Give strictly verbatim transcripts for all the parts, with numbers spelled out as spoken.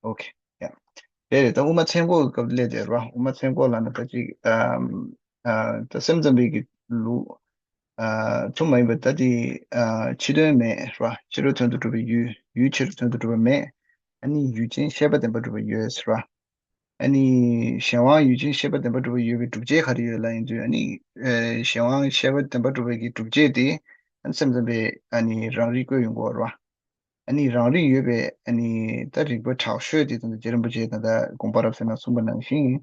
ཨོ་ཁེ། ཡ། རེད་རེད། ད་དབུ་མ་མཚན་འགོག་གི་སྐབས་སླེབས་བསྡད་རེད་བ། དབུ་མ་མཚན་འགོག་ལབ་ན་ད་ཅིག་ཨམ། ཨ། ད་སེམས་ཙམ་པའི་གི་ལུགས། ཨ། ཚུལ་མ་ཡིན་པ་ད་དེ། ཨ། ཕྱི་དོན་མེད་རེད་བ། ཕྱི་རོལ་དོན་དུ་གྲུབ་པའི་ཡུལ། ཡུལ་ཕྱི་རོལ་དོན་དུ་གྲུབ་པ་མེད། ཨ་ནི་ཡུལ་ཅན་ཤེས་པ་བདེན་པར་གྲུབ་པ་ཡོད་ཟེར་བ། ཨ་ནི་གཞན་དབང་ཡུལ་ཅན་ཤེས་པ་བདེན་པར་གྲུབ་པ་ཡོད་པའི་སྒྲུབ་བྱེད་ག་རེ་ཡོད་ལབ་ཡིན་དུས། ཨ་ནི་ཨ། གཞན་དབང་ཤེས་པ་བདེན་པར་གྲུབ་པའི་གི་སྒྲུབ་བྱེད་དེ། ཨ་ནི་སེམས་ཙམ་པས་ཨ་ནི་རང་རིག་བཀོད་ཡོང་གི་ཡོད་རེད་བ། ཨ་ནི་རང་རིག་ཡོད་པའི་ཨ་ནི་ད་རིགས་པ་དྲག་ཤོས་དེ་ད་ལྟ་རྗེ་རིན་པོ་ཆེས་ད་ལྟ་དགོངས་པ་རབ་གསལ་ནང་གསུངས་པ་ནང་བཞིན།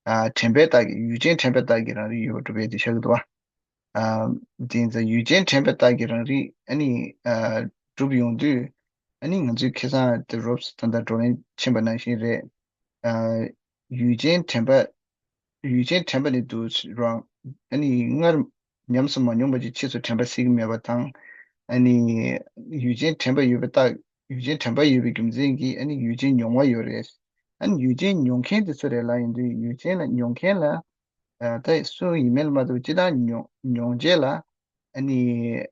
ཨ། དྲན་པའི་རྟགས་ཀྱིས། ཡུལ་ཅན་དྲན་པའི་རྟགས་ཀྱིས་རང་རིག་ཡོད་པར་སྒྲུབ་པའི་དེ་ཤར་གྱི་འདུག་བ། ཨ། དེ་ཡིན་ཙང་ཡུལ་ཅན་དྲན་པའི་རྟགས་ཀྱིས་རང་རིག་ཨ་ནི་ཨ། གྲུབ་ཡོང་དུས། ཨ་ནི་ང་ཚོས་ཁ་སང་དེ་རོབ་ཙམ་ད་ལྟ་བགྲོ་གླེང་ཕྱིན་པ་ནང་བཞིན་རེད། ཨ། ཡུལ་ཅན་དྲན་པ། ཡུལ་ཅན་དྲན་པ་ནི་འདུག་རང་། ཨ་ནི་སྔར་ཉམས་སུ་མ་མྱོང་བ་ཅིག་ཕྱིས་སུ་དྲན་པ་སྲིད་ཀྱི་མེད་པ་དང་། ཨ་ནི་ཡུལ་ཅན་དྲན་པ་ཡོད་པའི་རྟགས། ཡུལ་ཅན་དྲན་པ་ཡོད་པའི་རྒྱུ་མཚན་གྱིས་ཨ་ནི་ཡུལ་ཅན་མྱོང་བ་ཡོད་རེད། ཨ་ནི་ཡུལ་ཅན་མྱོང་མཁན་དེ་སུ་རེད་ལབ་ཡིན་དུས། ཡུལ་ཅན་ལ་མྱོང་མཁན་ལ། ཨ། ད་སུ་ཡིན་མིན་ལ་མ་ལྟོས་པར་སྤྱིར་བཏང་མྱོང་། མྱོང་བྱེད་ལ། ཨ་ནི་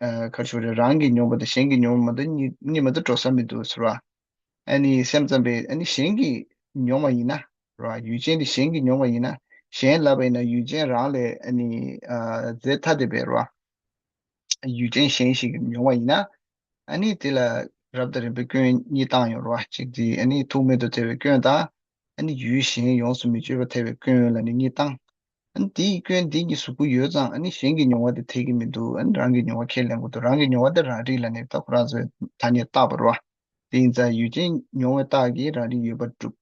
ཨ། ག་རེ་ཞུ་དགོས་རེད། རང་གིས་མྱོང་བ་དང་གཞན་གྱིས་མྱོང་བ་མ་གཏོགས་གཉིས། གཉིས་མ་གཏོགས་འགྲོ་ས་མི་འདུག་ཟེར་བ། ཨ་ནི་སེམས་ཙམ་པས་ཨ་ནི་གཞན་གྱིས་མྱོང་བ་ཡིན་ན་རེད་བ། ཡུལ་ཅན་དེ་གཞན་གྱིས་མྱོང་བ་ཡིན་ན། གཞན་ལབ་པ་ཡིན་ན་ཡུལ་ཅན་རང་ལས་ཨ་ནི་ཨ། རྫས་ཐ་དད་པའི་རེད་བ། ཡུལ་ཅན་གཞན་ཞིག་གིས་མྱོང་བ་ཡིན་ན། ཨ་ནི་དེ་ལ་རབ་དང་རིམ་པས་སྐྱོན་གཉིས་བཏང་ཡོང་རེད་བ། གཅིག་དེ་ཨ་ནི་ཐུག་མེད་དུ་ཐལ་བའི་སྐྱོན་དང་། ཨ་ནི་ཡུལ་གཞན་ཡོངས་སུ་མི་གཅོད་པར་ཐལ་བའི་སྐྱོན་ལབ་ནས་གཉིས་བཏང་། ཨ་ནི་དེའི་སྐྱོན་དེ་གཉིས་གཟུགས་པོ་ཡོད་ཙང་། ཨ་ནི་གཞན་གྱི་མྱོང་བ་དེ་འཐད་ཀྱི་མི་འདུག་ཨ་ནི་རང་གི་མྱོང་བ་ཁས་ལེན་དགོས་འདུག་རང་གི་མྱོང་བ་དེ་རང་རིག་ལབ་ནས་ད་ཁོ་རང་ཚོས་ཐ་སྙད་བཏགས་པ་རེད་བ། དེ་ཡིན་ཙང་ཡུལ་ཅན་མྱོང་བའི་རྟགས་ཀྱིས་རང་རིག་ཡོད་པར་སྒྲུབ།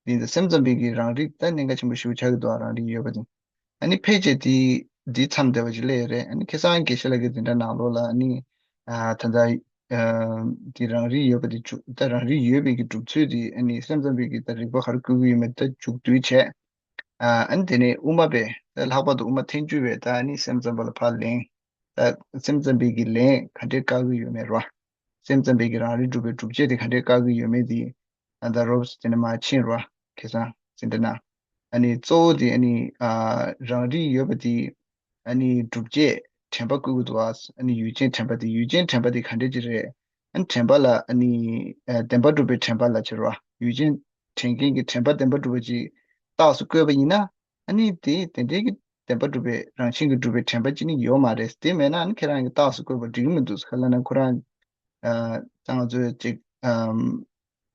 དེ་ཡིན་ཙང་སེམས་ཙམ་པའི་གི་རང་རིག་ད་གནད་འགག་ཆེན་པོ་ཞིག་ཆགས་ཀྱི་འདུག་རང་རིག་ཡོད་པ་དེ། ཨ་ནི་ཕལ་ཆེར་དེ་འདི་མཚམས་བསྡད་པ་ཅིག་སླེབས་ཡོད་རེད། ཨ་ནི་ཁ་སང་དགེ་བཤེས་ལགས་ཀྱིས་འདི་འདྲ་ནང་ལོགས་ལ། ཨ་ནི་ཨ། ད་ལྟ་ཨ། དེ་རང་རིག་ཡོད་པ་དེ་འཇུག་ད་རང་རིག་ཡོད་པའི་གི་སྒྲུབ་ཚུལ་དེ། ཨ་ནི་སེམས་ཙམ་པའི་གི་ད་རིགས་པ་ག་རེ་བཀོད་ཀྱི་ཡོད་མེད་ད་མཇུག་བསྡུས་བྱས། ཨ། ཨ་ནི་དེ་ནས་དབུ་མ་པས། ད་ལྷག་པར་དུ་དབུ་མ་ཐལ་འགྱུར་བས་ད་ཨ་ནི་སེམས་ཙམ་པ་ལ་ཕར་ལན། ད་སེམས་ཙམ་པའི་གི་ལན་ག་འདྲས་བཀག་གི་ཡོད་མེད་རེད་བ། སེམས་ཙམ་པའི་གི་རང་རིག་སྒྲུབ་པའི་སྒྲུབ་བྱེད་དེ་ག་འདྲས་བཀག་གི་ཡོད་མེད་དེ། ཨ། ད་རོབ་ཙམ་དེ་ནས་མར་ཕྱིན་རེད་བ། ཁ་སང་ཟིན་བྲིས་ནང་། ཨ་ནི་གཙོ་བོ་དེ་ཨ་ནི་ཨ། རང་རིག་ཡོད་པ་དེ། ཨ་ནི་སྒྲུབ་བྱེད་དྲན་པ་བཀོད་ཀྱི་འདུག་བ། ཨ་ནི་ཡུལ་ཅན་དྲན་པ་དེ། ཡུལ་ཅན་དྲན་པ་དེ་ག་འདྲས་ཅིག་རེད། ཨ་ནི་དྲན་པ་ལ་ཨ་ནི་ཨ། བདེན་པར་གྲུབ་པའི་དྲན་པ་ལ་བྱེད་རོགས། ཡུལ་ཅན་དྲན་མཁན་གྱི་དྲན་པ་བདེན་པར་གྲུབ་པ་ཅིག་རྟགས་སུ་བཀོད་པ་ཡིན་ན། ཨ་ནི་དེ་དེ་འདྲའི་གི་བདེན་པར་གྲུབ་པའི་རང་བཞིན་གྱིས་གྲུབ་པའི་དྲན་པ་ཅིག་ནི་ཡོད་མ་རེད། དེ་མེད་ན་ཨ་ནི་ཁྱེད་རང་གིས་རྟགས་སུ་བཀོད་པ་འགྲིག་གི་མི་འདུག་ཁ་ལ་ན་ཁོ་རང་། ཨ། ད་ང་ཚོས་ཅིག་ཨམ།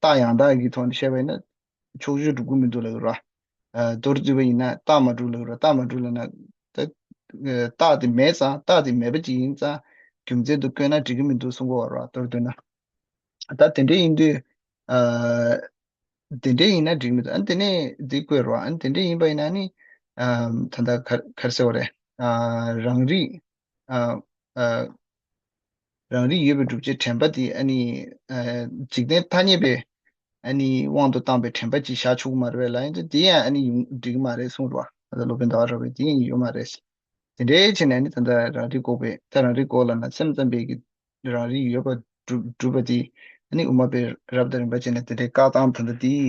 རྟགས་ཡང་དག་གི་ཐོག་ནས་བཤད་པ་ཡིན་ན་ཕྱོགས་ཆོས་གྲུབ་ཀྱི་མི་འདུག་ལབ་ཀྱི་རེད་བ། ཨ། མདོར་བསྡུས་པ་ཡིན་ན་རྟགས་མ་གྲུབ་ལབ་ཀྱི་རེད། རྟགས་མ་གྲུབ་ལབ་ན་ད། ཨ། རྟགས་དེ་མེད་ཙང་། རྟགས་དེ་མེད་པ་ཅིག་ཡིན་ཙང་རྒྱུ་མཚན་དུ་བཀོད་ན་འགྲིག་གི་མི་འདུག་གསུང་གི་ཡོད་རེད་བ། མདོར་བསྡུས་ན། ད་དེ་འདྲ་ཡིན་དུས། ཨ། དེ་འདྲ་ཡིན་ན་འགྲིག་མི་འདུག་ཨ་ནི་དེ་ནས་འདི་བཀོད་རོགས། ཨ་ནི་དེ་འདྲ་ཡིན་པ་ཡིན་ན་ནི། ཨ། ད་ལྟ་ག་ག་རེ་ཟེར་བ་རེད། ཨ། རང་རིག་ཨ། ཨ། རང་རིག་ཡོད་པའི་སྒྲུབ་བྱེད་དྲན་པ་དེ་ཨ་ནི། ཨ། འཇིག་རྟེན་ཐ་སྙད་པའི་ཨ་ནི་དབང་དུ་བཏང་བའི་དྲན་པ་ཅིག་བཞག་ཆོག་གི་མ་རེད་པས་ལབ་ཡིན་ཙང་དེ་ཡང་ཨ་ནི་ཡོང་འགྲིག་གི་མ་རེད་གསུངས་རོགས། ད་ལྟ་སློབ་དཔོན་ཟླ་བ་གྲགས་པས་དེ་ཡང་ཡོད་མ་རེད། དེ་འདྲའི་ཆེད་ནས་ནི་ད་ལྟ་རང་རིག་འགོག་པའི། ད་རང་རིག་འགོག་ལབ་ན་སེམས་ཙམ་པའི་གི་རང་རིག་ཡོད་པ་སྒྲུབ་སྒྲུབ་པ་དེ། ཨ་ནི་དབུ་མ་པས་རབ་དང་རིམ་པ་བྱས་ནས་དེ་འདྲའི་བཀག་སྟངས་ད་ལྟ་དེའི་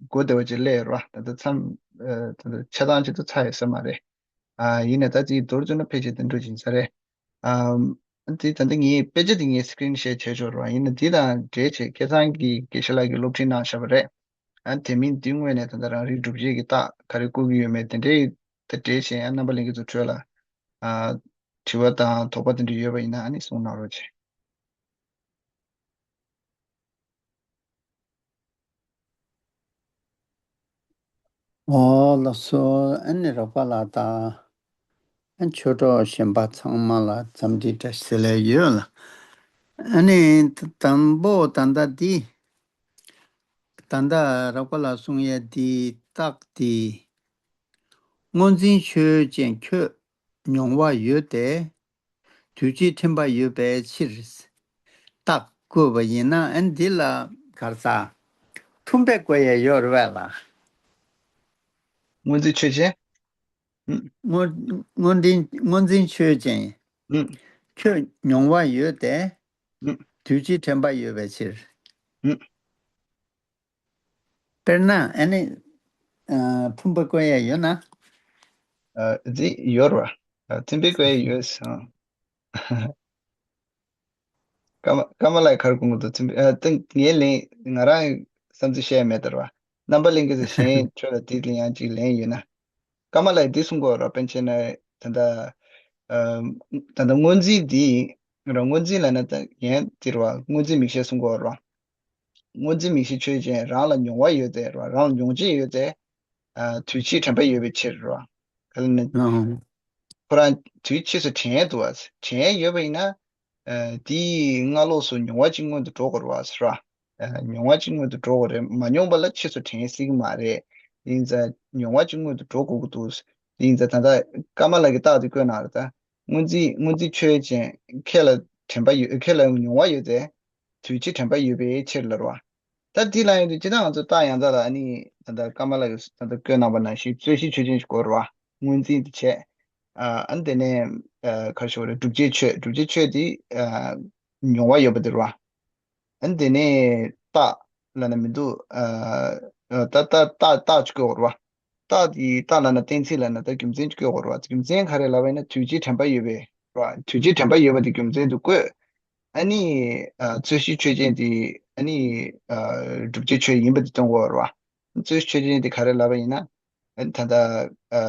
སྒོ་བདེ་བ་ཅིག་སླེབས་ཡོད་རེད་བ། ད་ལྟ་མཚམས། ཨ། ད་ལྟ་ཆ་ཚང་ཅིག་ཏུ་ཚར་ཡོད་ས་མ་རེད། ཨ། ཡིན་ནའི་ད་དེའི་མདོར་བསྡུས་ན་ཕལ་ཆེར་དེ་འདྲ་ཅིག་ཡིན་ས་རེད། ཨ། དེ་ད་ལྟ་ངའི་དཔེ་ཆ་དེ་ངས་སི་ཀི་རིན་ཤེར་བྱས་ཆོག་རེད་བ། ཡིན་ནའི་དེ་དང་འབྲེལ་བྱས་ཁ་སང་གི་དགེ་བཤེས་ལགས་ཀྱིས་སློབ་ཁྲིད་གནང་བཞག་པ་རེད། ཨ། དེ་མིན་དེ་སྔོན་ནས་ད་ལྟ་རང་རིག་སྒྲུབ་བྱེད་ཀྱི་རྟགས་ག་རེ་བཀོད་ཀྱི་ཡོད་མེད་དེ་འདྲའི་དང་འབྲེལ་བྱས་ཡང་རྣམ་པ་ལྷན་རྒྱས་ཚོ་ཁྲོད་ལ། ཨ། དྲི་བ་དང་དོགས་པ་དེ་འདྲ་ཡོད་པ་ཡིན་ན་ཨ་ནི་གསུང་གནང་རོགས་བྱེད། ཨོ་ལགས་སོ། ཨ་ནི་རོགས་པ་ལགས་དང་། ཨ། ཆོས་གྲོགས་གཞན་པ་ཚང་མ་ལ་འཚམས་འདྲི་བཀྲ་ཤིས་བདེ་ལེགས་ཡོད་ལ། ཨ་ནི་ད་དང་པོ་ད་ལྟ་འདི། ད་ལྟ་རོགས་པ་ལགས་གསུང་ཡས་འདི་རྟགས་འདི། སྔོ་འཛིན་ཆོས་ཅན། ཁྱོད་མྱོང་བ་ཡོད་དེ། དུས་ཕྱིས་དྲན་པ་ཡོད་པའི་ཕྱིར། རྟགས་བཀོད་པ་ཡིན་ན། ཨ། འདི་ལ་ག་རེ་ཟ། མཐུན་དཔེ་བཀོད་ཡས་ཡོད་རེད་པས་ལགས། སྔོ་འཛིན་ཆོས་ཅན། ཨུམ། སྔོ་སྔོ་འཛིན་སྔོ་འཛིན་ཆོས་ཅན། ཨུམ། ཁྱོད་མྱོང་བ་ཡོད་དེ། ཨུམ། དུས་ཕྱིས་དྲན་པ་ཡོད་པའི་ཕྱིར། ཨུམ། དཔེར་ན་ཨ་ནི། ཨ། མཐུན་དཔེ་བཀོད་ཡས་ཡོད་ན། ཨ། འདི་ཡོད་རེད་བ། ཨ། མཐུན་དཔེ་བཀོད་ཡས་ཡོད་སོང་། ཀརྨ་ཀརྨ་ལགས་ག་རེ་གོ་གི་འདུག་མཐུན་དཔེ། ཨ། ད་ངའི་ལན་ང་རང་ བསམ་ཚུལ་བཤད་མེད་དེ་རེད་བ། རྣམ་པ་ལྷན་རྒྱས་ཚོ་གཞན་ཁྱོད་ལ་དེ་ལ་ཡང་ཅིག་ལན་ཡོད་ན། ཀརྨ་ལགས་འདི་གསུང་གི་ཡོད་རེད་བ། པཎ་ཆེན་ནས་ད་ལྟ་ཨ་ད་ལྟ་སྔོན་འཛིན་འདི་རེད། སྔོན་འཛིན་ལབ་ན་ད་ཡན་དེ་རེད་བ། སྔོན་འཛིན་མིག་ཤེས་གསུང་གི་ཡོད་རེད་བ། སྔོན་འཛིན་མིག་ཤེས་ཆོས་ཅན། རང་ལ་མྱོང་བ་ཡོད་དེ་རེད་བ། རང་ལ་མྱོང་བྱེད་ཡོད་དེ། ཨ་དུས་ཕྱིས་དྲན་པ་ཡོད་པའི་ཕྱིར་རེད་བ། ག་ལ་ནི་ཨང་། ཁོ་རང་དུས་ཕྱིས་སུ་དྲན་འདུག་བ། དྲན་ཡོད་པ་ཡིན་ན། ཨ་དེའི་སྔ་ལོགས་སུ་མྱོང་བ་གཅིག་མངོན་དུ་འགྲོ་དགོས་རེད་བ་ཟེར་བ། ཨ་མྱོང་བ་གཅིག་མངོན་དུ་འགྲོ་དགོས་རེད། མ་མྱོང་བ་ལ་ཕྱིས་སུ་དྲན་སྲིད་ཀྱི་མ་རེད། ཡིན་ཙང་མྱོང་བ་གཅིག་མངོན་དུ་འགྲོ་དགོས་ཀྱི་འདུག། ཡིན་ཙང་ད་ལྟ་ཀརྨ་ལགས་ཀྱིས་རྟགས་དེ་བཀོད་གནང་རེད་ད། སྔོན་འཛིན་སྔོན་འཛིན་ཆོས་ཅན། ཁྱེད་ལ་དྲན་པ་ཡོད། ཁྱེད་ལ་མྱོང་བ་ཡོད་དེ། དུས་ཕྱིས་དྲན་པ་ཡོད་པའི་ཕྱིར་ལབ་རེད་བ། ད་འདི་ལ་ཡོད་དུས་ཇི་ལྟར་ང་ཚོ་རྟགས་ཡང་དག་ལ་ཨ་ནི་ད་ལྟ་ཀརྨ་ལགས་ཀྱིས་ད་ལྟ་བཀོད་གནང་པ་ནང་བཞིན་རྩོད་གཞི་ཆོས་ཅན་ཞིག་དགོས་རེད་བ། སྔོན་འཛིན་དེ་བྱས། ཨ་ཨ་ནི་དེ་ནས་ཨ་ག་རེ་ཞུ་དགོས་རེད། བསྒྲུབ་བྱའི་ཆོས། བསྒྲུབ་བྱའི་ཆོས་དེ་ཨ་མྱོང་བ་ཡོད་པ་དེ་རེད་བ། ཨ་ནི་དེ་ནས་རྟགས་ལབ་ན་མི་འདུག། ཨ་ཨ་ད་ལྟ་རྟགས་རྟགས་ཅིག་བཀོད་དགོས་རེད་བ། རྟགས་དེ་རྟགས་ལབ་ན་གཏན་ཚིགས་ལབ་ན་ད་རྒྱུ་མཚན་ཅིག་བཀོད་དགོས་རེད་བ། རྒྱུ་མཚན་ག་རེ་ལབ་པ་ཡིན་ན་དུས་ཕྱིས་དྲན་པ་ཡོད་པའི་རེད་བ། དུས་ཕྱིས་དྲན་པ་ཡོད་པ་དེ་རྒྱུ་མཚན་དུ་བཀོད། ཨ་ནི་ཨ་རྩོད་གཞི་ཆོས་ཅན་དེ་ཨ་ནི་ཨ་བསྒྲུབ་བྱའི་ཆོས་ཡིན་པ་དེ་སྟོན་དགོས་རེད་བ། རྩོད་གཞི་ཆོས་ཅན་དེ་ག་རེ་ལབ་པ་ཡིན་ན། ཨ་ནི་ད་ལྟ་ཨ་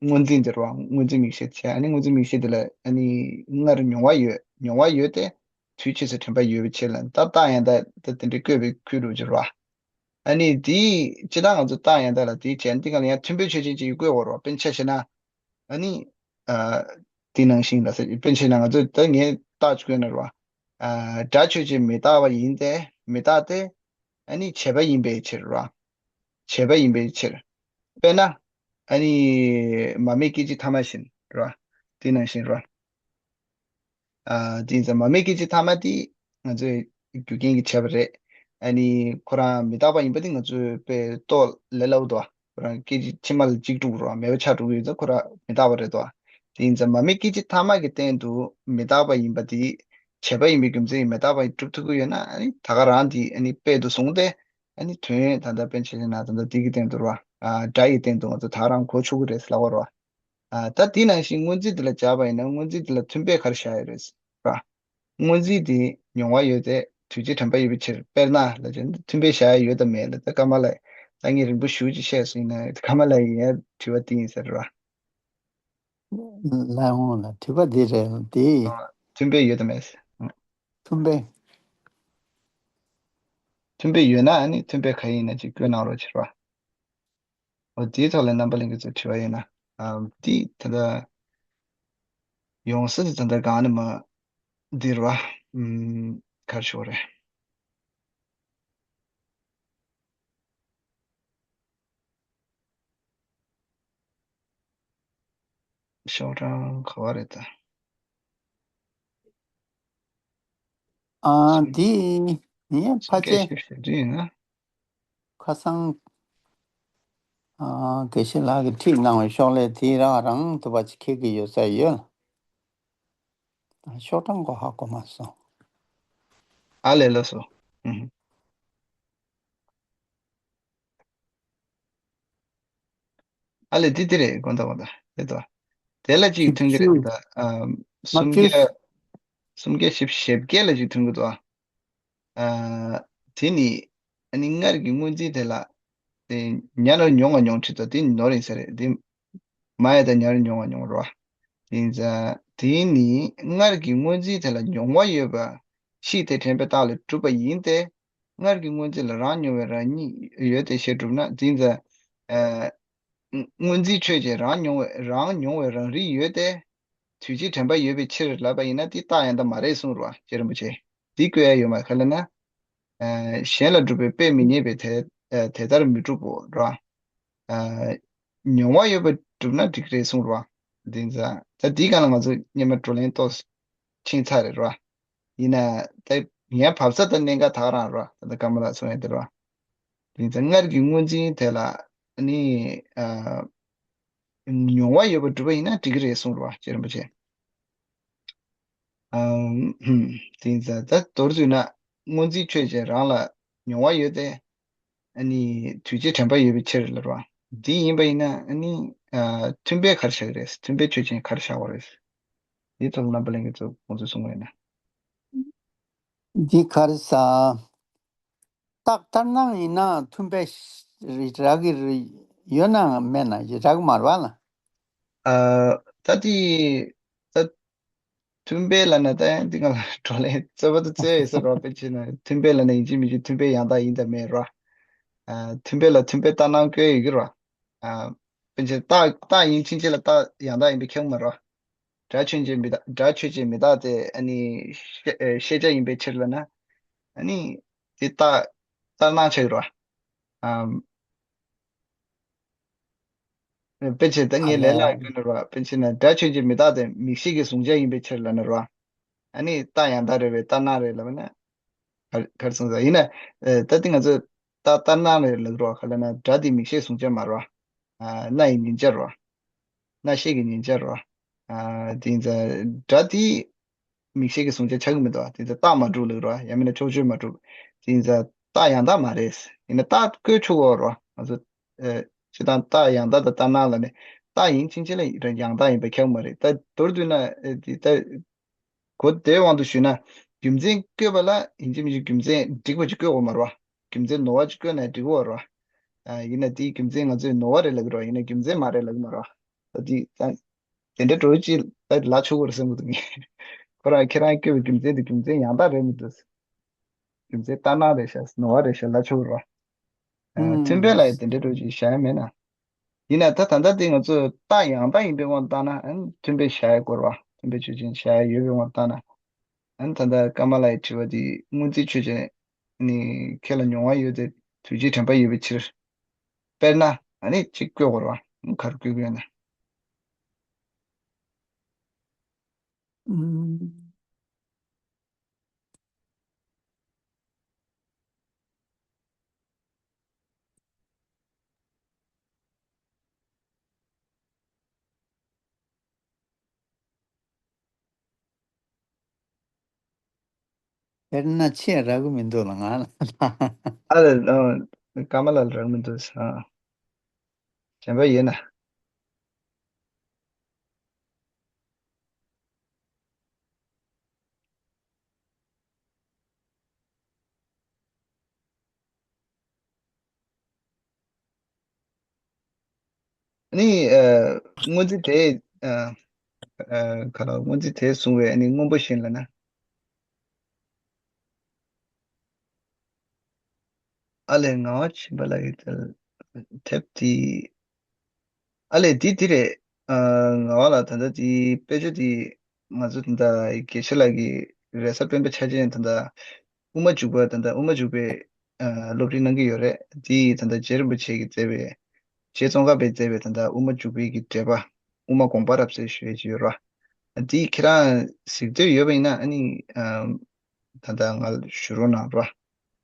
སྔོན་འཛིན་དེ་རེད་བ། སྔོན་འཛིན་མིག་ཤེས་བྱས། ཨ་ནི་སྔོན་འཛིན་མིག་ཤེས་དེ་ལ་ཨ་ནི་སྔར་མྱོང་བ་ཡོད། མྱོང་བ་ཡོད་དེ། དུས་ཕྱིས་སུ་དྲན་པ་ཡོད་པའི་ཕྱིར་ལ། ད་རྟགས་ཡང་དག་ད་དེ་འདྲའི་བཀོད་པའི་ཁུལ་འགྲོ་གི་རེད་བ། ཨ་ནི་དེ་ཇི་ལྟར་ང་ཚོ་རྟགས་ཡང་དག་ལ་དེ་བྱས་ན་དེ་ག་ལ་ཡང་མཐུན་དཔེ་ཆོས་ཅན་ཅིག་བཀོད་དགོས་རེད་བ། དཔེར་ན་ཆ་བཞག་ན། ཨ་ནི་ཨ་དེ་ནང་བཞིན་ལ་ཟེར། དཔེར་ན་ཆ་བཞག་ན་ང་ཚོས་ད་ངས་རྟགས་ཅིག་བཀོད་ན་རེད་བ། ཨ་སྒྲ་ཆོས་ཅན་མི་རྟག་པ་ཡིན་ཏེ། མི་རྟག་སྟེ། ཨ་ནི་བྱས་པ་ཡིན་པའི་ཕྱིར་རེད་བ། བྱས་པ་ཡིན་པའི་ཕྱིར། དཔེར་ན། ཨ་ནི་མ་སྨད་སྐད་ཅིག་ཐ་མ་བཞིན་རེད་བ། དེ་ནང་བཞིན་རེད་བ། ཨ་དེ་ཡིན་ཙང་མ་སྨད་སྐད་ཅིག་ཐ་མ་དེ་ང་ཚོས་རྒྱུ་རྐྱེན་གྱིས་བྱས་པ་རེད། ཨ་ནི་ཁོ་རང་མི་རྟག་པ་ཡིན་པ་དེ་ང་ཚོས་དཔེ་རྟོགས་ལས་སླ་པོ་འདུག་བ། ཁོ་རང་སྐད་ཅིག་ཕྱི་མ་ལ་འཇིག་འགྲོ་གི་རེད་བ། མེད་པ་ཆགས་འགྲོ་གི་ཡོད་ཙང་ཁོ་རང་མི་རྟག་པ་རེད་འདུག་བ། དེ་ཡིན་ཙང་མ་སྨད་སྐད་ཅིག་ཐ་མ་གི་སྟེང་དུ་མི་རྟག་པ་ཡིན་པ་དེ་བྱས་པ་ཡིན་པའི་རྒྱུ་མཚན་གྱིས་མི་རྟག་པ་སྒྲུབ་ཐུབ་ཀྱི་ཡོད་ན། ཨ་ནི་ད་ག་རང་དེ་ཨ་ནི་དཔེ་དུ་བཟུང་སྟེ། ཨ་ནི་དོན་ད་ལྟ་དཔེར་ན་ཆ་བཞག་ན་ད་ལྟ་དེ་གི་སྟེང་དུ་རེད་བ། ཨ་སྒྲ་ཡི་སྟེང་དུ་ང་ཚོ་ད་ག་རང་གོ་ཆོག་གི་རེད་ལབ་པ་རེད་བ། ཨ་ད་དེ་ནང་བཞིན་སྔོན་འཛིན་དེ་ལ་སྦྱར་བ་ཡིན་ན་སྔོན་འཛིན་དེ་ལ་མཐུན་དཔེ་ག་རེ་བཞག་ཡོད་རེད་ཟེར་བ། སྔོན་འཛིན་དེ་མྱོང་བ་ཡོད་དེ་དུས་ཕྱིས་དྲན་པ་ཡོད་པའི་ཕྱིར། དཔེར་ན་ལབ་བྱས་ན་མཐུན་དཔེ་བཞག་ཡ་ཡོད་དམ་མེད་ལ། ད་ཀརྨ་ལགས་ད་ངས་རིང་པོ་ཞེ་ཅིག་བཤད་སོང་ཡིན་ན། ཀརྨ་ལགས་ཡིན་ཡ་དྲི་བ་དེ་ཡིན་ཟེར་བ། ལགས་འོང་ལགས། དྲི་བ་འདི་རེད་དེ། ཨ་མཐུན་དཔེ་ཡོད་དམ་མེད་ཟེར། མཐུན་དཔེ། མཐུན་དཔེ་ཡོད་ན་ཨ་ནི་མཐུན་དཔེ་ག་ཡིན་ན་ཅིག་བཀོད་གནང་རོགས་བྱེད་རོགས། འོ་དེའི་ཐོག་ལ་རྣམ་པ་ལྷན་རྒྱས་ཚོ་དྲི་བ་ཡོད་ན། ཨམ་དེ་ད་ལྟ་ཡོང་ས་དེ་ད་ལྟ་གང་ནས་མ་འདིར་བ། ཨམ་གར་ཤོར་རེད། ཤོག་གྲངས་ག་བ་རེད་ད། ཨ་འདི་ངས་ཕལ་ཆེར་ཞིབ་ཞིབ་འདི་ཡིན་ན། ཁ་སང་ཨ་དགེ་བཤེས་ལགས་ཀྱིས་ཁྲིད་གནང་བའི་ཤོག་ལྷེ་དེ་རང་རང་དུ་བ་ཅིག་ཁྱེད་ཀྱི་ཡོད་ས་ཡོད། ཤོག་གྲངས་གོ་ཧ་གོ་མ་སོང་། ཨ་ལས་ལགས་སོ། ཨུ་ཧུ། ཨ་ལས་དེ་དེ་རེད། དགོངས་དག་དགོངས་དག་རེད་དོ། དེ་ལ་གཅིག་ཐོན་གྱི་རེད་ད། ཨ་སུམ་བརྒྱ། སུམ་བརྒྱ་བཞི་བཅུ་ཞེ་བརྒྱད་ལ་གཅིག་ཐོན་གྱི་འདུག་ཨ། ཨ་དེ་ནི་ཨ་ནི་སྔར་གྱི་སྔོན་འཛིན་དེ་ལ་དེ་ཉ་ནོར་མྱོང་བ་མྱོང་ཁྲིད་དོ། དེ་ནོར་ཡིན་ས་རེད་དེ། མ་ཡ་དང་ཉར་མྱོང་བ་མྱོང་རོ། ཡིན་ཙང་དེ་ནི་སྔར་གྱི་སྔོན་འཛིན་དེ་ལ་མྱོང་བ་ཡོད་པ་ཤེས་ཏེ་དྲན་པའི་རྟགས་ལས་གྲུབ་པ་ཡིན་ཏེ། སྔར་གྱི་སྔོན་འཛིན་ལ་རང་མྱོང་བའི་རང་ཉིད་ཡོད་དེ་ཞེས་གྲུབ་ན། དེ་ཡིན་ཙང་། ཨ་སྔོན་འཛིན་ཆོས་ཅན་རང་མྱོང་བའི་རང་མྱོང་བའི་རང་རིག་ཡོད་དེ། དུས་ཕྱིས་དྲན་པ་ཡོད་པའི་ཕྱིར་ལབ་པ་ཡིན་ན་དེ་རྟགས་ཡང་དག་མ་རེད་གསུངས་རོ། རྗེ་རིན་པོ་ཆེ། འདི་བཀོད་ཡ་ཡོད་མ་རེད། ག་ལབ་ན། ཨ་གཞན་ལ་སྒྲུབ་པའི་དཔེ་མི་རྙེད་པས་དེ་ཨ་དེ་ལྟར་མི་འགྲུབ་བོ་ར། ཨ་མྱོང་བ་ཡོད་པར་གྲུབ་ན་འགྲིག་རེད་གསུངས་ར། འདི་ཙང་ད་འདིའི་སྒང་ལ་ང་ཚོ་སྔོན་མ་བགྲོ་གླེང་ཏོག་ཙམ་ཕྱིན་ཚར་རེད་ར། ཡིན་ན་ད་ཡང་བབས་ས་དང་གནད་འགག་ད་ག་རང་ར། ད་ལྟ་ཀརྨ་ལགས་གསུངས་ཡ་དེ་ར། འདི་ཙང་སྔར་གྱི་སྔོན་འཛིན་དེ་ལ་ནི་ཨ་མྱོང་བ་ཡོད་པར་གྲུབ་པ་ཡིན་ན་འགྲིག་གི་རེད་གསུངས་ར། རྗེ་རིན་པོ་ཆེ། ཨམ། དེ་ཡིན་ཙང་ད་མདོར་བསྡུས་ན་སྔོན་འཛིན་ཆོས་ཅན་རང་ལ་མྱོང་བ་ཡོད་དེ། ཨ་ནི་དུས་ཕྱིས་དྲན་པ་ཡོད་པའི་ཕྱིར་ལབ་རོ། འདི་ཡིན་པ་ཡིན་ན་ཨ་ནི་ཨ་མཐུན་དཔེ་ག་རེ་བཞག་གི་རེད། མཐུན་དཔེ་ཆོས་ཅན་ག་རེ་བཞག་པ་རེད། འདི་ཐོག་རྣམ་པ་ལྷན་རྒྱས་ཚོ་ཁོང་ཚོས་གསུང་བ་ཡིན་ན། འདི་ག་རེ་ཟ། རྟགས་ལྟར་སྣང་ཡིན་ན་མཐུན་དཔེ་རག་གི་ཡོད་ན་མེད་ན་རག་གི་མ་རེད་པ་ལ། ཨ། ད་དེ་ད་མཐུན་དཔེ་ལབ་ན་ད་ཡང་འདི་ག་ལ་བགྲོ་གླེང་རྩོད་པ་དང་རྩོད་ཡོད་ས་རེད་པ། དཔེ་བྱས་ན་མཐུན་དཔེ་ལབ་ན་ཡིན་གཅིག་མིན་གཅིག་མཐུན་དཔེ་ཡང་དག་ཡིན་དང་མེད་རེད་པ། ཨ། མཐུན་དཔེ་ལ་མཐུན་དཔེ་ལྟར་སྣང་བཀོད་ཡོད་ཀྱི་རེད་པ། ཨ། དཔེ་བྱས་རྟགས་རྟགས་ཡིན་ཕྱིན་ཆད་ལ་རྟགས་ཡང་དག་ཡིན་པས་ཁྱབ་མ་རེད་པ། སྒྲ་ཆོས་ཅན་མི་རྟག་སྒྲ་ཆོས་ཅན་མི་རྟག་སྟེ་ཨ་ནི་ཤེས་ཨེ་ཤེས་བྱ་ཡིན་པའི་ཕྱིར་ལབ་ན། ཨ་ནི་དེ་རྟགས་ལྟར་སྣང་ཆགས་ཀྱི་རེད་པ། ཨམ། དཔེ་བྱས་ད་ཨ་ངས་ལས་ལ་ལས། བཀོད་ན་རེད་པ། དཔེ་བྱས་ན་སྒྲ་ཆོས་ཅན་མི་རྟག་སྟེ་མིག་ཤེས་ཀྱི་གཟུང་བྱ་ཡིན་པའི་ཕྱིར་ལབ་ན་རེད་པ། ཨ་ནི་རྟགས་ཡང་དག་རེད་པས་ལྟར་སྣང་རེད་ལབ་ན། ག་ག་རེ་གསུངས་ས་ཡིན་ན། ཨེ་ད་དེ་ང་ཚོས་རྟགས་ལྟར་སྣང་རེད་ལབ་ཀྱི་རེད་པ། ག་ལབ་ན་སྒྲ་དེ་མིག་ཤེས་གཟུང་བྱ་མ་རེད་པ། ཨ། སྣ་ཡི་མཉན་བྱ་རེད་པ། སྣ་ཤེས་ཀྱི་མཉན་བྱ་རེད་པ། ཨ། དེ་ཡིན་ཙང་སྒྲ་དེ་མིག་ཤེས་ཀྱི་གཟུང་བྱ་ཆགས་ཀྱི་མི་འདུག་དེ་ཡིན་ཙང་རྟགས་མ་གྲུབ་ལབ་རེད་པ། ཡང་མིན་ན་ཕྱོགས་ཆོས་མ་གྲུབ། དེ་ཡིན་ཙང་རྟགས་ཡང་དག་མ་རེད། ཡིན་ན་རྟགས་བཀོད་ཆོག་གི་རེད་པ། ང་ཚོ་ཨ་སྤྱིར་བཏང་རྟགས་ཡང་དག་དང་ལྟར་སྣང་ལབ་ནས་རྟགས་ཡིན་ཕྱིན་ཆད་ལ་ཡང་དག་ཡིན་པ་ཁྱབ་མ་རེད། ད་མདོར་བསྡུས་ན་ཨ་དེ་ད། གོ་བདེའི་དབང་དུ་ཞུས་ན། རྒྱུ་མཚན་བཀོད་པ་ལ་ཡིན་གཅིག་མིན་གཅིག་རྒྱུ་མཚན་འགྲིག་པ་ཅིག་བཀོད་དགོས་མ་རེད་པ། རྒྱུ་མཚན་ནོར་བ་ཅིག་བཀོད་ན་འགྲིག་གི་རེད་པ། ཨ། ཡིན་ན་དེའི་རྒྱུ་མཚན་ང་ཚོས་ནོར་བ་རེད་ལབ་ཀྱི་རེད་པ། ཡིན་ན་རྒྱུ་མཚན་མ་རེད་ལབ་ཀྱི་མ་རེད་པ། ད་དེ་ད་དེ་འདྲ་འགྲོ་ཅིག་ད་ལབ་ཆོག་གི་རེད་བསམ་གྱི་འདུག་ངས། ཁོ་རང་ཁྱེད་རང་བཀོད་པའི་རྒྱུ་མཚན་དེ་རྒྱུ་མཚན་ཡང་དག་རེད་མི་འདུག་རྒྱུ་མཚན་ལྟར་སྣང་རེད་ཤག་ནོར་བ་རེད་ཤག་ལབ་ཆོག་གི་རེད་པ། ཨ། མཐུན་དཔེ་ལ་ཡང་དེ་འདྲའི་འགྲོ་ཅིག་བཞག་ཡ་མེད་ན། ཡིན་ན་ད་ད་ལྟ་དེ་ང་ཚོས་རྟགས་ཡང་དག་ཡིན་པའི་དབང་དུ་བཏང་ན་ཨ་ནི་མཐུན་དཔེ་བཞག་ཡ་དགོས་རེད་པ། མཐུན་དཔེ་ཆོས་ཅན་བཞག་ཡ་ཡོད་པའི་དབང་དུ་བཏང་ན། ཨ་ནི་ད་ལྟ་ཀ་མ་ལ་ཡི་དྲི་བ་དེ་སྔོན་རྩིས་ཆོས་ཅན་ནི་ཁྱེད་ལ་མྱོང་བ་ཡོད་དེ་དུས་བཅད་དྲན་པ་ཡོད་པའི་ཕྱིར། དཔེར་ན་ཨ་ནི་གཅིག་བཀོད་དགོས་རེད་པ། ཨ་ནི་ག་རེ་བཀོད་དགོས་ན། ཨུམ། དཔེར་ན་ཆེས་རག་གི་མི་འདུག་ལ་ང་ལ། ཨ་ལ་ཨ། ཀ་མ་ལ་ལ་རག་མི་འདུག་ས། གཞན་པ་ཡོད་ན། ནི་ཨ་སྔོན་རྩིས་དེ་ཨ་ཨ་ག་ལ་སྔོན་རྩིས་དེས་བཟུང་བའི་ནི་སྔོན་པོ་བཞིན་ལ་ན། ཨ་ལས་ངག་དབང་ཆོས་འཕེལ་ལགས་ཀྱི་དེབ་དེ། ཨ་ལས་འདི་འདི་རེད། ཨ་ངག་དབང་ལགས་ད་ལྟ་དེ་དཔེ་ཆ་དེ་ང་ཚོ་ད་ལྟ་དགེ་བཤེས་ལགས་ཀྱི་རེས་གཟའ་སྤེན་པ་འཆར་ཅན་ད་ལྟ་དབུ་མ་འཇུག་པ་ད་ལྟ་དབུ་མ་འཇུག་པའི་ཨ་སློབ་ཁྲིད་གནང་གི་ཡོད་རེད། དེ་ད་ལྟ་རྗེ་རིན་པོ་ཆེ་གིས་མཛད་པའི་རྗེ་ཙོང་ཁ་པས་མཛད་པའི་ད་ལྟ་དབུ་མ་འཇུག་པའི་གི་འགྲེལ་པ་དབུ་མ་དགོངས་པ་རབ་གསལ་ཞུ་ཡས་ཅིག་ཡོད་རེད། དེ་ཁྱེད་རང་གཟིགས་འདོད་ཡོད་པ་ཡིན་ན་ཨ་ནི་ཨ། ད་ལྟ་ང་ལ་ཞུ་རོགས་གནང་རོགས།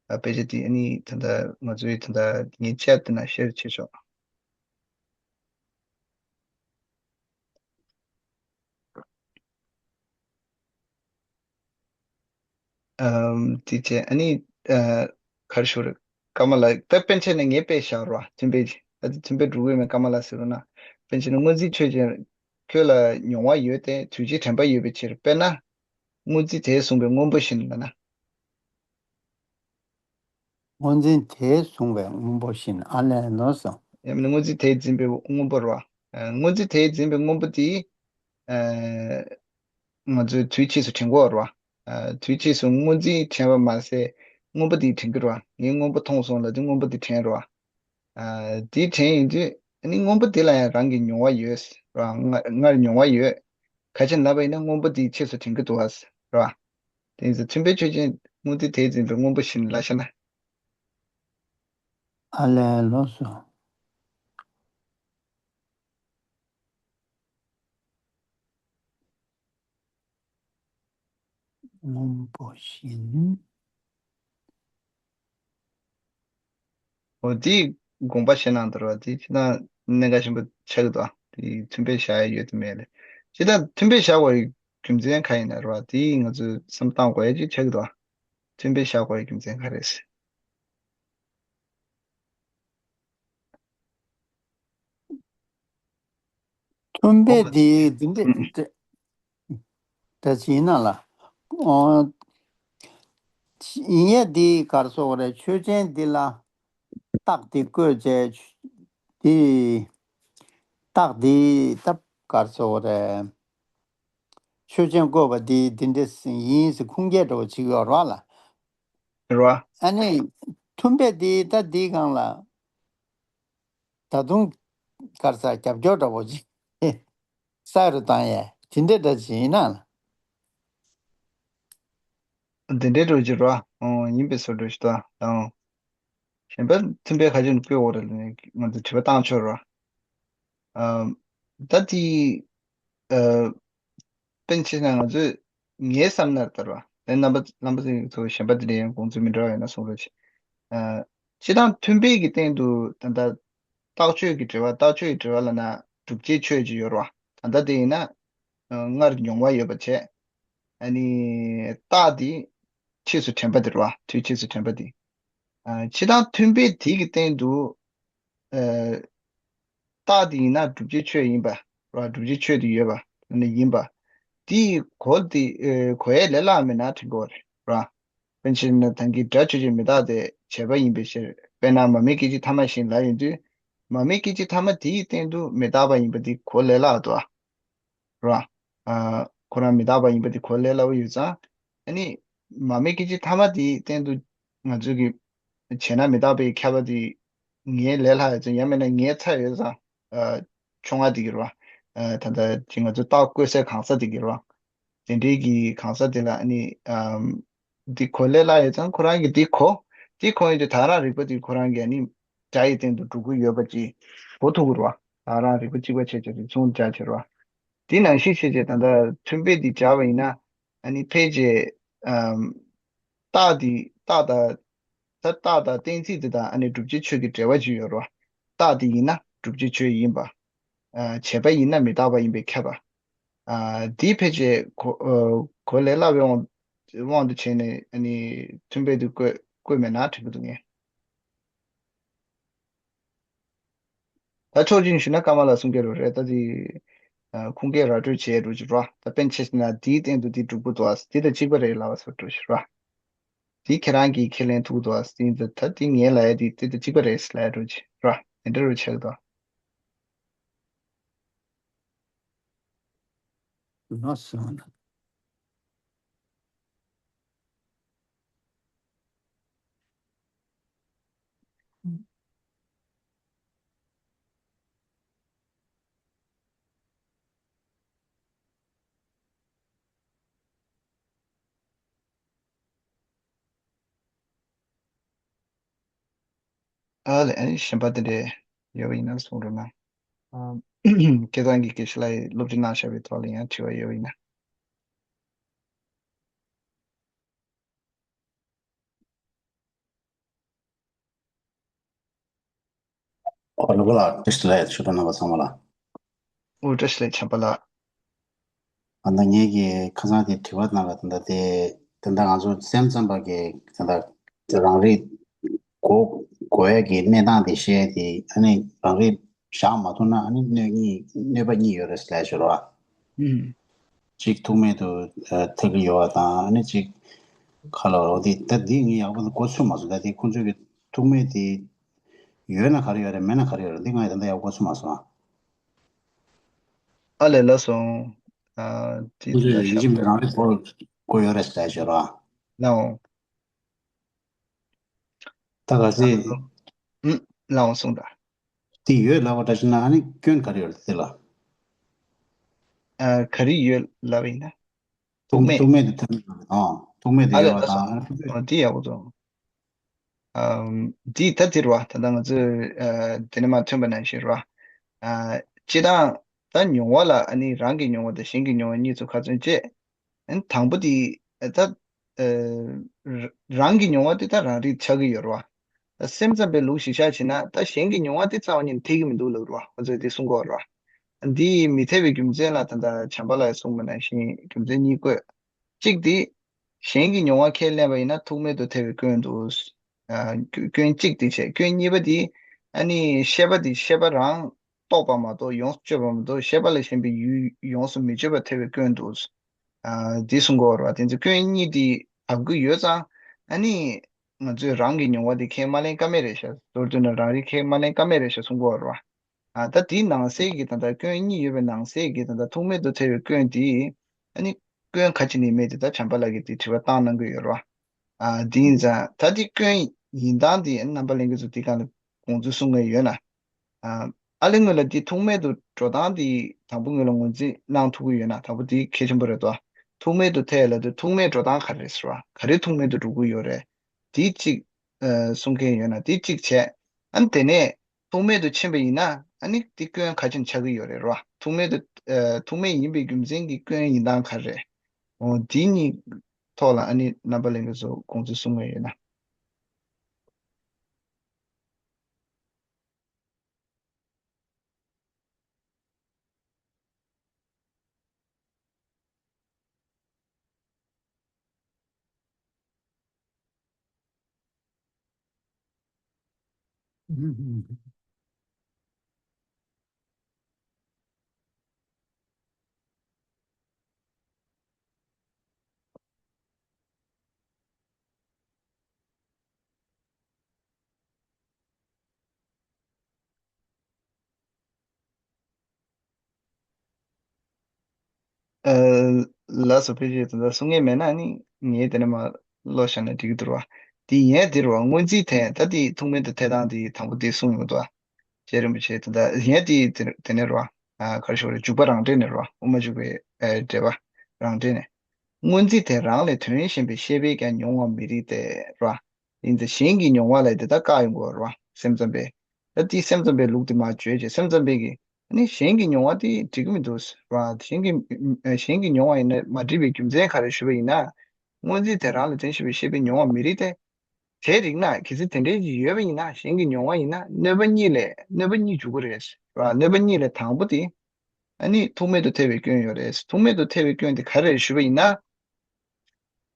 ཨ་དཔེ་ཆ་དེ་ཨ་ནི་ད་ལྟ་ང་ཚོའི་ད་ལྟ་ངའི་ཆེད་དུ་ན་ཤེར་བྱེད་ཆོག་ཨམ། དེ་བྱས་ཨ་ནི་ཨ་ག་རེ་ཞུ་རེད། ཀ་མ་ལ་ད་པཎ་ཆེན་ནི་ངས་དཔེ་བཞག་རོགས། མཐུན་དཔེ་ད་དེ་མཐུན་དཔེ་འགྲོ་གི་མེད། ཀ་མ་ལ་ཟེར་རོགས་གནང་། པཎ་ཆེན་ནི་སྔོན་རྩིས་ཆོས་ཅན། ཁྱོད་ལ་མྱོང་བ་ཡོད་དེ་དུས་བཅད་དྲན་པ་ཡོད་པའི་ཕྱིར། དཔེར་ན། སྔོན་རྩིས་དེས་བཟུང་བའི་སྔོན་པོ་བཞིན་ལབ་ན། སྔོན་རྩིས་དེས་བཟུང་བའི་སྔོན་པོ་བཞིན་ཨ་ལས་ལོ་སོ། ཡང་མིན་ན་སྔོན་རྩིས་དེས་འཛིན་པའི་སྔོན་པོ་རེད་པ། ཨ་སྔོན་རྩིས་དེས་འཛིན་པའི་སྔོན་པོ་དེ། ཨ་ང་ཚོས་དུས་ཕྱིས་སུ་དྲན་གྱི་ཡོད་རེད་པ། ཨ་དུས་ཕྱིས་སུ་སྔོན་རྩིས་དྲན་པ་མ་ཟད་སྔོན་པོ་དེ་དྲན་གྱི་རེད་པ། ངས་སྔོན་པོ་མཐོང་སོང་ལབ་དུས་སྔོན་པོ་དེ་དྲན་རེད་པ། ཨ་དེ་དྲན་ཡོང་དུས་ཨ་ནི་སྔོན་པོ་དེ་ལ་ཡང་རང་གི་མྱོང་བ་ཡོད་རེད་པ། ང་སྔར་མྱོང་བ་ཡོད། ག་ཅི་ལབ་པ་ཡིན་ན་སྔོན་པོ་དེ་ཕྱིས་སུ་དྲན་གྱི་འདུག་པ་རེད་པ། དེ་ཡིན་ཙང་མཐུན་དཔེ་ཆོས་ཅན་སྔོན་རྩིས་དེས་འཛིན་པའི་སྔོན་པོ་བཞིན་ལབ་ཤེ་ན། ཨ་ལས་ལོ་སོ། སྔོན་པོ་བཞིན། འོ་དེའི་དགོངས་པ་བཞེས་གནང་འདུག་ར། དེ་ཅི་ན་གནད་འགག་ཆེན་པོ་ཆགས་ཀྱི་འདུག་དེ་མཐུན་དཔེ་བཞག་ཡ་ཡོད་དམ་མེད་ལས། ཅི་ད་མཐུན་དཔེ་བཞག་པའི་རྒྱུ་མཚན་ག་ཡིན་ན་ར། དེ་ང་ཚོས་བསམ་བཏང་དགོས་ཡ་ཅིག་ཆགས་ཀྱི་འདུག་མཐུན་དཔེ་བཞག་དགོས་ཡ་རྒྱུ་མཚན་ག་རེད། མཐུན་དཔེ་འོ་དེ་འདི་འདྲ་ད་ཅི་ཡིན་ན་ལ། ཨོ། ཡིན་ཡ་འདི་གར་སོགས་རེད། ཆོས་ཅན་འདི་ལ་རྟགས་འདི་བཀོད་བྱས། འདི་རྟགས་འདི་ད་གར་སོགས་རེད། ཆོས་ཅན་བཀོད་པ་འདི་འདི་འདྲ་ཡིན་ཟེར་ཁུངས་སྐྱེལ་འདྲ་བོ་བྱེད་ཀྱི་ཡོད་རེད་བ་ལ། རེད་བ། ཨ་ནི་མཐུན་དཔེ་འདི་ད་འདིའི་སྒང་ལ་ད་དུང་གར་ས་རྒྱབ་སྐྱོར་འདྲ་བོ་ཅིག་ས་རུ་བཏང་ཡས་དེ་འདྲ་འདྲ་ཅིག་ཡིན་ན་ལ། དེ་འདྲའི་འགྲོ་གི་རེད་བ། ཨོ་ཡིན་པའི་བཟོ་འདྲ་ཞིག་དང་། གཞན་པ་མཐུན་དཔེ་ཁ་ཅིག་བཀོད་འོག་རེད་ལ་ནས་ང་ཚོ་དྲི་བ་བཏང་ཆོག་རེད་བ། ཨ་ད་དེ་ཨ་དཔེར་ན་ཆ་བཞག་ན་ང་ཚོས་ངའི་བསམ་ན་ལྟར་བ་དེ་རྣམ་པ་རྣམ་པ་ཚོ་གཞན་པ་དེ་འདྲའི་ཡང་དགོངས་ཚུལ་མི་འདྲ་བ་ཡོད་ན་གསུང་རོགས་བྱེད། ཨ་སྤྱི་བཏང་མཐུན་དཔེ་གི་སྟེང་དུ་ད་ལྟ་རྟགས་ཆོས་ཀྱི་འབྲེལ་བ་རྟགས་ཆོས་ཀྱི་འབྲེལ་བ་ལབ་ན་བསྒྲུབ་བྱའི་ཆོས་ཅིག་ཡོད་རེད་བ། ད་ལྟ་དེ་ཡིན་ན་ཨ་སྔར་མྱོང་བ་ཡོད་པ་བྱས། ཨ་ནི་རྟགས་དེ་ཕྱིས་སུ་དྲན་པ་དེ་རེད་བ། དུས་ཕྱིས་སུ་དྲན་པ་དེ། ཨ་སྤྱི་བཏང་མཐུན་དཔེ་དེ་གི་སྟེང་དུ་ཨ་རྟགས་དེ་ཡིན་ན་བསྒྲུབ་བྱའི་ཆོས་ཡིན་པ་རེད་བ། བསྒྲུབ་བྱའི་ཆོས་དེ་ཡོད་པ་ནི་ཡིན་པ། དེ་གོ་དེ་ཨ་གོ་ཡས་ལས་སླ་མེད་ན་དྲན་གི་རེད་བ། དཔེར་ན་ཆ་བཞག་ན་ད་གིན་སྒྲ་ཆོས་ཅན་མི་རྟག་སྟེ་བྱས་པ་ཡིན་པའི་ཕྱིར། དཔེར་ན་མ་དམིགས་སྐད་ཅིག་ཐ་མ་བཞིན་ལ་ཡིན་དུས། མ་དམིགས་སྐད་ཅིག་ཐ་མ་དེའི་སྟེང་དུ་མི་རྟག་པ་ཡིན་པ་དེ་གོ་ལས་སླ་འདུག་བ། རེད་བ། ཨ་ཁོ་རང་མི་རྟག་པ་ཡིན་པ་དེ་གོ་ལས་སླ་བོ་ཡོད་ཙང་། ཨ་ནི་མ་དམིགས་སྐད་ཅིག་ཐ་མ་དེའི་སྟེང་དུ་ང་ཚོས་ཀྱི་བྱས་ན་མི་རྟག་པའི་ཁྱབ་པ་དེ་ངའི་ལས་སླ་ཡོད་ཙང་། ཡང་མིན་ན་ངའི་ཚ་ཡོད་ཙང་། ཨ་ཆུང་བ་དེ་གི་རེད་བ། ཨ་ད་ལྟ་ཅིག་ང་ཚོ་རྟགས་བཀོད་སའི་གང་ཟག་དེ་གི་རེད་བ། དེ་འདྲའི་གི་གང་ཟག་དེ་ལ་ཨ་ནི་ཨམ་འདི་གོ་ལས་སླ་ཡོད་ཙང་ཁོ་རང་གིས་འདི་གོ། འདི་གོ་ཡོང་དུས་ད་རང་རིག་པ་དེ་ཁོ་རང་གིས་ཨ་ནི་སྒྲ་ཡི་སྟེང་དུ་འགྲོ་གི་ཡོད་པ་ཅིག་གོ་ཐུབ་ཀྱི་རེད་བ། ད་རང་རིག་པ་གཅིག་པ་བྱས་བྱས་རིགས་མཚུངས་སྦྱར་བྱས་རེད་བ། དེ་ནང་བཞིན་བྱས་བྱས་ད་ལྟ་མཐུན་དཔེ་འདི་སྦྱར་བ་ཡིན་ན་ཨ་ནི་ཕལ་ཆེར་ཨམ་རྟགས་འདི་རྟགས་དང་། ད་རྟགས་དང་གཏན་ཚིགས་དེ་དང་ཨ་ནི་བསྒྲུབ་བྱའི་ཆོས་ཀྱི་འབྲེལ་བ་ཅིག་ཡོད་རེད་བ། རྟགས་དེ་ཡིན་ན་བསྒྲུབ་བྱའི་ཆོས་ཡིན་པ། ཨ་བྱས་པ་ཡིན་ན་མི་རྟག་པ་ཡིན་པས་ཁྱབ་པ། ཨ་དེ་ཕལ་ཆེར་གོ་ཨ་གོ་ལས་སླ་བའི་དབང་དབང་དུ་བྱས་ནས་ཨ་ནི་མཐུན་དཔེ་དེ་བཀོད་བཀོད་མེད་ན་དྲན་གྱི་འདུག་ངས། ད་ཕྱོགས་གཅིག་ནས་ཞུས་ན་ཀརྨ་ལགས་གསུང་སྐད་རེད། ད་དེ་ཨ་ཁུངས་སྐྱེལ་ར་སྤྲོད་བྱས་འགྲོ་གི་རེད་བ། ད་དཔེར་ན་ཆ་བཞག་ན་དེའི་སྟེང་དུ་དེ་གྲུབ་ཀྱི་འདུག་ཨ། དེ་དང་གཅིག་པ་རེད་ལབ་པ་བཟོ་འདྲ་ཞིག་རེད་བ། དེ་ཁྱེད་རང་གིས་ཁས་ལེན་ཐུབ་ཀྱི་འདུག་ཨ། དེ་ད་ད་དེ་ངས་ལབ་ཡ་དེ་དེ་དང་གཅིག་པ་རེད་ལབ་ཡ་འདྲ་བོ་ཅིག་རེད་བ། དེ་འདྲ་རུ་ཆགས་ཀྱི་འདུག་ཨ། ལགས་སོ། ཨ་ལས། ཨ་ནི་གཞན་པ་དེ་འདྲས་ཡོད་པ་ཡིན་ན་གསུང་རོགས་གནང་། ཨ་སྐལ་བཟང་གིས་དགེ་བཤེས་ལགས་ཀྱིས་སློབ་ཁྲིད་གནང་བཞག་པའི་ཐོག་ལ་ཡང་དྲི་བ་ཡོད་པ་ཡིན་ན། ཨོ་ལགས་ལགས། བཀྲ་ཤིས་བདེ་ལེགས་ཆོས་གྲོགས་རྣམ་པ་ཚང་མ་ལ། ཨོ་བཀྲ་ཤིས་བདེ་ལེགས་བྱམས་པ་ལགས། ཨ་ད་ངེད་ཀྱིས་ཁ་སང་དེ་དྲི་བ་གནང་བ་ད་ལྟ་དེ་ད་ལྟ་ང་ཚོ་སེམས་ཙམ་པ་གི་ད་ལྟ་རང་རིག་གོ་གོ་ཡ་གི་གནས་སྟངས་དེ་བཤད་དེ་ཨ་ནི་རང་རིག་བཞག་མ་ཐུབ་ན་ཨ་ནི་གནོད་གཉིས་གནོད་པ་གཉིས་ཡོད་རེད་ཟེར་ལབ་ཞོར་བ། ཨུམ། གཅིག་ཐུག་མེད་དུ་ཨ་ཐལ་གྱི་ཡོད་པ་དང་ཨ་ནི་གཅིག་ཁ་ལོ་རོ་དེ་ད་འདི་ངས་ཡག་པོ་གོ་ཚོད་མ་སོང་། ད་དེ་ཁོང་ཚོས་ཀྱི་ཐུག་མེད་དེ་ཡོད་ན་ག་རེ་ཡོད་རེད། མེད་ན་ག་རེ་ཡོད་རེད། འདི་ང་ཡང་ད་ལྟ་ཡག་པོ་གོ་ཚོད་མ་སོང་ཨ། ཨ་ལས་ལགས་སོ། ཨ་དེ་ཁོང་ཚོས་ད་ཡིན་གཅིག་མིན་རང་རེ་གོ་གོ་ཡོད་རེད་ཟེར་ཞོར་བ། ལའོ། ད་ག་ཚད། ཨུམ། ལའོ་གསུངས་དང་། དེ་ཡོད་ལབ་པ་འདྲ་ཞིག་ན་ཨ་ནི་སྐྱོན་ག་རེ་ཡོད་རེད་དེ་ལ། ཨ་ག་རེ་ཡོད་ལབ་པ་ཡིན་ན། ཐུག་མེད། ཐུག་མེད་དུ་ཐོན་ཡོད་རེད། ཨང་། ཐུག་མེད་དུ་ཨ་ལས་ཡོད་པ་ལགས་སོ། དང་ཨ་ནི་ཁོང་ཚོས། ཨ་དེ་ཡག་པོ་འདུག་ཨམ་འདི་ད་དེ་རེད་བ། ད་ལྟ་ང་ཚོས་ཨ་དེ་ནས་མར་ཐོན་པ་ནང་བཞིན་རེད་བ། ཨ་སྤྱིར་བཏང་ད་མྱོང་བ་ལ་ཨ་ནི་རང་གི་མྱོང་བ་དང་གཞན་གྱི་མྱོང་བ་གཉིས་སུ་ཁ་ཚོན་བཅད། ཨ་ནི་དང་པོ་དེ་ཨ་ད་ཨ་ར་རང་གི་མྱོང་བ་དེ་ད་རང་རིག་ཆགས་ཀྱི་ཡོད་རེད་བ། ད་སེམས་ཙམ་པའི་ལུགས་ཤིག་བཞག་བྱས་ན་ད་གཞན་གྱི་མྱོང་བ་དེ་རྩ་བ་ཉིད་ནས་འཐད་ཀྱི་མི་འདུག་ལབ་རེད་བ། ང་ཚོས་དེ་གསུང་གི་ཡོད་རེད་བ། འདི་མི་འཐད་པའི་རྒྱུ་མཚན་ལ་ད་ལྟ་བྱམས་པ་ལགས་གསུངས་པ་ནང་བཞིན་རྒྱུ་མཚན་གཉིས་བཀོད། གཅིག་དེ། གཞན་གྱི་མྱོང་བ་ཁས་ལེན་པ་ཡིན་ན་ཐུག་མེད་དུ་ཐལ་བའི་སྐྱོན་འདུག་ཨ་སྐྱོན་གཅིག་དེ་བྱས། སྐྱོན་གཉིས་པ་དེ་ཨ་ནི་ཤེས་པ་དེ་ཤེས་པ་རང་རྟོགས་པ་མ་གཏོགས་ཡོངས་སུ་གཅོད་པ་མ་གཏོགས་ཤེས་པ་ལས་གཞན་པའི་ཡུལ་ཡོངས་སུ་མི་གཅོད་པར་ཐལ་བའི་སྐྱོན་འདུག་ཨ་འདི་གསུང་གི་ཡོད་རེད་བ། དེ་ཚོ་སྐྱོན་གཉིས་དེ་དག་གི་ཡོད་ཙང་ ཨ་ནི་ང་ཚོས་རང་གི་མྱོང་བ་དེ་ཁས་མ་ལེན་ཀ་མེད་རེད་ཤག་མདོར་བསྡུས་ན་རང་རིག་ཁས་མ་ལེན་ཀ་མེད་རེད་ཤག་གསུང་གི་ཡོད་རེད་བ། ཨ་ད་དེའི་ནང་གསེས་ཀྱི་ད་ལྟ་སྐྱོན་གཉིས་ཡོད་པའི་ནང་གསེས་ཀྱི་ད་ལྟ་ཐུག་མེད་དུ་ཐལ་བའི་སྐྱོན་དེ། ཨ་ནི་སྐྱོན་ག་ཅི་ནས་མེད་དེ་ད་བྱམས་པ་ལགས་ཀྱིས་དེ་དྲི་བ་བཏང་གནང་གི་ཡོད་རེད་བ། ཨ་དེ་ཡིན་ཙང་ད་དེ་སྐྱོན་ཡིན་སྟངས་དེ་རྣམ་པ་ལྷན་རྒྱས་ཚོ་དེ་སྒང་ལ་དགོངས་ཚུལ་གསུང་གི་ཡོད་ན། ཨ་ཨ་ལེ་སྔོན་ལ་དེ་ཐུག་མེད་དུ་འགྲོ་སྟངས་དེ་དང་པོ་སྔོན་ལ་ངོས་འཛིན་གནང་ཐུབ་ཀྱི་ཡོད་ན་དང་པོ་དེ་གལ་ཆེན་པོ་རེད་དོ། ཐུག་མེད་དུ་ཐལ་ལབ་དུས་ཐུག་མེད་འགྲོ་སྟངས་ག་རེ་རེད་ཟེར་བ། ག་རེ་ཐུག་མེད་དུ་འགྲོ་གི་ཡོད་རེད། དེ་གཅིག་ཨ་གསུང་མཁན་ཡོད་ན་དེ་གཅིག་བྱས། ཨ་ནི་དེ་ནས་ཐུག་མེད་དུ་ཕྱིན་པ་ཡིན་ན་ཨ་ནི་དེ་སྐྱོན་ག་ཅིག་ཆགས་ཀྱི་ཡོད་རེད་རོ། ཐུག་མེད་དུ་ཨ་ཐུག་མེད་ཡིན་པའི་རྒྱུ་མཚན་གྱི་སྐྱོན་ཡིན་སྟངས་ག་རེ་རེད། འོ་དེ་གཉིས་ཐོག་ལ་ཨ་ནི་རྣམ་པ་ལྷན་རྒྱས་ཚོ་དགོངས་ཚུལ་གསུང་གི་ཡོད་ན། ཨ་ལགས་སོ། ཕལ་ཆེར་དེ་འདྲ་གསུང་ངེས་མེད་ན་ནི་ངས་དེ་ནས་མར་བློ་བཞག་ན་འགྲིག་གི་འདུག་ར། དེ་ཡན་དེ་ར་བ་སྔོན་རྩིས་ཐད་ད་དེ་ཐུག་མེད་དུ་ཐལ་སྟངས་དེ་དང་པོ་དེ་གསུངས་ཡོང་འདུག་ཨ། རྗེ་རིན་པོ་ཆེ་དེ་འདྲ་ཡན་དེ་དེ་ནས་ར་བ། ཨ་ག་རེ་ཞུ་དགོས་རེད། འཇུག་པ་རང་འགྲེལ་ནས་ར་བ། དབུ་མ་འཇུག་པའི་ཨ་འགྲེལ་པ་རང་འགྲེལ་ནས། སྔོན་རྩིས་ཐད་རང་ལས་དོན་གཞན་པའི་ཤེས་པས་ཀྱང་མྱོང་བ་མི་རིགས་ཏེ་ར་བ། ཡིན་ཙང་གཞན་གྱི་མྱོང་བ་ལ་དེ་ལྟར་བཀག་ཡོང་དགོས་རེད་བ། སེམས་ཙམ་པས། ད་དེ་སེམས་ཙམ་པའི་ལུགས་དེ་མར་བརྗོད་བྱས། སེམས་ཙམ་པས་ཀྱིས་ནི་གཞན་གྱི་མྱོང་བ་དེ་འགྲིག་གི་མི་འདུག་རེད་བ། གཞན་གྱི་གཞན་གྱི་མྱོང་བ་ཡིན་ན་མ་འགྲིག་པའི་རྒྱུ་མཚན་ག་རེ་ཞུས་པ་ཡིན་ན། སྔོ་འཛིན་དེ་རང་ལ་དོན་ཤེས་པའི་ཤེས་པའི་མྱོང་བ་མི་རིགས་ཏེ། དེ་རིགས་ན་གལ་སྲིད་དེ་འདྲའི་ཞིག་ཡོད་པ་ཡིན་ན་གཞན་གྱི་མྱོང་བ་ཡིན་ན་གནོད་པ་གཉིས་ལས་གནོད་པ་གཉིས་འཇུག་གི་རེད་བ། གནོད་པ་གཉིས་ལས་དང་པོ་དེ། ཨ་ནི་ཐུག་མེད་དུ་ཐལ་བའི་སྐྱོན་ཡོད་རེད། ཐུག་མེད་དུ་ཐལ་བའི་སྐྱོན་དེ་ག་རེ་རེད་ཞུས་པ་ཡིན་ན།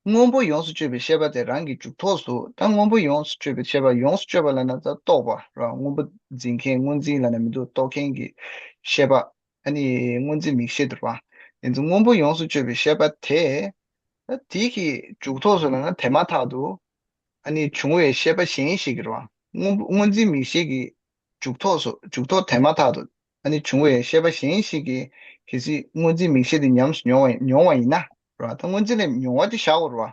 སྔོན་པོ་ཡོངས་སུ་གཅོད་པའི་ཤེས་པ་དེ་རང་གི་མཇུག་ཐོགས་སུ། ད་སྔོན་པོ་ཡོངས་སུ་གཅོད་པའི་ཤེས་པ། ཡོངས་སུ་གཅོད་པ་ལབ་ན་ད་རྟོགས་པ་ར། སྔོན་པོ་འཛིན་མཁན། སྔོ་འཛིན་ལབ་ན་མི་འདུག་རྟོགས་མཁན་གྱི་ཤེས་པ། ཨ་ནི་སྔོ་འཛིན་མིག་ཤེས་དེ་ར་བ། དེ་ཚོ་སྔོན་པོ་ཡོངས་སུ་གཅོད་པའི་ཤེས་པ་དེ། ད་དེ་གི་མཇུག་ཐོགས་སུ་ལབ་ན་དེ་མ་ཐག་ཏུ། ཨ་ནི་བྱུང་བའི་ཤེས་པ་གཞན་ཞིག་གི་ར་བ། སྔོན་པོ་སྔོ་འཛིན་མིག་ཤེས་ཀྱི་མཇུག་ཐོགས་སུ། མཇུག་ཐོགས་དེ་མ་ཐག་ཏུ། ཨ་ནི་བྱུང་བའི་ཤེས་པ་གཞན་ཞིག་གིས་གལ་སྲིད་སྔོ་འཛིན་མིག་ཤེས་དེ་ཉམས་སུ་མྱོང་བ་མྱོང་བ་ཡིན་ན་ར། ད་སྔོ་འཛིན་ལས་མྱོང་བ་དེ་བཞག་དགོས་ར།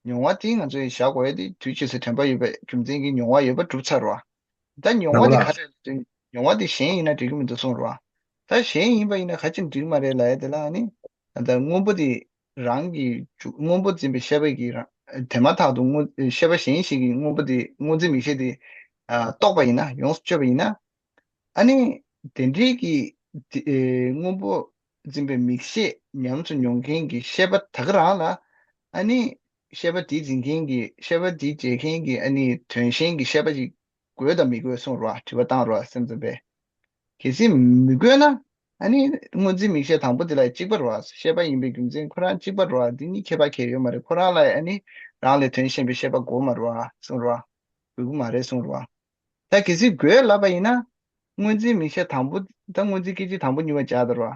མྱོང་བ་དེ་ང་ཚོས་བཞག་དགོས་ཡ་དེ་དུས་ཕྱིས་སུ་དྲན་པ་ཡོད་པའི་རྒྱུ་མཚན་གྱིས་མྱོང་བ་ཡོད་པ་གྲུབ་ཚར་ར། ད་མྱོང་བ་དེ་ག་རེ་རེད། མྱོང་བ་དེ་གཞན་ཡིན་ན་འགྲིག་གི་མི་འདུག་གསུངས་ར། ད་གཞན་ཡིན་པ་ཡིན་ན་ག་ཅི་འགྲིག་མ་རེད་ལབ་ཡ་དེ་ལ་ནི། ད་སྔོན་པོ་དེ་རང་གི་སྔོན་པོ་འཛིན་པའི་ཤེས་པ་གིས་རང་དེ་མ་ཐག་ཏུ་སྔོ་ཤེས་པ་གཞན་ཞིག་གིས་སྔོན་པོ་དེ་སྔོ་འཛིན་མིག་ཤེས་དེ་རྟོགས་པ་ཡིན་ན། ཡོངས་སུ་གཅོད་པ་ཡིན་ན། ཨ་ནི་དེ་འདྲའི་གི་དེ་ཨེ་སྔོན་པོ་འཛིན་པའི་མིག་ཤེས་ཉམས་སུ་མྱོང་མཁན་གྱི་ཤེས་པ་དེ་ག་རང་ལ། ཨ་ནི་ཤེས་པ་དེ་འཛིན་མཁན་གྱི་ཤེས་པ་དེ་འབྱེད་མཁན་གྱི་ཨ་ནི་དོན་གཞན་གྱི་ཤེས་པ་ཅིག་དགོས་དང་མི་དགོས་གསུངས་རོ། དྲི་བ་བཏང་རོ་སེམས་ཙམ་པས། གལ་སྲིད་མི་དགོས་ན། ཨ་ནི་སྔོ་འཛིན་མིག་ཤེས་དང་པོ་དེ་ལ་གཅིག་པ་རོ། ཤེས་པ་ཡིན་པའི་རྒྱུ་མཚན་ཁོ་རང་གཅིག་པ་རོ། འདི་གཉིས་ཁྱད་པར་གང་ཡང་ཡོད་མ་རེད། ཁོ་རང་ལ་ཨ་ནི་རང་ལས་དོན་གཞན་པའི་ཤེས་པ་དགོས་མ་རོ་གསུངས་རོ། དགོས་ཀྱི་མ་རེད་གསུངས་རོ། ད་གལ་སྲིད་དགོས་ལབ་པ་ཡིན་ན། སྔོ་འཛིན་མིག་ཤེས་དང་པོ། ད་སྔོ་འཛིན་སྐད་ཅིག་དང་པོ་གཉིས་པ་སྦྱར་ད་རོ།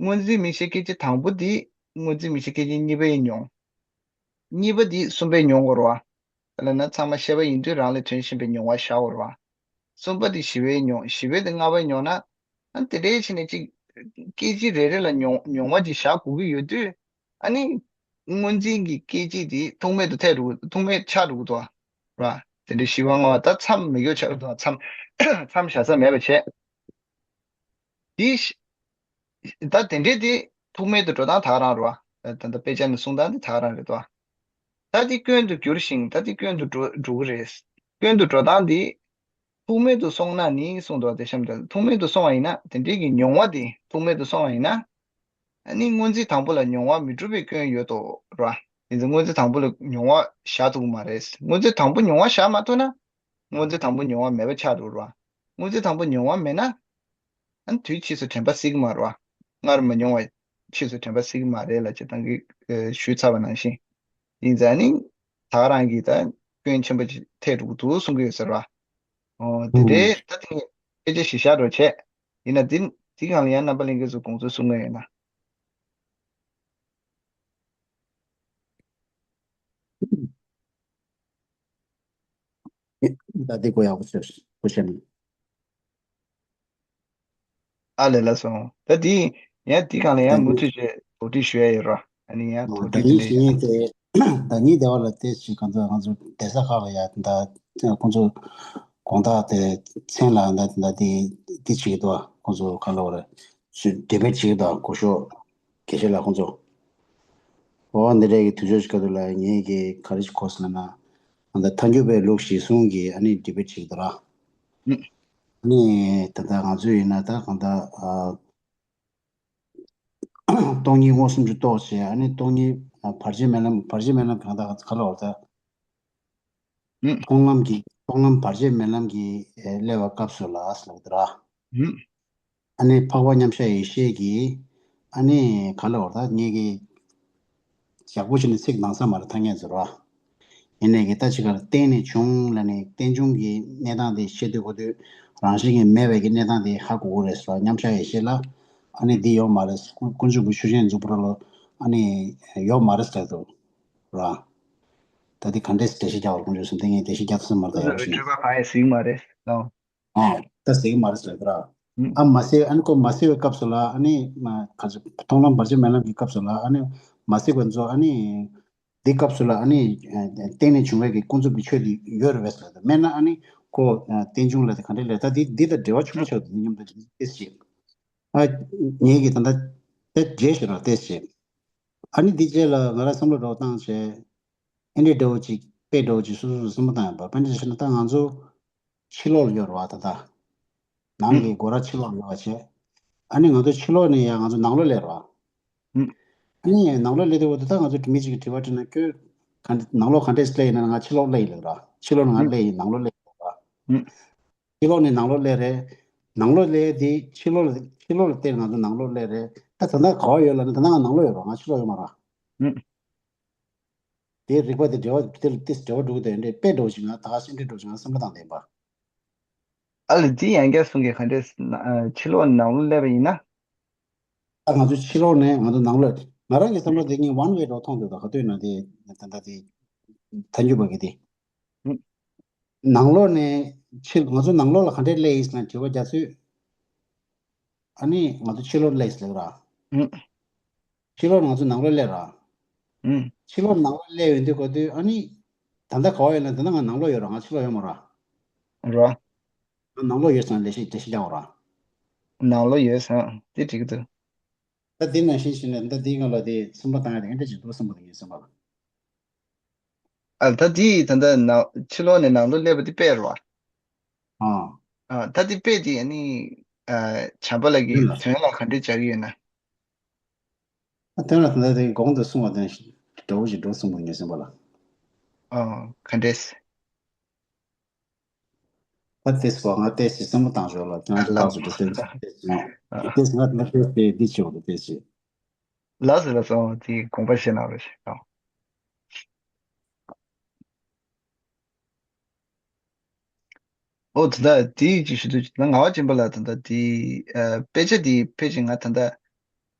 སྔོ་འཛིན་མིག་ཤེས་སྐད་ཅིག་དང་པོ་འདི་སྔོ་འཛིན་མིག་ཤེས་སྐད་ཅིག་གཉིས་པའི་མྱོང་། གཉིས་པ་འདི་གསུམ་པའི་མྱོང་དགོས་རེད་བ། ལབ་ན་ཚང་མ་ཤེས་པ་ཡིན་དུས་རང་ལས་དོན་གཞན་པའི་མྱོང་བ་བཞག་དགོས་རེད་བ། གསུམ་པ་འདི་བཞི་པའི་མྱོང་། བཞི་པའི་འདི་ལྔ་པའི་མྱོང་ན། ཨ་དེ་འདྲའི་ཕྱིན་ནས་ཅིག་སྐད་ཅིག་རེ་རེ་ལ་མྱོང་མྱོང་བ་ཅིག་བཞག་དགོས་ཀྱི་ཡོད་དུས། ཨ་ནི། སྔོ་འཛིན་གྱི་སྐད་ཅིག་འདི་ཐུག་མེད་དུ་ཐལ་འགྲོ། ཐུག་མེད་ཆགས་འགྲོ་གི་འདུག་བ། དེ་འདྲའི་བཞི་པ་ལྔ་པ་ད་མཚམས་མི་དགོས་ཆགས་འགྲོ་གི་འདུག་མཚམས་མཚམས་བཞག་ས་མེད་པ་བྱས། དེ་ཤ- ད་དེ་འདྲའི་དེ་ཐུག་མེད་དུ་འགྲོ་སྟངས་ད་ག་རང་རེད་བ། ད་ལྟ་དཔེ་ཆ་ནས་གསུང་སྟངས་དེ་ད་ག་རང་རེད་དོ། ད་དེ་སྐྱོན་དུ་འགྱུར་ཞིང་ད་དེ་སྐྱོན་དུ་འགྲོ་འགྲོ་གི་རེད། སྐྱོན་དུ་འགྲོ་སྟངས་དེ། ཐུག་མེད་དུ་སོང་ན་ནི་གསུངས་འདུག་དེ་གཤམ་དུ་ཐུག་མེད་དུ་སོང་བ་ཡིན་ན་དེ་འདྲའི་གི་མྱོང་བ་དེ་ཐུག་མེད་དུ་སོང་བ་ཡིན་ན། ཨ་ནི་སྔོ་འཛིན་དང་པོ་ལ་མྱོང་བ་མི་འགྲུབ་པའི་སྐྱོན་ཡོད་དོ་ར། ཡིན་ཙང་སྔོ་འཛིན་དང་པོ་ལ་མྱོང་བ་བཞག་ཐུབ་ཀྱི་མ་རེད། སྔོ་འཛིན་དང་པོ་མྱོང་བ་བཞག་མ་ཐུབ་ན། སྔོ་འཛིན་དང་པོ་མྱོང་བ་མེད་པ་ཆགས་འགྲོ་ར། སྔོ་འཛིན་དང་པོ་མྱོང་བ་མེད་ན། ཨ་ནི་དུས་ཕྱིས་སུ་དྲན་པ་སྲིད་ཀྱི་མ་རེད་བ། སྔར་མ་མྱོང་བ་ཕྱིས་སུ་དྲན་པ་སྲིད་ཀྱི་མ་རེད་ལབ་ཅེས་ཏང་གིས་ཨ་ཞུས་ཚར་བ་ནང་བཞིན། ཡིན་ཙང་ནི་ད་ག་རང་གིས་ད་སྐྱོན་ཆེན་པོ་ཅིག་ཐེབས་འགྲོ་གི་འདུག་གསུང་གི་ཡོད་ཟེར་བ། ཨོ་དེ་འདྲའི་ད་དེ་ངས་སྐད་ཆ་ཞིག་བཤད་རོགས་བྱས། ཡིན་ན་འདི་འདི་སྒང་ལ་ཡང་རྣམ་པ་ལྷན་རྒྱས་ཚོ་དགོངས་ཚུལ་གསུང་གི་ཡོད་ན། ད་འདི་གོ་ཡག་པོ་བྱས་གོ་བྱས་ནས། ཨ་ལས་ལ་སོང་། ད་དེ་ཡང་དེ་གང་ལ་ཡང་མུ་མཐུད་བྱས་དོགས་འདྲི་ཞུ་ཡ་ཡོད་ར། ཨ་ནི་ཡང་དོགས་འདྲི་དེ་འདྲ་ཞུ་ཡ་ཡོད། ད་ཉིད་དེ་བ་ལ་དེ་ཞིག་གང་ཚོད་ང་ཚོ་བསྡད་ས་ཁག་ལ་ཡ་ད་ཁོང་ཚོ་དགོང་དག་དེ་མཚན་ལ་ད་ད་དེ་དེ་བྱེད་ཀྱི་འདུག་ཁོང་ཚོ་ག་ལ་བ་རེད། ཌི་བེ་ཊི་བྱེད་ཀྱི་འདུག་གོ་ཤོག་དགེ་བཤེས་ལགས་ཁོང་ཚོ། འོ་འདི་འདྲའི་གི་དུས་ཚོད་ཅིག་ག་དུས་ལ་ངེད་ཀྱི་ག་རེ་ཞིག་གོ་སོང་ལབ་ན། ད་ལྟ་མཐའ་འཁྱོངས་པའི་ལུགས་གཞིར་བཟུང་གི་ཨ་ནི་ཌི་བེ་ཊི་བྱེད་ཀྱི་འདུག་ར། ཨ་ནི་ད་ལྟ་ང་ཚོ་ཡིན་ན་ད་གང་ལྟར་ཨ། སྟོང་ཉིད་མངོན་སུམ་གྱི་རྟོགས་བྱས་ཨ་ནི་སྟོང་ཉིད་ཨ་བར་ཆད་མེད་ལམ་བར་ཆད་མེད་ལམ་གང་ལྟར་ག་ལ་བར་ཐལ། མཐོང་ལམ་གྱི་མཐོང་ལམ་བར་ཆད་མེད་ལམ་གྱི་ཨེ་སླེབས་པའི་སྐབས་སུ་ལ་ཟེར་ལབ་ཀྱི་འདུག་ར། ཨ་ནི་འཕགས་པ་མཉམ་གཞག་ཡེ་ཤེས་ཀྱི་ཨ་ནི་ག་ལ་བར་ཐལ་ངེད་ཀྱི་ཡག་པོ་བྱས་ནས་ཚིག་ནང་ས་མ་རེད་ཐ་སྙད་ཟེར་བ། ཡིན་ནའི་གི་ད་ཅི་གར་རྟེན་ནས་བྱུང་ལ་ནི་རྟེན་འབྱུང་གི་གནས་སྟངས་དེ་ཤེས་དུས་གོ་དུས་རང་བཞིན་གྱིས་མེད་པའི་གི་གནས་སྟངས་དེ་ཧ་གོ་གི་རེད་ཟེར་བ། མཉམ་གཞག་ཡེ་ཤེས་ལ་ཨ་ནི་འདི་ཡོད་མ་རེད། ཀུན་རྫོབ་ཀྱི་ཆོས་ཅན་གཟུགས་པོ་ར་ལོ་ཨ་ནི་ཡོད་མ་རེད་ཟེར་འདུག་ར། ད་འདི་ག་འདྲས་འགྲེལ་བཤད་རྒྱག་པར་ཀུན་རྫོབ་སེམས་ལྡན་ངས་འགྲེལ་བཤད་རྒྱག་ཐུབ་ས་མ་རེད་ད་ཡག་པོ་ཞིག་ཡིན། སྤྲོས་པ་གང་ཡང་ཟིག་མ་རེད་ལོ། ཨ་ད་ཟེར་གི་མ་རེད་ཟེར་གི་ར། ཨ་མ་ཟེར་ཨ་ནི་ཁོ་མ་ཟེར་བའི་སྐབས་སུ་ལ་ཨ་ནི་མ་ག་ཚོད་མཐོང་ལམ་བར་ཆད་མེད་ལམ་གྱི་སྐབས་སུ་ལ་ཨ་ནི་མ་ཟེར་བའི་ཚོ་ཨ་ནི་འདི་སྐབས་སུ་ལ་ཨ་ནི་ཨ་གཏན་ནས་བྱུང་བའི་གི་ཀུན་རྫོབ་ཀྱི་ཆོས་འདི་ཡོད་རེད་པས་ཟེར་གི་མེད་ན་ཨ་ནི་ཁོ་ཨ་རྟེན་འབྱུང་ལ་དེ་ག་འདྲས་ལས་ད་འདི་འདི་དང་འབྲེལ་བ་ཆེན་པོ་ཆགས་འདུག་སྙམ་དུ་ཏོག་ཙམ་ཅིག་ཨ་ངེད་ཀྱི་ད་ལྟ་དེ་རྗེས་ཤོད་ར་ཏོག་ཙམ་ཅིག་ཨ་ནི་འདི་རྗེས་ལ་ང་རང་བསམ་བློ་འདྲ་བོ་བཏང་བྱས། ཨེ་འདྲའི་འདྲ་བོ་ཅིག་དཔེ་འདྲ་བོ་ཅིག་སོ་སོ་སོ་བསམ་བློ་བཏང་ཡོད་པ། དཔེ་འདྲ་བྱས་ན་ད་ང་ཚོ་ཕྱི་ལོགས་ལ་ཡོད་རེད་བ། ད་ལྟ་ནང་གི་སྒོ་ར་ཕྱི་ལོགས་ལ་ཡོད་པ་བྱས། ཨ་ནི་ང་ཚོ་ཕྱི་ལོགས་ནས་ཡང་ང་ཚོ་ནང་ལོགས་སླེབས་རེད་བ། ཨ་ནི་ནང་ལོགས་སླེབས་དུས་འོ་ད་ད་ང་ཚོ་མི་གཅིག་གིས་དྲི་བ་དྲིས་ན་ཁྱོད་ག་ནང་ལོགས་ག་འདྲས་སླེབས་ཡིན་ན། ང་ཕྱི་ལོགས་སླེབས་ཡིན་ལབ་ར། ཕྱི་ལོགས་ནས་ང་སླེབས་ཡིན་ནང་ལོགས་སླེབས་ཡིན་ལབ་ར། ཕྱི་ལོགས་ནས་ནང་ལོགས་སླེབས་རེད། ནང་ལོགས་སླེབས་དེ་ཕྱི་ལོགས་ལ་ཕྱི་ལོགས་ལ་བལྟས་ང་ཚོ་ནང་ལོགས་སླེབས་རེད། ད་ད་ལྟ་ག་བ་ཡོད་ལབ་ན་ད་ལྟ་ང་ནང་ལོགས་ཡོད་རེད། ང་ཕྱི་ལོགས་ཡོད་མ་རེད། དེའི་རིག་པ་དེ་འབྲེལ་བ་དེ་ལ་ཏིས་འབྲེལ་བ་འགྲོ་གི་འདུག་དེ་འདྲའི་དཔེ་འདྲ་བོ་ཞིག་ང་ད་ག་སེ་འདྲའི་འགྲོ་ཞིག་ང་བསམ་བློ་བཏང་བསྡད་པ། ཨ་ལས་འདི་ཡང་བསྐྱར་གསུང་གི་ག་འདྲས་ཕྱི་ལོགས་ནང་ལོགས་སླེབས་པ་ཡིན་ན། ད་ང་ཚོ་ཕྱི་ལོགས་ནས་ང་ཚོ་ནང་ལོགས་ང་རང་གི་བསམ་བློ་དེ་ངས་ཝན་ཝེ་འགྲོ་མཐོང་འདུག་ད་ག་དུས་ན་དེ་ད་ལྟ་དེ་ཐལ་འགྱུར་བ་གི་དེ། ནང་ལོགས་ནས་ཕྱི་ང་ཚོ་ནང་ལོགས་ལ་ག་འདྲས་སླེབས་ཡིན་ཟེར་ན་དྲི་བ་རྒྱག་ཚུལ། ཨ་ནི་ང་ཚོ་ཕྱི་ལོགས་སླེབས་ཟེར་ར། ཕྱི་ལོགས་ང་ཚོ་ནང་ལོགས་སླེབས་ར། ཕྱི་ལོགས་ནང་ལོགས་སླེབས་ཡོང་དུས་གོ་དུས་ཨ་ནི། ད་ལྟ་ག་བ་ཡོད་ན་ད་ལྟ་ང་ནང་ལོགས་ཡོད་ར། ང་ཕྱི་ལོགས་ཡོད་མ་ར། ར། ང་ནང་ལོགས་ཡོད་ཟེར་ན་ལས་ཤིག་འགྲེལ་བཤད་རྒྱག་ར། ནང་ལོགས་ཡོད་ཟེར་ན་དེ་འགྲིག་གི་འདུག་ད་དེ་ནང་བཞིན་བྱས་ནས་ད་དེའི་སྒང་ལ་དེ་སེམས་པ་བཏང་ཡ་དེ་ཨེ་འདྲ་ཅིག་འདུག་བསམ་པ་དང་ངའི་སེམས་པ་ལ། ཨ་ད་དེ་ད་ལྟ་ནང་ཕྱི་ལོགས་ནས་ནང་ལོགས་སླེབས་པ་དེ་དཔེ་རེད་བ། ཨ། ཨ་ད་དེ་དཔེ་དེ་ཨ་ནི་ཨ་བྱམས་པ་ལགས་ཀྱིས་དོན་ལ་ག་འདྲས་སྦྱར་གྱི་ཡོད་ན། ཨ་དོན་ལ་ད་ལྟ་དེ་གོང་དུ་གསུངས་པ་དང་འདྲ་བོ་ཞིག་འགྲོ་སོང་བ་ངའི་སེམས་པ་ལ། ཨ་ག་འདྲས། ད་ཏེས་པ་ང་ཏེས་སི་བསམ་བློ་བཏང་ཞོར་ལ་ཁྱེད་རང་ཚོ་ལགས་སོ་ཏེས་སི་ཏེས་སི་ཏེས་སི་ང་ང་ཏེས་སི་འདི་ཆེ་བ་ཏེས་སི། ལགས་སོ་ལགས་སོ་དེ་དགོངས་པ་བཞེས་གནང་རོགས་ཞེས་དང་། ཨོ་ད་ལྟ་དེ་ཅིག་ཞུ་དུས་ང་ང་བ་ཅན་པ་ལ་ད་ལྟ་དེ་དཔེ་ཆ་དེ་ཕལ་ཆེར་ང་ད་ལྟ་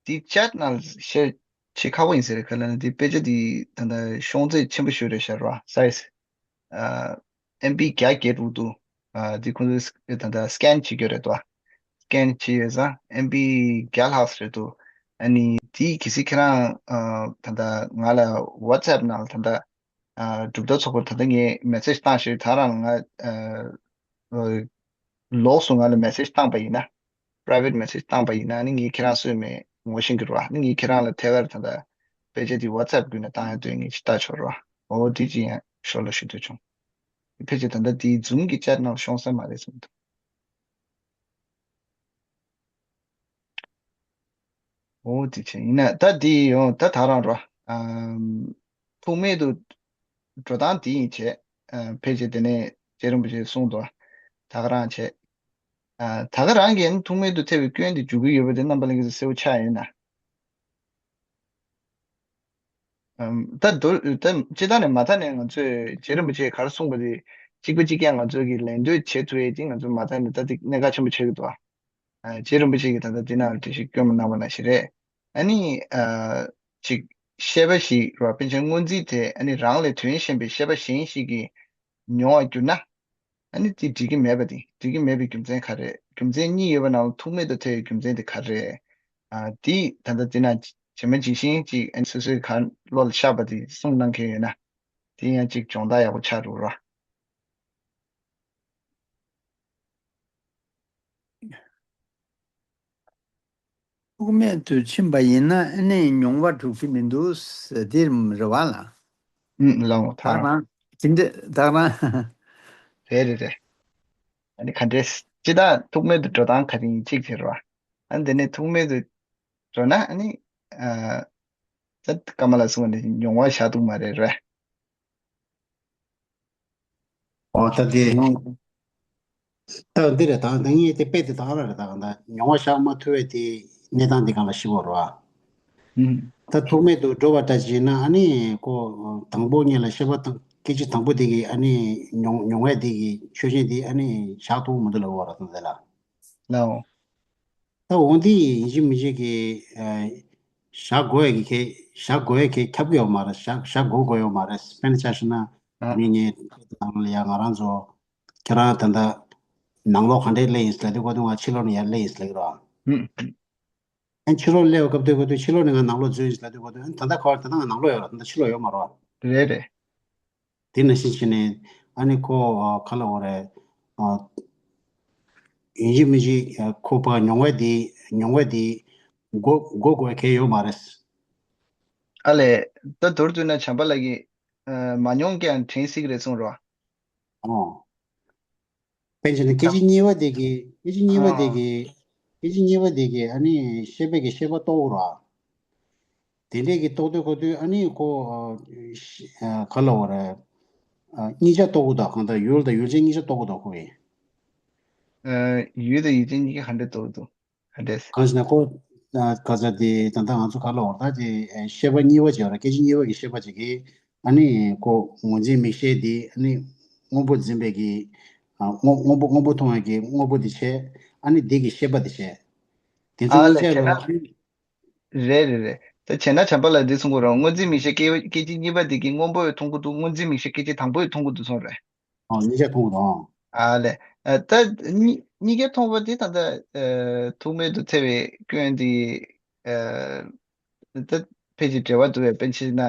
དེ་ཅེཊ་ནང་ཤེར་བྱེད་ཁག་པོ་ཡིན་ཟེར་ག་ལ་ན་དེ་དཔེ་ཆ་དེ་ད་ལྟ་ཤོང་ཚད་ཆེན་པོ་ཞིག་རེད་ཤག་ར་སའི་ཛི། ཨ་ཨེམ་བི་བརྒྱ་བརྒྱད་འདུག་ཨ་དེ་ཁོང་ཚོས་ད་ལྟ་སི་ཀེན་བྱེད་ཀྱི་རེད་དོ། སི་ཀེན་བྱེད་ཡོད་ཙང་ཨེམ་བི་བརྒྱ་ལྷག་རེད་འདུག་ཨ་ནི་དེ་གལ་སྲིད་ཁྱེད་རང་ཨ་ད་ལྟ་ང་ལ་ཝ་ཊི་སི་ཨེབ་ནང་ལ་ད་ལྟ་ཨ་གྲུབ་མཐའ་ཚོགས་པར་ད་ལྟ་ངས་མེ་སེ་ཇི་བཏང་ཞིག་ད་རང་ལ་ང་ཨ་ལོགས་སུ་ང་ལ་མེ་སེ་ཇི་བཏང་པ་ཡིན་ན། པ་རའི་ཝེ་ཊི་མེ་སེ་ཇི་བཏང་པ་ཡིན་ན་ནི་ངས་ཁྱེད་རང་སུ་ཡིན་མིན་ངོ་ཤེས་ཀྱི་རེད་བ། ནི་ངས་ཁྱེད་རང་ལ་ཐད་ཀར་ད་ལྟ་དཔེ་ཆ་དེ་ཝ་ཊི་སི་ཨེབ་བརྒྱུད་ནས་བཏང་ཡ་འདོད་ངས་ཅིག་ལྟ་ཆོག་རེད་བ། འོ་དེ་ཅི་ཡང་ཞོར་ལ་ཞུ་འདོད་བྱུང་། ཕལ་ཆེར་ད་ལྟ་དེའི་ཛུམ་གྱི་ཅེཊ་ནང་ལ་ཤོང་ས་མ་རེད་བསམ་འདུག་འོ་དེ་བྱས་ཡིན་ན་ད་དེ་ཡོང་ད་ད་རང་རོ། ཨམ། ཐུག་མེད་དུ་འགྲོ་སྟངས་དེ་ཡིན་བྱས། ཨ་ཕལ་ཆེར་དེ་ནས་རྗེ་རིན་པོ་ཆེས་གསུངས་འདུག་ད་ག་རང་བྱས། ཨ་ད་ག་རང་གིས་ཐུག་མེད་དུ་ཐེབས་པའི་སྐྱོན་དེ་འཇུག་གི་ཡོད་པ་དེ་རྣམ་པ་ལྷན་རྒྱས་ཚོ་གསལ་པོ་ཆགས་ཡོད་ན། ཨམ། ད་མདོར་ད་སྤྱིར་བཏང་ནས་མ་མཐའ་ནས་ང་ཚོས་རྗེ་རིན་པོ་ཆེས་ག་རེ་གསུངས་པ་དེ་གཅིག་པ་གཅིག་རྐྱང་ང་ཚོས་ཀྱིས་ལད་ཟློས་བྱེད་ཐུབ་ཡས་ཀྱི་ང་ཚོ་མ་མཐའ་ནས་ད་དེ་གནད་འགག་ཆེན་པོ་ཆགས་ཀྱི་འདུག་ཨ་རྗེ་རིན་པོ་ཆེ་གིས་ད་ལྟ་འདི་ནང་ལ་འགྲེལ་བཤད་སྐྱོན་མ་གནང་བ་ནང་བཞིན་རེད། ཨ་ནི་ཨ་ཅིག་ཤེས་པ་ཞིག་རོ། པཎ་ཆེན་སྔོན་རྩིས་དེ་ཨ་ནི་རང་ལས་དོན་གཞན་པའི་ཤེས་པ་གཞན་ཞིག་གིས་མྱོང་བར་གྱུར་ན། ཨ་ནི་དེ་འགྲིག་གི་མེད་པ་དེ། འགྲིག་གི་མེད་པའི་རྒྱུ་མཚན་ག་རེ་རེད། རྒྱུ་མཚན་གཉིས་ཡོད་པ་ནང་ཐུག་མེད་དུ་ཐལ་བའི་རྒྱུ་མཚན་དེ་ག་རེ་རེད། ཨ་དེ་ད་ལྟ་དེ་ན་ཇི་མ་ཇི་བཞིན་ཅིག་ཨ་ནི་སོ་སོའི་ག་བློ་ལ་ཤར་བ་དེ་གསུངས་གནང་མཁན་ཡོད་ན། དེ་ཡང་ཅིག་སྦྱོང་བརྡར་ཡག་པོ་ཆགས་འགྲོ་ར། ཐུག་མེད་དུ་ཕྱིན་པ་ཡིན་ན་ཨ་ནི་མྱོང་བ་འགྲུབ་ཀྱི་མི་འདུག་ཟེར་དེ་རེད་བ་ལ། ཨུམ་ལའོ་ད་རང་། དེ་འདྲ་ད་རང་། རེད་རེད་རེད། ཨ་ནི་ག་འདྲས་ཅི་ད་ཐུག་མེད་དུ་འགྲོ་སྟངས་ག་རེ་ཡིན་གཅིག་དེ་རེད་བ། ཨ་ནི་དེ་ནས་ཐུག་མེད་དུ་འགྲོ་ན་ཨ་ནི། ཨ་ད་ཀ་མ་ལ་གསུངས་པ་ནི་མྱོང་བ་བཞག་ཐུབ་མ་རེད་རེད། ཨོ་ད་དེ། ད་འདི་རེད། ད་ད་ངས་དེ་དཔེ་དེ་ད་ག་རང་རེད། ད་ག་ད་མྱོང་བ་བཞག་མ་ཐུབ་པའི་དེ་གནས་སྟངས་དེ་གང་ལ་ཤི་བ་རེད་བ། ད་ཐུག་མེད་དུ་འགྲོ་བ་འདྲ་ཞིག་ན་ཨ་ནི་ཁོ་དང་པོ་ཉིད་ལ་ཤེས་པ་དང་སྐད་ཅིག་དང་པོ་དེ་གི་ཨ་ནི་མྱོང་མྱོང་བས་དེ་གི་ཆོས་ཅན་དེ་ཨ་ནི་བཞག་ཐུབ་མི་འདུག་ལབ་པ་རེད། ད་དེ་ལ། ལའོ། ད་འོ་འདི་ཡིན་གཅིག་མིན་གཅིག་གི་ཨ་བཞག་དགོས་ཡ་གི་ཁེ་བཞག་དགོས་ཡ་གི་ཁྱབ་ཀྱི་ཡོད་མ་རེད། བཞག་བཞག་དགོས་དགོས་ཡོད་མ་རེད། དཔེར་ན་ཆ་བཞག་ན་ཨ་མི་ངའི་ནང་ལ་ཡ་ང་རང་ཚོ་ཁྱེད་རང་ད་ལྟ་ནང་ལོགས་ག་འདྲས་སླེབས་ཡིན་ཟེར་ལབ་དུས་གོ་དུས་ང་ཕྱི་ལོགས་ནས་ཡར་སླེབས་ཡིན་ཟེར་ལབ་ཀྱི་རེད་བ། ཨུམ། ཨ་ཕྱི་ལོགས་སླེབས་སྐབས་དུས་གོ་དུས་ཕྱི་ལོགས་ནས་ང་ནང་ལོགས་འཛུལ་ཡིན་ཟེར་ལབ་དུས་གོ་དུས་ཨ་ད་ལྟ་ག་བར་ད་ལྟ་ང་ནང་ལོགས་ཡོད་རེད། ད་ལྟ་ཕྱི་ལོགས་ཡོད་མ་རེད་བ། རེད་རེད། དེ་ནང་བཞིན་བྱས་ནས་ཨ་ནི་ཁོ་ག་ལ་འོ་རེད། ཡིན་གཅིག་མིན་གཅིག་ཁོ་ཕར་མྱོང་བ་དེ་མྱོང་བ་དེ་གོ་གོ་དགོས་གལ་ཡོད་མ་རེད། ཨ་ལས། ད་མདོར་བསྡུས་ན་བྱམས་པ་ལགས་ཀྱིས་མ་མྱོང་ཀྱང་དྲན་སྲིད་ཀྱི་རེད་གསུངས་རོགས། ཨོ། དཔེར་བྱས་ན་སྐད་ཅིག་གཉིས་པ་དེ་གི་སྐད་ཅིག་གཉིས་པ་དེ་གི་སྐད་ཅིག་གཉིས་པ་དེ་གི་ཨ་ནི་ཤེས་པའི་གི་ཤེས་པ་རྟོགས་ར། དེ་འདྲས་ཀྱི་རྟོགས་དུས་ཁོ་དུས་ཨ་ནི་ཁོ་ག་ལ་འོ་རེད། གཉིས་ཆ་རྟོགས་གོ་ད་གང་ལྟར་ཡུལ་དང་ཡུལ་ཅན་གཉིས་ཆ་རྟོགས་གོ་ད་ཁོ་གི། ཡུལ་དང་ཡུལ་ཅན་གཉིས་ཀ་ག་འདྲས་རྟོགས་འདུག་ག་འདྲས། གང་ཞེ་ན་ཁོ། ག་ཚ་དེ་ད་ལྟ་ང་ཚོ་ག་ལ་འོ་ད་དེ་ཤེས་པ་གཉིས་པ་ཅིག་ཡོད་རེད། སྐད་ཅིག་གཉིས་པ་གི་ཤེས་པ་ཅིག་གིས་ཨ་ནི་ཁོ་ངོས་འཛིན་མིག་ཤེས་དེ་ཨ་ནི་སྔོན་པོ་འཛིན་པའི་གི་སྔོན་སྔོན་པོ་སྔོན་པོ་མཐོང་བའི་གི་དངོས་པོ་དེ་བྱས། ཨ་ནི་དེ་གི་ཤེས་པ་དེ་བྱས། དེ་ཚོ་ཨ་གཉིས་ལས་ཆ་བྱས་ལ་ན། ཨ་ནི། རེད་རེད་རེད། ད་བྱས་ན་བྱམས་པ་ལགས་འདི་གསུང་གི་རེད། སྔོ་འཛིན་མིག་ཤེས་སྐད་སྐད་ཅིག་གཉིས་པ་དེ་གིས་སྔོན་པོ་ཡང་མཐོང་གི་འདུག་སྔོ་འཛིན་མིག་ཤེས་སྐད་ཅིག་དང་པོ་ཡང་མཐོང་གི་འདུག་གསུངས་རེད། ཨོ་གཉིས་ཆ་མཐོང་གི་འདུག་ཨ་ལས། ད་གཉིས་གཉིས་ཀ་མཐོང་བ་དེ་ད་ལྟ་ཐུག་མེད་དུ་ཐལ་བའི་སྐྱོན་དེ་ད་ཕལ་ཆེར་འབྲེལ་བ་འདུག་པས། དཔེར་ན་ཆ་བཞག་ན་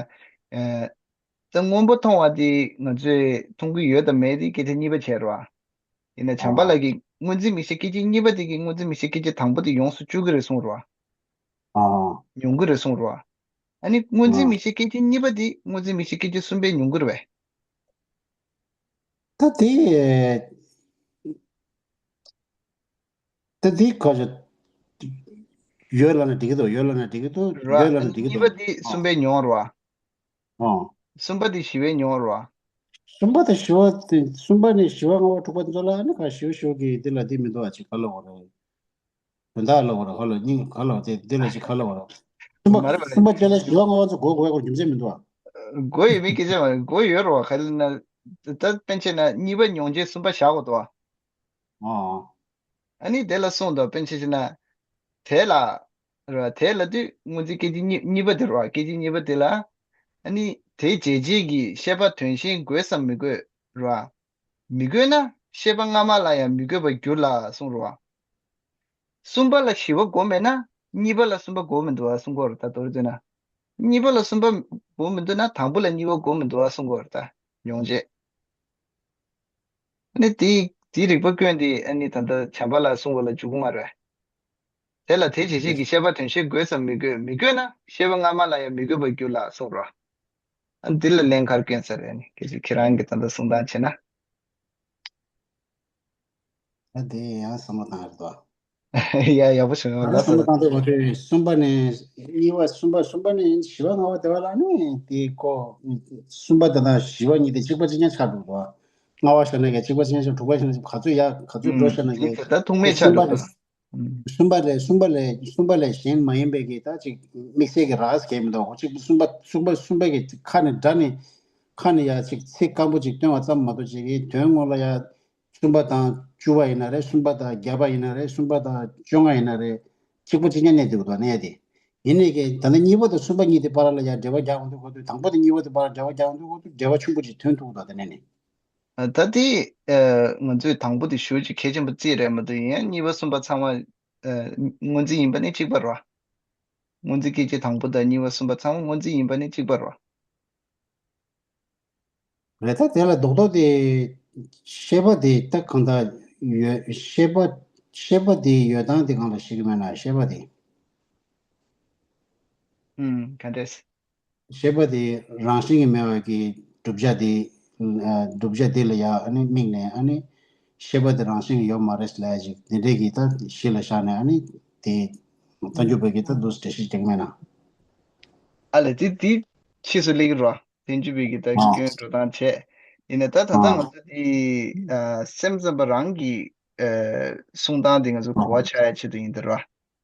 ད་སྔོན་པོ་མཐོང་བ་དེ་ང་ཚོས་མཐོང་གི་ཡོད་དམ་མེད་དེ་སྐད་ཆ་གཉིས་པ་བྱས་རེད་བ། ཡིན་ན་བྱམས་པ་ལགས་ཀྱིས་སྔོ་འཛིན་མིག་ཤེས་སྐད་ཅིག་གཉིས་པ་དེ་གིས་སྔོ་འཛིན་མིག་ཤེས་སྐད་ཅིག་དང་པོ་དེ་ཡོངས་སུ་གཅོད་ཀྱི་རེད་གསུངས་རེད་བ། ཨ། མྱོང་གི་རེད་གསུངས་རེད་བ། ཨ་ནི་སྔོ་འཛིན་ཨ། མིག་ཤེས་སྐད་ཅིག་གཉིས་པ་དེ་སྔོ་འཛིན་མིག་ཤེས་སྐད་ཅིག་གསུམ་པས་མྱོང་གི་རེད་བས། ད་དེ། ད་དེ་ག་ཚོད། ཡོད་ལབ་ན་འགྲིག་གི་འདུག་ཡོད་ལབ་ན་འགྲིག་གི་འདུག་ར། ཡོད་ལབ་ན་འགྲིག་གི་གཉིས་འདུག་པ་དེ་ཨ། གསུམ་པས་མྱོང་རེད་བ། ཨོ། གསུམ་པ་དེ་བཞི་པས་མྱོང་བ་རེད་བ། གསུམ་པ་དང་བཞི་པ་དེ་གསུམ་པ་ནས་བཞི་པ་ལྔ་པ་དྲུག་པ་དེ་ཚོ་ལ་ཨ་ནི་ཁ་ཞེ་པོ་ཞེ་པོ་གི་འདི་ལ་འདི་མི་འདུག་ཨ། ཅིག་ག་ལབ་དགོས་རེད། དོན་དག་ལབ་དགོས་རེད། ག་ལབ་སྙིང་ག་ལབ་དེ་འདི་ལ་ཅིག་ག་ལབ་དགོས་རེད། གསུམ་པ་མ་རེད་མ་གསུམ་པ་རེད། བཅས་ལ་བཞི་པ་ལྔ་པ་ཚོ་དགོས་དགོས་དགོས་རྒྱུ་མཚན་མི་འདུག་ཨ། དགོས་ཡོད་མེད་སྐད་ཆ་མ་རེད། དགོས་ཡོད་རེད་བ། ག་ལབ་ན་ད་དཔེར་བྱས་ན་གཉིས་པ་མྱོང་རྗེས་གསུམ་པ་བཞག་དགོས་འདུག་ཨ། ཨོ། ཨ་ནི་དེ་ལ་གསུངས་འདུག་དཔེར་ན་ཆ་བཞག་ན། དེ་ལ། རེད་བ། དེ་ལབ་དུས་སྔོ་འཛིན་སྐད་ཅིག་གཉིས་གཉིས་པ་དེ་རེད་བ། སྐད་ཅིག་གཉིས་པ་དེ་ལ། ཨ་ནི་དེ་བྱས་རྗེས་ཀྱི་ཤེས་པ་དོན་གཞན་དགོས་སམ་མི་དགོས་རེད་བ། མི་དགོས་ན་ཤེས་པ་སྔ་མ་ལ་ཡང་མི་དགོས་པར་འགྱུར་ལ་གསུངས་རེད་བ། གསུམ་པ་ལ་བཞི་པ་དགོས་མེད་ན་གཉིས་པ་ལ་གསུམ་པ་དགོས་མི་འདུག་བ་གསུང་གི་ཡོད་རེད། ད་མདོར་བསྡུས་ན། གཉིས་པ་ལ་གསུམ་པ་དགོས་མི་འདུག་ན་དང་པོ་ལ་གཉིས་པ་དགོས་མི་འདུག་བ་གསུང་གི་ཡོད་རེད། ད་མྱོང་རྗེས། ཨ་ནི་དེའི་དེའི་རིགས་པ་སྐྱོན་དེ་ཨ་ནི་ད་ལྟ་བྱམས་པ་ལགས་གསུང་བ་ལ་འཇུག་གི་མ་རེད། དེ་ལ་དེ་བྱས་རྗེས་ཀྱི་ཤེས་པ་དོན་གཞན་དགོས་སམ་མི་དགོས། མི་དགོས་ན་ཤེས་པ་སྔ་མ་ལ་ཡང་མི་དགོས་པར་འགྱུར་ལ་གསུངས་རོ། ཨ་ནི་འདི་ལ་ལན་ག་རེ་སྐྱོན་ས་རེད། ཨ་ནི་སྐད་ཆ་ཁྱེད་རང་གིས་ད་ལྟ་གསུང་སྟངས་བྱས་ན། ད་དེ་ཡང་བསམ་བློ་བཏང་ཡ་རེད་དོ། ཡ་ཡག་པོ་བྱུང་ཡོད་ལགས་སོ། བསམ་བློ་བཏང་དུས་མ་གཏོགས་གསུམ་པ་ནས་གཉིས་པ་གསུམ་པ་གསུམ་པ་ནས་བཞི་པ་ལྔ་པ་དེ་བ་ལ་ནི་དེ་ཀོ། གསུམ་པ་དེ་དང་བཞི་པ་གཉིས་དེ་གཅིག་པ་གཅིག་རྐྱང་ཆགས་འགྲོ་གི་འདུག་ལྔ་པ་བཞག་ན་ཀྱང་གཅིག་པ་གཅིག་རྐྱང་ཆགས། དྲུག་པ་བཞག་ན་གཅིག་ག་ཚོད་ཡ་ག་ཚོད་འགྲོ་བཞག་ན་ཀྱང་། ད་ཐུག་མེད་ཆགས་འགྲོ་གི་འདུག་གསུམ་པ་ལས་གསུམ་པ་ལས་གསུམ་པ་ལས་གཞན་མ་ཡིན་པའི་གི་ད་ཅིག་དམིགས་བསལ་གྱི་རགས་གས་མི་འདུག་གཅིག་གསུམ་པ་གསུམ་པ་གསུམ་པ་གི་ཁ་ནས་སྒྲ་ནས་ཁ་ནས་ཡ་ཅིག་ཚིག་སྐམ་པོ་ཅིག་བཏོན་པ་ཙམ་མ་གཏོགས་ཅིག་གི་དོན་དངོས་ལ་ཡ། གསུམ་པ་དང་བཅུ་པ་ཡིན་ན་རེད། གསུམ་པ་དང་བརྒྱད་པ་ཡིན་ན་རེད། གསུམ་པ་དང་བཅོ་ལྔ་ཡིན་ན་རེད། གཅིག་པ་གཅིག་རྐྱང་གནས་འདུག་གོ་གནས་དེ། ཡིན་ནའི་གི་ད་ནི་གཉིས་པ་དང་གསུམ་པ་གཉིས་དེ་བར་ལ་ཡང་འབྲེལ་བ་རྒྱག་འོང་དུས་གོ་དུས་དང་པོ་དང་གཉིས་པ་དེ་བར་འབྲེལ་བ་རྒྱག་འོང་དུས་གོ་དུས་འབྲེལ་བ་ཆུང་པོ་ཅིག་ཐོན་ཐུབ་གོ་དེ་ནས་ནི། ཨ། ད་དེ་ཨ་ང་ཚོས་དང་པོ་དེ་ཞེ་པོ་ཅིག་གལ་ཆེན་པོ་བརྩིས་རེད་མ་གཏོགས། ཡིན་ཡང་གཉིས་པ་གསུམ་པ་ཚང་མ་ཨ་སྔོན་རྩིས་ཡིན་པ་ནི་གཅིག་པ་རེད་བ། སྔོན་རྩིས་སྐད་ཅིག་དང་པོ་དང་གཉིས་པ་གསུམ་པ་ཚང་མ་སྔོན་རྩིས་ཡིན་པ་ནི་གཅིག་པ་རེད་བ། རེད། ད་དེ་ལ་རྡོག་རྡོག་དེ་ཤེས་པ་དེ་ད་གང་ལྟར་ཡོད། ཤེས་པ་ཤེས་པ་དེ་ཡོད་སྟངས་དེ་སྒང་ལ་ཤེས་ཀྱི་མེད་ན། ཤེས་པ་དེ། ཨུམ། ག་འདྲས། ཤེས་པ་དེ་རང་བཞིན་གྱིས་མེད་པའི་གི་བསྒྲུབ་བྱ་དེ། ཨ། བསྒྲུབ་བྱ་དེ་ལ་ཡང་ཨ་ནི་དམིགས་ནས། ཨ་ནི་ཤེས་པ་དེ་རང་བཞིན་གྱིས་ཡོད་མ་རེད་ལབ་ཡ་ཅིག་དེ་འདྲས་ཀྱི་ད་གཞི་ལ་བཞག་ནས། ཨ་ནི་དེ་ཐལ་འགྱུར་བའི་གི་ད་འདུག་སེ་འགྲེལ་བཤད་རྒྱག་མེད་ན། ཨ་ལས། དེ་དེ་ཕྱིས་སུ་སླེབས་ཀྱི་རེད་བ། ཐལ་འགྱུར་བའི་གི་ད་ཨ། སྐྱོན་འགྲོ་སྟངས་བྱས། ཡིན་ན་ད་ད་ལྟ་ཨ། ང་ཚོ་དེ་ཨ་སེམས་ཙམ་པ་རང་གི་ཨ་གསུང་སྟངས་དེ་ང་ཚོ་གོ་བ་ཆག་ཡ་ཆེད་དུ་ཡིན་ད་རེད་བ།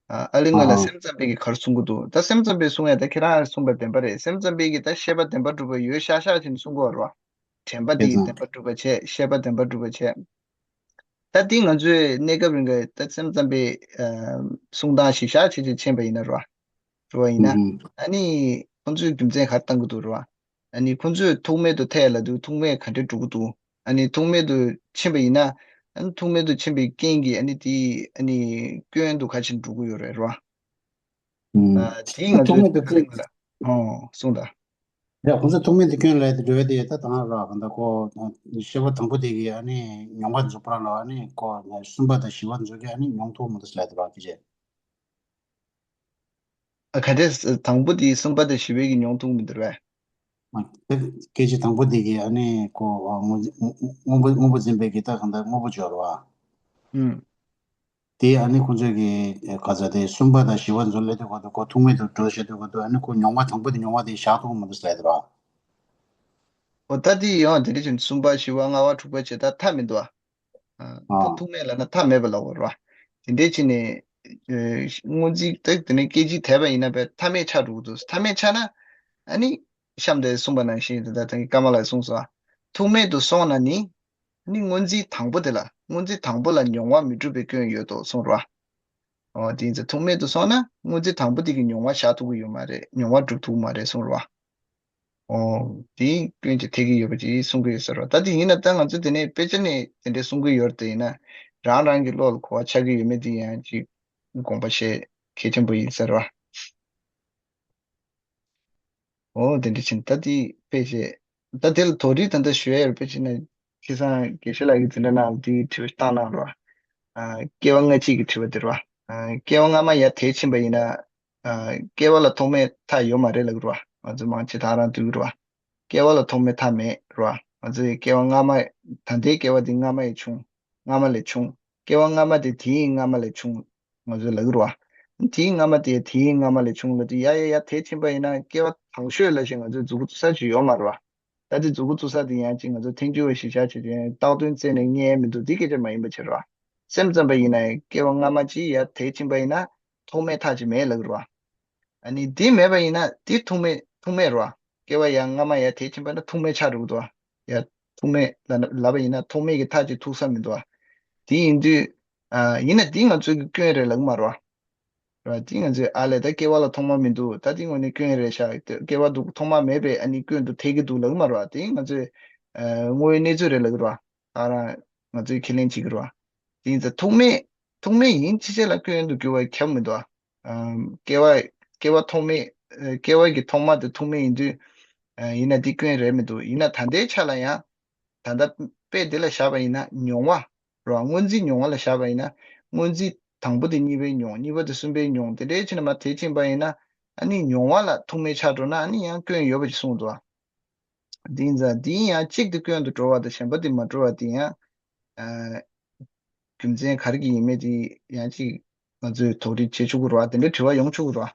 ཨ། ཨ་ལས། ཨ། སྔོན་ལ་ཨ། སེམས་ཙམ་པས་ཀྱིས་ག་རེ་གསུང་གི་འདུག་ད་སེམས་ཙམ་པས་གསུང་ཡ་ད་ཁྱེད་རང་གསུངས་པ་བདེན་པ་རེད། སེམས་ཙམ་པས་ཀྱིས་ད་ཤེས་པ་བདེན་པར་གྲུབ་པ་ཡོད་ཤག་ཤག་བྱས་ནས་གསུང་གི་ཡོད་རེད་བ། དྲན་པ་དེས་བདེན་པར་གྲུབ་པ་བྱས། ཤེས་པ་བདེན་པར་གྲུབ་པ་བྱས། ད་འདི་ང་ཚོས་གནས་སྐབས་རིང་གི་ད་སེམས་ཙམ་པའི་ཨ་གསུང་སྟངས་ཤིག་ཤག་བྱས་བྱས་ཕྱིན་པ་ཡིན་ན་རེད་བ། རེད་བ། ཡིན་ན། ཨ་ནི་ཁོང་ཚོས་རྒྱུ་མཚན་ག་རེ་བཏང་གི་འདུག་རེད་བ། ཨ་ནི་ཁོང་ཚོས་ཐུག་མེད་དུ་ཐལ་ལབ་དུས་ཐུག་མེད་ག་འདྲས་འགྲོ་གི་འདུག་ཨ་ནི་ཐུག་མེད་དུ་ཕྱིན་པ་ཡིན་ན། ཨ་ནི་ཐུག་མེད་དུ་ཕྱིན་པའི་རྐྱེན་གྱིས་ཨ་ནི་དེ་ཨ་ནི་སྐྱོན་དུ་ག་ཕྱིན་འགྲོ་གི་ཡོད་རེད། རེད་བ། ཨ། དེ་ང་ཚོས་ཐུག་མེད་དུ་སྐྱོན། ཨོ། གསུངས་དང་། ཡ། ཁོང་ཚོས་ཐུག་མེད་དུ་སྐྱོན་ལབ་དེ་འགྲོ་བའི་དེ་ད་དང་ར་ག་འདྲ་ཁོ་ཤེས་པ་དང་པོ་དེ་གིས་ཨ་ནི་མྱོང་བ་འཇུག་པ་ལ། ཨ་ནི་ཁོ་གསུམ་པ་དང་བཞི་པ་འཇུག་གི་ཨ་ནི་མྱོང་ཐུབ་མི་འདུག་ལབ་དེ་ར། སྐད་ཆ། ཨ། ག་འདྲས། དང་པོ་དེ་གསུམ་པ་དང་བཞི་པའི་གི་མྱོང་ཐུབ་མི་འདུག་རེད་བས། ཨ། སྐད་ཆ་དང་པོ་དེ་གིས་ཨ་ནི་ཁོ་ཨ་དངོས་དངོས་པོ་དངོས་པོ་འཛིན་པའི་གི་ད་ག་འདྲ་དངོས་པོ་སྦྱོར་བ། ཨུམ། དེ་ཨ་ནི་ཁོང་ཚོས་ཀྱི་ག་ཚོད་དེ་གསུམ་པ་དང་བཞི་པ་ཚོ་ལས་དུས་གོ་དུས་ཁོ་ཐུག་མེད་དུ་འགྲོ་བྱེད་དུས་གོ་དུས། ཨ་ནི་ཁོ་མྱོང་བ་དང་པོ་དེ་མྱོང་བ་དེ་བཞག་ཐུབ་མི་འདུག་ཟེར་དེ་ར། འོ། ད་དེ་ཡང་དེ་འདྲ་བྱས་ནས་གསུམ་པ་བཞི་པ་ལྔ་པ་དྲུག་པ་བྱས་ད་མཐའ་མེད་འདུག་ཨ། ད་ཨ། ཐུག་མེད་ལབ་ན་མཐའ་མེད་པ་ལབ་དགོས་རེད་བ། དེ་འདྲ་བྱས་ནས་ཨ་སྔོན་རྩིས་ད་དེ་ནས་སྐད་ཅིག་དེད་པ་ཡིན་ན་བས་མཐའ་མེད་ཆགས་འགྲོ་གི་འདུག་མཐའ་མེད་ཆགས་ན་ཨ་ནི་གཤམ་དེ་གསུངས་པ་ནང་བཞིན་དེ་ད་ཐེངས་ཀརྨ་ལགས་གསུངས་སོང་ཨ། ཐུག་མེད་དུ་སོང་ན་ནི། ནི་སྔོན་རྩིས་དང་པོ་དེ་ལ། སྔོན་རྩིས་དང་པོ་ལ་མྱོང་བ་མི་འགྲུབ་པའི་སྐྱོན་ཡོད་དོ་གསུངས་རོ། འོ། དེ་ཡིན་ཙང་ཐུག་མེད་དུ་སོང་ན་སྔོན་རྩིས་དང་པོ་དེ་གི་མྱོང་བ་བཞག་ཐུབ་ཀྱི་ཡོད་མ་རེད། མྱོང་བ་འགྲུབ་ཐུབ་ཀྱི་མ་རེད་གསུངས་རོ། འོ། དེའི་སྐྱོན་གྱིས་ཐེག་གི་ཡོད་པ་ཅིག་གསུང་གི་ཡོད་ས་རོ། ད་དེ་ཡིན་ན་ད་ང་ཚོ་དེ་ནས་དཔེ་ཆ་ནས་དེ་འདྲས་གསུང་གི་ཡོད་རེད། དེ་ཡིན་ན་རང་རང་གི་བློ་ལ་གོ་བ་ཆགས་ཀྱི་ཡོད་མེད་དེ་ཡང་ཅིག་དགོངས་པ་བཞེས་གལ་ཆེན་པོ་ཡིན་ས་རོ། འོ། དེ་འདྲ་ཕྱིན། ད་དེ་དཔེ་བྱས། ད་དེ་ལ་དོགས་འདྲི་ད་ལྟ་ཞུ་ཡ་ཡོད་པ་ཕྱིན་ན། ཁ་སང་དགེ་བཤེས་ལགས་ཀྱིས་དེ་འདྲ་གནང་། དེའི་དྲི་བ་བཏང་གནང་རོགས། ཨ། སྐྱེ་བ་སྔ་ཕྱི་གི་དྲི་བ་དེ་རོ། ཨ། སྐྱེ་བ་སྔ་མ་ཡར་དེད་ཕྱིན་པ་ཡིན་ན། ཨ། སྐྱེ་བ་ལ་ཐོག་མེད་མཐའ་ཡོད་མ་རེད་ལབ་ཀྱི་རོ། ང་ཚོ་མང་ཆེ་ད་རང་འདོད་ཀྱི་རོ། སྐྱེ་བ་ལ་ཐོག་མེད་མཐའ་མེད་རོ། ང་ཚོའི་སྐྱེ་བ་སྔ་མ། ད་ལྟའི་སྐྱེ་བ་འདི་སྔ་མ་ཡི་བྱུང་། སྔ་མ་ལས་བྱུང་། སྐྱེ་བ་སྔ་མ་དེ་དེའི་སྔ་མ་ལས་བྱུང་། ང་ཚོས་ལབ་ཀྱི་རེད་བ། དེའི་སྔ་མ་དེ་དེའི་སྔ་མ་ལས་བྱུང་ལབ་དུས་ཡ་ཡ་ཡ་དེ་ཕྱིན་པ་ཡིན་ན་སྐྱེ་བ་དང་ཤོས་ལ་ཞིག་ང་ཚོས་མཛུབ་གུ་བཙུགས་ས་ཅིག་ཡོད་མ་རེད་བ། ད་དེ་མཛུབ་གུ་བཙུགས་ས་དེ་ཡང་ཅིག་ང་ཚོ་ཐལ་འགྱུར་བ་གཞིར་བཞག་བྱས་ཏེ་བཏགས་དོན་བཙལ་ནས་རྙེད་མི་འདུག་དེ་སྐད་ཆ་མ་ཡིན་པ་བྱེད་རེད་བ། སེམས་ཙམ་པ་ཡིན་ན་ཡང་སྐྱེ་བ་སྔ་མ་ཅིག་ཡ་དེ་ཕྱིན་པ་ཡིན་ན་ཐོག་མེད་མཐའ་ཅིག་མེད་ལབ་ཀྱི་རེད་བ། ཨ་ནི་དེ་མེད་པ་ཡིན་ན་དེ་ཐུག་མེད་ཐུག་མེད་རེད་བ། སྐྱེ་བ་ཡང་སྔ་མ་ཡར་དེད་ཕྱིན་པ་ན་ཐུག་མེད་ཆགས་འགྲོ་གི་འདུག་བ། ཡ། ཐུག་མེད་ལ་ལབ་པ་ཡིན་ན་ཐོག་མེད་ཀྱི་མཐའ་ཅིག་ཐུག་ས་མི་འདུག་བ། དེ་ཡིན་དུས། ཨ། ཡིན་ན་དེ་ང་ཚོའི་གི་སྐྱོན་རེད་ལབ་ཀྱི་མ་རེད་བ། རེད་བ། དེ་ང་ཚོས་ཨ་ལས་ད་སྐྱེ་བ་ལ་ཐོག་མ་མི་འདུག་ད་དེ་དངོས་གནས་སྐྱོན་རེད་ཤག་སྐྱེ་བ་འདུག་ཐོག་མ་མེད་པའི་ཨ་ནི་སྐྱོན་དུ་ཐེག་གི་འདུག་ལབ་ཀྱི་མ་རེད་བ། དེ་ང་ཚོའི་ཨ་དངོས་ཡོད་གནས་ཚུལ་རེད་ལབ་ཀྱི་རེད་བ། ད་རང་ང་ཚོས་ཁས་ལེན་བྱེད་ཀྱི་རེད་བ། དེ་ཡིན་ཙང་ཐུག་མེད། ཐུག་མེད་ཡིན་ཕྱིན་ཆད་ལ་སྐྱོན་དུ་འགྱུར་བ་ཁྱབ་མི་འདུག་ཨ། ཨམ། སྐྱེ་བ། སྐྱེ་བ་ཐོག་མེད། ཨ། སྐྱེ་བ་གི་ཐོག་མ་དེ་ཐུག་མེད་ཡིན་དུས། ཨ། ཡིན་ན་དེ་སྐྱོན་རེད་མི་འདུག་ཡིན་ན་ད་ལྟའི་ཆ་ལ་ཡང་། ད་ལྟ་དཔེ་དེ་ལ་བཞག་པ་ཡིན་ན་མྱོང་བ། རེད་བ། སྔོན་རྩིས་མྱོང་བ་ལ་བཞག་པ་ཡིན་ན། སྔོན་རྩིས་དང་པོ་དེ་གཉིས་པའི་མྱོང་། གཉིས་པ་དེ་གསུམ་པའི་མྱོང་། དེ་འདྲའི་ཕྱིན་ན་མར་དེད་ཕྱིན་པ་ཡིན་ན། ཨ་ནི་མྱོང་བ་ལ་ཐུག་མེད་ཆགས་འགྲོ་ན་ཨ་ནི་ཡང་སྐྱོན་ཡོད་པ་ཞིག་གསུངས་འདུག་ཨ། དེ་ཡིན་ཙང་དེ་ཡང་གཅིག་དེ་སྐྱོན་དུ་འགྲོ་བ་དང་གཞན་པ་དེ་མ་འགྲོ་བ་དེ་ཡང་། ཨ། རྒྱུ་མཚན་ག་རེ་གི་ཡིན་མིན་དེ་ཡང་ཅིག་ང་ཚོས་དོགས་འདྲི་བྱེད་ཆོག་གི་རེད་བ། དེ་འདྲའི་དྲི་བ་ཡོང་ཆོག་གི་རེད་བ།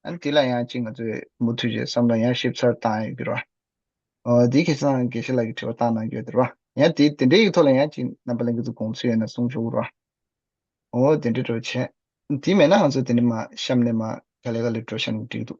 ཨ་ནི་དེ་ལ་ཡང་ཅིག་ང་ཚོས་མུ་མཐུད་བྱས་བསམ་བློ་ཡང་ཞིབ་ཚགས་བཏང་ཡོད་ཀྱི་རེད་བ། ཨོ། དེ་ཁ་སང་དགེ་བཤེས་ལགས་ཀྱིས་དྲི་བ་བཏང་གནང་གི་ཡོད་དེ་རེད་བ། ཡང་དེ་དེ་འདྲའི་ཡིག་ཐོག་ལ་ཡང་ཅིག་རྣམ་པ་ལྷན་རྒྱས་ཚོ་དགོངས་ཚུལ་ཡོད་ན་གསུང་ཆོག་གི་རེད་བ། ཨོ། དེ་འདྲའི་འགྲོ་བྱས། དེ་མེད་ན་ང་ཚོ་དེ་ནས་མར་གཤམ་ནས་མར་ག་ལེ་ག་ལེ་འགྲོ་བཞག་ན་འགྲིག་འདུག་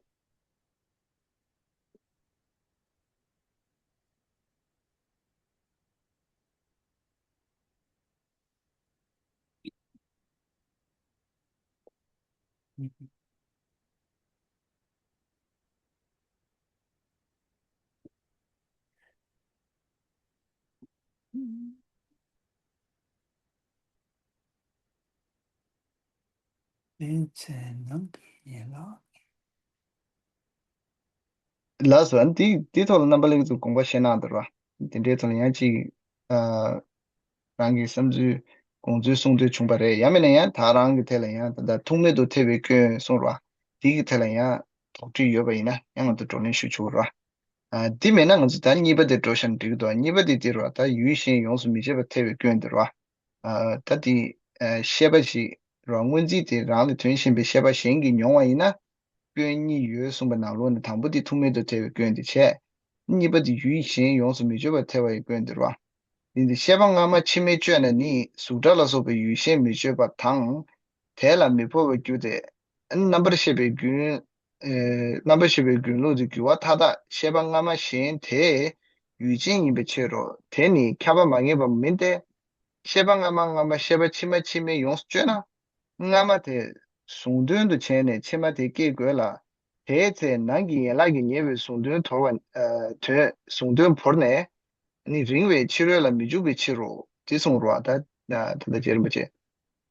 ལན་ཚན་ནང་གི་ཡན་ལག་ལགས་སོ། ཨ་ནི་དེ་དེ་ཐོག་ལ་རྣམ་པ་ལྷན་རྒྱས་ཚོ་དགོངས་པ་བཞེས་གནང་དང་ར། དེ་འདྲའི་ཐོག་ལ་ཡང་ཅིག་ཨ། རང་གི་བསམ་ཚུལ་དགོངས་ཚུལ་གསུང་འདོད་བྱུང་བ་རེད། ཡང་མིན་ན་ཡང་ད་རང་གི་ཐད་ལ་ཡང་ད་ལྟ་ཐུག་མེད་དུ་ཐལ་བའི་སྐྱོན་གསུངས་ར། དེ་གི་ཐད་ལ་ཡང་དོགས་འདྲི་ཡོད་པ་ཡིན་ན་ཡང་ང་ཚོ་བགྲོ་གླེང་ཞུ་ཆོག་ར། ཨ། དེ་མེད་ན་ང་ཚོ་ད་གཉིས་པ་དེ་འགྲོ་བཞག་ན་འགྲིག་གི་འདུག་གཉིས་པ་དེ་དེ་ར། ད་ཡུལ་གཞན་ཡོངས་སུ་མི་ཆད་པར་ཐལ་བའི་སྐྱོན་དེ་ར། ཨ། ད་དེ་ཨ། བཤད་པ་ཞིག་ར། སྔོན་རྩིས་དེ་རང་ལས་དོན་གཞན་པའི་བཤད་པ་གཞན་གྱིས་མྱོང་བ་ཡིན་ན། སྐྱོན་གཉིས་ཡོད་གསུངས་པ་ནང་ལོགས་ནས་དང་པོ་དེ་ཐུག་མེད་དུ་ཐལ་བའི་སྐྱོན་དེ་བྱས། གཉིས་པ་དེ་ཡུལ་གཞན་ཡོངས་སུ་མི་ཆད་པར་ཐལ་བའི་སྐྱོན་དེ་རེད་བ། དེ་འདི་བཤད་པ་སྔ་མ་ཕྱི་མའི་སྤྱོད་ན་ནི་གཟུགས་སྒྲ་ལ་སོགས་པའི་ཡུལ་གཞན་མི་ཆད་པ་དང་། དེ་ལ་མི་འཕོ་བར་འགྱུར་ཏེ། རྣམ་པར་ཤེས་པའི་རྒྱུན། ཨེ། རྣམ་པར་ཤེས་པའི་རྒྱུན་ལུགས་དེ་འགྱུར་བ་མཐའ་དག་བཤད་པ་སྔ་མ་གཞན་དེ་ཡུལ་ཅན་ཡིན་པའི་ཕྱིར་རོ། དེ་ནི་ཁྱབ་པ་མ་ངེས་པ་མིན་ཏེ། བཤད་པ་སྔ་མ་སྔ་མ་བཤད་པ་ཕྱི་མ་ཕྱི་མའི་ཡོངས་སུ་གཅོད་ན། སྔ་མ་དེ་གཟུང་དོན་དུ་བྱས་ནས་ཕྱི་མ་དེ་སྐྱེ་དགོས་ལ། དེའི་ཚེ་ནང་གི་ཡན་ལག་གིས་ཉེ་བའི་གཟུང་དོན་དོར་བ། ཨ། དོན་གཟུང་དོན་བོར་ནས་ནི་རིང་བའི་ཕྱི་རོལ་ལ་མི་འཇུག་པའི་ཕྱིར་རོ། དེ་གསུངས་རོ། ད་ད་ལྟ་རྗེ་རིན་པོ་ཆེ།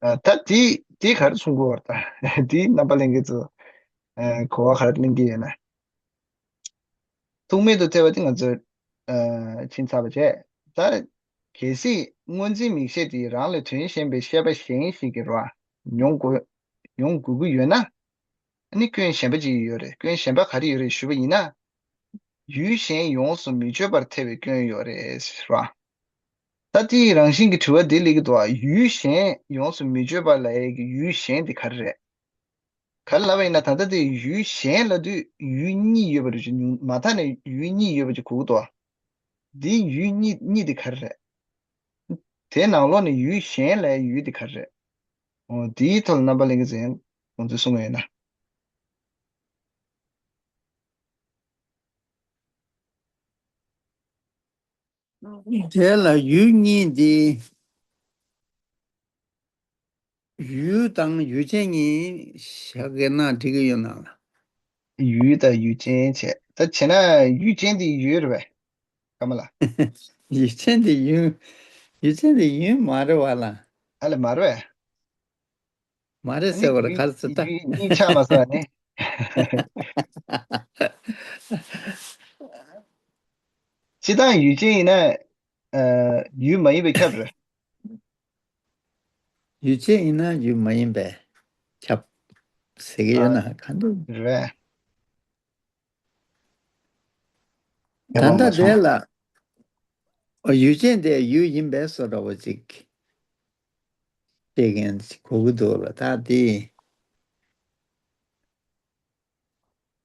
ཨ། ད་དེ་དེ་ག་རེ་གསུང་དགོས་བར་ད་དེ་རྣམ་པ་ལྷན་རྒྱས་ཚོ། ཨ། གོ་བ་ག་རེ་ལེན་གྱི་ཡོད་ན། ཐུག་མེད་དུ་ཐལ་བ་དེ་ང་ཚོས། ཨ། ཕྱིན་ཚར་བ་བྱས། ད་གལ་སྲིད་སྔོན་རྩིས་མིག་ཤེས་དེ་རང་ལས་དོན་གཞན་པའི་བཤད་པ་གཞན་ཞིག་གིས་རོ། མྱོང་དགོས་མྱོང་དགོས་ཀྱི་ཡོད་ན། ཨ་ནི་སྐྱོན་གཞན་པ་ཅིག་ཡོད་རེད། སྐྱོན་གཞན་པ་ག་རེ་ཡོད་རེད་ཞུས་པ་ཡིན་ན། ཡུལ་གཞན་ཡོངས་སུ་མི་ཆད་པར་ཐལ་བའི་སྐྱོན་ཡོད་རེད་ཟེར་བ། ད་དེའི་རང་བཞིན་གྱི་དྲི་བ་འདི་སླེབས་ཀྱི་འདུག་ཡུལ་གཞན་ཡོངས་སུ་མི་ཆད་པ་ལབ་ཡས་ཀྱི་ཡུལ་གཞན་དེ་ག་རེ་རེད། ག་རེ་ལབ་པ་ཡིན་ན། ད་ལྟ་དེ་ཡུལ་གཞན་ལབ་དུས་ཡུལ་གཉིས་ཡོད་པ་རེད། ཅིག་ཉུང་མ་མཐའ་ནས་ཡུལ་གཉིས་ཡོད་པ་ཅིག་གོ་གི་འདུག་འདི་ཡུལ་གཉིས་གཉིས་དེ་ག་རེ་རེད། དེའི་ནང་ལོགས་ནས་ཡུལ་གཞན་ལབ་ཡས་ཡུལ་དེ་ག་རེ་རེད། འོ། དེའི་ཐོག་ལ་རྣམ་པ་ལྷན་རྒྱས་ཚོས་ཡང་དགོངས་ཚུལ་གསུང་གི་ཡོད་ན། དེ་ལ་ཡུལ་གཉིས་འདི། ཡུལ་དང་ཡུལ་ཅན་གཉིས་བཞག་གི་ན་འགྲིག་གི་ཡོད་ན་ལ། ཡུལ་དང་ཡུལ་ཅན་བྱས། ད་བྱས་ན་ཡུལ་ཅན་འདི་ཡུལ་རེད་པས། ཀརྨ་ལགས། ཡུལ་ཅན་འདི་ཡུལ། ཡུལ་ཅན་འདི་ཡུལ་མ་རེད་བ་ལ། ཨ་ལས་མ་རེད་པས། མ་རེད་ཟེར་བར་ག་རེ་ཟེར་ད། ཡུལ་གཉིས་ཆགས་མ་སོང་ནི། སྤྱིར་བཏང་ཡུལ་ཅན་ཡིན་ན། ཨ། ཡུལ་མ་ཡིན་པས་ཁྱབ་རེད། ཡུལ་ཅན་ཡིན་ན་ཡུལ་མ་ཡིན་པས་ཁྱབ་ཟེར་གྱི་ཡོད་ན་གང་འདྲ། རེད། ད་ལྟ་དེ་ལ་ཡུལ་ཅན་དེ་ཡུལ་ཡིན་པའི་བཟོ་འདྲ་བོ་ཅིག་བཤད་མཁན་ཅིག་གོ་གི་འདུག་ལ། ད་དེ།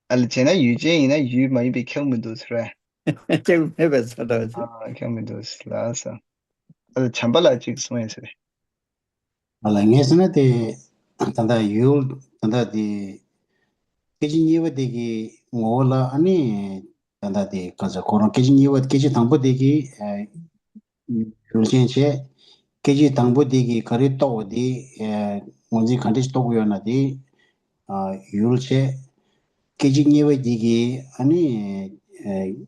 ཨ་ལ་བྱས་ན་ཡུལ་ཅན་ཡིན་ན་ཡུལ་མ་ཡིན་པའི་ཁྱབ་མི་འདུག་ཟེར་བས། ཁྱབ་མེད་པའི་བཟོ་འདྲ་བོ་ཅིག་ཨ། ཁྱབ་མི་འདུག་ལགས་སོ། ཨ་ལ་བྱམས་པ་ལགས་ཅིག་གསུང་ཡས་ཟེར། ཨ་ལ་ངས་ཟེར་ན་དེ། ད་ལྟ་ཡུལ་ད་ལྟ་དེ། སྐད་ཅིག་གཉིས་པ་དེ་གི་ངོ་བོ་ལ་ཨ་ནི། ད་ལྟ་དེ་ག་ཚོད་ཁོ་རང་སྐད་ཅིག་གཉིས་པ་སྐད་ཅིག་དང་པོ་དེ་གི། ཨ། ཡུལ་ཅན་བྱས། སྐད་ཅིག་དང་པོ་དེ་གི་ག་རེ་རྟོགས་པ་དེ། ཨ། ངོས་འཛིན་ག་འདྲ་ཞིག་རྟོགས་ཀྱི་ཡོད་ན་དེ། ཨ། ཡུལ་བྱས། སྐད་ཅིག་གཉིས་པ་དེ་གི་ཨ་ནི། ཨ།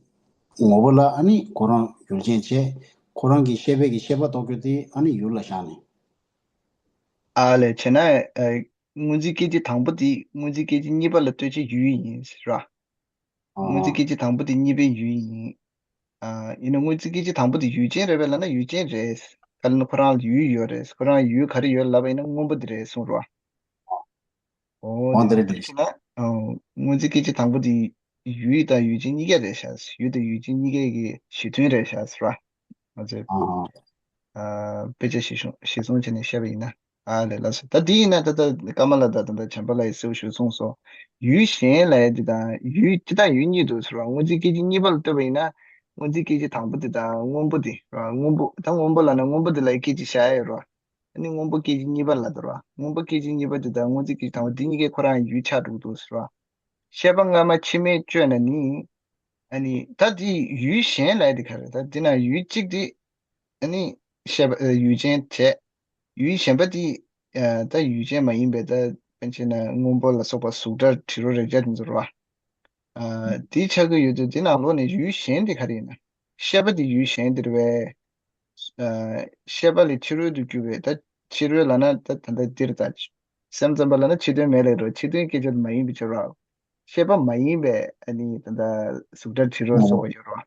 ངོ་བོ་ལ་ཨ་ནི་ཁོ་རང་ཡུལ་ཅན་བྱས། ཁོ་རང་གི་ཤེས་པའི་གི་ཤེས་པ་རྟོགས་རྒྱུ་དེ་ཨ་ནི་ཡུལ་ལ་བཞག་ནས། ཨ་ལས་བྱས་ན། ཨ། སྔོན་རྩིས་སྐད་ཅིག་དང་པོ་དེ་སྔོན་རྩིས་སྐད་ཅིག་གཉིས་པ་ལ་ལྟོས་བྱའི་ཡུལ་ཡིན་ཟེར་བ། སྔོན་རྩིས་སྐད་ཅིག་དང་པོ་དེ་གཉིས་པའི་ཡུལ་ཡིན། ཨ། ཡིན་ན་སྔོན་རྩིས་སྐད་ཅིག་དང་པོ་དེ་ཡུལ་ཅན་རེད་པས་ལབ་ན་ཡུལ་ཅན་རེད། ག་ལབ་ན་ཁོ་རང་ལ་ཡུལ་ཡོད་རེད། ཁོ་རང་ཡུལ་ག་རེ་ཡོད་ལབ་པ་ཡིན་ན་སྔོན་པོ་དེ་རེད་གསུངས་རོ། འོ་འོ་དེ་དེ་རེད་དེ་རེད། བྱས་ན། ཨ། སྔོན་རྩིས་སྐད་ཅིག་དང་པོ་དེ་ཡུལ་དང་ཡུལ་ཅན་གཉིས་ཀ་རེད་ཤག་ཡུལ་དང་ཡུལ་ཅན་གཉིས་ཀའི་གི་གཞི་མཐུན་རེད་ཤག་ཟེར་བ། ང་ཚོས། ཨ། ཨ། དཔེ་ཆ་གཞིར་བཟུང་གཞིར་བཟུང་བྱས་ནས་བཤད་པ་ཡིན་ན། ཨ་ལས་ལགས་སོ། ད་འདི་ཡིན་ན་ད་ལྟ་ཀརྨ་ལགས་དང་ད་ལྟ་བྱམས་པ་ལགས་ཀྱིས་གསལ་པོ་ཞིག་གསུངས་སོང་། ཡུལ་གཞན་ལབ་ཡ་འདི་དང་ཡུལ་སྤྱིར་བཏང་ཡུལ་གཉིས་འདུག་ཟེར་བ། སྔོན་རྩིས་སྐད་ཅིག་གཉིས་པ་ལ་ལྟོས་པ་ཡིན་ན། སྔོན་རྩིས་སྐད་ཅིག་དང་པོ་དེ་དང་སྔོན་པོ་དེ་ར། སྔོན་པོ་ད་སྔོན་པོ་ལབ་ན་སྔོན་པོ་དེ་ལ་སྐད་ཅིག་བཞག་ཡ་ཡོད་ར། ཨ་ནི་སྔོན་པོ་སྐད་ཅིག་གཉིས་པ་ལབ་འདུག་ར། སྔོན་པོ་སྐད་ཅིག་གཉིས་པ་དེ་དང་སྔོན་རྩིས་སྐད་ཅིག་དང་པོ་དེ་གཉིས་ཀས་ཁོ་རང་ཡུལ་ཆགས་འགྲོ་གི་འདུག་ཟེར་བ། བཤད་པ་སྔ་མ་ཕྱི་མའི་སྤྱོད་ན་ནི། ཨ་ནི་ད་དེ་ཡུལ་གཞན་ལབ་ཡ་དེ་ག་རེ། ད་དེ་ན་ཡུལ་གཅིག་དེ། ཨ་ནི་བཤད་པ་ཨ་ཡུལ་ཅན་བྱས། ཡུལ་གཞན་པ་དེ། ཨ་ད་ཡུལ་ཅན་མ་ཡིན་པའི་ད་དཔེར་ན་ཆ་བཞག་ན་སྔོན་པོ་ལ་སོགས་པ་གཟུགས་སྒྲ་དྲི་རོ་རེག་བྱ་དེ་ཚོ་རེད་བ། ཨ་དེ་ཆགས་ཀྱི་ཡོད་དུས་དེ་ནང་ལོགས་ནས་ཡུལ་གཞན་དེ་ག་རེ་ཡིན་ན། བཤད་པ་དེ་ཡུལ་གཞན་དེ་རེད་པས། ཨ། ཤེས་པ་ལས་ཕྱི་རོལ་དུ་གྱུར་པའི་ད་ཕྱི་རོལ་ལབ་ན་ད་ད་ལྟ་འདིར་ད་སེམས་ཙམ་པ་ལབ་ན་ཕྱི་དོན་མེད་ལས་རོ། ཕྱི་དོན་སྐད་ཆ་མ་ཡིན་པའི་ཕྱིར་རོ། ཤེས་པ་མ་ཡིན་པའི་ཨ་ནི་ད་ལྟ་གཟུགས་སྒྲ་དྲི་རོ་སོགས་པ་ཡོད་རོ།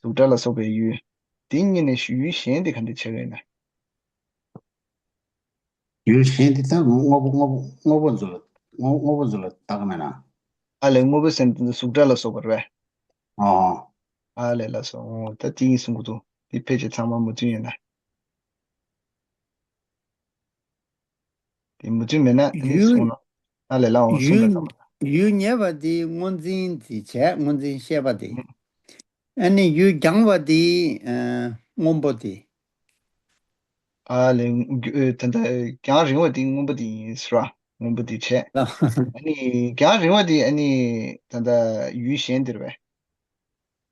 གཟུགས་སྒྲ་ལ་སོགས་པའི་ཡུལ། དེ་གཉིས་ནས་ཡུལ་གཞན་དེ་ག་འདྲ་ཆགས་ཡོད་ན། ཡུལ་གཞན་དེ་ད་དངོས་པོ་དངོས་པོ་དངོས་པོ་ཚོ་ལ་དངོས་དངོས་པོ་ཚོ་ལ་བཏགས་མེད་ན། ཨ་ལས་དངོས་པོ་ཟེར་ན་དེ་ཚོ་གཟུགས་སྒྲ་ལ་སོགས་པ་རེད་པས། ཨོ། ཨ་ལས་ལགས་སོ། ཨོ་ད་དེ་ཡིན་གསུང་གི་འདུག་དེ་ཕལ་ཆེར་ཚང་མ་མོས་མཐུན་ཡོད་ན། དེ་མོས་མཐུན་མེད་ན་ཨ་ནི་ཡུལ་གསུང་ན། ཨ་ལས་ལགས་འོང་གསུང་ཡུལ་ད་ཚང་མ། ཡུལ་ངེས་པ་དེ་སྔོ་འཛིན་དེ་བྱས། སྔོ་འཛིན་ཤེས་པ་དེ། ཨ་ནི་ཡུལ་རྒྱང་བ་དེ་ཨ་སྔོན་པོ་དེ། ཨ་ལས་ད་ལྟ་རྒྱང་རིང་བ་དེ་སྔོན་པོ་དེ་ཡིན་ཟེར་བ། སྔོན་པོ་དེ་བྱས། ཨ་ནི་རྒྱང་རིང་བ་དེ་ཨ་ནི་ད་ལྟ་ཡུལ་གཞན་དེ་རེད་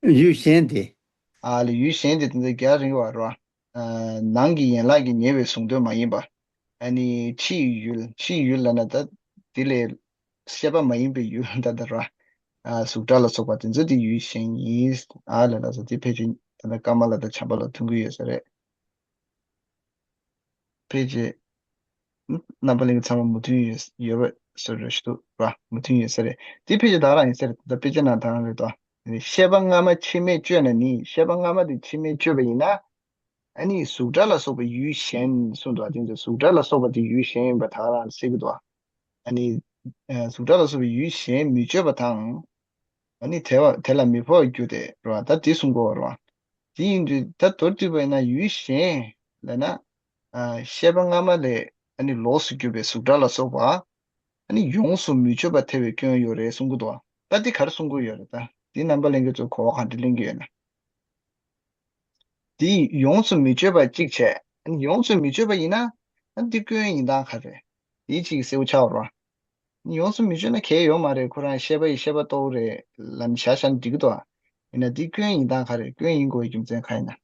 པས། ཡུལ་གཞན་དེ། ཨ་ལས་ཡུལ་གཞན་དེ་ད་ལྟ་རྒྱང་རིང་བ་རེད་པ། ཨ་ནང་གི་ཡན་ལག་གིས་ཉེ་བའི་གཟུང་དོན་མ་ཡིན་པ། ཨ་ནི་ཕྱིའི་ཡུལ། ཕྱིའི་ཡུལ་ལབ་ན་ད་དེ་ལས་ཤེས་པ་མ་ཡིན་པའི་ཡུལ་ད་ལྟ་རེད་པ། ཨ་གཟུགས་སྒྲ་ལ་སོགས་པ་དེ་ཚོ་དེ་ཡུལ་གཞན་ཡིན། ཨ་ལས་ལགས་སོ། དེ་ཕལ་ཆེར་ད་ལྟ་ཀ་མ་ལ་དང་བྱམས་པ་ལ་མཐུན་གྱི་ཡོད་ས་རེད། ཕལ་ཆེར། རྣམ་པ་ལྷན་རྒྱས་ཚང་མ་མོས་མཐུན་ཡོད་ཡོད་པ་བཟོ་འདྲ་ཞིག་འདུག་ར། མོས་མཐུན་ཡོད་ས་རེད། དེ་ཕལ་ཆེར་བདག་རང་ཡིན་ས་རེད། ད་དཔེ་ཆ་ནང་དེ་རང་རེད་དོ། ཤེས་པ་སྔ་མ་ཕྱི་མས་བཅོས་ན་ནི། ཤེས་པ་སྔ་མ་དེ་ཕྱི་མས་བཅོས་པ་ཡིན་ན། ཨ་ནི་གཟུགས་སྒྲ་ལ་སོགས་པའི་ཡུལ་གཞན་གསུངས་འདུག་དེ་ཚོ་གཟུགས་སྒྲ་ལ་སོགས་པ་དེ་ཡུལ་གཞན་ཡིན་པ་དེ་རང་སྲིད་ཀྱི་འདུག་ཨ་ནི་གཟུགས་སྒྲ་ལ་སོགས་པའི་ཡུལ་གཞན་མི་བཅོས་པ་དང་། ཨ་ནི་དེ་བ་དེ་ལ་མི་འཕོ་བར་འགྱུར་ཏེ་རེད་པ། ད་དེ་གསུང་དགོས་པ་རེད་པ། དེ་ཡིན་དུས་ད་མདོར་བསྡུས་པ་ཡིན་ན་ཡུལ་གཞན་ལབ་ན། ཨ་ཤེས་པ་སྔ་མ་ལས་ཨ་ནི་ལོགས་སུ་གྱུར་པའི་གཟུགས་སྒྲ་ལ་སོགས་པ། ཨ་ནི་ཡོངས་སུ་མི་གཅོད་པར་ཐལ་བའི་སྐྱོན་ཡོད་རེད་གསུང་གི་འདུག་ད་འདི་ག་རེ་གསུང་གི་ཡོད་རེད། ད་འདི་རྣམ་པ་ལྷན་རྒྱས་ཚོ་གོ་བ་ག་འདྲ་ལེན་གྱི་ཡོད་ན། འདི་ཡོངས་སུ་མི་གཅོད་པ་གཅིག་བྱས། ཨ་ནི་ཡོངས་སུ་མི་གཅོད་པ་ཡིན་ན། ཨ་ནི་འདི་སྐྱོན་ཡིན་སྟངས་ག་རེ་རེད། འདི་གཅིག་གསལ་པོ་ཆགས་པ་རེད། ཡོངས་སུ་མི་གཅོད་ན་གལ་ཡོད་མ་རེད། ཁོ་རང་ཤེས་པ་ཡིས་ཤེས་པ་རྟོགས་རེད་ལབ་ནས་བཞག་བཞག་ན་འགྲིག་གི་འདུག་ཡིན་ན་འདི་སྐྱོན་ཡིན་སྟངས་ག་རེ་རེད། སྐྱོན་ཡིན་དགོས་པའི་རྒྱུ་མཚན་ག་ཡིན་ན།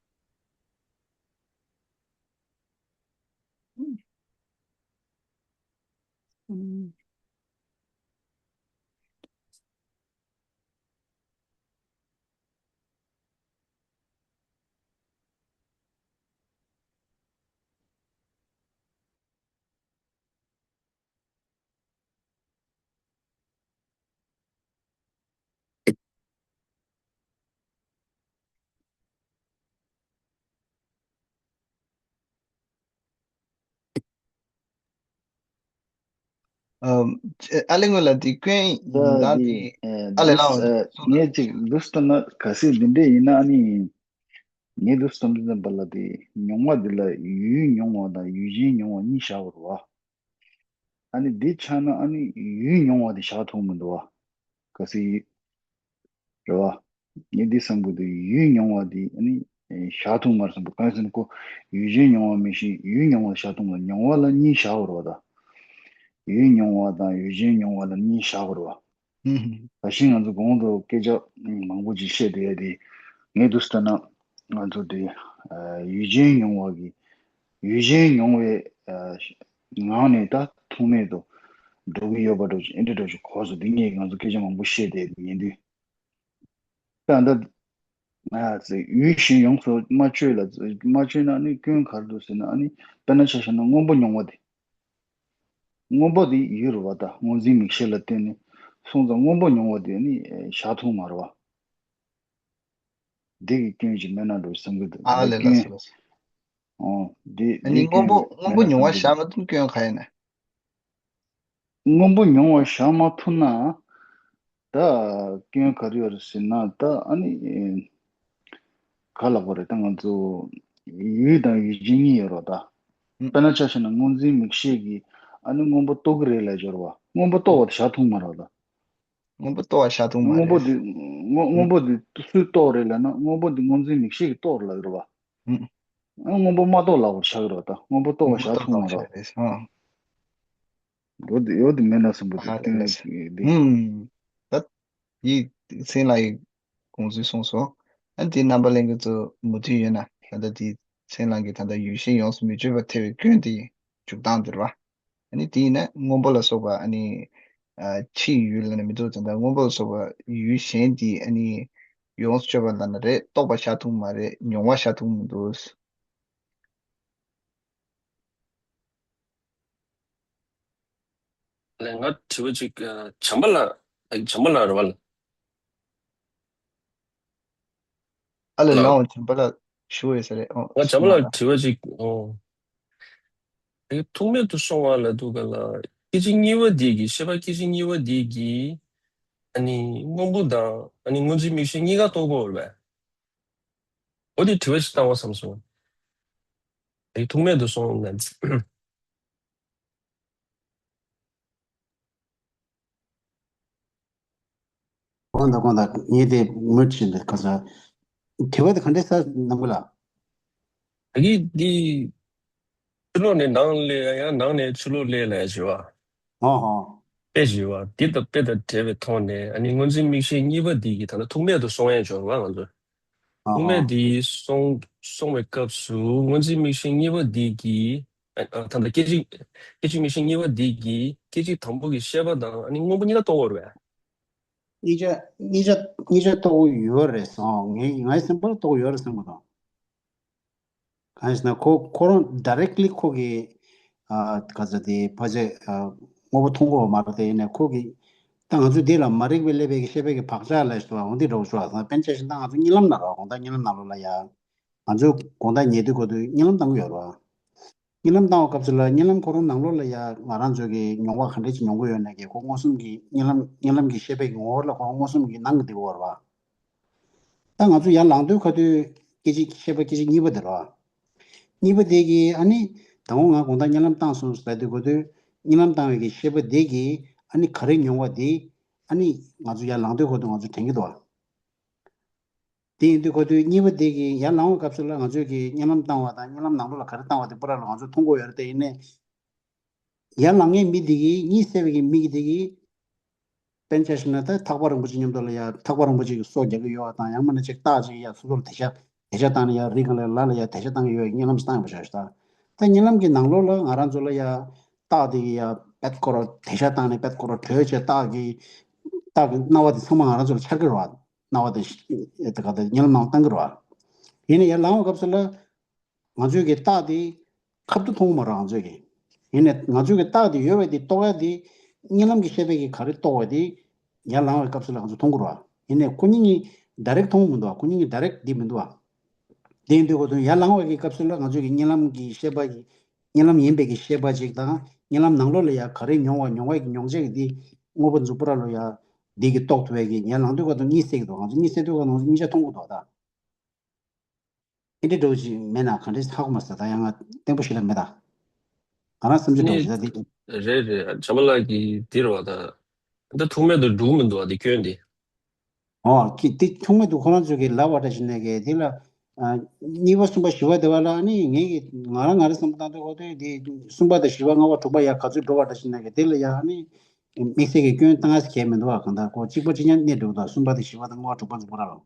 ཨ་ལས་སྔོན་ལ་དེ་སྐྱོན་ཡིན་ན་དེ་ཨ་ལས་ལའོ། ངས་ཅིག་འདུག་ལྟ་ན་གལ་སྲིད་འདི་འདྲས་ཡིན་ན་ཨ་ནི། ངས་འདུག་བསམ་དུས་ཙམ་པ་ལ་དེ་མྱོང་བ་འདི་ལ་ཡུལ་མྱོང་བ་དང་ཡུལ་ཅན་མྱོང་བ་གཉིས་བཞག་པ་རེད་པ། ཨ་ནི་འདི་ཆགས་ན་ཨ་ནི་ཡུལ་མྱོང་བ་དེ་བཞག་ཐུབ་མི་འདུག་པ། གལ་སྲིད་རེད་པ། ངས་འདི་བསམ་གི་འདུག་ཡུལ་མྱོང་བ་དེ་ཨ་ནི་བཞག་ཐུབ་མ་རེད་བསམ་གི། གང་ཡིན་ཟེར་ན་ཁོ་ཡུལ་ཅན་མྱོང་བ་མི་ཤེས། ཡུལ་མྱོང་བ་བཞག་ཐུབ་མ་རེད། མྱོང་བ་ལ་གཉིས་བཞག་པ་རེད་པ། ད་ཡུལ་མྱོང་བ་དང་ཡུལ་ཅན་མྱོང་བ་ལ་གཉིས་བཞག་པ་རེད་པ། ད་གཞན་ང་ཚོ་གོང་དུ་སྐད་ཆ་མང་པོ་ཅིག་བཤད་བསྡད་ཡ་དེ། ངས་འདུག་ལྟ་ན་ང་ཚོ་དེ་ཡུལ་ཅན་མྱོང་བ་གི་ཡུལ་ཅན་མྱོང་བའི་ངང་ནས་ད་ཐུག་མེད་དུ་འགྲོ་གི་ཡོད་པ་འདྲ་ཅིག་ཨེ་འདྲ་འདྲ་ཅིག་གོ་སོང་། འདི་ངས་ང་ཚོ་སྐད་ཆ་མང་པོ་བཤད་བསྡད་ཡ་དེ་ཉན་དུས། ད་ལྟ་ཡུལ་གཞན་ཡོངས་སུ་མ་བཅོས་ལ་མ་བཅོས་ན་ནི་སྐྱོན་ག་རེ་འདུག་ཟེར་ན། ཨ་ནི་དཔེར་ན་ཆ་བཞག་ན་སྔོན་པོ་མྱོང་བ་དེ། སྔོན་པོ་དེ་ཡུལ་རེད་པ། ད་སྔོ་འཛིན་མིག་ཤེས་ལ་བརྟེན་ནས་སོང་ཙང་སྔོན་པོ་མྱོང་བ་དེ་ནི་བཞག་ཐུབ་མ་རེད་པ། འདི་གི་སྐྱོན་ཅིག་མེད་ན་འགྲོ་བསམ་གི་འདུག་ཨ་ལས་ལགས་སོ། ཨོ་འདི་ཨ་ནི་སྔོན་པོ་སྔོན་པོ་མྱོང་བ་བཞག་མ་ཐུབ་སྐྱོན་ག་ཡིན་ན། སྔོན་པོ་མྱོང་བ་བཞག་མ་ཐུབ་ན། ད་སྐྱོན་ག་རེ་ཡོད་རེད་ཟེར་ན། ད་ཨ་ནི་ག་ལབ་དགོས་རེད། ད་ང་ཚོ་ཡུལ་དང་ཡུལ་ཅན་གཉིས་ཡོད་རེད་པ། ད་དཔེར་ན་ཆ་བཞག་ན་སྔོ་འཛིན་མིག་ཤེས་ཀྱིས་ཨ་ནི་སྔོན་པོ་རྟོགས་ཀྱི་རེད་ལབ་ཀྱི་ཡོད་རེད་པ། སྔོན་པོ་རྟོགས་པ་དེ་བཞག་ཐུབ་མ་རེད་པ། ད་སྔོན་པོ་རྟོགས་པ་བཞག་ཐུབ་མ་སྔོན་པོ་རེད། དེ་སྔོ་སྔོན་པོ་དེ་སུས་རྟོགས་རེད་ལབ་ན། སྔོན་པོ་དེ་སྔོ་འཛིན་མིག་ཤེས་ཀྱིས་རྟོགས་རེད་ལབ་ཀྱི་ཡོད་རེད་པ། ཨ་སྔོན་པོ་མ་རྟོགས་ལབ་པ་ཆགས་ཀྱི་རེད་པ། ད་སྔོན་པོ་རྟོགས་པ་བཞག་ཐུབ་མ་རེད་པ། ཨ། ཡོད་དེ་ཡོད་དེ་མེད་ན་བསམ་པ་དེ་ཨ་ལས་ལགས་སོ། ཨུམ། ད་ཡིད་ཚེ་ལ་ཡི་དགོངས་ཚུལ་གསུངས་སོ། ཨ་དེ་རྣམ་པ་ལྷན་རྒྱས་ཚོ་མོས་མཐུན་ཡོད་ན། ད་ལྟ་དེ་ཚེ་ལ་གི་ད་ལྟ་ཡུལ་གཞན་ཡོངས་སུ་མི་གཅོད་པར་ཐལ་བའི་སྐྱོན་དེ་འཇུག་སྟངས་དེ་རེད་པ། ཨ་ནི་དེ་ཡིན་ན་སྔོན་པོ་ལ་སོགས་པ་ཨ་ནི་ཨ་ཕྱིའི་ཡུལ་ལ་ནི་མི་འདུག་ད་ལྟ་སྔོན་པོ་ལ་སོགས་པ་ཡུལ་གཞན་དེ་ཨ་ནི་ཡོངས་སུ་གཅོད་པ་ལ་ན་རེད། རྟོགས་པ་བཞག་ཐུབ་མ་རེད། མྱོང་བ་བཞག་ཐུབ་མི་འདུག་ལས་ང་དྲི་བ་ཅིག་ཨ། བྱམས་པ་ལགས། ཨ། བྱམས་པ་ལགས་རེད་བ། ཨ་ལས། ལགས། ལའང་བྱམས་པ་ལགས་ཞུ་ཡོད་ས་རེད། ཨོ། ང་བྱམས་པ་སོང་བ་ལགས་དྲི་བ་ཅིག་ཨོ། ཨེ། ཐུག་མེད་དུ་སོང་བ་ལབ་དུས་ག་ལ། སྐད་ཅིག་གཉིས་པ་འདི་གི་ཤེས་པ་སྐད་ཅིག་གཉིས་པ་འདི་གི་ཨ་ནི་སྔོན་པོ་དང་ཨ་ནི་སྔོ་འཛིན་མིག་ཤེས་གཉིས་ཀ་རྟོགས་དགོས་རེད་པས། འོ་དེ་དྲི་བ་ཞིག་བཏང་བ་བསམ་སོང་། ཨེ། ཐུག་མེད་དུ་སོང་ན། དགོངས་དག། དགོངས་དག། ངས་དེ་ངོས་བྱས་འདི་ག་ས། དྲི་བ་དེ་ག་འདྲས་ས་ནམ་གུ་ལ། ད་གི་འདི་ཕྱི་ལོགས་ནས་ནང་སླེབས། ཡང་ནང་ནས་ཕྱི་ལོགས་སླེབས་ལ་ཞུ་བ། ཨོ་ཧོ། དཔེ་ཞུ་བ་འདི་དང་དཔེ་དང་འབྲེལ་བའི་ཐོག་ནས་ཨ་ནི་སྔོ་འཛིན་མིག་ཤེས་གཉིས་པ་འདི་གི་ད་ལྟ་ཐུག་མེད་དུ་སོང་ཡས་འབྱོར་བ་ང་ཚོ། ཨོ་ཐུག་མེད་ཧོ། འདི་སོང་སོང་བའི་སྐབས་སུ་སྔོ་འཛིན་མིག་ཤེས་གཉིས་པ་འདི་གི་ཨ་ཨ་ད་ལྟ་སྐད་ཅིག་སྐད་ཅིག་མིག་ཤེས་གཉིས་པ་འདི་གི་སྐད་ཅིག་དང་པོ་གི་ཤེས་པ་དང་ཨ་ནི་སྔོན་པོ་གཉིས་ཀ་རྟོགས་དགོས་རེད་པས། གཉིས་ཆ་གཉིས་ཆ་གཉིས་ཆ་རྟོགས་ཡོད་རེད་བསམ། ངའི་ངའི་སེམས་པར་རྟོགས་ཡོད་རེད་བསམ་གི་འདུག་གང་ཡིན་ཟེར་ན་ཁོ་ཁོ་རང་ཌའི་རེག་ལི་ཁོ་གི་ཨ་ག་ཚོད་དེ་ཕལ་ཆེར་ཨ་དངོས་པོ་མཐོང་གི་ཡོད་མ་རེད་དེ། ཡིན་ནའི་ཁོ་གི་ད་ང་ཚོས་འདི་ལ་མ་རིག་པས་བསླད་པའི་གི་ཤེས་པའི་གི་བག་ཆགས་ལ་ཞུ་བ་འོ་འདི་འདྲ་བོ་ཞུ་བ་བསམ། དཔེར་ན་ཆ་བཞག་ན་ང་ཚོ་གཉིད་ལམ་ན་རོ། དགོང་དག་གཉིད་ལམ་ནང་ལོགས་ལ་ཡ་ང་ཚོས་དགོང་དག་ཉལ་དུས་སྐབས་དུ་གཉིད་ལམ་བཏང་གི་ཡོད་རེད་བ། གཉིད་ལམ་བཏང་བའི་སྐབས་སུ་ལ་གཉིད་ལམ་ཁོ་རང་ནང་ལོགས་ལ་ཡ་ང་རང་ཚོའི་གི་མྱོང་བ་ག་འདྲས་ཅིག་མྱོང་གི་ཡོད་ན་གི་ཁོ་མངོན་སུམ་གྱི་གཉིད་ལམ་གཉིད་ལམ་གྱི་ཤེས་པའི་གི་ངོ་བོ་ལ་ཁོ་རང་མངོན་སུམ་གྱི་སྣང་གི་འདུག་བ་རེད་བ། ད་ང་ཚོ་ཡར་ལངས་དུས་ཁ་དུས་སྐད་ཅིག་ཤེས་པ་སྐད་ཅིག་གཉིས་པ་དེ་རེད་བ། གཉིས་པ་དེ་གི་ཨ་ནི་དང་པོ་ང་དགོང་དག་གཉིད་ལམ་བཏང་སོང་ཟེར་དུས་ཁ་དུས་གཉིད་ལམ་བཏང་བའི་གི་ཤེས་པ་དེ་གི་ཨ་ནི་ག་རེ་མྱོང་བ་དེ་ཨ་ནི་ང་ཚོ་ཡར་ལངས་དུས་ཁ་དུས་ང་ཚོ་དྲན་གི་འདུག་བ། དེ་ཡིན་དུས་ཁོ་ཚོའི་གཉིས་པ་དེ་གི་ཡར་ལངས་པའི་སྐབས་སུ་ལ་ང་ཚོས་ཀྱི་གཉིད་ལམ་བཏང་བ་དང་གཉིད་ལམ་ནང་ལོགས་ལ་ག་རེ་བཏང་བ་དེ་པུ་ར་ལ་ང་ཚོས་མཐོང་གི་ཡོད་རེད། དེ་ཡིན་ནའི་ཡར་ལངས་མཁན་མི་དེ་གིས་གཉིད་སད་པའི་གི་མི་གི་དེ་གིས་དཔེར་ན་ཆ་བཞག་ན་ད་ཐག་པ་རིང་པོ་ཅིག་མཉམ་དུ་ལ་ཡ་ཐག་པ་རིང་པོ་ཅིག་གི་སོ་རྒྱག་གི་ཡོད་པ་དང་ཡང་མིན་ན་ཅིག་རྟགས་ཅིག་ཡ་སོ་སོ་ལ་དེ་ཤ་དེ་ཤ་བཏང་ནས་ཡ་རི་སྒང་ལ་ལ་ལ་ཡ་དེ་ཤ་བཏང་གི་ཡོད་གཉིད་ལམ་བཏང་ཡོད་པ་ཆ་བཞག་ད་ད་གཉིད་ལམ་གི་ནང་ལོགས་ལ་ང་རང་ཚོ་ལ་ཡ་རྟགས་དེ་གི་ཡ་པད་ཀོ་ར་དེ་ཤ་བཏང་ནས་པད་ཀོ་ར་གྲོལ་བྱས་རྟགས་ཀྱི་རྟགས་ཀྱི་སྣང་བ་དེ་ཚང་མ་ང་རང་ཚོ་ལ་འཆར་གི་རེད་བ། སྣང་བ་དེ་ཤ་དེ་ག་དེ་གཉིད་ལམ་ནང་བཏང་གི་རེད་བ། ཡིན་ནའི་ཡར་ལངས་པའི་སྐབས་སུ་ལ་ང་ཚོས་ཀྱི་རྟགས་དེ་ཁ་ཐུག་མཐོང་གི་མ་རེད་ང་ཚོས་ཀྱི། ཡིན་ནའི་ང་ཚོས་ཀྱི་རྟགས་དེ་ཡོད་པ་དེ་རྟོགས་ཡ་དེ་གཉིད་ལམ་གྱི་ཤེས་པ་གིས་ག་རེ་རྟོགས་པ་དེ་ཡར་ལངས་པའི་སྐབས་སུ་ལ་ང་ཚོ་མཐོང་གི་རེད་བ། ཡིན་ནའི་ཁོ་གཉིས་གཉིས་ཌའི་རེག་མཐོང་གི་མི་འདུག་བ། ཁོ་གཉིས་གཉིས་ཌའི་རེག་འདི་མི་འདུག་བ། དེ་ཡིན་དུས་ཁོ་ཚོ་ཡར་ལངས་པའི་གི་སྐབས་སུ་ལ་ང་ཚོས་ཀྱི་གཉིད་ལམ་གྱི་ཤེས་པ་གི་གཉིད་ལམ་ཡིན་པའི་གི་ཤེས་པ་ཅིག་དང་གཉིད་ལམ་ནང་ལོགས་ལ་ཡ་ག་རེ་མྱོང་བ་མྱོང་བའི་གི་མྱོང་བྱེད་ཀྱི་དེ་དངོས་པོ་འཛུགས་པོ་ར་ལོ་ཡ་འདི་གི་རྟོགས་ཐུབ་པའི་གི་ཡར་ལངས་དུས་ཁོ་ཚོ་གཉིད་སད་ཀྱི་འདུག་ང་ཚོ་གཉིད་སད་དུས་ཁོ་ཚོ་གཉིད་ཆ་མཐོང་གི་འདུག་ད། ཨེ་འདྲ་འགྲོ་ཅིག་མེད་ན་ག་འདྲས་ཧ་གོ་མ་སོང་། ད་ཡང་ང་བརྟན་པོ་ཞིག་ལ་མེད་ད། ང་རང་བསམ་ཚུལ་འགྲོ་ནི་ཞིག་ད་འདི། རེད་རེད། བྱམས་པ་ལགས་ཀྱིས་འདིར་བ་ད། ད་ཐུག་མེད་དུ་འགྲོ་མི་འདུག་བ་འདི་སྐྱོན་འདི། ཨོ་ཀི་འདི་ཐུག་མེད་དུ་ཁོ་རང་ཚོ་གི་ལབ་པ་འདྲ་ཞིག་ནས་གི་འདི་ལ། ཨ། གཉིས་པ་གསུམ་པ་བཞི་པ་དེ་བ་ལ་ནི་ངས་ཀྱི་ང་རང་ང་རང་བསམ་བློ་བཏང་དུས་ཁོ་ཚོས་འདི་གསུམ་པ་དང་བཞི་པ་ལྔ་པ་དྲུག་པ་ཡ་ག་ཚོད་འགྲོ་བ་འདྲ་ཞིག་ནས་གི་འདི་ལ་ཡ་ནི། དམིགས་བསལ་གྱི་སྐྱོན་བཏང་ཡ་གལ་མི་འདུག་བ། གང་ལྟར་ཁོ་གཅིག་པ་གཅིག་རྐྱང་གནས་འགྲོ་གི་འདུག་གསུམ་པ་དང་བཞི་པ་དང་ལྔ་པ་དྲུག་པ་འཛུགས་པ་ར་ལ།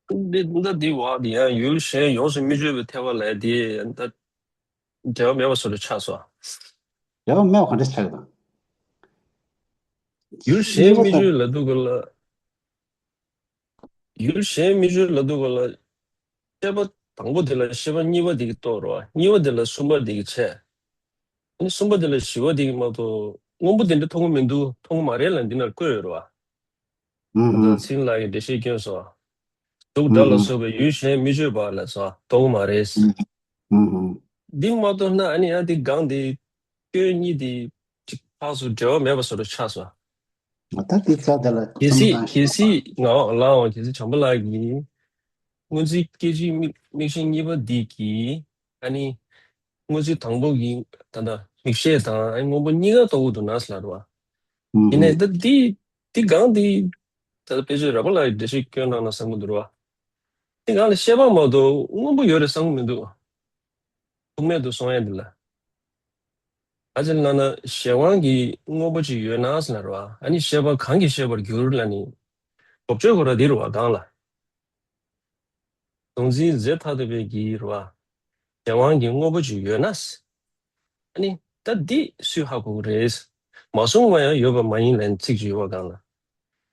འདི་ད་འདི་བ་འདི་ཡང་ཡུལ་གཞན་ཡོངས་སུ་མི་གཅོད་པའི་ཐལ་བ་ལས་འདི་ད་འབྲེལ་བ་མེད་པ་བཟོ་འདྲ་ཆགས་སོ། འབྲེལ་བ་མེད་པ་ག་འདྲ་ཆགས་ཀྱི་དང་། ཡུལ་གཞན་མི་གཅོད་ལབ་དུས་ག་ལ། ཡུལ་གཞན་མི་གཅོད་ལབ་དུས་ག་ལ། ཤེས་པ་དང་པོ་དེ་ལ་ཤེས་པ་གཉིས་པ་དེ་གིས་རྟོགས་རོ། གཉིས་པ་དེ་ལ་གསུམ་པ་དེ་གིས་འཆད། ཨ་ནི་གསུམ་པ་དེ་ལ་བཞི་པ་དེ་གིས་མ་གཏོགས་སྔོན་པོ་དེ་འདྲ་མཐོང་གི་མི་འདུག་མཐོང་གི་མ་རེད་ལབ་འདི་ནར་བཀོད་ཡོད་རོ། ད་ཚིག་ལ་ཡི་འགྲེལ་བཤད་སྐྱོན་སོ། དུག་སྒྲ་ལ་སོགས་པའི་ཡུལ་གཞན་མི་གཅོད་པ་ལ་སོགས་རྟོགས་མ་རེད། འདི་མ་གཏོགས་ན་ཨ་ནི་ཨ་འདི་གང་འདི་སྐྱོན་གཉིས་འདི་གཅིག་ཕག་སུ་འབྲེལ་བ་མེད་པ་བཟོ་འདྲ་ཆགས་སོ། ད་འདི་རྩ་དེ་ལ་གལ་སྲིད་གལ་སྲིད་ང་ལའང་གལ་སྲིད་བྱམས་པ་ལགས་ཀྱིས་སྔོན་རྩིས་སྐད་ཅིག་མིག་མིག་ཤེས་གཉིས་པ་འདི་གིས་ཨ་ནི། དངོས་གཞི་དང་པོ་གི་ད་ལྟ་མིག་ཤེས་དང་སྔོན་པོ་གཉིས་ཀ་རྟོགས་ཀྱི་འདུག་ན་ཟེར་ལབ་རེད་བ། ཡིན་ནའི་ད་འདི་འདི་གང་འདི་ད་ལྟ་དཔེ་ཆ་ར་པ་ལ་འགྲེལ་བཤད་སྐྱོན་གནང་ན་བསམ་གྱི་འདུག་རེད་བ། འདི་གང་ལ་ཤེས་པ་མ་གཏོགས་སྔོན་པོ་ཡོད་རེད་བསམ་གྱི་མི་འདུག་ཐུག་མེད་དུ་སོང་ཡ་འདི་ལ། ཨ་ཅེ་ལ་ན་གཞན་དབང་གི་དངོས་པོ་ཅིག་ཡོད་ན་ཟེར་ལབ་རེད་བ། ཨ་ནི་ཤེས་པ་གང་གིས་ཤེས་པར་འགྱུར་ལབ་ནི། ལྡོག་ཕྱོགས་ཁོ་ར་འདི་རེད་བ་གང་ལ། གཟུང་འཛིན་རྫས་ཐ་དད་པའི་གི་རེད་བ། གཞན་དབང་གི་དངོས་པོ་ཅིག་ཡོད་ན། ཨ་ནི་ད་འདི་སུས་ཧ་གོ་གི་རེད། མ་བཟུང་བ་ཡང་ཡོད་པ་མ་ཡིན་ལབ་ཚིག་ཅིག་ཡོད་པ་གང་ལ།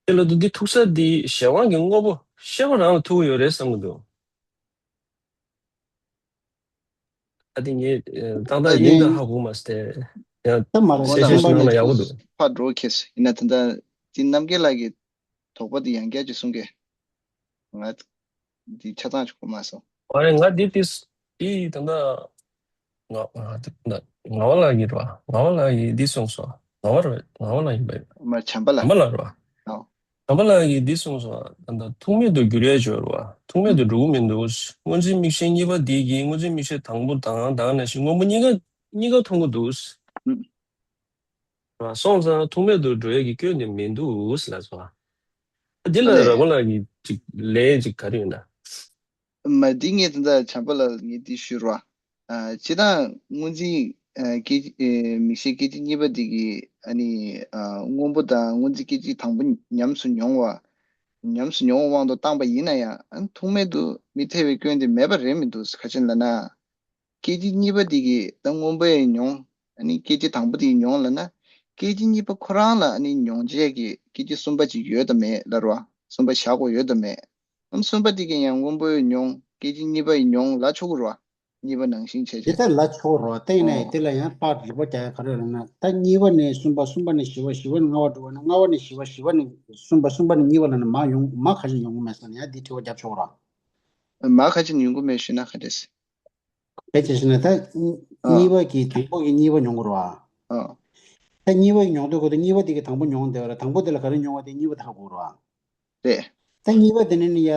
དེ་ལ་དུ་འདི་ཐུག་ས་འདི་གཞན་དབང་གི་དངོས་པོ་ཤེས་པ་རང་ལ་ཐུག་གི་ཡོད་རེད་བསམ་གི་འདུག་ཨ་དེ་ངས་ཏག་ཏག་ཡིན་ད་ཧ་གོ་མ་སྟེ། ཡང་ད་མ་རེད། གསལ་བཤད་ཞུ་ན་ཡག་པོ་འདུག། ཕར་འགྲོ་ཁེལ་སོང་། ཡིན་ན་ད་ལྟ་འདི་རྣམ་རྒྱལ་ལགས་ཀྱི་དོགས་པ་འདི་ཡང་བསྐྱར་ཅིག་གསུང་གེ། ང་འདི་ཆ་ཚང་ཅིག་གོ་མ་སོང་། ཨ་རེ། ང་འདི་ཏིས་འདི་ད་ལྟ་ང་ང་ང་བ་ལགས་ཡིན་ར། ང་བ་ལགས་ཡིན་འདི་གསུངས་སོང་། ང་བ་རེད། ང་བ་ལགས་ཡིན་པས། མ་བྱམས་པ་ལགས། བྱམས་པ་ལགས་ར། ཨོ། བྱམས་པ་ལགས་ཀྱིས་འདི་གསུངས་སོང་། ད་ལྟ་ཐུག་མེད་དུ་འགྱུར་ཡས་ཡོད་ར། ཐུག་མེད་དུ་འགྲོ་གི་མི་འདུག། སྔོ་འཛིན་མིག་ཤེས་གཉིས་པ་འདི་གིས་སྔོ་འཛིན་མིག་ཤེས་དང་པོ་དང་དང་ནང་བཞིན་སྔོན་པོ་གཉིས་ཀ་གཉིས་ཀ་མཐོང་གི་འདུག། ཨུམ། སོང་ཙང་ཐུག་མེད་དུ་འགྲོ་ཡས་ཀྱི་སྐྱོན་དེ་མི་འདུག་ལབ་སོང་། འདི་ལ་ཨ་ལས། ར་བ་ལགས་ཀྱི་ཅིག་ལན་ཅིག་ག་རེ་ཡོད་ན། མ་འདི་ངས་ད་ལྟ་བྱམས་པ་ལགས་ངས་འདི་ཞུས་ར། ཨ་སྤྱིར་བཏང་སྔོ་འཛིན་ཨ་སྐད་ཅིག་ཨེ་མིག་ཤེས་སྐད་ཅིག་གཉིས་པ་འདི་གིས་ཨ་ནི་ཨ་སྔོན་པོ་དང་སྔོ་འཛིན་སྐད་ཅིག་དང་པོ་ཉམས་སུ་མྱོང་བ། ཉམས་སུ་མྱོང་བའི་དབང་དུ་བཏང་པ་ཡིན་ན་ཡང་ཨ་ཐུག་མེད་དུ་མི་ཐལ་བའི་སྐྱོན་དེ་མེད་པ་རེད་མི་འདུག། ག་ཅི་ལབ་ན། སྐད་ཅིག་གཉིས་པ་འདི་གིས་ད་སྔོན་པོ་ཡང་མྱོང་། ཨ་ནི་སྐད་ཅིག་དང་པོ་འདི་གིས་མྱོང་ལབ་ན། སྐད་ཅིག་གཉིས་པ་ཁོ་རང་ལ་ཨ་ནི་མྱོང་བྱེད་ཀྱི་སྐད་ཅིག་གསུམ་པ་ཅིག་ཡོད་དམ་མེད་ལབ་ར། གསུམ་པ་བཞག་དགོས་ཡོད་དམ་མེད། ཨ་ནི་གསུམ་པ་འདི་གིས་ཡང་སྔོན་པོ་ཡང་མྱོང་། སྐད་ཅིག་གཉིས་པ་ཡང་མྱོང་ལབ་ཆོག་གི་ར། གཉིས་པ་ནང་བཞིན་བྱས་དེ་བྱས། ལྟར་ལ་ཆོག་རོགས། བལྟས་ནས་ཨོ། དེ་ལ་ཡང་ལྷག་རིག་པ་རྒྱག་ཡ་ག་རེ་ལབ་ན། ད་གཉིས་པ་ནས་གསུམ་པ། གསུམ་པ་ནས་བཞི་པ། བཞི་པ་ནས་ལྔ་པ་འགྲོ་བ་ན། ལྔ་པ་ནས་བཞི་པ། བཞི་པ་ནས་གསུམ་པ། གསུམ་པ་ནས་གཉིས་པ་ལབ་ན་མར་ཡོང་། མར་ག་ཅི་ཡོང་གི་མེད་ཟེར་ན་ཡང་འདི་དྲི་བ་རྒྱབ་ཆོག་རོགས། མར་ག་ཅི་ཡོང་གི་མེད་ཞུས་ན་ག་འདྲས། དཔེ་ཆ་བཞག་ན་ད་ཨ། གཉིས་པ་གི་དང་པོ་གི་གཉིས་པ་ཡོང་གི་རོགས། ཨ། ད་གཉིས་པ་ཡོང་དུས་གོ། ད་གཉིས་པ་དེ་གི་དང་པོ་མྱོང་བསྡད་པ་རེད། དང་པོ་དེ་ལ་ག་རེ་མྱོང་བ་དེ་གཉིས་པ་དེ་ཧ་གོ་རོགས། རེད། ད་གཉིས་པ་དེ་ནས་ནི་ཡ་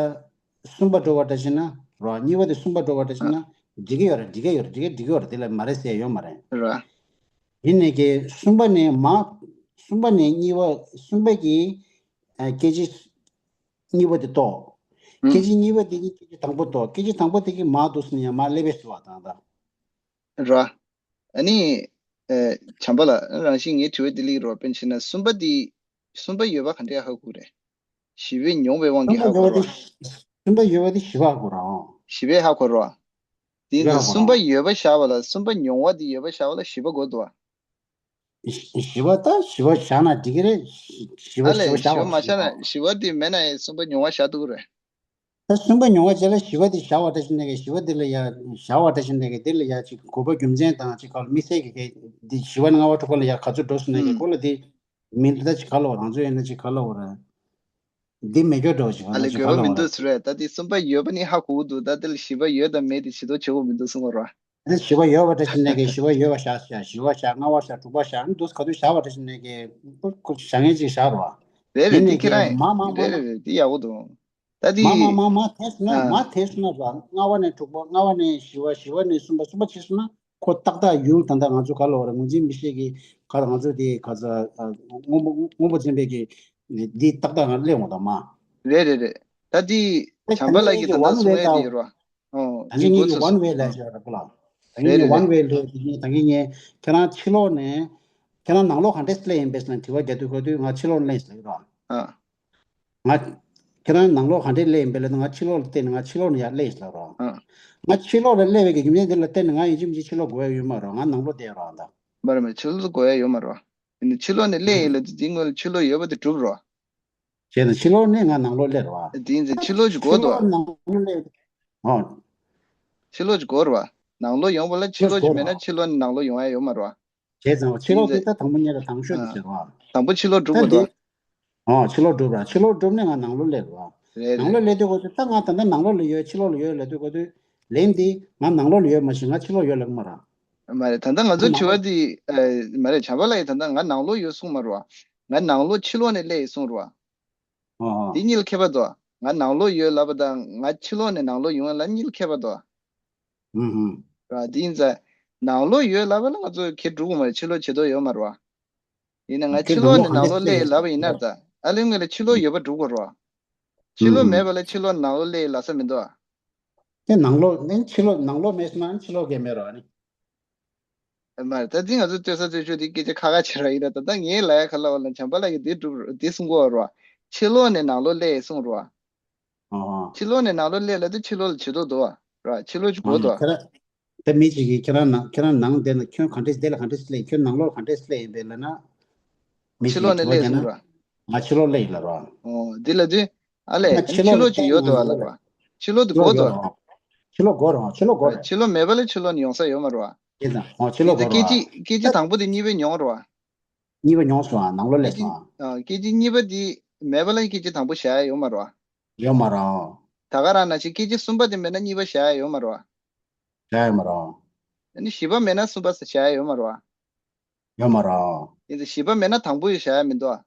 གསུམ་པ་འགྲོ་བ་འདྲ་ཞིག་ན་རོ། གཉིས་པ་དེ་གསུམ་པ་འགྲོ་བ་འདྲ་ཞིག་ན་འགྲིག་གི་ཡོད་རེད། འགྲིག་གི་ཡོད་རེད། འགྲིག་གི་འགྲིག་གི་ཡོད་རེད། དེ་ལ་མ་རེད་ཟེར་ཡོད་མ་རེད། རོ། ཡིན་ནའི་གི་གསུམ་པ་ནས་མ། གསུམ་པ་ནས་གཉིས་པ། གསུམ་པ་གི་ཨ་སྐད་ཅིག་གཉིས་པ་དེ་ལྟོས། ཨུམ། སྐད་ཅིག་གཉིས་པ་དེ་གི་སྐད་ཅིག་དང་པོ་ལྟོས། སྐད་ཅིག་དང་པོ་དེ་གི་མ་འདུག་ཟེར་ན་ཡང་མ་སླེབས་པས་ཟེར་བ་དང་ད། རོ། ཨ་ནི། ཨེ། བྱམས་པ་ལགས། རང་བཞིན་ངའི་དྲི་བ་འདི་ལེགས་རོགས། དཔེར་ན་ཆ་བཞག་ན་གསུམ་པ་འདི། གསུམ་པ་ཡོད་པ་ག་འདྲས་ཧ་གོ་རེད། བཞི་པས་མྱོང་བའི་དབང་གིས་ཧ་གོ་རོགས། གསུམ་པ་ཡོད་པ་དེ་བཞི་པས་ཧ་གོ་རོགས། བཞི་པས་ཧ་གོ་རོགས། དེ་ཡིན་ཙང་གསུམ་པ་ཡོད་པ་བཞག་པ་ལ། གསུམ་པ་མྱོང་བ་དེ་ཡོད་པ་བཞག་པ་ལ་བཞི་པ་དགོས་འདུག་བ། བཞི་པ་ད་བཞི་པ་བཞག་ན་འགྲིག་གི་རེད། བཞི་པ་ཨ་ལས། བཞི་པ་བཞག་པ་མ་བཞི་བྱས་ན། བཞི་པ་དེ་མེད་ན་ཡང་གསུམ་པ་མྱོང་བ་བཞག་ཐུབ་ཀྱི་རེད། ད་གསུམ་པ་མྱོང་བ་བྱས་ལ་བཞི་པ་དེ་བཞག་པ་འདྲ་ཞིག་ནས་ཀྱི། བཞི་པ་དེ་ལ་ཡ་བཞག་པ་འདྲ་ཞིག་ནས་ཀྱི་དེ་ལ་ཡ་ཅིག་དགོས་པ་རྒྱུ་མཚན་དང་ཅིག་ག་ལ་དམིགས་བསལ་གྱི་གི་འདི་བཞི་པ་ནས་ལྔ་པ་འགྲོ་བ་ལ་ཡ་ག་ཚོད་འགྲོ་སོང་ནས་ཀྱི། ཨུམ། ཁོ་ལ་དེ་མི་འདི་ད་ཅིག་ག་ལ་བ། རང་ཚོ་ཡིན་ན་ཅིག་ག་ལ་བ་རེད། འདི་མེད་སྐྱོ་འགྲོ་ཞིག་ཨ་ལས། ཅིག་ག་དགོས་པ་ལ་མི་བ་འདུག་ཟེར་བས། ད་དེ་གསུམ་པ་ཡོད་པ་ནི་ཧ་གོ་གི་འདུག། ད་དེ་ལ་བཞི་པ་ཡོད་དམ་མེད་དེ་ཇི་ལྟར་བྱེད་དགོས་མི་འདུག་གསུང་གི་རེད་བ། ད་བཞི་པ་ཡོད་པ་འདྲ་ཞིག་ནས་ཀྱི་བཞི་པ་ཡོད་པ་བཞག་བཞག་བཞི་པ་བཞག་ལྔ་པ་བཞག་དྲུག་པ་བཞག་འདུག། ག་དུས་བཞག་པ་འདྲ་ཞིག་ནས་ཀྱི་བཞག་ངེས་ཅིག་བཞག་རོགས། རེད་རེད། དེ་ནས་དེ་ཁྱེད་ཀྱི་རང་མ་མ་མ་རེད་མ་རེད་རེད། དེ་ཡག་པོ་འདུག། ད་དེ་མ་མ་མ་མ་དེ་སོང་ན། ཨ། མ་དེ་སོང་ན་ར། ལྔ་པ་ནས་དྲུག་པ། ལྔ་པ་ནས་བཞི་པ། བཞི་པ་ནས་གསུམ་པ། གསུམ་པ་བྱས་སོང་ན་ཁོ་ཏག་ཏག་ཡུལ་ད་ལྟ་ང་ཚོ་ག་ལ་བ་རེད། ངོས་འཛིན་མི་ཤེས་ཀྱི་ག་ལ། ང་ཚོ་དེ་ག་ས་ཨ་སྔོན་པོ་སྔོན་པོ་འཛིན་པའི་གི་འདི་ཏག་ཏག་ང་སླེབས་འོང་དང་མ། རེད་རེད་རེད། ད་དེ་ད་བྱམས་པ་ལགས་ཀྱིས་ད་ལྟ་གསུང་ཡས་དེ་ཡོད་ར། ཨོ། ད་ངས་ངེད་ཀྱི་one way ལབ་བྱས་ར་པོ་ལགས། ད་ངས་ངས་one way ལབ་དེ་ངས། ད་ངས་ངས་ཁྱེད་རང་ཕྱི་ལོགས་ནས། ཁྱེད་རང་ནང་ལོགས་ག་འདྲས་སླེབས་ཡིན་པས་ཟེར་ན་དྲི་བ་རྒྱག་དུས་ག་དུས་ང་ཕྱི་ལོགས་ནས་སླེབས་ཟེར་ར། ཨ། ང་ཁྱེད་རང་ནང་ལོགས་ག་འདྲས་སླེབས་ཡིན་པས་ལབ་ན། ང་ཕྱི་ལོགས་ལ་བལྟས་ནས་ང་ཕྱི་ལོགས་ནས་ཡར་སླེབས་ཟེར་ར། ཨ། ང་ཕྱི་ལོགས་ལ་སླེབས་པའི་གི་རྒྱུ་མཚན་དེ་ལ་བརྟེན་ནས་ང་ཡིན་གཅིག་མིན་གཅིག་ཕྱི་ལོགས་དགོས་ཡ་ཡོད་མ་རེད། ང་ནང་ལོགས་བསྡད་ར་ད། མ་རེད་མ་རེད། ཕྱི་ལོགས་དགོས་ཡ་ཡོད་མ་རེད་བ། ཡིན་ནའི་ཕྱི་ལོགས་ནས་སླེབས་ཡིན་ལབ་དུས་དེའི་སྔོན་ལ་ཕྱི་ལོགས་ཡོད་པ་དེ་གྲུབ་རེད་བ། བྱས་ཙང་ཕྱི་ལོགས་ནས་ང་ནང་ལོགས་སླེབས་རེད་བ། དེ་ཡིན་ཙང་ཕྱི་ལོགས་ཅིག་དགོས་འདུག་བ། ཕྱི་ལོགས་ནང་ལོགས་སླེབས། ཨོ། ཕྱི་ལོགས་ཅིག་དགོས་རེད་བ། ནང་ལོགས་ཡོང་བ་ལ་ཕྱི་ལོགས་ཅིག་མེད་ན་ཕྱི་ལོགས་ནས་ནང་ལོགས་ཡོང་ཡ་ཡོད་མ་རེད་བ། བྱས་ཙང་ཕྱི་ལོགས་དེ་ད་དང་པོ་ཉིད་ལ་དང་ཤོས་དེ་ཟེར་བ། དང་པོ་ཕྱི་ལོགས་སྒྲུབ་དགོས་འདུག། ཨོ། ཕྱི་ལོགས་སྒྲུབ་ར། ཕྱི་ལོགས་སྒྲུབ་ནས་ང་ནང་ལོགས་སླེབས་ར། རེད་ནང་ལོགས་རེད། སླེབས་དུས་གོ་དུས་ད་ང་ད་ལྟ་ནང་ལོགས་ལ་ཡོད། ཕྱི་ལོགས་ལ་ཡོད་ལབ་དུས་གོ་དུས་ལན་འདི་ང་ནང་ལོགས་ལ་ཡོད་མ་གཞི་ང་ཕྱི་ལོགས་ཡོད་ལབ་ཀྱི་མ་རེད། མ་རེད། ད་ལྟ་ང་ཚོ་དྲི་བ་འདི་ཨ་མ་རེད། བྱམས་པ་ལགས་ཀྱིས་ད་ལྟ་ང་ནང་ལོགས་ཡོད་གསུངས་མ་རེད་བ། ང་ནང་ལོགས་ཕྱི་ལོགས་ནས་སླེབས་ཡོད་གསུངས་རེད་བ། ཨོ། དེ་གཉིས་ལ་ཁྱད་པར་འདུག། ང་ནང་ལོགས་ཡོད་ལབ་པ་དང་ང་ཕྱི་ལོགས་ནས་ནང་ལོགས་ཡོང་ཡ་ལ་གཉིས་ལ་ཁྱད་པར་འདུག། ཨུ་ཧུ། ར། དེ་ཡིན་ཙང་ནང་ལོགས་ཡོད་ལབ་པ་ལ་ང་ཚོ་ཁྱེད་འགྲོ་གི་མ་རེད། ཕྱི་ལོགས་བྱེད་དོ་ཡོད་མ་རེད་བ། ཡིན་ན་ང་ཁྱེད་ཕྱི་ལོགས་ནང་ལོགས་ནས་ནང་ལོགས་སླེབས་ཡིན་ལབ་པ་ཡིན་ན། ད་ཨ་ལས་ངོས་ལ་ཕྱི་ལོགས་ཡོད་པ་འགྲོ་དགོས་རེད་བ། ཕྱི་ལོགས་མེད་པ་ལ་ཕྱི་ལོགས་ནང་ལོགས་སླེབས་ཡིན་ལབ་ས་མི་འདུག་བ། དེ་ནང་ལོགས་ནས་ཕྱི་ལོགས། ནང་ལོགས་མེད་སོང་ན་ཕྱི་ལོགས་གས་མེད་རེད་བ་ནི། མ་རེད། ད་འདི་ང་ཚོ་ལྟོས་ས་ལྟོས་ཤོག། འདི་སྐད་ཆ་ཁག་ཁག་བྱེད་ར་ཡིན་ར། ད་ལྟ་ངས་ལབ་ཡ་ག་ལ་བ་ལ་བྱམས་པ་ལགས་ཀྱིས་འདི་སྒྲུབ་འདི་གསུང་གོ་བ་ར། ཕྱི་ལོགས་ནས་ནང་ལོགས་སླེབས་གསུང་ར། ཨོ། ཕྱི་ལོགས་ནས་ནང་ལོགས་སླེབས་ལབ་དུས་ཕྱི་ལོགས་ལ་བྱེད་དོ་འདུག་བ་ར། ཕྱི་ལོགས་ཅིག་དགོས་འདུག་བ། ཁྱེད་རང་ད་མི་གཅིག་གིས་ཁྱེད་རང་ནང་ཁྱེད་རང་ནང་བསྡད་ན་ཁྱོད་ག་འདྲས་བསྡད་ལ་ག་འདྲས་སླེབས། ཁྱོད་ནང་ལོགས་ག་འདྲས་སླེབས་ཡིན་པས་ལབ་ན། མི་ཕྱི་གཅིག་ལོགས་ནས་གིས་དྲི་བ་སླེབས་བརྒྱབ་ན། གསུང་ར། ང་ཕྱི་ལོགས་སླེབས་ཡིན་ལབ་ར། ཨོ། འདི་ལབ་དུས་ཨ་ལས་ང་ཕྱི་ཕྱི་ལོགས་ལོགས་ཅིག་ཡོད་འདུག་བ་ལབ་ར། ཕྱི་ལོགས་འདི་དགོས་འདུག་བ། ཕྱི་ལོགས་དགོས་རེད་བ། ཕྱི་ལོགས་དགོས་རེད་བ། ཕྱི་ལོགས་མེད་པ་ལ་ཕྱི་ལོགས་ནས་ཡོང་ས་ཡོད་མ་རེད་བ། སྐད་དང་། ཨོ། ཕྱི་ལོགས་སྐད་ཆ་སྐོར་བ། སྐད་ཆ་དང་པོ་དེ་གཉིས་པའི་མྱོང་རོ། གཉིས་པ་མྱོང་སོང་ཨ། ནང་ལོགས་སླེབས་སོང་ཨ། ཨ། སྐད་ཆ་གཉིས་པ་དེ་མེད་པ་ལ་སྐད་ཆ་དང་པོ་བཞག་ཡ་ཡོད་མ་རོ། ཡོད་མ་རོ། ད་ག་རང་ན་ཅིག་སྐད་ཆ་གསུམ་པ་དེ་མེད་ན་གཉིས་པ་བཞག་ཡ་ཡོད་མ་རོ། བཞག་ཡ་མ་རོ། ཨ་ནི་བཞི་པ་མེད་ན་གསུམ་པ་ཟེར་བཞག་ཡ་ཡོད་མ་རོ། ཡོད་མ་རོ། ཡིན་ཙང་བཞི་པ་མེད་ན་དང་པོ་ཡི་བཞག་ཡ་མི་འདུག་ཨ།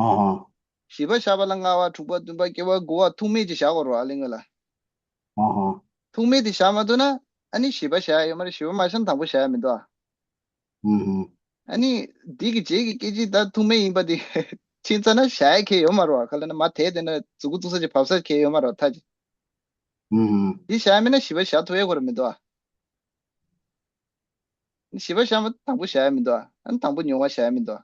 ཨ་ཧ། བཞི་པ་བཞག་པ་ལ་ལྔ་པ་དྲུག་པ་བདུན་པ་བརྒྱད་པ་དགུ་པ་ཐུག་མེད་ཅིག་བཞག་དགོས་རེད་བ་གླེང་བ་ལ། ཨ་ཧ། ཐུག་མེད་དེ་བཞག་མ་ཐུབ་ན་ཨ་ནི་བཞི་པ་བཞག་ཡ་ཡོད་མ་རེད། བཞི་པ་མ་བཞག་ན་དང་པོ་བཞག་ཡ་མི་འདུག་ཨ། ཨུ་ཧུ། ཨ་ནི་འདི་གི་རྗེས་ཀྱི་སྐད་ཅིག་ད་ཐུག་མེད་ཡིན་པ་དེ་ཕྱིན་ཚར་ན་བཞག་ཡ་ཁེལ་ཡོད་མ་རེད་བ། ག་ལ་ན་མ་དེ་དེ་ན་མཛུ་གུ་བཙུགས་ས་ཅིག་བབས་ས་ཁེལ་ཡོད་མ་རེད་བ་ཐ་ཅིག་ཨུ་ཧུ། འདི་བཞག་ཡ་མིན་ན་བཞི་པ་བཞག་ཐུབ་ཡ་ཁོ་ར་མི་འདུག་ཨ། བཞི་པ་བཞག་མ་དང་པོ་བཞག་ཡ་མི་འདུག་ཨ། ཨ་ནི་དང་པོ་མྱོང་བ་བཞག་ཡ་མི་འདུག་ཨ།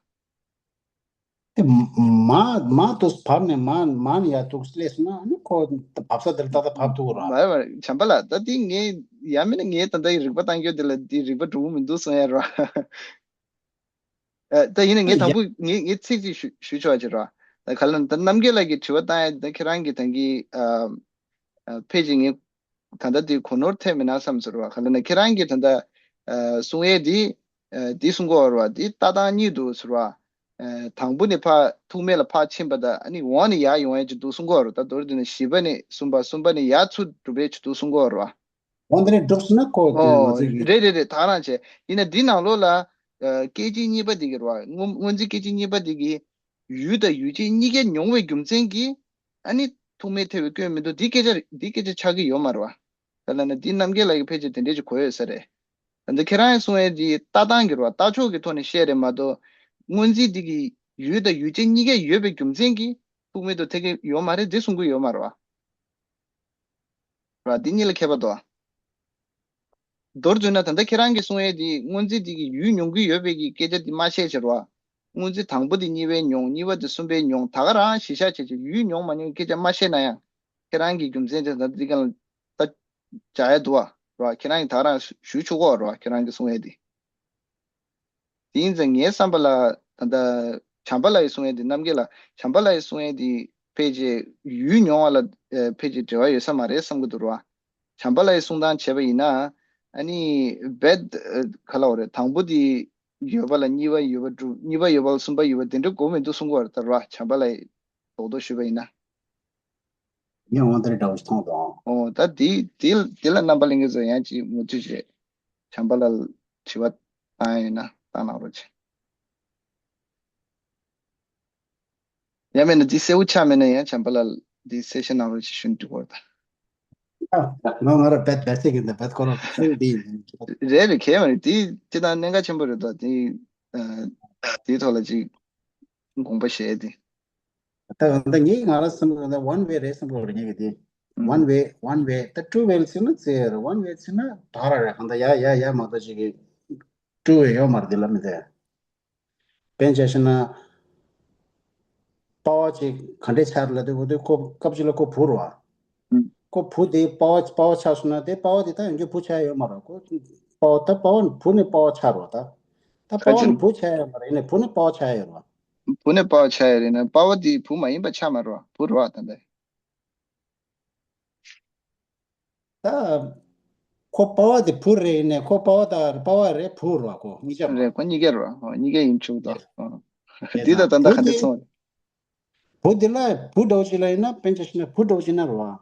དེ་མ་མ་དུ་བབས་ནས་མ་མ་ནས་ཡར་དུ་སླེབས་སོང་ན་ཨ་ནི་ཁོ་བབས་ས་དེར་ཏག་ཏག་བབས་ཐུབ་ར། མ་རེད་མ་རེད་བྱམས་པ་ལགས། ད་དེ་ངས་ཡ་མིན་ན་ངས་ད་ལྟ་རིག་པ་བཏང་རྒྱུ་དེ་ལ་དེ་རིག་པ་འགྲོ་གི་མི་འདུག་གསུང་ཡ་ར། ཨ། ད་ཡིན་ན་ངས་དང་པོ་ངས་ངས་ཚིག་ཅིག་ཞུ་ཞུ་ཆོག་ཅེས་ར། ད་ག་ལ་ད་རྣམ་རྒྱལ་ལགས་ཀྱིས་དྲི་བ་བཏང་ཡ་ད་ཁྱེད་རང་གིས་ད་གིན་ཨ་ཨ་ཕལ་ཆེར་ངས་ད་ལྟ་དེ་གོ་ནོར་ཐེབས་མེད་ན་བསམ་ཟེར་བ། ག་ལ་ན་ཁྱེད་རང་གིས་ད་ལྟ་ཨ་གསུང་ཡས་དེ་ཨ་དེ་གསུང་གི་ཡོད་རེད་བ། དེ་ལྟ་སྟངས་གཉིས་འདུག་ཟེར་བ། ཨ་དང་པོ་ནས་ཕར་ཐུག་མེད་ལ་ཕར་ཕྱིན་པ་དང་ཨ་ནི་འོག་ནས་ཡར་ཡོང་ཡས་ཅིག་འདུག་གསུང་གི་ཡོད་རེད། ད་མདོར་བསྡུས་ན་བཞི་པ་ནས་གསུམ་པ་གསུམ་པ་ནས་ཡར་ཚུར་འགྲོ་བའི་ཅིག་འདུག་གསུང་གི་ཡོད་རེད་བ། འོ་འདི་ནས་འགྲུབ་སོང་ན་ཁོ་དེ་ཨོ་ང་ཚོ་གི་རེད་རེད་རེད། ད་རང་བྱས་ཡིན་ན་འདི་ནང་ལོགས་ལ་ཨ་སྐད་ཅིག་གཉིས་པ་འདི་གི་རེད་བ། སྔོན་སྔོན་རྩིས་སྐད་ཅིག་གཉིས་པ་འདི་གི་ཡུལ་དང་ཡུལ་ཅན་གཉིས་ཀ་མྱོང་བའི་རྒྱུ་མཚན་གྱིས་ཨ་ནི་ཐུག་མེད་ཐེབས་པའི་སྐྱོན་མི་འདུག་འདི་སྐད་ཆ་འདི་སྐད་ཆ་ཆགས་ཀྱི་ཡོད་མ་རེད་བ། ག་ལ་ན་འདི་རྣམ་རྒྱལ་ལགས་ཀྱི་ཕལ་ཆེར་དེ་འདྲས་ཅིག་གོ་ཡོད་ས་རེད། ད་འདི་ཁྱེད་རང་གསུང་ཡས་འདི་ལྟ་སྟངས་ཀྱི་རེད་བ། ལྟ་ཕྱོགས་ཀྱི་ཐོག་ནས་བཤད་རེད་མ་གཏོགས་སྔོན་རྩིས་འདི་གི་ཡུལ་དང་ཡུལ་ཅན་གཉིས་ཀ་ཡོད་པའི་རྒྱུ་མཚན་གྱིས་ཐུག་མེད་དུ་ཐེབས་ཀྱི་ཡོད་མ་རེད་འདི་གསུང་གི་ཡོད་མ་རེད་བ། ར། འདི་གཉིས་ལ་ཁྱད་པར་འདུག་མདོར་བསྡུས་ན་ད་ལྟ་ཁྱེད་རང་གིས་གསུང་ཡས་འདི་སྔོན་རྩིས་འདི་གི་ཡུལ་མྱོང་གི་ཡོད་པའི་གི་སྐད་ཆ་འདི་མ་བཤད་ཕྱིར་བ། སྔོན་རྩིས་དང་པོ་འདི་གཉིས་པའི་མྱོང་གཉིས་པ་འདི་གསུམ་པའི་མྱོང་ད་ག་རང་གཞི་བཞག་བྱས་ཀྱི་ཡུལ་མྱོང་མ་མྱོང་གི་སྐད་ཆ་མ་བཤད་ན་ཡང་ཁྱེད་རང་གི་རྒྱུ་མཚན་དེ་ད་འདི་ག་ལ་ད་བྱ་ཡས་འདུག་བ། ར། ཁྱེད་རང་གིས་ད་ག་རང་ཞུ་ཆོག་གོ་ར། ཁྱེད་རང་གིས་གསུང་ཡས་འདི། དེ་ཡིན་ཙང་ངའི་བསམ་པ་ལ་ད་ལྟ་བྱམས་པ་ལགས་ཀྱིས་གསུང་ཡས་དེ་རྣམ་རྒྱལ་ལགས་བྱམས་པ་ལགས་ཀྱིས་གསུང་ཡས་དེ་ཕལ་ཆེར་ཡུལ་མྱོང་བ་ལ་ཨ་ཕལ་ཆེར་འབྲེལ་བ་ཡོད་ས་མ་རེད་བསམ་གྱི་འདུག་ར། བྱམས་པ་ལགས་ཀྱིས་གསུང་སྟངས་བྱས་པ་ཡིན་ན་ཨ་ནི་རྦད་ཨ་ག་ལབ་དགོས་རེད། དང་པོ་དེ་ཡོད་པ་ལ་གཉིས་པ་ཡོད་པ་འགྲུབ། གཉིས་པ་ཡོད་པ་ལ་གསུམ་པ་ཡོད་པ་དེ་འདྲ་དགོས་མི་འདུག་གསུང་གི་ཡོད་རེད་ད་ར། བྱམས་པ་ལགས་ཀྱིས་རྡོག་རྡོག་ཞུས་པ་ཡིན་ན། ངས་འོ་དེ་འདྲ་འདྲ་བོ་ཞིག་མཐོང་སོང་། ཨོ་ད་དེ་དེ་དེ་ལ་རྣམ་པ་ལྷན་རྒྱས་ཚོ་ཡང་ཅིག་མུ་མཐུད་བྱས་བྱམས་པ་ལགས་ལ་དྲི་བ་བཏང་ཡ་ཡོད་ན་བཏང་གནང་རོགས་བྱེད། ཡང་མིན་ན་འདི་གསལ་པོ་ཆགས་མེད་ན་ཡང་བྱམས་པ་ལགས་ལ་འདི་གསལ་བཤད་གནང་རོགས་བྱེད་ཞུ་འདྲི་བོར་ད། ང་ང་ར་བེད་བེད་ཚེ་གི་འདི་བེད་ཁོ་ར་ཚུལ་འདི་ཡིན། རེད་རེད་གལ་མ་རེད། འདི་སྤྱི་བཏང་གནད་འགག་ཆེན་པོ་རེད་ད། འདི་ཨ་འདིའི་ཐོག་ལ་ཅིག་དགོངས་པ་བཞེས་ཏེ། ད་ད་ངས་ང་རང་བསམ་གྱི་འདུག་ད་one way རེད་བསམ་གྱི་རེད་ངས་ཀྱི་དེ། ཨུམ། One way, one way ད་two way ཟེར་ན་ཙེ་རེད། One way ཟེར་ན་ད་ར་རེད། གང་ལྟར་ཡ་ཡ་ཡ་མ་གཏོགས་ཅིག་གི་two way ཡོད་མ་རེད་དེ་ལ་མི་ཚེ། དཔེ་ཆ་བཞག་ན་པ་ཕ་ཅིག་ག་འདྲས་ཆགས་ལ་དེ་འོ་དེ་ཁོ་སྐབས་ཅིག་ལ་ཁོ་བུ་རེད་བ། ཨུམ། ཁོ་བུ་དེ་པ་ཕ་པ་ཕ་ཆགས་སོང་ན་དེ་པ་ཕ་དེ་ད་ཡང་བསྐྱར་བུ་ཆགས་ཡ་ཡོད་མ་རེད། ཁོ་པ་ཕ་ད་པ་ཕ་བུ་ནས་པ་ཕ་ཆགས་རེད་བ། ད་ད་པ་ཕ་ནས་བུ་ཆགས་ཡ་ཡོད་མ་རེད། ཡིན་ནའི་བུ་ནས་པ་ཕ་ཆགས་ཡ་ཡོད་རེད་བ། བུ་ནས་པ་ཕ་ཆགས་ཡ་རེད་ན་པ་ཕ་དེ་བུ་མ་ཡིན་པ་ཆགས་མ་རེད་བ། བུ་རེད་བ་ད་འདི། ད་ཁོ་པ་ཕ་དེ་བུ་རེད། ཡིན་ནའི་ཁོ་པ་ཕ་ད་པ་ཕ་རེད་བུ་རེད་བ། ཁོ་གཉིས་ཆ་རེད། ཁོ་གཉིས་ཀ་རེད་བ། ཨོ་གཉིས་ཀ་ཡིན་ཆོག་ད། ཨོ་རེད་འདི་ད་ད་ད་བུ་ག་འདྲ་དེ་ཚོ། བུ་འདི་ལ་བུ་འདྲ་བོ་ཅིག་ལ་ཡིན་ན་དཔེ་ཆ་བཞག་ན་བུ་འདྲ་བོ་ཅིག་ན་རེད་བ།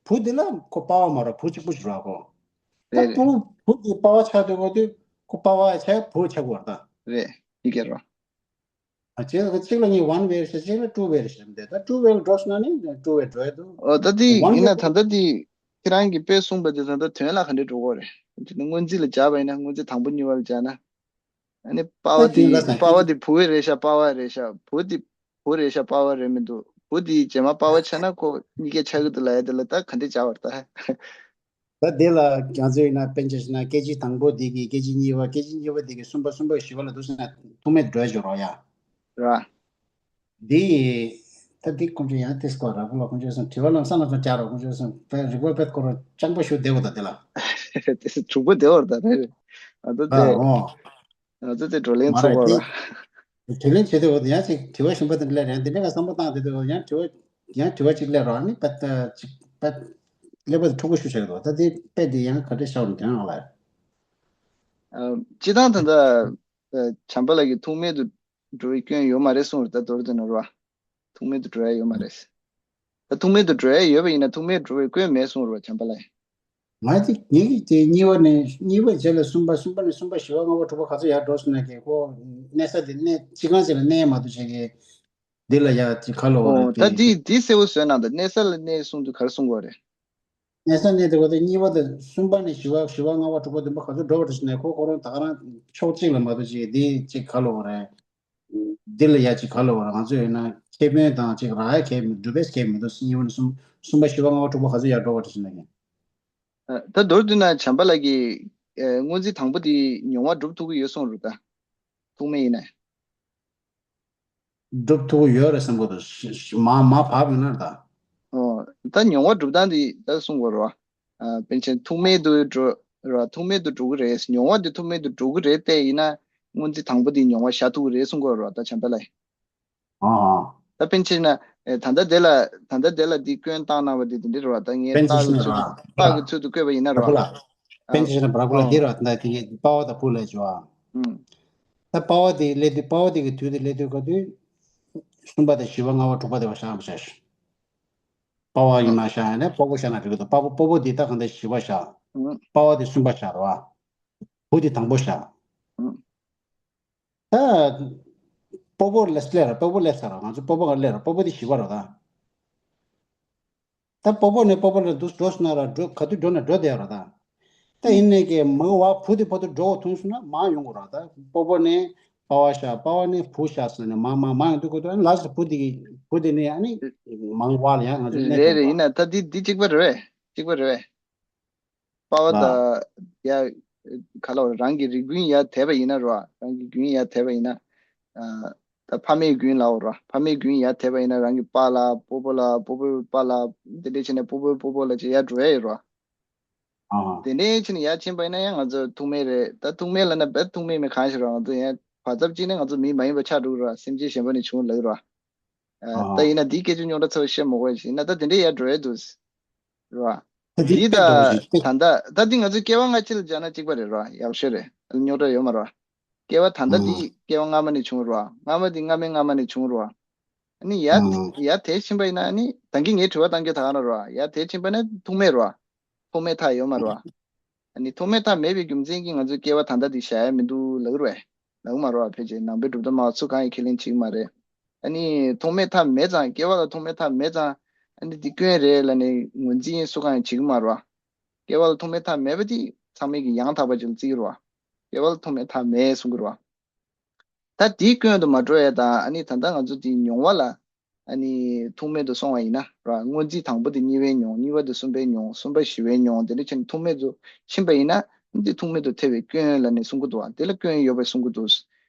བུ་འདི་ལ་ཁོ་པ་ཕ་མ་རེད། བུ་གཅིག་པུ་ཞིག་རེད་བ་ཁོ། ད་རེད་རེད། བུ་བུ་འདི་པ་ཕ་ཆགས་འདུག་གོ་དུས་ཁོ་པ་ཕ་ཆགས་བུ་ཆགས་དགོས་རེད་ད། རེད་གཉིས་ཀ་རེད་བ། ཨ་གཅིག་ལ་གཅིག་ལ་ངས་one way ཞེས་གཅིག་ལ་two way ཞེས་འདས་ད་two way ལ་འགྲོ་སོང་ན་ནི་two way འགྲོ་ཡ་འདུག་ཨོ་ད་དེ་one ཡིན་way ན་ད་ལྟ་དེ་ཁྱེད་རང་གིས་དཔེ་གསུངས་པ་དེ་ད་ལྟ་དོན་ལ་ག་འདྲས་འགྲོ་གོ་རེད། དེ་ནི་སྔོན་རྩིས་ལ་སྦྱར་བ་ཡིན་ན་སྔོན་རྩིས་དང་པོ་གཉིས་པ་ལ་སྦྱར་ན། ཨ་ནི་པ་ཕ་ད་དེ་དེ་ལ་ད་པ་ཕ་དེ་བུ་རེད་ཤག་པ་ཕ་རེད་ཤག་བུ་དེ་བུ་རེད་ཤག་པ་ཕ་རེད་མི་འདུག་བུ་དེ་རྗེས་མ་པ་ཕ་ཆགས་ན་ཁོ་གཉིས་ཀ་ཆགས་ཀྱི་འདུག་ལབ་ཡ་དེ་ལ་ད་ག་འདྲས་སྦྱར་བ་རེད་ད། ད་དེ་ལ་ང་ཚོས་ཡིན་ན་དཔེ་ཆ་བཞག་ན་སྐད་ཅིག་དང་པོ་དེ་གི་སྐད་ཅིག་གཉིས་པ་སྐད་ཅིག་གཉིས་པ་དེ་གི་གསུམ་པ་གསུམ་པ་བཞི་པ་ལ་འདུག་ཟེར་ན་ཐུག་མེད་འགྲོ་ཡ་ཅིག་རོ་ཡ། ར། འདི། ད་འདི་ཁོང་ཚོ་ཡང་ཏིས་སྐོར་ར་བུ་ལ་ཁོང་ཚོས་སོང་དྲི་བ་ལམ་སང་ལ་སོང་རྒྱག་རོགས་ཁོང་ཚོས་སོང་དཔེ་རིག་པ་དཔེ་སྐོར་རོ་སྤྱང་པོ་ཞུ་བདེ་བོ་ད་དེ་ལ། དེ་སུ་དྲུག་པོ་བདེ་བོར་ད་རེད། ཨ་ད་ཨ་དེ། ཨོ། ཨ་ད་དེ་བགྲོ་གླེང་མ་ཚོགས་རེད་པོ་དེ། ར། དྲིས་ལན་བྱེད་དུས་འོ་དེ་ཡང་ཅིག་དྲི་བ་གཞན་པ་དེ་སླེབས་རན་དེ་འདྲ་ག་བསམ་བློ་བཏང་དེ་དུས་ཡང་དྲི་བ་ཡང་དྲི་བ་ཅིག་སླེབས་རོགས་ནི་པད་ཅིག་པད་ཀླད་པ་དེ་འཁྲུག་པོ་ཞུ་བྱེད་དོ་ད་དེ་པད་དེ་ཡང་ག་འདྲ་ཤར་རུ་དོན་ཡང་ལ། ཨ། སྤྱིར་བཏང་ད་ལྟ་ཨ། བྱམས་པ་ལགས་ཀྱིས་ཐུག་མེད་དུ་འགྲོ་བའི་སྐྱོན་ཡོད་མ་རེད་གསུངས་རེད། ད་མདོར་བསྡུས་ན་རེད་བ། ཐུག་མེད་དུ་འགྲོ་ཡ་ཡོད་མ་རེད། ད་ཐུག་མེད་དུ་འགྲོ་ཡ་ཡོད་པ་ཡིན་ན་ཐུག་མེད་འགྲོ་བའི་སྐྱོན་མེད་གསུངས་རེད་བ། བྱམས་པ་ལགས། ང་དེ་ངེད་ཀྱིས་དེ་གཉིས་པ་ནས་གཉིས་པ་རྗེས་ལ་གསུམ་པ། གསུམ་པ་ནས་གསུམ་པ་བཞི་པ་ལྔ་པ་དྲུག་པ་ག་ཚོད་ཡར་འགྲོ་སོང་ན་གི་ཁོ་གནས་ས་དེ་གནས་གཅིག་གང་ཞིག་ལ་གནས་མ་གཏོགས་བྱས་གི་འདི་ལ་ཡ་ཅིག་ག་ལོ་རེད། ཨོ། ད་དེ་འདི་འདི་གསལ་བོ་བཟོས་གནང་། ད་གནས་ས་ལ་གནས་གསུངས་དུས་ག་རེ་གསུང་དགོས་རེད། གནས་ས་གནས་དེ་གོ་དེ་གཉིས་པ་དང་གསུམ་པ་ནས་བཞི་པ། བཞི་པ་ལྔ་པ་དྲུག་པ་བདུན་པ་ག་ཚོད་འགྲོ་བ་འདྲ་ཞིག་ནས་ཁོ་ཁོ་རང་ད་ག་རང་ཕྱོགས་གཅིག་ལ་མ་གཏོགས་ཅིག་འདི་ཅིག་ག་ལོ་རེད། འདི་ལ་ཡ་ཅིག་ག་ལོ་རེད། ང་ཚོས་ཡིན་ན་ཁེ་ཕན་དང་ཅིག་རག་ཡ་གལ་མི་འདུག་སྒྲུབ་པས་གལ་མི་འདུག་གཉིས་པ་ནས་གསུམ། གསུམ་པ་བཞི་པ་ལྔ་པ་དྲུག་པ་ག་ཚོད་ཡར་འགྲོ་བ་འདྲ་ཞིག་ནས་ཡིན། ད་མདོར་བསྡུས་ན་བྱམས་པ་ལགས་ཀྱིས་ཨ། སྔོན་རྩིས་དང་པོ་དེ་མྱོང་བ་སྒྲུབ་ཐུབ་ཀྱི་ཡོད་གསུངས་རེད་ད། ཐུག་མེད་ཡིན་ན། སྒྲུབ་ཐུབ་ཀྱི་ཡོད་རེད་བསམ་གྱི་འདུག་ཞི་ཞི་མ་མ་བབས་ཡོད་ན་ད། ཨོ། ད་མྱོང་བ་སྒྲུབ་སྟངས་འདི་ད་གསུང་དགོས་རེད་བ། ཨ། པཎ་ཆེན་ཐུག་མེད་དུ་འགྲོ་རེད་བ། ཐུག་མེད་དུ་འགྲོ་གི་རེད། མྱོང་བ་འདི་ཐུག་མེད་དུ་འགྲོ་གི་རེད་དེ་ཡིན་ན་སྔོན་རྩིས་དང་པོ་འདི་མྱོང་བ་བཞག་ཐུབ་ཀྱི་རེད་གསུང་དགོས་རེད་བ། ད་བྱམས་པ་ལགས། ཨོ། ད་པཎ་ཆེན་ན་ཨེ། ད་ལྟ་དེ་ལ་ད་ལྟ་དེ་ལ་འདི་སྐྱོན་བཏང་གནང་བ་འདི་དེ་འདྲ་རེད་བ། ད་ངས་པཎ་ཆེན་རྟགས་ཀྱི་ཚུལ་དུ་རྟགས་ཀྱི་ཚུལ་དུ་བཀོད་པ་ཡིན་ན་རེད་བ། པ་ལ། ཨ། པཎ་ཆེན་པྲ་བྷུ་ལ་ཨོ། འདི་ར་ད་དེ་གི་པ་བ་དང་བུ་ལ་བྱ་བ། ཨུམ། ད་པ་བ་དེ་སླེབས་དུས་པ་བ་དེ་གི་དུས་དེ་སླེབས་དུས་ག་དུས། གསུམ་པ་དང་བཞི་པ་ལྔ་པ་དྲུག་པ་དེ་བ་བཞག་མ་བཞག་པ་བ་ཡིན་ན་བཞག་ཡང་ན་པོ་པོ་བཞག་ན་འགྲིག་གི་འདུག་པ་པོ་པོ་པོ་དེ་ད་གང་ལྟར་བཞི་པ་བཞག་ཨུམ། པ་བ་དེ་གསུམ་པ་བཞག་རེད་བ། བུ་དེ་དང་པོ་བཞག་ཨུམ། ད་པོ་པོ་ལ་སླེབས་ར། པོ་པོ་སླེབས་ཚར་ར། ང་ཚོ་པོ་པོ་ག་སླེབས་ར། པོ་པོ་དེ་བཞི་པ་རེད་ད། ད་པོ་པོ་ནས་པོ་པོ་ལ་འདུག་འགྲོ་སོང་ན་ར་འགྲོ། ག་དུས་འགྲོ་ན་འགྲོ་བསྡད་ར་ད། ད་ཡིན་ནའི་གི་མ་བ་བུ་དེ་བར་དུ་འགྲོ་ཐུང་སོང་ན་མར་ཡོང་དགོས་ར། ད་པོ་པོ་ནས་པ་བ་བཞག་པ་བ་ནས་བུ་བཞག་ཟེར་ནས་མར་མར་མར་ཡོང་དུས་ག་དུས་ལ་སོ་བུ་དེ་གི་བུ་དེ་ནས་ཨ་ནི་མར་བ་ལ་ཡང་ང་ཚོ་གནས་རེད་ཐུབ་རེད། པ། ཡིན་ན་ད་འདི་འདི་གཅིག་པ་རེད་པས། གཅིག་པ་རེད་པས། པ་བ་ལ། ད་ཡ་ག་ལ་རང་གི་རིགས་རྒྱུན་ཡར་དེད་པ་ཡིན་ན་ར། རང་གི་རྒྱུན་ཡར་དེད་པ་ཡིན་ན། ཨ། ད་ཕ་མའི་རྒྱུན་ལའོ་ར། ཕ་མའི་རྒྱུན་ཡར་དེད་པ་ཡིན་ན་རང་གི་པ་ལ་པོ་པོ་ལ་པོ་པོའི་པ་ལ་དེ་འདྲ་བྱས་ནས་པོ་པོའི་པོ་པོ་ལ་ཅིག་ཡར་འགྲོ་ཡ་ཡོད་ར། ཨ། དེ་འདྲ་བྱས་ནས་ཡར་ཕྱིན་པ་ཡིན་ན་ཡང་ང་ཚོ་ཐུག་མེད་རེད། ད་ཐུག་མེད་ལབ་ན་རྦད་ཐུག་མེད་མེད་གང་ཞིག་ར། ང་ཚོ་ཡང་བར་ཚབ་གཅིག་ནས་ང་ཚོ་མི་མ་ཡིན་པ་ཆགས་འགྲོ་གི་ར། སེམས་ཅན་གཞན་པ་ནས་བྱུང་ལབ་ཀྱི་ར། ཨ། ད་ཨ། ཡིན་ན་འདིའི་སྐད་ཆ་རྙོག་དྲ་ཚ་བོ་བཤད་མ་དགོས་ཡིན་ན། ད་དེ་འདྲའི་ཡར་འགྲོ་ཡས་འདུག་རེད་བ། ད་འདི་འདི་ད་ད་འདི་ང་ཚོའི་སྐྱེ་བ་སྔ་ཕྱི་ལ་སྦྱར་ན་གཅིག་པ་རེད་ར། ཡག་ཤོས་རེད། རྙོག་དྲ་ཡོད་མ་རེད་བ། སྐྱེ་བ་ད་ལྟ་འདི་ཨ། སྐྱེ་བ་སྔ་མ་ནས་བྱུང་རེད་བ། སྔ་མ་འདི་སྔ་མའི་སྔ་མ་ནས་བྱུང་རེད་བ། ཨ་ནི་ཡར་ཨ། ཡར་དེད་ཕྱིན་པ་ཡིན་ན། ཨ་ནི་ད་གིན་ངས་དྲི་བ་བཏང་རྒྱུ་ད་ག་རང་རེད་བ། ཡར་དེད་ཕྱིན་པ་ན་ཐུག་མེད་རེད་བ། ཐུག་མེད་མཐའ་ཡོད་མ་རེད་བ། ཨ་ནི་ཐུག་མེད་མཐའ་མེད་པའི་རྒྱུ་མཚན་གྱིས་ང་ཚོའི་སྐྱེ་བ་ད་ལྟ་འདི་བཞག་ཡ་མི་འདུག་ལབ་ཀྱི་རེད་པས། ལབ་ཀྱི་མ་རེད་བ། ཕལ་ཆེར་ནང་པའི་གྲུབ་མཐའ་སྨྲ་བ་སུ་གང་ཡང་ཁས་ལེན་བྱེད་ཀྱི་མ་རེད། ཨ་ནི་ཐུག་མེད་མཐའ་མེད་ཙང་། སྐྱེ་བ་ལ་ཐུག་མེད་མཐའ་མེད་ཙང་། ཨ་ནི་འདི་སྐྱོན་རེད་ལབ་ནས་ངོས་འཛིན་སུ་གང་ཡང་བྱེད་ཀྱི་མ་རེད་བ། སྐྱེ་བ་ལ་ཐུག་མེད་མཐའ་མེད་པ་འདི་ཚང་མས་ཀྱི་ཡང་དག་པ་ཅིག་ལ་བརྩི་གི་རེད་བ། སྐྱེ་བ་ལ་ཐུག་མེད་མཐའ་མེད་གསུང་གི་རེད་བ། ད་དེའི་སྐྱོན་དུ་མ་འགྲོ་ཡ་དང་། ཨ་ནི་ད་ལྟ་ང་ཚོ་དེའི་མྱོང་བ་ལ་ཨ་ནི་ཐུག་མེད་དུ་སོང་བ་ཡིན་ན་ར། སྔོན་རྩིས་དང་པོ་དེ་གཉིས་པའི་མྱོང་། གཉིས་པ་དེ་གསུམ་པའི་མྱོང་། གསུམ་པ་བཞི་པའི་མྱོང་། དེ་འདྲ་བྱས་ནས་ཐུག་མེད་དུ་ཕྱིན་པ་ཡིན་ན། འདི་ཐུག་མེད་དུ་ཐལ་བའི་སྐྱོན་ལབ་ནས་གསུང་གི་འདུག་བ། དེ་ལ་སྐྱོན་ཡོད་པ་གསུང་གི་འདུག་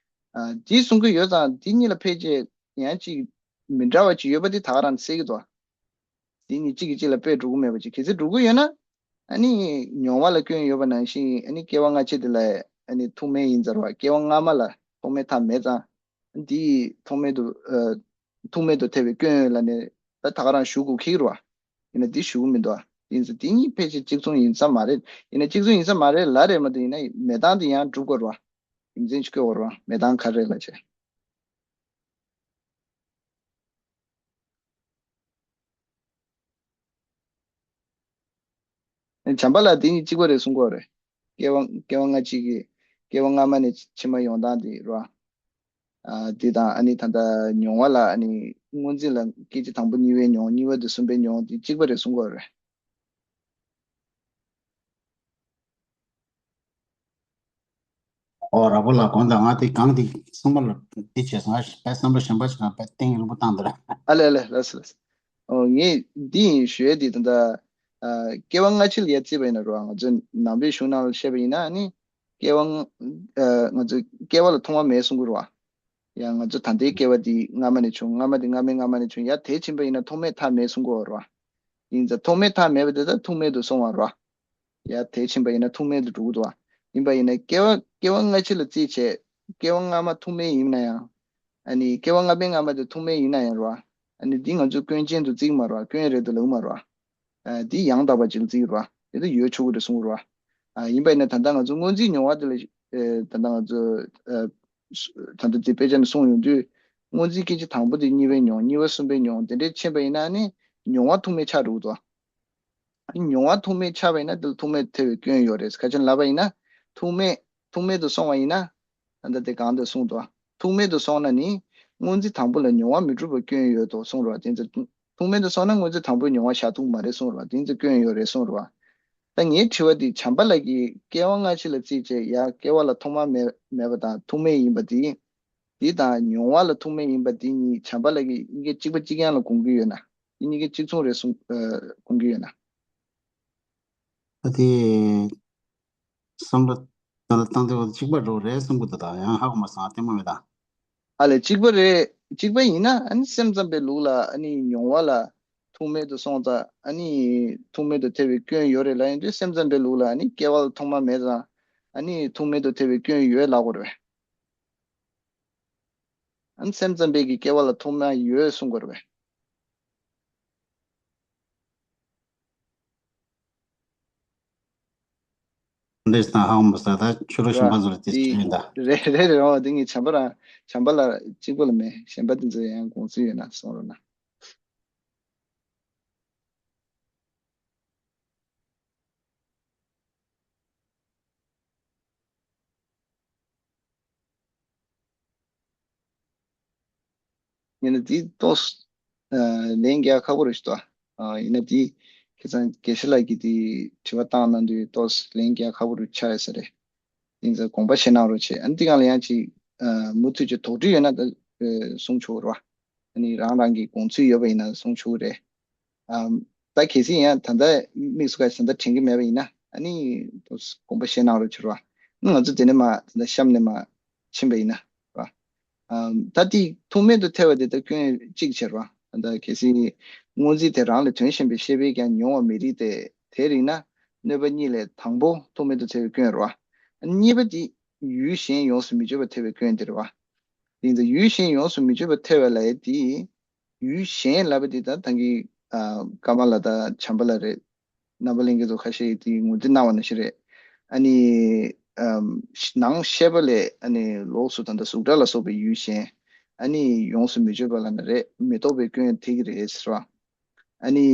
ཨ། དེ་གསུང་གི་ཡོད་ཙང་དེ་གཉིས་ལ་ཕལ་ཆེར་ཡང་ཅིག་མི་འདྲ་བ་ཅིག་ཡོད་པ་དེ་ད་ག་རང་གསལ་གི་འདུག་བ། དེ་གཉིས་གཅིག་གིས་གཅིག་ལ་དཔེ་འགྲོ་གི་མེད་པ་ཅིག་གལ་སྲིད་འགྲོ་གི་ཡོད་ན། ཨ་ནི་མྱོང་བ་ལ་སྐྱོན་ཡོད་པ་ནང་བཞིན། ཨ་ནི་སྐྱེ་བ་སྔ་ཕྱི་དེ་ལ་ཨ་ནི་ཐུག་མེད་ཡིན་ཙང་ར། སྐྱེ་བ་སྔ་མ་ལ་ཐུག་མེད་མཐའ་མེད་ཙང་། འདི་ཐུག་མེད་དུ་ཨ། ཐུག་མེད་དུ་ཐལ་བའི་སྐྱོན་ལབ་ནས་ད་ད་ག་རང་ཞུ་དགོས་ཁེལ་ར། ཡིན་ན་འདི་ཞུ་གི་མི་འདུག་ཡིན་ཙང་འདི་གཉིས་ཕལ་ཆེར་གཅིག་མཚུངས་ཡིན་ས་མ་རེད། ཡིན་ན་གཅིག་མཚུངས་ཡིན་ས་མ་རེད་ལབ་རེད་མ་གཏོགས། ཡིན་ན་མེད་སྟངས་དེ་ཡང་སྒྲུབ་དགོས་ར། རྒྱུ་མཚན་ཅིག་བཀོད་དགོས་ར། མེད་སྟངས་ག་རེ་རེད་ལབ་བྱས། བྱམས་པ་ལགས་འདི་གཉིས་གཅིག་པ་རེད་གསུང་གི་ཡོད་རེད། སྐྱེ་བ་སྐྱེ་བ་སྔ་ཕྱི་གི། སྐྱེ་བ་སྔ་མ་ནས་ཕྱི་མ་ཡོང་སྟངས་དེ་རེད་བ། ཨ། འདི་དང་ཨ་ནི་ད་ལྟ་མྱོང་བ་ལ། ཨ་ནི་སྔོན་རྩིས་ལ་སྐད་ཅིག་དང་པོ་གཉིས་པའི་མྱོང་། གཉིས་པ་དེ་གསུམ་པའི་མྱོང་། འདི་གཅིག་པ་རེད་གསུང་གི་ཡོད་རེད། ཨོ། ར་བོ་ལགས་དགོངས་དག་ང་དེ་གང་དེ་ཚང་མ་ལ་དེ་བྱས་སོང་། ང་དཔེ་བསམ་བློ་གཞན་པ་ཞིག་ང་དཔེ་གཏིང་རིང་པོ་བཏང་འདུག་ལ། ཨ་ལེ་ཨ་ལེ། ལགས་སོ་ལགས་སོ། ཨོ། ངས་འདི་ཡིན་ཞུ་ཡས་དེ། ད་ལྟ་ཨ། སྐྱེ་བ་སྔ་ཕྱི་ལ་ཡར་བརྩིས་པ་ཡིན་ན་ར། ང་ཚོའི་ནང་པའི་གཞུང་ནང་ལ་བཤད་པ་ཡིན་ན། ཨ་ནི་སྐྱེ་བ་སྔ་ཨ། ང་ཚོའི་སྐྱེ་བ་ལ་ཐོག་མ་མེད་གསུང་གི་རེད་བ། ཡང་ང་ཚོ་ད་ལྟའི་སྐྱེ་བ་འདི་སྔ་མ་ནས་བྱུང་། སྔ་མ་འདི་སྔ་མའི་སྔ་མ་ནས་བྱུང་། ཡར་དེད་ཕྱིན་པ་ཡིན་ན་ཐོག་མེད་མཐའ་མེད་གསུང་གི་ཡོད་རེད་བ། ཡིན་ཙང་ཐོག་མེད་མཐའ་མེད་པ་དེ་ད་ཐུག་མེད་དུ་སོང་བ་རེད་བ། ཡར་དེད་ཕྱིན་པ་ཡིན་ན་ཐུག་མེད་དུ་འགྲོ་གི་འདུག་བ། ཡིན་པ་ཡིན་ན་སྐྱེ་བ་སྐྱེ་བ་སྔ་ཕྱི་ལ་རྩིས་བྱས། སྐྱེ་བ་སྔ་མ་ཐུག་མེད་ཡིན་ན་ཡང་། ཨ་ནི་སྐྱེ་བ་སྔ་མའི་སྔ་མ་དེ་ཐུག་མེད་ཡིན་ན་ཡང་རེད་བ། ཨ་ནི་འདི་ང་ཚོས་སྐྱོན་ཅན་དུ་བརྩི་གི་མ་རེད་བ། སྐྱོན་རེད་དུ་ལབ་ཀྱི་མ་རེད་བ། ཨ། འདི་ཡང་དག་པ་ཅིག་ལ་བརྩི་གི་རེད་བ། དེ་ད་ཡོད་ཆོག་གི་རེད་གསུང་གི་རེད་བ། ཨ། ཡིན་པ་ཡིན་ན་ད་ལྟ་ང་ཚོ་སྔོན་རྩིས་མྱོང་བ་དེ་ལ་ ཨེ་ད་ལྟ་ང་ཚོ་ཨེ་ད་ལྟ་དེ་དཔེ་ཆ་ནས་གསུངས་ཡོང་དུས། སྔོ་འཛིན་སྐད་ཅིག་དང་པོ་དེ་གཉིས་པའི་མྱོང་། གཉིས་པ་གསུམ་པའི་མྱོང་། དེ་འདྲས་ཕྱིན་པ་ཡིན་ན་ནི་མྱོང་བ་ཐུག་མེད་ཆགས་འགྲོ་གི་འདུག་མྱོང་བ་ཐུག་མེད་ཆགས་པ་ཡིན་ན་དེ་ལ་ཐུག་མེད་ཐེ་བའི་སྐྱོན་ཡོད་རེད། ཁ་ཅིག་ལབ་པ་ཡིན་ན་ཐུག་མེད་ཐུག་མེད་དུ་སོང་བ་ཡིན་ན། ད་ལྟ་དེ་གང་དུ་གསུངས་འདུག་ཐུག་མེད་དུ་སོང་ན་ནི་སྔོ་འཛིན་དང་པོ་ལ་མྱོང་བ་མི་འགྲུབ་པའི་སྐྱོན་ཡོད་དོ་གསུངས་རེད་བ། དེ་ཚོ་ཐུག་མེད་དུ་སོང་ན་སྔོ་འཛིན་དང་པོའི་མྱོང་བ་བཞག་ཐུབ་མ་རེད་གསུངས་རེད་བ། དེ་ཚོ་སྐྱོན་ཡོད་རེད་གསུངས་རེད་བ། ད་ངའི་དྲི་བ་འདི་བྱམས་པ་ལགས་ཀྱིས་སྐྱེ་བ་སྔ་ཕྱི་ལ་རྩིས་བྱས། ཡ་སྐྱེ་བ་ལ་ཐོག་མ་མེད་མེད་པ་དང་ཐུག་མེད་ཡིན་པ་འདི། འདི་དང་མྱོང་བ་ལ་ཐུག་མེད་ཡིན་པ་འདི་གཉིས་བྱམས་པ་ལགས་ཀྱིས་གཉིས་ཀ་གཅིག་པ་གཅིག་རྐྱང་ལ་དགོངས་ཀྱི་ཡོད་ན། འདི་གཉིས་ཀ་གཅིག་མཚུངས་རེད་གསུང་ཨ་དགོངས་ཀྱི་ཡོད་ན། ད་དེ་བསམ་བློ་ད་ལ་བཏང་དེ་བ་གཅིག་པ་འགྲོ་རེད་གསུང་གི་འདུག་ད་ཡང་ཧ་གོ་མ་སོང་ལྟད་མོ་མེད་ད། ཨ་ལས་གཅིག་པ་རེད། གཅིག་པ་ཡིན་ན་ཨ་ནི་སེམས་ཙམ་པའི་ལུགས་ལ་ཨ་ནི་མྱོང་བ་ལ་ཐུག་མེད་དུ་སོང་ཙང་ཨ་ནི་ཐུག་མེད་དུ་ཐལ་བའི་སྐྱོན་ཡོད་རེད་ལབ་ཡོང་དུས། སེམས་ཙམ་པའི་ལུགས་ལ་ཨ་ནི་སྐྱེ་བ་ལ་ཐོག་མ་མེད་ཙང་ཨ་ནི་ཐུག་མེད་དུ་ཐལ་བའི་སྐྱོན་ཡོད་ལབ་དགོས་རེད་པས། ཨ་ནི་སེམས་ཙམ་པའི་གི་སྐྱེ་བ་ལ་ཐོག་མ་ཡོད་གསུང་དགོས་རེད་པས། འདྲེས་དང་ཧ་གོ་མ་སོང་ད་ཆོས་ལུགས་གཞན་པ་ཚོ་ལ་དེ་ཅི་ཡིན་ད། རེད་རེད་རེད། འོ་དེ་ངས་བྱམས་པ་རང་བྱམས་པ་ལ་གཅིག་པ་ལ་མེད། གཞན་པ་དེ་ཚོ་ཡང་དགོངས་ཚུལ་ཡོད་ན་གསུང་རོགས་གནང་། ཡིན་ན་འདི་ཏོག་ཙམ་ལན་རྒྱག་ཁག་པོ་རེད་ཤག་ཏོ། ཡིན་ན་འདི་ཁ་སང་དགེ་བཤེས་ལགས་ཀྱིས་འདི་དྲི་བ་བཏང་གནང་དུས་ཏོག་ཙམ་ལན་རྒྱག་ཁག་པོ་རུ་ཆགས་ཡོད་ས་རེད། ཡིན་ཙང་དགོངས་པ་བཞེས་གནང་རོགས་བྱེད། ཨ་ནི་འདི་སྒང་ལ་ཡང་ཅིག་མུ་མཐུད་ཀྱི་དོགས་འདྲི་ཡོད་ན་ད་གསུང་ཆོག་རེད་བ། ཨ་ནི་རང་རང་གི་དགོངས་ཚུལ་ཡོད་པ་ཡིན་ན་གསུང་ཆོག་གི་རེད། ཨམ། ད་གལ་སྲིད་ཡང་ད་ལྟ་དམིགས་སུ་ཁ་ཞིག་ད་ལྟ་དྲན་གྱི་མེད་པ་ཡིན་ན་ཨ་ནི་དགོངས་པ་བཞེས་གནང་རོགས་བྱེད་རོགས། ང་ཚོ་དེ་ནས་མ་ད་ལྟ་གཤམ་ནས་མ་ཕྱིན་པ་ཡིན་ན་རོགས། ཨམ། ད་དེ་ཐུག་མེད་དུ་ཐལ་བ་དེ་ད་སྐྱོན་གཅིག་བྱེད་རོགས། ད་ལྟ་གལ་སྲིད་སྔོ་འཛིན་དེ་རང་ལས་དོན་གཞན་པའི་ཤེས་པས་ཀྱང་མྱོང་བ་མི་རིགས་ཏེ། དེར་ཡིན་ན་གནོད་པ་གཉིས་ལས་དང་པོ་ཐུག་མེད་དུ་ཐལ་བའི་སྐྱོན་རོགས། གཉིས་པ་དེ་ཡུལ་གཞན་ཡོངས་སུ་མི་གཅོད་པར་ཐལ་བའི་སྐྱོན་དེ་རེད་བ། དེ་ཡིན་ཙང་ཡུལ་གཞན་ཡོངས་སུ་མི་གཅོད་པར་ཐལ་བ་ལབ་ཡས་དེ། ཡུལ་གཞན་ལབ་པ་དེ་ད་ད་གིན་ཨ་ཀརྨ་ལགས་དང་བྱམས་པ་ལགས་རེད། རྣམ་པ་ལྷན་རྒྱས་ཚོ་ཁ་ཤས་ཀྱིས་དེ་ངོས་འཛིན་གནང་བ་ནང་བཞིན་རེད། ཨ་ནི་ཨམ། ནང་ཤེས་པ་ལས་ཨ་ནི་ལོགས་སུ་ད་ལྟ་གཟུགས་སྒྲ་ལ་སོགས་པའི་ཡུལ་གཞན་ཨ་ནི་ཡོངས་སུ་མི་གཅོད་པ་ལབ་ན་རེད། མི་རྟོག་པའི་སྐྱོན་ཐེག་གི་རེད་ཟེར་བ། ཨ་ནི་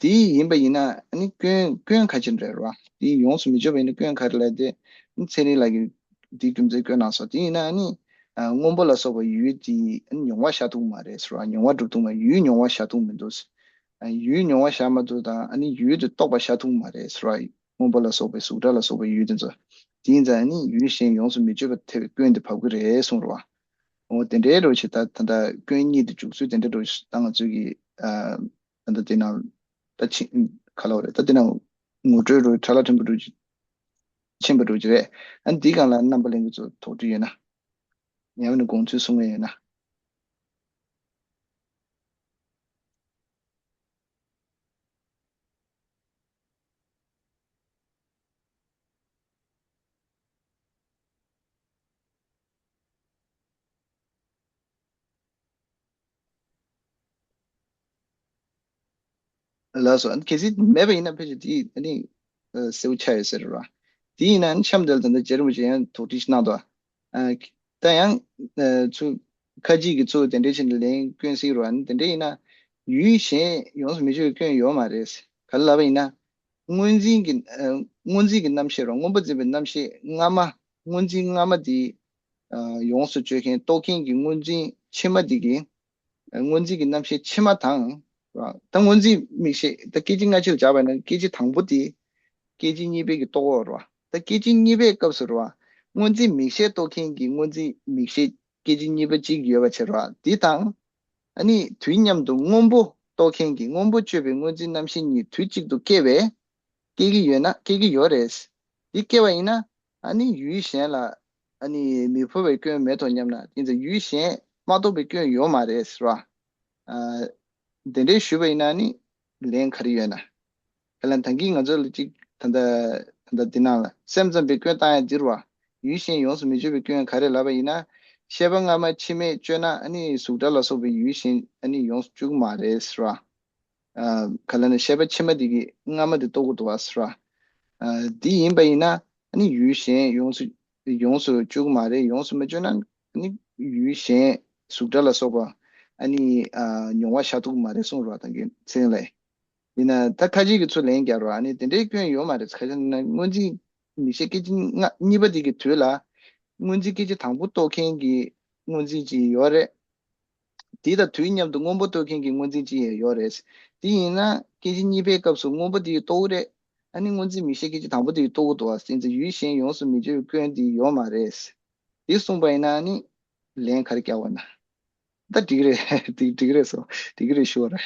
དེ་ཡིན་པ་ཡིན་ན་ཨ་ནི་སྐྱོན་སྐྱོན་ག་ཅི་རེད་བ། དེ་ཡོངས་སུ་མི་གཅོད་པ་ཡིན་ན་སྐྱོན་ག་རེ་ལབ་དེ། ཚེ་རིང་ལགས་ཀྱིས་དེའི་རྒྱུ་མཚན་བཀོད་གནང་སོང་། དེ་ཡིན་ན་ཨ་ནི་ཨ་སྔོན་པོ་ལ་སོགས་པ་ཡུལ་དེ་ཨ་ནི་མྱོང་བ་བཞག་ཐུབ་མ་རེད་ཟེར་བ། མྱོང་བ་སྒྲུབ་ཐུབ་མ། ཡུལ་མྱོང་བ་བཞག་ཐུབ་མི་འདུག་ཨ་ཡུལ་མྱོང་བ་བཞག་མ་ཐུབ་དང་ཨ་ནི་ཡུལ་དེ་རྟོགས་པ་བཞག་ཐུབ་མ་རེད་ཟེར་བ། སྔོན་པོ་ལ་སོགས་པའི་གཟུགས་སྒྲ་ལ་སོགས་པའི་ཡུལ་དེ་ཚོ། དེ་ཡིན་ཙང་ཨ་ནི་ཡུལ་གཞན་ཡོངས་སུ་མི་གཅོད་པར་ཐལ་བའི་སྐྱོན་དེ་བབས་ཀྱི་རེད་གསུངས་རེད་བ། འོ་དེ་འདྲའི་རོ་ཞིག་ད་ད་ལྟ་སྐྱོན་གཉིས་དེ་འཇུག་ཚུལ་དེ་འདྲའི་རོ་ཞིག་ད་ང་ཚོས་ཀྱི་ཨ་ད་ལྟ་དེ་ནང་ད་ཕྱིན་ག་ལ་བ་རེད། ད་དེ་ནང་ངོ་སྤྲོད་རོ་ཁྲ་ལ་ཕྲན་བུ་རོ་ཕྱིན་པ་རོ་ཅིག་རེད། ཨ་འདི་སྒང་ལ་རྣམ་པ་ལྷན་རྒྱས་ཚོ་དོགས་འདྲི་ཡོད་ན། ཡང་ན་དགོངས་ཚུལ་གསུང་ཡས་ཡོད་ན། ལགས་སོ། ཨ་ནི་གལ་སྲིད་མེད་པ་ཡིན་ན་ཕལ་ཆེར་དེ་ཨ་ནི་ཨ་གསལ་པོ་ཆགས་ཡོད་ཟེར་རོ། དེ་ཡིན་ན་ཨ་ནི་མཚམས་འདི་ལ་ད་ལྟ་རྗེ་རིན་པོ་ཆེ་ཡང་དོགས་འདྲི་ཞིག་གནང་འདུག་ཨ་ད་ཡང་ཨ་ཚུ་ཁ་ཅིག་གིས་ཚུར་དེ་འདྲའི་ཕྱིན་ལན་སྐྱོན་སྲིད་རོ། ཨ་ནི་དེ་འདྲ་ཡིན་ན་ཡུལ་གཞན་ཡོངས་སུ་མི་གཅོད་པའི་སྐྱོན་ཡོད་མ་རེད། ག་རེ་ལབ་པ་ཡིན་ན། སྔོ་འཛིན་གྱི་ཨ་སྔོ་འཛིན་གྱི་རྣམ་ཤེས་རོ། སྔོན་པོ་འཛིན་པའི་རྣམ་ཤེས་སྔ་མ། སྔོ་འཛིན་སྔ་མ་དེ་ཨ་ཡོངས་སུ་གཅོད་མཁན་རྟོགས་མཁན་གྱི་སྔོ་འཛིན་ཕྱི་མ་དེ་གི་ཨ་སྔོ་འཛིན་གྱི་རྣམ་ཤེས་ཕྱི་མ་དང་རོ། ད་སྔོ་འཛིན་མིག་ཤེས་ད་སྐད་ཅིག་སྔ་ཕྱི་ལ་སྦྱར་བ་ན་སྐད་ཅིག་དང་པོ་དེ་སྐད་ཅིག་གཉིས་པའི་གི་རྟོགས་འོག་རོ། ད་སྐད་ཅིག་གཉིས་པའི་སྐབས་སུ་རོ། སྔོ་འཛིན་མིག་ཤེས་རྟོགས་མཁན་གྱི་སྔོ་འཛིན་མིག་ཤེས་སྐད་ཅིག་གཉིས་པ་གཅིག་ཡོད་པ་བྱས་རོ། དེ་དང་ཨ་ནི་དུས་མཉམ་དུ་སྔོན་པོ་རྟོགས་མཁན་གྱི་སྔོན་པོ་གཅོད་པའི་སྔོ་འཛིན་རྣམ་ཤེས་གཉིས་དུས་གཅིག་ཏུ་སྐྱེ་བས། སྐྱེ་གི་ཡོད་ན་སྐྱེ་གི་ཡོད་རེད། འདི་སྐྱེ་བ་ཡིན་ན་ཨ་ནི་ཡུལ་གཞན་ལ་ཨ་ནི་མི་འཕོ་བའི་སྐྱོན་མེད་དོ་སྙམ་ན། དེ་ཚོ་ཡུལ་གཞན་མ་གཏོགས་པའི་སྐྱོན་ཡོད་མ་རེད་ཟེར་བ། ཨ་དེ་འདྲའི་ཞུས་པ་ཡིན་ན་ནི་ལན་ག་རེ་ཡོད་ན། ག་ལ་ད་གིན་ང་ཚོ་ལ་གཅིག་ད་ལྟ་ད་ལྟ་འདི་ནང་ལ་སེམས་ཙམ་པའི་སྐྱོན་བཏང་ཡ་འདི་རེད་བ། ཡུལ་གཞན་ཡོངས་སུ་མི་གཅོད་པའི་སྐྱོན་ག་རེ་ལབ་པ་ཡིན་ན། ཤེས་པ་སྔ་མ་ཕྱི་མས་གཅོད་ན་ཨ་ནི་གཟུགས་སྒྲ་ལ་སོགས་པའི་ཡུལ་གཞན་ཨ་ནི་ཡོངས་སུ་གཅོད་ཀྱི་མ་རེད་ཟེར་བ། ཨ་ག་ལ་ན་ཤེས་པ་ཕྱི་མ་འདི་གིས་སྔ་མ་འདི་རྟོགས་ཀྱི་འདུག་བ་ཟེར་བ། ཨ་འདི་ཡིན་པ་ཡིན་ན་ཨ་ནི་ཡུལ་གཞན་ཡོངས་སུ་ ཡོངས་སུ་གཅོད་ཀྱི་མ་རེད། ཡོངས་སུ་མི་གཅོད་ན་ནི་ཡུལ་གཞན་གཟུགས་སྒྲ་ལ་སོགས་པ་ཨ་ནི་ཨ་མྱོང་བ་བཞག་ཐུབ་ཀྱི་མ་རེད་གསུངས་རོགས་དང་གི་ཚེ་རིང་ལགས། ཡིན་ན་ད་ཁ་ཅིག་གིས་ཚུར་ལན་རྒྱག་རོགས། ཨ་ནི་དེ་འདྲའི་སྐྱོན་ཡོད་མ་རེད། ཁ་ཅིག་ན་སྔོ་འཛིན་མིག་ཤེས་སྐད་ཅིག་ལྔ་གཉིས་པ་དེ་གི་དུས་ལ་སྔོ་འཛིན་སྐད་ཅིག་དང་པོ་རྟོགས་མཁན་གྱི་སྔོ་འཛིན་ཅིག་ཡོད་རེད། དེ་དང་དུས་མཉམ་དུ་སྔོན་པོ་རྟོགས་མཁན་གྱི་སྔོ་འཛིན་ཅིག་ཡང་ཡོད་རེད། དེ་ཡིན་ན་སྐད་ཅིག་གཉིས་པའི་སྐབས་སུ་སྔོན་པོ་དེ་རྟོགས་རེད། ཨ་ནི་སྔོ་འཛིན་མིག་ཤེས་སྐད་ཅིག་དང་པོ་དེ་རྟོགས་འདུག་བ། ཡིན་ཙང་ཡུལ་གཞན་ཡོངས་སུ་མི་གཅོད་པའི་སྐྱོན་དེ་ཡོད་མ་རེད། དེ་གསུངས་པ་ཡིན་ན་ནི་ལན་ག་རེ་རྒྱག་པ་ན། ད་འགྲིག་རེད། འགྲིག་འགྲིག་རེད་སོ། འགྲིག་གི་རེད་ཞུ་བ་རེད།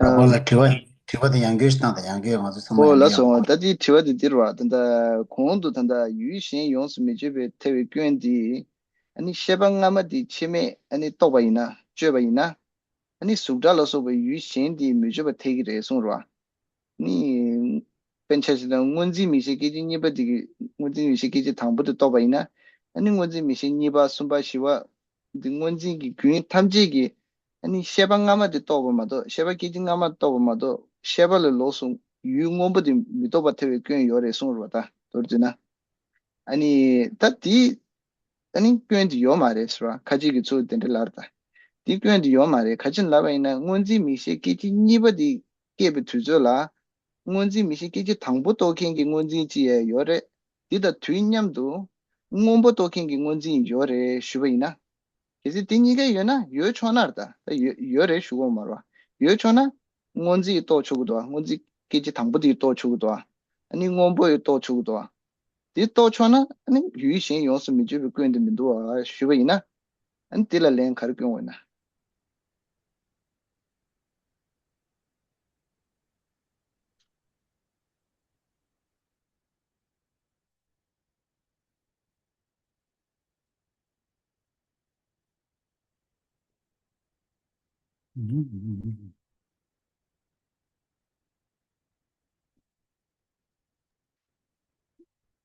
ཨོ་ལ་དྲི་བ་དྲི་བ་དེ་ཡང་བསྐྱར་བཏང་དང་། ཡང་བསྐྱར་ང་ཚོ་ཚང་མ་ཨོ་ཡང་ལགས་སོ། བསྐྱར་ད་དེའི་དྲི་བ་དེ་འདིར་བ། ད་ལྟ་གོང་དུ་ད་ལྟ་ཡུལ་གཞན་ཡོངས་སུ་མི་གཅོད་པའི་ཐལ་བའི་སྐྱོན་འདི་ཨ་ནི་ཤེས་པ་སྔ་མ་དེ་ཕྱི་མས་ཨ་ནི་རྟོགས་པ་ཡིན་ན། གཅོད་པ་ཡིན་ན། ཨ་ནི་གཟུགས་སྒྲ་ལ་སོགས་པའི་ཡུལ་གཞན་དེ་མི་གཅོད་པ་ཐལ་གྱི་རེད་གསུངས་རོ། ནི། དཔེར་ན་ཆ་བཞག་ན་སྔོ་འཛིན་མིག་ཤེས་སྐད་ཅིག་གཉིས་པ་དེ་གི་སྔོ་འཛིན་མིག་ཤེས་སྐད་ཅིག་དང་པོ་དེ་རྟོགས་པ་ཡིན་ན། ཨ་ནི་སྔོ་འཛིན་མིག་ཤེས་གཉིས་པ་གསུམ་པ་བཞི་པ་འདི་སྔོ་འཛིན་གྱི་རྒྱུན་ཐམས་ཅད་ཀྱིས་ཨ་ནི་ཤེས་པ་སྔ་མ་དེ་རྟོགས་པ་མ་གཏོགས། ཤེས་པ་སྐད་ཅིག་སྔ་མ་རྟོགས་པ་མ་གཏོགས། ཤེས་པ་ལས་ལོགས་སུ་ཡུལ་སྔོན་པོ་དེ་མི་རྟོགས་པ་ཐལ་བའི་སྐྱོན་ཡོད་རེད་གསུངས་རོ། ད་མདོར་བསྡུས་ན། ཨ་ནི་ད་དེ་ཨ་ནི་སྐྱོན་དེ་ཡོད་མ་རེད་ཟེར་བ། ཁ་ཅིག་གིས་ཚུར་དེ་འདྲ་ལབ་རེད་ད། དེ་སྐྱོན་དེ་ཡོད་མ་རེད། ག་ཅི་ལབ་པ་ཡིན་ན་སྔོ་འཛིན་མིག་ཤེས་སྐད་ཅིག་གཉིས་པ་དེ་སྐྱེས་པའི་དུས་ཚོད་ལ། སྔོ་འཛིན་མིག་ཤེས་སྐད་ཅིག་དང་པོ་རྟོགས་མཁན་གྱི་སྔོ་འཛིན་ཅིག་ཡང་ཡོད་རེད། དེ་དང་དུས་མཉམ་དུ་སྔོན་པོ་རྟོགས་མཁན་གྱི་སྔོ་འཛིན་ཡོད་རེད་ཞུས་པ་ཡིན་ན། གལ་སྲིད་དེ་གཉིས་ཀ་ཡོད་ན། ཡོད་ཆོག་ན་རེད་ད། ད་ཡོད་ཡོད་རེད་ཞུ་གི་ཡོད་མ་རེད་བ། ཡོད་ཆོག་ན་སྔོ་འཛིན་རྟོགས་ཆོག་གི་འདུག་བ། སྔོ་འཛིན་སྐད་ཅིག་དང་པོ་དེ་རྟོགས་ཆོག་གི་འདུག་བ། ཨ་ནི་སྔོན་པོ་ཡང་རྟོགས་ཆོག་གི་འདུག་བ། དེ་རྟོགས་ཆོག་ན་ཨ་ནི་ཡུལ་གཞན་ཡོངས་སུ་མི་གཅོད་པའི་སྐྱོན་དེ་མི་འདུག་བ་ཞུས་པ་ཡིན་ན། ཨ་ནི་དེ་ལ་ལན་ག་རེ་སྐྱོན་དགོས་ན།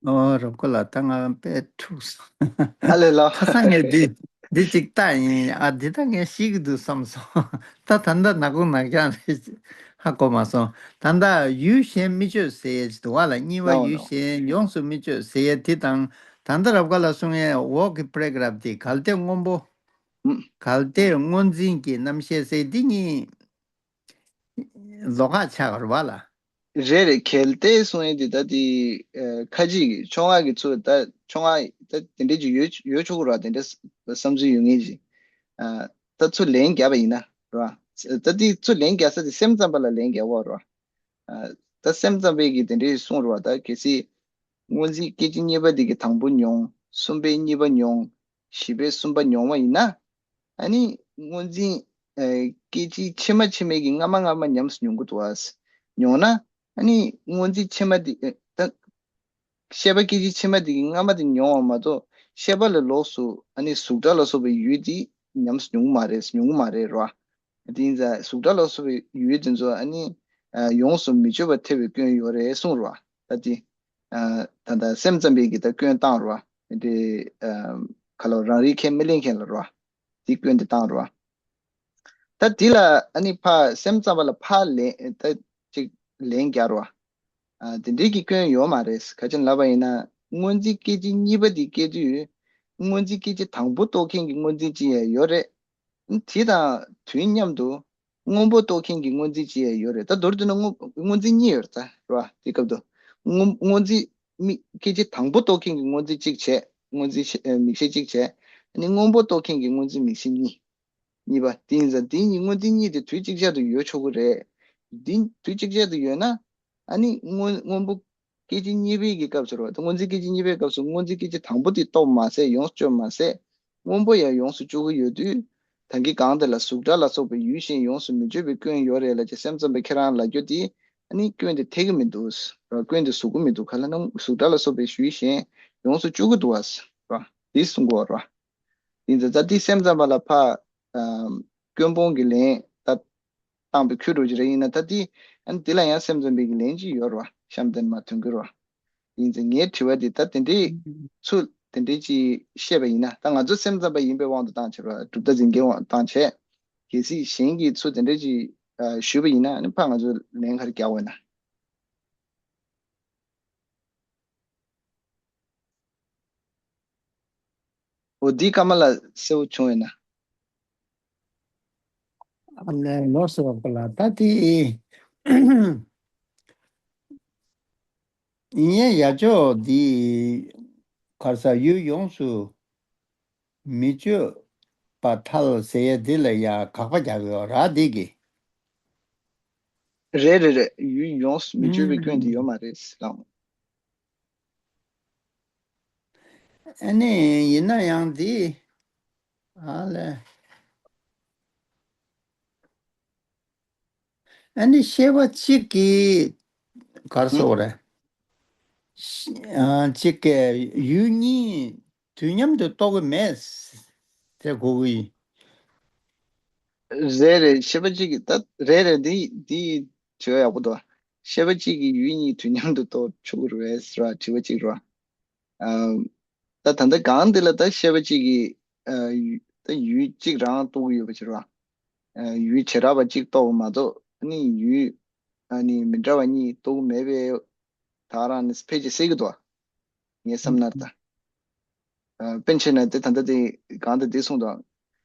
ཨོ། རབ་དགའ་ལགས། ད་ང་དཔེ་འཁྲུགས་སོང་། ཨ་ལས་ལགས། ཁ་སང་ངས་འདི་འདི་གཅིག་ལྟ་ཡིན། ཨ། འདི་ད་ངས་ཤེས་ཀྱི་འདུག་བསམ་སོང་། ད་ད་ལྟ་ནག་ཁུང་ནག་རྐྱང་རེད། ཧ་གོ་མ་སོང་། ད་ལྟ་ཡུལ་གཞན་མི་གཅོད་ཟེར་ཡས་ཅིག་འདུག་བ་ལ། གཉིས་པ་ནའོ་ཡུལ་ནའོ་གཞན་ཡོངས་སུ་མི་གཅོད་ཟེར་ཡས་དེ་དང་། ད་ལྟ་རབ་དགའ་ལགས་གསུང་ཡས་འོག་གི་པེ་ར་གྷ་རབ་དེ། གལ་ཏེ་སྔོན་པོ། ཨུམ། གལ་ཏེ་སྔོ་འཛིན་གྱི་རྣམ་ཤེས་ཟེར་འདི་གཉིས་ལོགས་ཀ་ཆགས་རེད་བ་ལ། རེད་རེད། གལ་ཏེ་གསུང་ཡས་འདི་ད་དེ་ཨ་ཁ་ཅིག་གིས་ཕྱོགས་སྔ་གི་ཚུལ། ད་ཕྱོགས་སྔ་ད་དེ་འདྲས་ཅིག་ཡོད་ཡོད་ཆོག་གི་རེད་བ། དེ་འདྲས་བསམ་ཚུལ་ཡོད་མཁན་ཅིག་ཨ་ད་ཚུར་ལན་བརྒྱབ་པ་ཡིན་ན་རེད་བ། ད་དེ་ཚུར་ལན་བརྒྱབ་ས་དེ་སེམས་ཙམ་པ་ལ་ལན་བརྒྱབ་པ་རེད་བ། ཨ་ད་སེམས་ཙམ་པས་ཀྱིས་དེ་འདྲས་གསུངས་རེད་བ། ད་གལ་སྲིད་སྔོ་འཛིན་སྐད་ཅིག་གཉིས་པ་དེ་གི་དང་པོ་མྱོང་། གསུམ་པས་གཉིས་པ་མྱོང་། བཞི་པས་གསུམ་པ་མྱོང་བ་ཡིན་ན། ཨ་ནི་སྔོ་འཛིན་ཨ་སྐད་ཅིག་ཕྱི་མ་ཕྱི་མའི་གི་སྔ་མ་སྔ་མ་ཉམས་སུ་མྱོང་གི་འདུག་བ། མྱོང་ན་ཨ་ནི་སྔོ་འཛིན་ཕྱི་མ་དེ་ཨ་ད་ཤེས་པ་སྐད་ཅིག་ཕྱི་མ་དེ་གི་སྔ་མ་དེ་མྱོང་བ་མ་གཏོགས། ཤེས་པ་ལས་ལོགས་སུ་ཨ་ནི་གཟུགས་སྒྲ་ལ་སོགས་པའི་ཡུལ་དེ་ཉམས་སུ་མྱོང་གི་མ་རེད། མྱོང་གི་མ་རེད་རོ། དེ་ཡིན་ཙང་གཟུགས་སྒྲ་ལ་སོགས་པའི་ཡུལ་དེ་ཚོ་ཨ་ནི་ཨ་ཡོངས་སུ་མི་གཅོད་པར་ཐལ་བའི་སྐྱོན་ཡོད་རེད་གསུངས་རོ། ད་དེ་ཨ་ད་ལྟ་སེམས་ཙམ་པས་ཀྱིས་ད་སྐྱོན་བཏང་རོ། དེ་ཨ་ག་ལ་རང་རིག་ཁས་མི་ལེན་མཁན་ལ་རོ། དེ་སྐྱོན་དེ་བཏང་རོ། ད་དེ་ལ་ཨ་ནི་ཕ་སེམས་ཙམ་པ་ལ་ཕ་ལན་ད་ཅིག་ལན་རྒྱག་རོ། ཨ་དེ་འདྲའི་གི་སྐྱོན་ཡོད་མ་རེད། ག་ཅི་ལབ་པ་ཡིན་ན། སྔོ་འཛིན་སྐད་ཅིག་གཉིས་པ་དེ་སྐྱེ་དུས། སྔོ་འཛིན་སྐད་ཅིག་དང་པོ་རྟོགས་མཁན་གྱི་སྔོ་འཛིན་ཅིག་ཡང་ཡོད་རེད། དེ་དང་དུས་མཉམ་དུ་སྔོན་པོ་རྟོགས་མཁན་གྱི་སྔོ་འཛིན་ཅིག་ཡང་ཡོད་རེད། ད་མདོར་བསྡུ་ན་སྔོ་སྔོ་འཛིན་གཉིས་ཡོད་རེད་ད་རེད་བ། དེ་སྐབས་དུ་སྔོ་སྔོ་འཛིན་མིག་སྐད་ཅིག་དང་པོ་རྟོགས་མཁན་གྱི་སྔོ་འཛིན་གཅིག་བྱས། སྔོ་འཛིན་ཤེ་ཨ་མིག་ཤེས་གཅིག་བྱས། ཨ་ནི་སྔོན་པོ་རྟོགས་མཁན་གྱི་སྔོ་འཛིན་མིག་ཤེས་གཉིས། གཉིས་པ་དེ་ཡིན་ཙང་དེ་གཉིས་སྔོ་འཛིན་གཉིས་དེ་དུས་གཅིག་ཅར་དུ་ཡོད་ཆོག་གི་རེད། དེ་དུས་གཅིག་ཅར་དུ་ཡོད་ན། ཨ་ནི་སྔོན་སྔོན་པོ་སྐད་ཅིག་གཉིས་པའི་གི་སྐབས་སུ་རེད་བ། ད་སྔོ་འཛིན་སྐད་ཅིག་གཉིས་པའི་སྐབས་སུ་སྔོ་འཛིན་སྐད་ཅིག་དང་པོ་དེ་སྟོབས་མ་ཟད་ཡོངས་སུ་གཅོད་མ་ཟད་སྔོན་པོ་ཡང་ཡོངས་སུ་གཅོད་ཀྱི་ཡོད་དུས། ད་གིན་གང་དེ་ལ་གཟུགས་སྒྲ་ལ་སོགས་པའི་ཡུལ་གཞན་ཡོངས་སུ་མི་གཅོད་པའི་སྐྱོན་ཡོད་རེད་ལབ་ཅེས་སེམས་ཙམ་པས་ཁྱེད་རང་ལབ་རྒྱུ་དེ། ཨ་ནི་སྐྱོན་དེ་འཐད་ཀྱི་མི་འདུག་སྐྱོན་དེ་ཟུག་གི་མི་འདུག་ག་ལབ་ན་གཟུགས་སྒྲ་ལ་སོགས་པའི་ཡུལ་གཞན་ཡོངས་སུ་གཅོད་ཀྱི་འདུག་བ། དེ་གསུང་གི་ཡོད་རེད་བ། ཡིན་ཙང་ད་དེ་སེམས་ཙམ་པ་ལ་ཕ། ཨམ། སྐྱོན་སྤོང་གི་ལན་ད་བཏང་པའི་ཁུལ་འགྲོ་གི་རེད། ཡིན་ན་ད་དེ་ཨ་ནི་དེ་ལ་ཡང་སེམས་ཙམ་པའི་གི་ལན་ཅིག་ཡོད་རེད་བ། གཤམ་དེ་ནས་མར་ཐོན་གྱི་རེད་བ། ཡིན་ཙང་ངའི་དྲི་བ་འདི་ད་དེ་འདྲའི་ཚུལ་དེ་འདྲའི་ཅིག་བཤད་པ་ཡིན་ན། ད་ང་ཚོ་སེམས་ཙམ་པ་ཡིན་པའི་དབང་དུ་བཏང་བྱས་རེད་བ། གྲུབ་མཐའ་འཛིན་མཁན་དབང་བཏང་བྱས། གལ་སྲིད་གཞན་གྱིས་ཚུལ་དེ་འདྲའི་ཅིག་ཨ་ཞུས་པ་ཡིན་ན། ཨ་ནི་ཕ་ང་ཚོ་ལན་ག་རེ་རྒྱག་དགོས་ན། འོ་འདི་ཀརྨ་ལགས་གསལ་པོ་བྱུང་ཡོད་ན། ཨ་ལས་ལོ་སོ་པ་ལ་ད་དེ་ཡིན་ཡ་ཡ་ཅོ་འདི་གར་ས་ཡུལ་ཡོངས་སུ་མི་གཅོད་པ་ཐལ་ཟེར་ཡ་འདི་ལ་ཡ་དགག་པ་རྒྱག་ཡོད་ར་འདི་གི། རེད་རེད་རེད། ཡུལ་ཡོངས་སུ་མི་གཅོད་པའི་སྐྱོན་འདི་ཡོད་མ་རེད་ལགས། ཨ་ནི་ཡིན་ན་ཡང་འདི་ཨ་ལས། ཨ་ནི་ཤེས་པ་གཅིག་གིས་གར་སོགས་རེད། ཨ་གཅིག་གིས་ཡུལ་གཉིས་དུས་མཉམ་དུ་རྟོགས་ཀྱི་མེད་ཟེར་གོ་གི་ཡིན། རེད་རེད། ཤེས་པ་གཅིག་གིས་ད་རེད་རེད། འདི་འདི་དྲི་བ་ཡག་པོ་འདུག་ཤེས་པ་གཅིག་གིས་ཡུལ་གཉིས་དུས་མཉམ་དུ་རྟོགས་ཆོག་གི་རེད་ཟེར་བ་དྲི་བ་གཅིག་རེད་བ། ཨ་ད་ད་ལྟ་གང་འདི་ལ་ད་ཤེས་པ་གཅིག་གིས་ཨ་ད་ཡུལ་གཅིག་རང་རྟོགས་ཀྱི་ཡོད་པ་ཕྱིར་བ། ཨ་ཡུལ་བྱེ་བྲག་པ་གཅིག་རྟོགས་པ་མ་གཏོགས་ཨ་ནི་ཡུལ་ཨ་ནི་མི་འདྲ་བ་གཉིས་རྟོགས་མེད་པའི་ད་རང་ནི་ཕལ་ཆེར་གསལ་གྱི་འདུག་ངའི་བསམ་ན་ད། ཨ་པཎ་ཆེན་ན་དེ་ད་ལྟ་དེ་གང་ལྟར་དེ་གསུངས་དང་།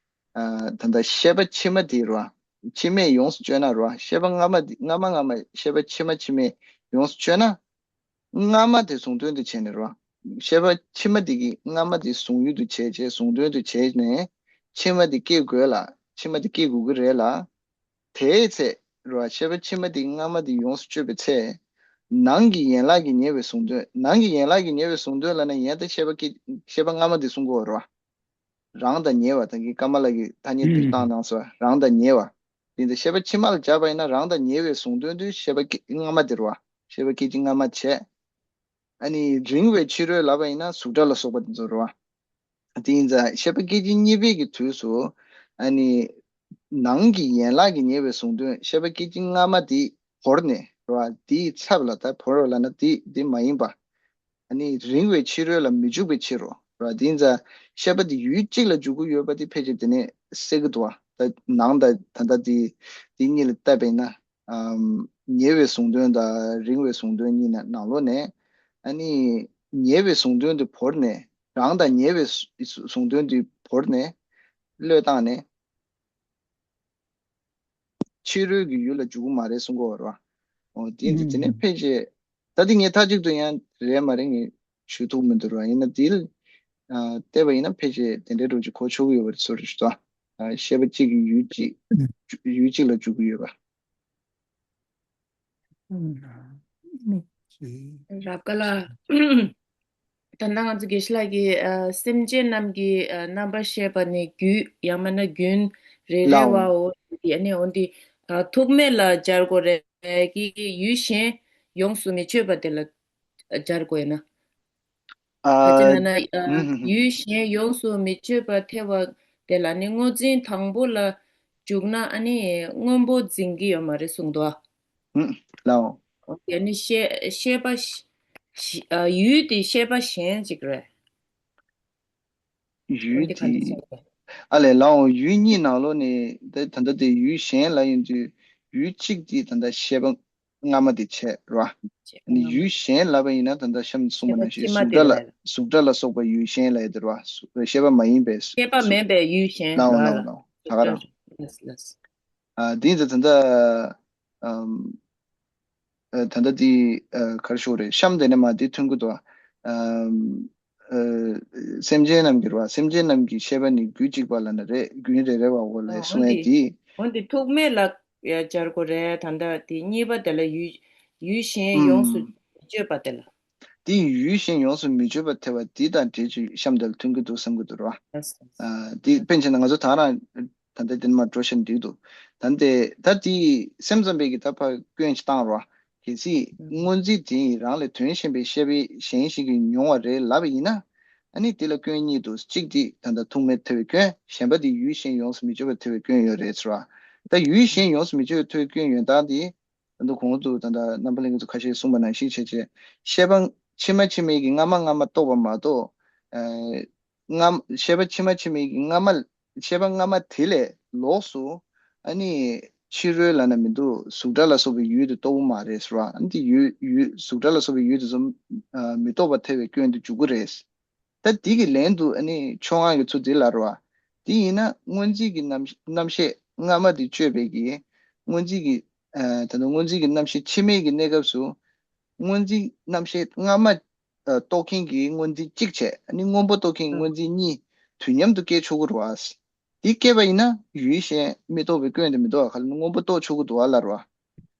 ཨ་ད་ལྟ་ཤེས་པ་ཕྱི་མ་དེ་རུ་ཕྱི་མས་ཡོངས་སུ་གཅོད་ན་རུ་ཤེས་པ་སྔ་མ་དེ་སྔ་མ་སྔ་མ་ཤེས་པ་ཕྱི་མ་ཕྱི་མས་ཡོངས་སུ་གཅོད་ན། སྔ་མ་དེ་གཟུང་དོན་དུ་བྱས་ནས་རུ། ཤེས་པ་ཕྱི་མ་དེ་གིས་སྔ་མ་དེ་གཟུང་ཡུལ་དུ་བྱས་བྱས་གཟུང་དོན་དུ་བྱས་ནས་ཕྱི་མ་དེ་སྐྱེ་དགོས་ལ་ཕྱི་མ་དེ་སྐྱེ་དགོས་ཀྱི་རེད་ལ། དེའི་ཚེ་རུ་ཤེས་པ་ཕྱི་མ་དེ་སྔ་མ་དེ་ཡོངས་སུ་གཅོད་པའི་ཚེ། ནང་གི་ཡན་ལག་གིས་ཉེ་བའི་གཟུང་དོན། ནང་གི་ཡན་ལག་གིས་ཉེ་བའི་གཟུང་དོན་ལབ་ན་ཡན་ད་ཤེས་པ་སྐྱེ་ཤེས་པ་སྔ་མ་དེ་གསུང་གི་ཡོད་རེད་བ། རང་དང་ཉེ་བ་དང་གི་ཀརྨ་ལགས་ཀྱིས་ཐ་སྙད་འདི་བཏང་གནང་སོང་བ། རང་དང་ཉེ་བ། དེ་འདི་ཤེས་པ་ཕྱི་མ་ལ་སྦྱར་བ་ཡིན་ན་རང་དང་ཉེ་བའི་གཟུང་དོན་དུ་ཤེས་པ་སྐྱེ་སྔ་མ་དེ་རེད་བ། ཤེས་པ་སྐད་ཅིག་སྔ་མ་བྱས། ཨ་ནི་རིང་བའི་ཕྱི་རོལ་ལབ་པ་ཡིན་ན་གཟུགས་སྒྲ་ལ་སོགས་པ་དེ་ཚོ་རེད་བ། དེ་ཡིན་ཙང་ཤེས་པ་སྐད་ཅིག་གཉིས་པའི་གི་དུས་སུ་ཨ་ནི་ནང་གི་ཡན་ལག་གིས་ཉེ་བའི་གཟུང་དོན་ཤེས་པ་སྐད་ཅིག་སྔ་མ་དེ་བོར་ནས་རེད་བ། དེའི་ཚབ་ལ་ད་བོར་བ་ལབ་ན་དེ་དེ་མ་ཡིན་པ། ཨ་ནི་རིང་བའི་ཕྱི་རོལ་ལ་མི་འཇུག་པའི་ཕྱིར་རོ། ར་དེ་ཡིན་ཙང་ཤེས་པ་དེ་ཡུལ་གཅིག་ལ་འཇུག་གི་ཡོད་པ་དེ་ཕལ་ཆེར་དེ་ནས་གསལ་གི་འདུག་བ། ད་ནང་དང་ད་ལྟ་དེ་དེ་གཉིས་ལ་བལྟས་པས་ན། ཨམ། ཉེ་བའི་གཟུང་དོན་དང་རིང་བའི་གཟུང་དོན་གཉིས་ནང་ལོགས་ནས་ཨ་ནི་ཉེ་བའི་གཟུང་དོན་དེ་བོར་ནས་རང་དང་ཉེ་བའི་གཟུ་གཟུང་དོན་དེ་བོར་ནས་བློས་བཏང་ནས། ཕྱི་རོལ་གྱི་ཡུལ་ལ་འཇུག་གི་མ་རེད་གསུང་གི་ཡོད་རེད་བ། འོ་དེ་འདི་དེ་ནས་ཕལ་ཆེར་ད་དེ་ངས་མཐའ་གཅིག་ཏུ་ཡང་རེད་མ་རེད་ངས་ཞུ་ཐུབ་མི་འདུག་ར། ཡིན་ན་དེ་ལ་བལྟས་པ་ཡིན་ན་ཕལ་ཆེར་དེ་འདྲའི་འགྲོ་རྒྱུ་གོ་ཆོད་ཀྱི་ཡོད་པ་རེད་ཟེར་ཞུ་ད། ཤེས་པ་གཅིག་གིས་ཡུལ་གཅིག་ཡུལ་གཅིག་ལ་འཇུག་གི་ཡོད་པ། རབ་དཀའ་ལ། ད་ལྟ་ང་ཚོ་དགེ་བཤེས་ལགས་ཀྱིས་ཨ་སེམས་ཅན་རྣམས་ཀྱི་ཨ་རྣམ་པར་ཤེས་པ་ནི་རྒྱུད་ཡང་མིན་ན་རྒྱུན་རེ་རེ་བའོ། དེ་ཨ་ནི་འོན་ཏེ་ཨ་ཐུག་མེད་ལ་སྦྱར་དགོས་རེད་ཀྱི་ཡུལ་གཞན་ཡོངས་སུ་མི་གཅོད་པ་དེ་ལ་སྦྱར་དགོས་ན། ཨ་ཕལ་ཆེར་ན་ན་ཨ་ཧུམ་ཧུམ་ཧུམ། ཡུལ་གཞན་ཡོངས་སུ་མི་གཅོད་པར་ཐལ་བ་དེ་ལ་ནི་སྔོ་འཛིན་དང་པོ་ལ་འཇུག་ན་ཨ་ནི་སྔོན་པོ་འཛིན་གྱི་ཡོད་མ་རེད་གསུངས་འདུག་ཨ། ཧུམ་ལའོ། དེ་ནི་ཤེས་ཤེས་པ་ཤ་ཤ་ཨ་ཡུལ་དེ་ཤེས་པ་གཞན་ཅིག་རེད། ཡུལ་དེ་ག་འདྲ་དེ་ཆགས་པ། ཨ་ལས་ལའོ། ཡུལ་གཉིས་ནང་ལོགས་ནས་ད་ད་ལྟ་དེ་ཡུལ་གཞན་ལ་ཡིན་དུས་ཡུལ་གཅིག་དེ་ད་ལྟ་ཤེས་པ་སྔ་མ་དེ་བྱས་ར། ཨ་ནི་ཡུལ་གཞན་ལབ་པ་ཡིན་ན་ད་ལྟ་གཤམ་གསུངས་པ་ནང་བཞིན་གཟུགས་སྒྲ་ལ་གཟུགས་སྒྲ་ལ་སོགས་པ་ཡུལ་གཞན་ལབ་ཡ་དེ་ར། ཤེས་པ་མ་ཡིན་པའི་ཤེས་པ་མིན་པའི་ཡུལ་གཞན་ལའོ་ལའོ་ལའོ་ད་ག་རང་། ལགས་ལགས། ཨ་དེ་ཡིན་ཙང་ད་ལྟ་ཨམ། ཨ་ད་ལྟ་དེ་ཨ་ག་རེ་ཞུ་དགོས་རེད། གཤམ་དེ་ནས་མར་དེ་ཐོན་གྱི་འདུག་ཨམ། ཨ་སེམས་ཅན་རྣམས་ཀྱི་རེད་བ། སེམས་ཅན་རྣམས་ཀྱི་ཤེས་པ་ནི་རྒྱུད་གཅིག་པ་ལ་ན་རེ་རྒྱུན་རེ་རེ་བའོ་ལབ་གསུང་ཡས་དེ། འོན་ཏེ་ཐུག་མེད་ལ་སྦྱར་དགོས་རེད། ད་ལྟ་དེ་གཉིས་པ་དེ་ལ་ཡུལ་ ཡུལ་གཞན་ཡོངས་སུ་ཨུམ། མི་བརྗོད་པ་དེ་ལ། དེ་ཡུལ་གཞན་ཡོངས་སུ་མི་བརྗོད་པར་ཐལ་བ་འདི་དང་འབྲེལ་གྱི་གཤམ་དེ་ལ་མཐུན་གྱི་འདུག་བསམ་གྱི་འདུག་ར། ཨ། དེ་དཔེ་བྱས་ན་ང་ཚོ་ད་རང་ད་ལྟ་དེ་མར་འགྲོ་ཤེས་འགྲིག་འདུག་ད་ལྟ་ད་དེ་སེམས་ཙམ་པས་ཀྱི་ད་ཕར་སྐྱོན་ཅིག་བཏང་ར། གལ་སྲིད་ཨུམ། སྔོན་རྩིས་དེ་ཡིས་རང་ལས་དོན་གཞན་པའི་ཤེས་པ་གཞན་ཞིག་གིས་མྱོང་བ་རེད་ལབ་པ་ཡིན་ན། ཨ་ནི་དེ་ལ་སྐྱོན་གཉིས་འདུག་གཅིག་དེ་ད་ལྟ་ཐུག་མེད་ཐལ་བའི་སྐྱོན། གཞན་པ་དེ་ཡུལ་གཞན་ཡོངས་སུ་མི་བརྗོད་པར་ཐལ་བའི་སྐྱོན་ཡོད་རེད་ཟེར་བ། ད་ཡུལ་གཞན་ཡོངས་སུ་མི་བརྗོད་པར་ཐལ་བའི་སྐྱོན་ཡོད་སྟངས་དེ། ད་དུང་གོང་དུ་ད་ལྟ་རྣམ་པ་ལྷན་རྒྱས་ཚོ་ཁ་ཤས་གསུངས་པ་ནང་བཞིན་བྱས་བྱས། ཤེས་པ་ཕྱི་མ་ཕྱི་མའི་གི་སྔ་མ་སྔ་མ་རྟོགས་པ་མ་གཏོགས། ཨ། སྔ་ཤེས་པ་ཕྱི་མ་ཕྱི་མའི་གི་སྔ་མ། ཤེས་པ་སྔ་མ་དེ་ལས་ལོགས་སུ། ཨ་ནི་ཕྱི་རོལ་ལབ་ན་མི་འདུག་གཟུགས་སྒྲ་ལ་སོགས་པའི་ཡུལ་དེ་རྟོགས་ཀྱི་མ་རེད་ཟེར་བ། ཨ་ནི་དེ་ཡུལ་ཡུལ་གཟུགས་སྒྲ་ལ་སོགས་པའི་ཡུལ་དེ་ཚོ་ཨ་མི་རྟོགས་པར་ཐལ་བའི་སྐྱོན་དུ་འཇུག་གི་རེད། ད་འདི་གི་ལན་དུ་ཨ་ནི་ཕྱོགས་སྔགས་ཀྱི་ཚུལ་འདི་ལབ་རེད་བ། འདི་ཡིན་ན་སྔོན་རྩིས་ཀྱི་རྣམ་རྣམ་ཤེས་སྔ་མ་དེ་གཅོད་པའི་གི། སྔོན་རྩིས་ཀྱི། ཨ། ད་དུང་སྔོན་རྩིས་ཀྱི་རྣམ་ཤེས་ཕྱི་མའི་གི་གནས་སྐབས་སུ། སྔོན་རྩིས་རྣམ་ཤེས་སྔ་མ། ཨ། རྟོགས་མཁན་གྱི་སྔོན་རྩིས་གཅིག་བྱས། ཨ་ནི་སྔོན་པོ་རྟོགས་མཁན་གྱི་སྔོན་རྩིས་གཉིས་དུས་མཉམ་དུ་སྐྱེ་ཆོག་གི་རེད་བ། འདི་སྐྱེས་པ་ཡིན་ན་ཡུལ་གཞན་མི་རྟོགས་པའི་སྐྱོན་དེ་མི་འདུག་ག་ག་ལ་ནི་སྔོན་པོ་རྟོགས་ཆོག་གི་འདུག་ག་ལབ་རེད་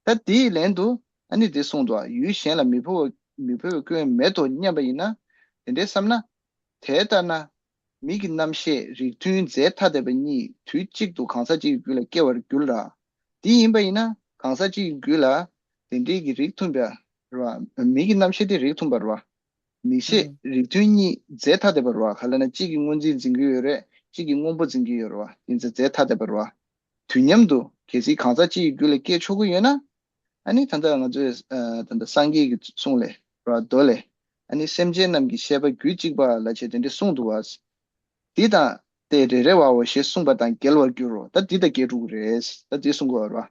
བ། ད་དེའི་ལན་དུ་ཨ་ནི་དེ་གསུངས་འདུག་ཡུལ་གཞན་ལ་མི་འཕོ་བ་མི་འཕོ་བའི་སྐྱོན་མེད་དོ་སྙམ་པ་ཡིན་ན། དེ་འདྲའི་བསམ་ན། དེ་ལྟར་ན། མིག་གི་རྣམ་ཤེས་རིགས་མཐུན་རྫས་ཐ་དད་པ་གཉིས་དུས་གཅིག་ཏུ་གང་ཟག་གཅིག་གི་རྒྱུད་ལ་སྐྱེ་བར་འགྱུར་ལ། དེ་ཡིན་པ་ཡིན་ན་གང་ཟག་གཅིག་གི་རྒྱུད་ལ་དེ་འདྲའི་གི་རིགས་མཐུན་པ་རེད་བ། མིག་གི་རྣམ་ཤེས་དེ་རིགས་མཐུན་པ་རེད་བ། མིག་ཤེས་ཨང་། རིགས་མཐུན་གཉིས་རྫས་ཐ་དད་པ་རེད་བ། ག་ལབ་ན་གཅིག་གིས་སྔོན་རྩིས་འཛིན་གྱི་ཡོད་རེད། གཅིག་གིས་སྔོན་པོ་འཛིན་གྱི་ཡོད་རེད་བ། དེ་ཚོ་རྫས་ཐ་དད་པ་རེད་བ། དུས་མཉམ་དུ་གལ་སྲིད་གང་ཟག་གཅིག་གི་རྒྱུད་ལ་སྐྱེ་ཆོག་གི་ཡོད་ན། ཨ་ནི་ད་ལྟ་ང་ཚོས་ཨ་ད་ལྟ་སངས་རྒྱས་ཀྱི་གསུང་ལས་རེད་བ། མདོ་ལས། ཨ་ནི་སེམས་ཅན་རྣམས་ཀྱི་ཤེས་པ་རྒྱུད་གཅིག་པ་ལ་བྱས་དེ་འདྲ་གསུངས་འདུག་བ། འདི་དང་དེ་རེ་རེ་བའོ་ཞེས་གསུངས་པ་དང་འགལ་བར་འགྱུར་རོ། ད་འདི་དང་འགལ་འགྲོ་གི་རེད། ད་འདི་གསུང་དགོས་པ་རེད་བ།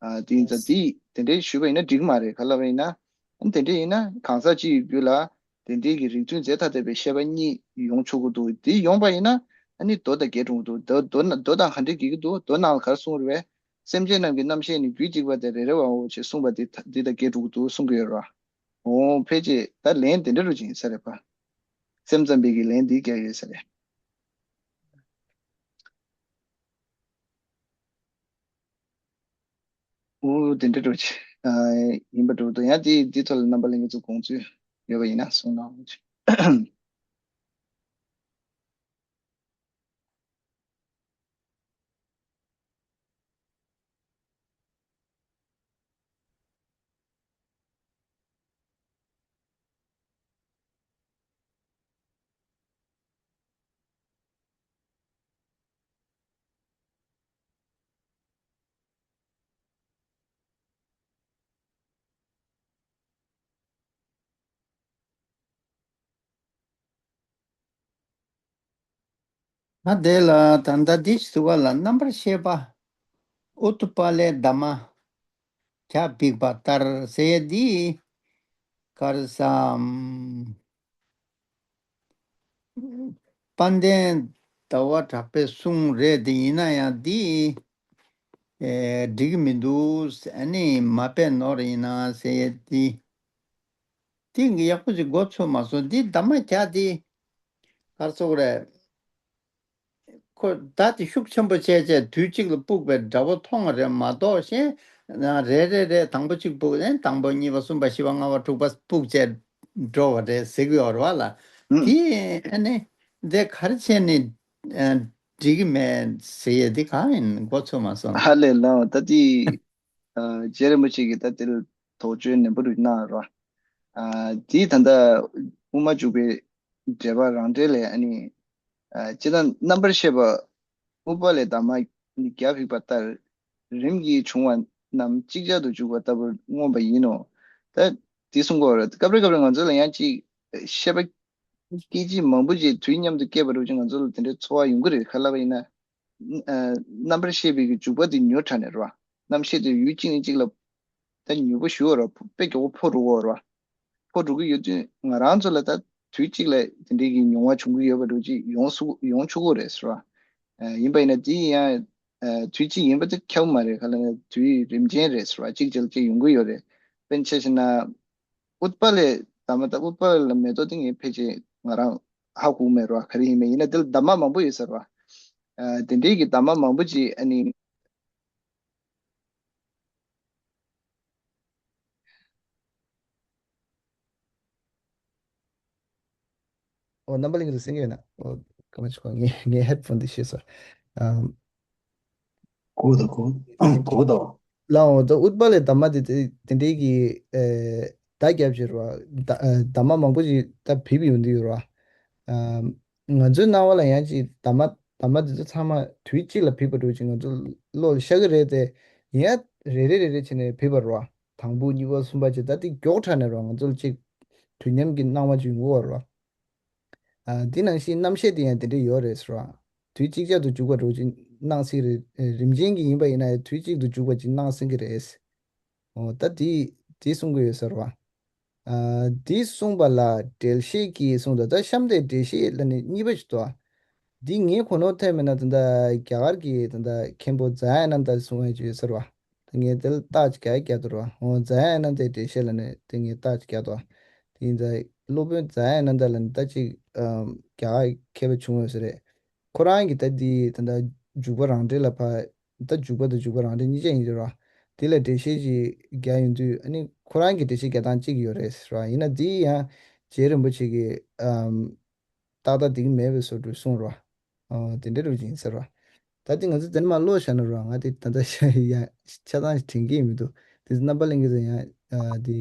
ཨ་དེ་ཡིན་ཙང་འདི་དེ་འདྲའི་ཞུས་པ་ཡིན་ན་འགྲིག་གི་མ་རེད། ག་ལབ་པ་ཡིན་ན། ཨ་ནི་དེ་འདྲ་ཡིན་ན་གང་ཟག་གཅིག་གི་རྒྱུད་ལ་དེ་འདྲའི་གི་རིགས་མཐུན་རྫས་ཐ་དད་པའི་ཤེས་པ་གཉིས་ཡོང་ཆོག་གི་འདུག་འདི་ཡོང་པ་ཡིན་ན་ཨ་ནི་མདོ་དང་འགལ་འགྲོ་གི་འདུག་མདོ་མདོ་ན་མདོ་དང་ག་འདྲས་འགལ་གྱི་འདུག་མདོ་ནང་ལ་ག་རེ་གསུངས་རེད་པས། སེམས་ཅན་རྣམས་ཀྱི་རྣམ་ཤེས་ནི་རྒྱུད་གཅིག་པ་སྟེ་རེ་རེ་བའོ་ཞེས་གསུངས་པ་འདི་ད་འདི་དང་འགལ་འགྲོ་གི་འདུག་གསུང་གི་ཡོད་རེད་བ། འོ་ཕལ་ཆེར་ད་ལན་དེ་འདྲ་རུ་ཅིག་ཡིན་ས་རེད་པ། སེམས་ཙམ་པའི་གི་ལན་འདི་རྒྱག་ཡོད་ས་རེད། འོ་དེ་འདྲ་རུ་ཅིག་ཨ་ཡིན་པ་འགྲོ་འདུག་ཡང་དེ་འདི་ཐོག་ལ་རྣམ་པ་ལྷན་རྒྱས་ཚོ་དགོངས་ཚུལ་ཡོད་པ་ཡིན་ན་གསུང་གནང་རོགས་ཅིག་ད་དེ་ལ་ད་ལྟ་འདི་ཞིག་ཏུ་བ་ལ་རྣམ་པར་ཤེས་པ། ཨུཏྤལའི་འདབ་མ་བྱ་འབིགས་པ་ལྟར་ཟེར་ཡས་འདི་ག་རེ་ཟེར། དཔལ་ལྡན་ཟླ་བ་གྲགས་པའི་གསུང་རེད་དེ། ཡིན་ན་ཡང་འདི་ཨེ་འགྲིག་གི་མི་འདུག་ཨ་ནི་མ་དཔེ་ནོར་ཡིན་ན་ཟེར་ཡས་འདི། དེ་ཡག་པོ་ཅིག་མགོ་ཚོས་མ་སོང་། འདི་འདབ་མ་བྱ་དེ་ག་རེ་ཟེར་དགོས་རེད། ཁོ་ད་དེ་ཤུགས་ཆེན་པོ་བྱས་བྱས་དུས་གཅིག་ལ་སྤུག་པའི་འདྲ་པོ་མཐོང་བ་རེད་མ་གཏོགས། གཞན་རེ་རེ་རེ་དང་པོ་གཅིག་སྤུག་ནས་དང་པོ་གཉིས་པ་གསུམ་པ་བཞི་པ་ལྔ་པ་དྲུག་པ་སྤུག་བྱས་འགྲོ་བ་རེད་ཟེར་གི་ཡོད་རེད་བ་ལ། ཨུམ། དེ་ཨ་ནི་འདི་ག་རེ་བྱས་ནས་ཨ་འགྲིག་གི་མེད་ཟེར་ཡས་དེ་གང་ཡིན་མགོ་ཚོས་མ་སོང་། ཧ་ལས་ལགས། ད་དེ་ཨ་རྗེ་རིན་པོ་ཆེ་གིས་ད་དེ་ལ་དོགས་གཅོད་ནན་པོ་རུ་གནང་རོགས། ཨ་དེ་ད་ལྟ་དབུ་མ་འཇུག་པའི་འགྲེལ་པ་རང་འགྲེལ་ལས་ཨ་ནི། ཨ་སྤྱིར་བཏང་རྣམ་པར་ཤེས་པ་ཨུཏྤལའི་འདབ་མ་ནི་བྱ་འབིགས་པ་ལྟར་རིམ་གྱིས་བྱུང་བ་རྣམས་ཅིག་ཅར་དུ་འཇུག་པ་ལྟ་བུར་མངོན་པ་ཡིན་ནོ། ད་དེ་གསུང་གི་ཡོད་རེད། སྐབས་རེ་སྐབས་རེ་ང་ཚོ་ལ་ཡང་ཅིག་ཤེས་པ་སྐད་ཅིག་མང་པོ་ཅིག་དུས་མཉམ་དུ་སྐྱེས་པ་འདྲ་བོ་ཅིག་ང་ཚོ་ལ་དེ་འདྲའི་ཚོར་བ་ཡོང་གི་རེད། ག་ལབ་པ་ཡིན་ན། ཨ་རྣམ་པར་ཤེས་པའི་གི་འཇུག་པ་དེ་མྱུར་དྲགས་ནས་རེད་བ། རྣམ་ཤེས་དེ་ཡུལ་གཅིག་ནས་གཅིག་ལ་ད་མྱུར་པོ་ཞུ་བ་རེད་བ། དཔེ་མགྱོགས་པོ་འཕོ་འགྲོ་གི་ཡོད་རེད་བ། འཕོ་འགྲོ་གི་ཡོད་དུས་ང་རང་ཚོ་ལ་ད་དུས་གཅིག་ལ་དེ་འདྲའི་གི་མྱོང་བ་བྱུང་གི་ཡོད་པ་འདྲ་བོ་ཅིག་ཡོང་སུ་ཡོང་ཆོག་གི་རེད་ཟེར་བ། ཨ་ཡིན་པ་ཡིན་ན་དེ་ཡང་ཨ་དུས་གཅིག་ཡིན་པ་དེ་ཁྱབ་མ་རེད། ག་ལབ་ན་དུས་རིམ་ཅན་རེད་ཟེར་བ། གཅིག་རྗེས་ལ་གཅིག་ཡོང་གི་ཡོད་རེད། དཔེར་ན་ཆ་བཞག་ན། ཨུཏྤལའི་འདབ་མ་དང་ཨུཏྤལ་ལ་མེ་ཏོག་དེ་ངས་ཕལ་ཆེར་ང་རང་ཧ་གོ་མེད་ར། ག་རེ་ཡིན་མིན། ཡིན་ན་དེ་ལ་འདབ་མ་མང་པོ་ཡོད་ས་རེད་བ། ཨ་དེ་འདྲའི་གི་འདབ་མ་མང་པོ་ཅིག་ཨ་ནི། ཨོ་རྣམ་པ་ལྷན་རྒྱས་ཚོ་གསན་གྱི་ཡོད་ན། ཨོ་སྐར་མ་ཅིག་ཁོ་ངའི་ངའི་ཧེཌ་ཕོན་འདི་ཤེས་སོང་། ཨམ། གོ་དང་གོ་གོ་དང་། ལའོ་ད་ཨུཏྤ་ལའི་འདབ་མ་དེ་དེ་དེ་འདྲའི་གི་ཨེ་མདའ་རྒྱབ་བྱས་ར་བ། མདའ་ཨེ་འདབ་མ་མང་པོ་ཞིག་ད་བིབ་ཡོང་དུས་ཡོད་ར་བ། ཨམ། ང་ཚོའི་སྣང་བ་ལ་ཡང་ཅིག་འདབ་མ་འདབ་མ་དེ་ཚོ་ཚང་མ་དུས་གཅིག་ལ་བིབ་པ་འདྲ་ཅིག་ང་ཚོ་བློ་ལ་ཤར་གི་རེད་དེ། ཡིན་ཡང་རེ་རེ་རེ་རེ་བྱས་ནས་བིབ་པ་ར་བ། དང་པོ་གཉིས་པ་གསུམ་པ་བྱས་ད་དེ་མགྱོགས་དྲགས་ནས་ར་བ་ང་ཚོ་ལ་ཅིག་དུས་མཉམ་གྱི་སྣང་བ་ཅིག་ཡོང་གི་ཡོད་ར་བ། ཨ། འདི་ནང་བཞིན་རྣམ་ཤེས་དེ་ཡང་དེ་འདྲ་ཡོད་རེད་ཟེར་བ། དུས་གཅིག་ཅར་དུ་འཇུག་པ་འདྲ་བོ་ཅིག་སྣང་སྲིད་རེད། རིམ་ཅན་གྱི་ཡིན་པ་ཡིན་ན་ཡང་དུས་གཅིག་ཏུ་འཇུག་པ་ཅིག་སྣང་སྲིད་ཀྱི་རེད། འོ་ད་འདི་འདི་གསུང་གི་ཡོད་ཟེར་བ། ཨ། འདི་གསུངས་པ་ལ་འགྲེལ་བཤད་ཀྱིས་གསུངས་འདུག་ད་གཤམ་དེ་འགྲེལ་བཤད་ལ་ནི་གཉིས་པ་ཞིག་འདུག་འདི་ངའི་གོ་ནོར་ཐེབས་མེད་ན་ད་ལྟ་རྒྱ་གར་གྱི་ད་ལྟ་མཁན་པོ་ཛ་ཡ་ན་ད་གསུང་ཡ་ཅིག་ཡོད་ཟེར་བ། ངས་དེ་ལ་རྟགས་ཅིག་རྒྱག་རྒྱག་ཏུ་ར། འོ་ཛ་ཡ་ན་དའི་འགྲེལ་བཤད་ལ་ནི་དེ་ངས་རྟགས་ཅིག་རྒྱག་ཏུ། དེ་ཡིན་ཙང་སློབ་དཔོན་ཛ་ཡ་ན་ད་ལ་ནི་ད་ཅིག་ཨམ། རྒྱ་གར་མཁས་པ་བྱུང་ཡོད་ས་རེད། ཁོ་རང་གིས་ད་འདི་ད་ལྟ་འཇུག་པ་རང་འགྲེལ་ལ་ཕ། ད་འཇུག་པ་དང་འཇུག་པ་རང་འགྲེལ་གཉིས་ཆ་ཡིན་ཟེར་བ། དེ་ལ་འགྲེལ་བཤད་ཅིག་རྒྱག་ཡོང་དུས་ཨ་ནི་ཁོ་རང་གི་འགྲེལ་བཤད་རྒྱག་སྟངས་གཅིག་ཡོད་རེད་ཟེར་བ། ཡིན་ན་འདི་ཡང་རྗེ་རིན་པོ་ཆེ་གིས་ཨམ། ཏག་ཏག་འགྲིག་མེད་པའི་བཟོ་འདྲ་གསུངས་རོ། ཨོ་དེ་འདྲ་རུ་ཡིན་ཟེར་རོ། ད་དེ་ང་ཚོ་དེ་ནས་མར་ཀློག་བཞག་ན་རོ། ང་དེ་ད་ལྟ་ཡ་ཆ་ཚང་ཞིག་དྲན་གྱི་མི་འདུག་དེ་ཚོ་རྣམ་པ་ལྷན་རྒྱས་ཚོ་ཡང་ཨ་དེ་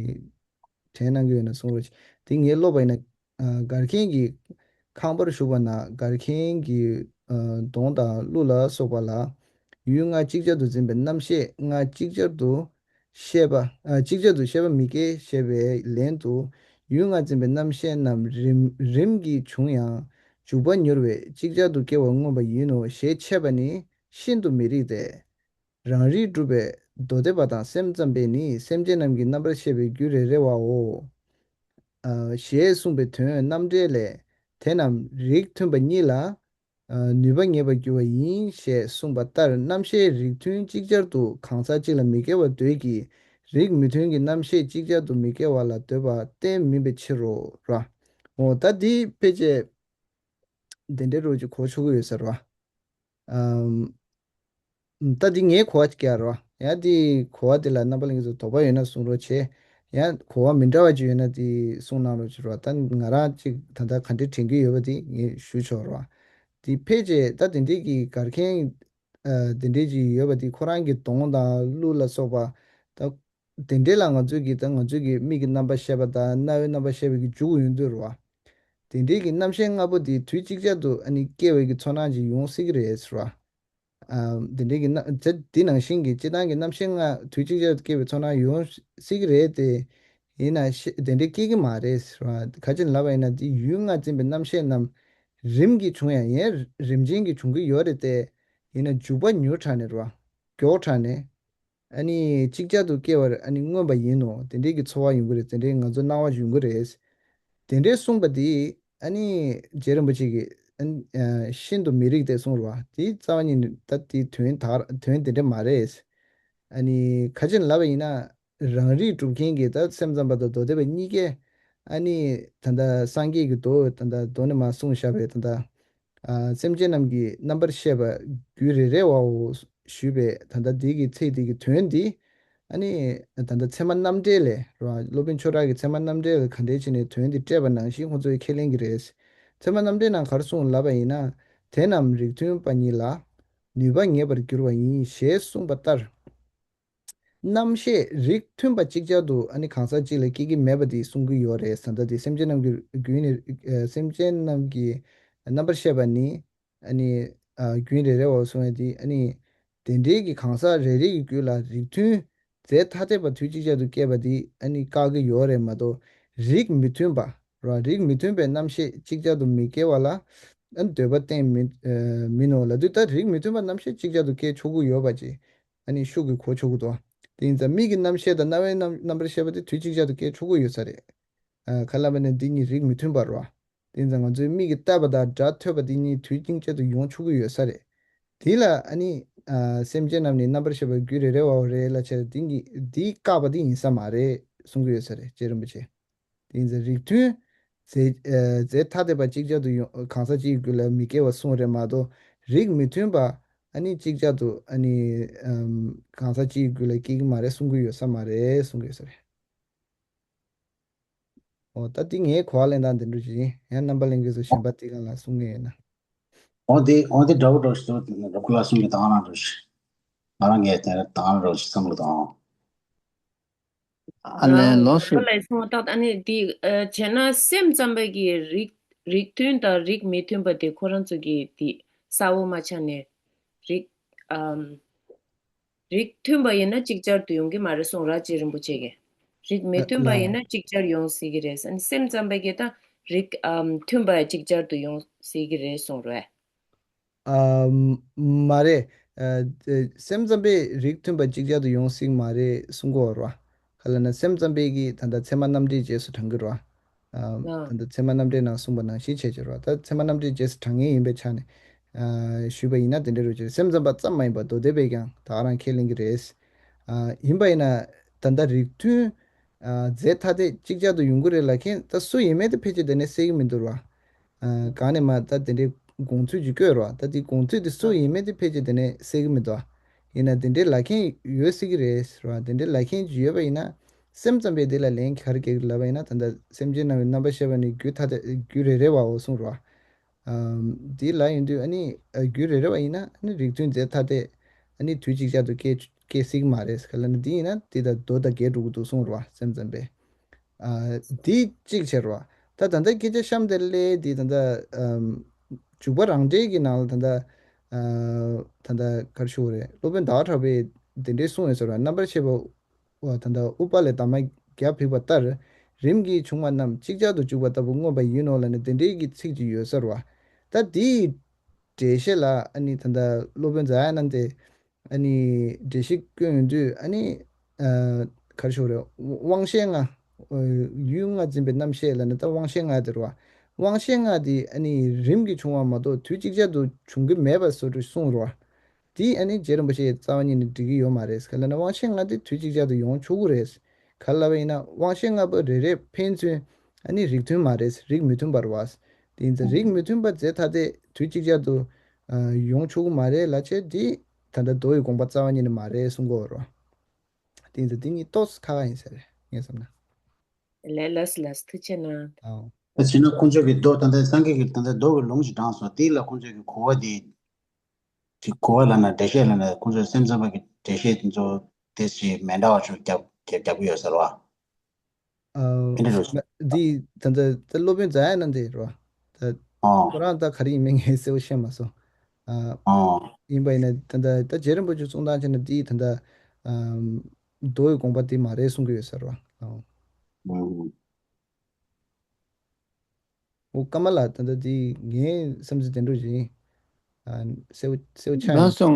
དྲན་གནང་གི་ཡོད་ན་གསུང་རོགས་བྱེད། དེ་ངས་ཀློག་པ་ཡིན་ན། ཨ་གར་མཁན་གྱི་ཁང་པར་བཞུགས་པ་ན་གར་མཁན་གྱི་ཨ་གདོང་དང་གླུ་ལ་སོགས་པ་ལ་ཡུལ་ལྔ་ཅིག་ཅར་དུ་འཛིན་པའི་རྣམ་ཤེས་ལྔ་ཅིག་ཅར་དུ་ཤེས་པ། ཨ་ཅིག་ཅར་དུ་ཤེས་པ་མི་སྐྱེ་ཞེས་པའི་ལན་དུ། ཡུལ་ལྔ་འཛིན་པའི་རྣམ་ཤེས་རྣམས་རིམ་རིམ་གྱིས་བྱུང་ཡང་འཇུག་པ་མྱུར་བས་ཅིག་ཅར་དུ་སྐྱེ་བར་མངོན་པ་ཡིན་ནོ་ཞེས་འཆད་པ་ནི་ཤིན་ཏུ་མི་རིགས་ཏེ། རང་རིག་གྲུབ་པའི་མདོ་སྡེ་པ་དང་སེམས་ཙམ་པས་ནི་སེམས་ཅན་རྣམས་ཀྱི་རྣམ་པར་ཤེས་པའི་རྒྱུད་རེ་རེ་བའོ། ཨ་ཞེས་གསུངས་པའི་དོན་རྣམ་འགྲེལ་ལས། དེ་རྣམས་རིགས་མཐུན་པ་གཉིས་ལ་ནུས་པ་ངེས་པར་འགྱུར་བ་ཡིན་ཞེས་གསུངས་པ་ལྟར། རྣམ་ཤེས་རིགས་མཐུན་ཅིག་ཅར་དུ་གང་ཟག་གཅིག་ལ་མི་སྐྱེ་བར་འདོད་ཀྱི། རིགས་མི་མཐུན་གྱི་རྣམ་ཤེས་ཅིག་ཅར་དུ་མི་སྐྱེ་བ་ལ་འདོད་པ་གཏན་མིན་པའི་ཕྱིར་རོ། ར། འོ་ད་འདི་ཕལ་ཆེར་དེ་འདྲའི་རོ་ཅིག་གོ་ཆོག་གི་ཡོད་ས་རེད་བ། ཨམ། ད་འདི་ངའི་གོ་བ་ཅིག་རེད་བ། ཡང་འདི་གོ་བ་འདི་ལ་རྣམ་པ་ལྷན་རྒྱས་ཚོ་དོགས་པ་ཡོད་ན་གསུང་རོགས་བྱེད། ཡང་གོ་བ་མི་འདྲ་བ་ཅིག་ཡོད་ན་འདི་གསུང་གནང་རོགས་བྱེད་རོགས། ད་ང་རང་ཅིག་ད་ལྟ་ག་འདྲས་དྲན་གྱི་ཡོད་པ་འདི་ངས་ཞུ་ཆོག་རོགས། འདི་ཕལ་ཆེར་ད་དེ་འདྲས་ཀྱི་གར་མཁན་ཨ་དེ་འདྲས་ཅིག་ཡོད་པ་འདི་ཁོ་རང་གི་གདོང་དང་གླུ་ལ་སོགས་པ། ད་དེ་འདྲས་ལ་ང་ཚོས་ཀྱི་ད་ང་ཚོས་ཀྱི་མིག་གི་རྣམ་པ་ཤེས་པ་དང་རྣ་བའི་རྣམ་པ་ཤེས་པ་གི་འཇུག་ཡོང་དུས་རེད་བ། དེ་འདྲས་ཀྱི་རྣམ་ཤེས་ལྔ་པོ་འདི་དུས་གཅིག་ཅར་དུ་ཨ་ནི་སྐྱེ་བའི་གི་ཚོར་སྣང་ཅིག་ཡོང་སྲིད་ཀྱི་རེད་ཟེར་བ། ཨ་དེ་འདྲའི་གི་རྣམ་དེ་དེ་ནང་བཞིན་གྱི་སྤྱིར་བཏང་གི་རྣམ་ཤེས་ལྔ་དུས་གཅིག་ཅར་དུ་སྐྱེ་བའི་ཚོར་སྣང་ཡོང་སྲིད་ཀྱི་རེད་དེ། ཡིན་ན་ཤེས་དེ་འདྲའི་སྐྱེ་གི་མ་རེད་ཟེར་བ། ག་ཅི་ལབ་པ་ཡིན་ན་དེ་ཡུལ་ལྔ་འཛིན་པའི་རྣམ་ཤེས་རྣམས་རིམ་གྱིས་བྱུང་ཡང་ཡང་རིམ་ཅན་གྱིས་བྱུང་གི་ཡོད་རེད་དེ། ཡིན་ན་འཇུག་པ་མྱུར་དྲགས་ནས་རེད་བ། མགྱོགས་དྲགས་ནས། ཨ་ནི་ཅིག་ཅར་དུ་སྐྱེ་བར་ཨ་ནི་མངོན་པ་ཡིན་ནོ། དེ་འདྲའི་གི་ཚོར་བ་ཡོང་གི་རེད། དེ་འདྲའི་ང་ཚོ་སྣང་བ་ཡོང་གི་རེད། དེ་འདྲའི་གསུངས་པ་དེ་ཨ་ནི་རྗེ་རིན་པོ་ཆེ་གིས་ཨ་ནི་ཤིན་ཏུ་མི་རིགས་ཏེ་གསུངས་རེད་བ། དེའི་རྩ་བ་ཉིད་ནས་ད་དེའི་དོན་དག་དོན་དེ་འདྲ་མ་རེད། ཨ་ནི་ག་ཅི་ལབ་པ་ཡིན་ན་རང་རིག་གྲུབ་མཁན་གྱི་ད་སེམས་ཙམ་པ་དང་མདོ་སྡེ་པ་གཉིས་ཀས་ཨ་ནི་ད་ལྟ་སངས་རྒྱས་ཀྱི་མདོ་ད་ལྟ་མདོ་ནས་མར་གསུངས་བཞག་པའི་ད་ལྟ། ཨ་སེམས་ཅན་རྣམས་ཀྱི་རྣམ་པར་ཤེས་པ་རྒྱུད་རེ་རེ་བའོ་ཞུས་པའི་ད་ལྟ་འདི་གི་ཚིག་འདི་གི་དོན་འདི། ཨ་ནི་ད་ལྟ་ཚད་མ་རྣམ་འགྲེལ་ལས་རོ། སློབ་དཔོན་ཆོས་གྲགས་ཀྱི་ཚད་མ་རྣམ་འགྲེལ་ལ་ག་འདྲས་བྱས་ནས་དོན་འདི་བཀྲལ་བ་ནང་བཞིན་ཁོང་ཚོས་ཁས་ལེན་གྱི་རེད། ཚད་མ་རྣམ་འགྲེལ་ནང་ག་རེ་གསུངས་ལབ་པ་ཡིན་ན། དེ་རྣམས་རིགས་མཐུན་པ་ཉིད་ལ་ནུས་པ་ངེས་པར་འགྱུར་བ་ཡིན་ཞེས་གསུངས་པ་ལྟར། རྣམ་ཤེས་རིགས་མཐུན་པ་ཅིག་ཅར་དུ་ཨ་ནི་གང་ཟག་ཅིག་ལ་སྐྱེ་གི་མེད་པ་དེ་གསུང་གི་ཡོད་རེད། ད་ལྟ་དེ་སེམས་ཅན་རྣམས་ཀྱི་རྒྱུད་ནས་ཨ་སེམས་ཅན་རྣམས་ཀྱི་རྣམ་པར་ཤེས་པ་ནི་ཨ་ནི་ཨ་རྒྱུད་རེ་རེ་བ་གསུང་ཡ་དེ་ཨ་ནི་དེ་འདྲའི་གི་གང་ཟག་རེ་རེ་ཡི་རྒྱུད་ལ་རིགས་མཐུན་རྫས་ཐ་དད་པ་དུས་གཅིག་ཅར་དུ་སྐྱེས་པ་དེ་ཨ་ནི་བཀག་གི་ཡོད་རེད་མ་གཏོགས། རིགས་མི་མཐུན་པ་ར་རིགས་མི་མཐུན་པའི་རྣམ་ཤེས་ཅིག་ཅར་དུ་མི་སྐྱེ་བ་ལ་ཨ་ནི་འདོད་པ་གཏན་མིན་ཨ་མིན་ནོ་ལབ་དུས། ད་རིགས་མི་མཐུན་པ་རྣམ་ཤེས་ཅིག་ཅར་དུ་སྐྱེ་ཆོག་གི་ཡོད་པ་ཅིག་ཨ་ནི་ཤུགས་ཀྱིས་གོ་ཆོག་གི་འདུག་དེ་ཡིན་ཙང་མིག་གི་རྣམ་ཤེས་དང་རྣ་བའི་རྣམ་རྣམ་པར་ཤེས་པ་དེ་དུས་གཅིག་ཅར་དུ་སྐྱེ་ཆོག་གི་ཡོད་ས་རེད། ཨ་ག་ལབ་པ་ན་འདི་གཉིས་རིགས་མི་མཐུན་པ་རེད་བ། དེ་ཡིན་ཙང་ང་ཚོའི་མིག་གིས་བལྟས་པ་དང་སྒྲ་ཐོས་པ་དེ་གཉིས་དུས་གཅིག་ཅར་དུ་ཡོང་ཆོག་གི་ཡོད་ས་རེད། དེ་ལ་ཨ་ནི་ཨ་སེམས་ཅན་རྣམས་ནི་རྣམ་པར་ཤེས་པ་རྒྱུད་རེ་རེ་བའོ་རེད་ལབ་བྱས། དེ་གཉིས་འདི་བཀག་པ་དེ་ཡིན་ས་མ་རེད་གསུང་གི་ཡོད་ས་རེད། རྗེ་རིན་པོ་ཆེ། དེ་ཡིན་ཙང་རིགས་མཐུན་རྫས་ཨ་རྫས་ཐ་དད་པ་ཅིག་ཅར་དུ་ཡོང་གང་ཟག་གཅིག་གི་རྒྱུད་ལ་མི་སྐྱེ་བ་གསུངས་རེད་མ་གཏོགས། རིགས་མི་མཐུན་པ་ཨ་ནི་ཅིག་ཅར་དུ་ཨ་ནི་ཨམ་གང་ཟག་གཅིག་གི་རྒྱུད་ལ་སྐྱེ་གི་མ་རེད་གསུང་གི་ཡོད་ས་མ་རེད་གསུང་གི་ཡོད་ས་རེད། ཨོ་ད་འདི་ངའི་གོ་བ་ལེན་སྟངས་འདི་འདྲ་ཞིག་ཡིན། ཡང་རྣམ་པ་ལྷན་རྒྱས་ཚོ་གཞན་པ་འདི་སྒང་ལ་གསུང་གི་ཡོད་ན། འོ་འདི་འོ་འདི་འདྲ་བོ་འདྲ་ཞིག་འདུག་རབ་ཁུ་ལགས་གསུང་གི་དང་རང་འདྲ་ཞིག་ང་རང་ངས་དེ་དང་རང་འདྲ་ཞིག་བསམ་བློ་དང་། ཨ་ལས་ལོ་སུ། ཁོ་ལ་སོང་ད་ཨ་ནི་འདི་ཨ་བྱས་ན་སེམས་ཙམ་པའི་གི་རིགས་རིགས་མཐུན་དང་རིགས་མི་མཐུན་པ་དེ་ཁོ་རང་ཚོ་གི་འདི་གསལ་བོ་མ་ཆགས་ནས་རིགས་ཨམ་རིགས་མཐུན་པ་ཡིན་ན་ཅིག་ཅར་དུ་ཡོང་གི་མ་རེད་གསུངས་ར་རྗེ་རིན་པོ་ཆེ་གིས། རིགས་མི་མཐུན་པ་ཡིན་ན་ཅིག་ཅར་ཡོང་སྲིད་ཀྱི་རེད། ཨ་ནི་སེམས་ཙམ་པའི་གི་ད་རིགས་ཨམ་མཐུན་པ་ཅིག་ཅར་དུ་ཡོང་སྲིད་ཀྱི་རེད་གསུངས་རེད། ཨ། མ་རེད། ཨ། སེམས་ཙམ་པས་རིགས་མཐུན་པ་ཅིག་ཅར་དུ་ཡོང་སྲིད་མ་རེད་གསུང་གི་ཡོད་རེད་བ། ག་ལབ་ན་སེམས་ཙམ་པས་ཀྱིས་ད་ལྟ་ཚད་མ་རྣམ་འགྲེལ་རྗེས་སུ་དྲང་གི་རེད་བ། ཨ། ད་ལྟ་ཚད་མ་རྣམ་འགྲེལ་ནང་གསུངས་པ་ནང་བཞིན་བྱས་བྱས་རེད་བ། ད་ཚད་མ་རྣམ་འགྲེལ་རྗེས་སུ་དྲང་ངེས་ཡིན་པའི་ཆ་ནས། ཨ། ཞུས་པ་ཡིན་ན་དེ་འདྲ་རེད་བ། སེམས་ཙམ་པ་ཙམ་མ་ཡིན་པར་མདོ་སྡེ་པས་ཀྱང་ད་ག་རང་ཁས་ལེན་གྱི་རེད། ཨ། ཡིན་པ་ཡིན་ན་ད་ལྟ་རིགས་མཐུན། ཨ། རྫས་ཐ་དད་ཅིག་ཅར་དུ་ཡོང་གི་རེད་ལབ་མཁན་ད་སུ་ཡིན་མིན་དེ་ཕལ་ཆེར་དེ་ནས་གསལ་གྱི་མི་འདུག་ར། ཨ། གང་ནས་མ་ད་དེ་འདྲའི་དགོངས་ཚུལ་ཅིག་བཀོད་ར། ད་དེ་དགོངས་ཚུལ་དེ་སུ་ཡིན་མིན་དེ་ཕལ་ཆེར་དེ་ནས་གསལ་གྱི་མི་འདུག་ཡིན་ན་དེ་འདྲའི་ལབ་མཁན་ཡོད་སྲིད་ཀྱི་རེད་ར། དེ་འདྲའི་ལབ་མཁན་ཅིག་ཡོད་པ་ཡིན་ན་སེམས་ཙམ་པས་དེ་ལ་ལན་ག་རེ་རྒྱག་གི་ལབ་པ་ཡིན་ན། ད་ལྟ་སེམས་ཅན་རྣམས་ཀྱི་རྣམ་པར་ཤེས་པ་ནི་རྒྱུ་ཐ་དད་རྒྱུ་རེ་རེ་བའོ་གསུངས་ར། ཨམ། འདི་ལ་ཡིན་དུས་ཨ་ནི་ཨ་རྒྱུ་རེ་རེ་བ་ཡིན་ན་ཨ་ནི་རིགས་མཐུན་རྫས་ཐ་དད་ཨ་ནི་དུས་གཅིག་ཅར་དུ་སྐྱེ་སྐྱེ་སྲིད་ཀྱི་མ་རེད། ག་ལབ་ན་འདི་ཡིན་ན་འདི་དང་མདོ་དང་འགལ་འགྲོ་གི་འདུག་གསུངས་རེད་བ་སེམས་ཙམ་པས། ཨ། འདི་གཅིག་བྱས་རེད་བ། ད་ད་ལྟ་སྐད་ཆ་གཤམ་དེ་སླེབས་འདི་ད་ལྟ་ཨམ། འཇུག་པ་རང་འགྲེལ་གྱི་ནང་ལ་ད་ལྟ་ཨ། ད་ལྟ་ག་རེ་ཞུ་དགོས་རེད། སློབ་དཔོན་ཟླ་བ་གྲགས་པས་འདི་འདྲའི་གསུངས་ཡོད་ཟེར་བ། རྣམ་པར་ཤེས་པ། བ་ད་ལྟ་ཨུཏྤ་ལའི་འདབ་མ་བརྒྱ་ཕིགས་པ་ལྟར་རིམ་གྱིས་བྱུང་བ་རྣམས་ཅིག་ཅར་དུ་འཇུག་པ་ལྟ་བུ་མངོན་པ་ཡིན་ནོ་ལབ་ནས་དེ་འདྲའི་གི་ཚིག་ཅིག་ཡོད་ས་རེད་བ། ད་དེའི་འགྲེལ་བཤད་ལ་ཨ་ནི་ད་ལྟ་སློབ་དཔོན་ཛ་ཡ་ན་དེ་ཨ་ནི་འགྲེལ་བཤད་བསྐྱོན་ཡོང་དུས་ཨ་ནི་ཨ་ག་རེ་ཞུ་དགོས་རེད། དབང་ཤེས་ལྔ། ཡུལ་ལྔ་འཛིན་པའི་རྣམ་ཤེས་ལབ་ནས་ད་དབང་ཤེས་ལྔ་དེ་རེད་བ། དབང་ཤེས་ལྔ་དེ་ཨ་ནི་རིམ་གྱིས་བྱུང་བ་མ་གཏོགས་དུས་ཅིག་ཅར་དུ་བྱུང་གི་མེད་པ་བཟོ་འདྲ་གསུངས་རེད་བ། དེ་ཨ་ནི་རྗེ་རིན་པོ་ཆེས་རྩ་བ་ཉིད་ནས་འགྲིག་གི་ཡོད་མ་རེད། ག་ལབ་ན་དབང་ཤེས་ལྔ་དེ་དུས་གཅིག་ཅར་དུ་ཡོང་ཆོག་གི་རེད། ག་ལབ་པ་ཡིན་ན་དབང་ཤེས་ལྔ་པོ་རེ་རེ་ཕན་ཚུན་ཨ་ནི་རིགས་མཐུན་མ་རེད། རིགས་མི་མཐུན་པ་རེད་བ། དེ་ཡིན་ཙང་རིགས་མི་མཐུན་པ་རྫས་ཐ་དད་དུས་གཅིག་ཅར་དུ་ཡོང་ཆོག་གི་མ་རེད་ལབ་བྱས་དེ་ད་ལྟ་མདོ་ཡི་དགོངས་པ་རྩ་བ་ཉིད་ནས་མ་རེད་གསུང་གི་ཡོད་རེད་བ། དེ་ཡིན་ཙང་དེ་གཉིས་ཏོག་ཙམ་ཁག་ཁག་ཡིན་ས་རེད་ངས་བསམ་ན། ལས་ལས་ལས་ཐུགས་ཆེ་གནང་། ཨོ། ད་བྱས་ན་ཁོང་ཚོས་ཀྱི་མདོ་ད་ལྟ་སངས་རྒྱས་ཀྱི་ད་ལྟ་མདོ་གི་ལུང་ཞིག་དྲངས་སོང་། དེ་ལ་ཁོང་ཚོས་ཀྱི་གོ་བ་དེ། དེ་གོ་བ་ལབ་ན་འགྲེལ་བཤད་ལབ་ན་ཁོང་ཚོས་སེམས་ཙམ་པ་གི་འགྲེལ་བཤད་དེ་ཚོ་དེ་ཞིག་མི་འདྲ་བ་ཞིག་རྒྱབ་རྒྱབ་རྒྱབ་ཀྱི་ཡོད་ཟེར་བ། ཨ། དེ་འདྲ་རེད། འདི་ད་ལྟ་ད་སློབ་དཔོན་ཛ་ཡ་ན་དེ་རེད་བ། ད་ཨོ། ཁོ་རང་ད་ག་རེ་ཡིན་མིན་ངས་གསལ་པོ་ཤེས་མ་སོང་། ཨ། ཨོ། ཡིན་པ་ཡིན་ན་ད་ལྟ་ད་རྗེ་རིན་པོ་ཆེ་གསུང་སྟངས་བྱས་ན་འདི་ད་ལྟ་ཨམ། མདོ་ཡི་དགོངས་པ་དེ་མ་རེད་གསུང་གི་ཡོད་ཟེར་བ། ཨོ། ཨོ། འོ་ཀརྨ་ལགས། ད་ལྟ་འདི་ངའི་བསམ་ཚུལ་དེ་འདྲ་ཞིག་ཡིན། ཨ། གསལ་པོ་གསལ་པོ་ཆགས་ཡོང་། ལགས་སོ།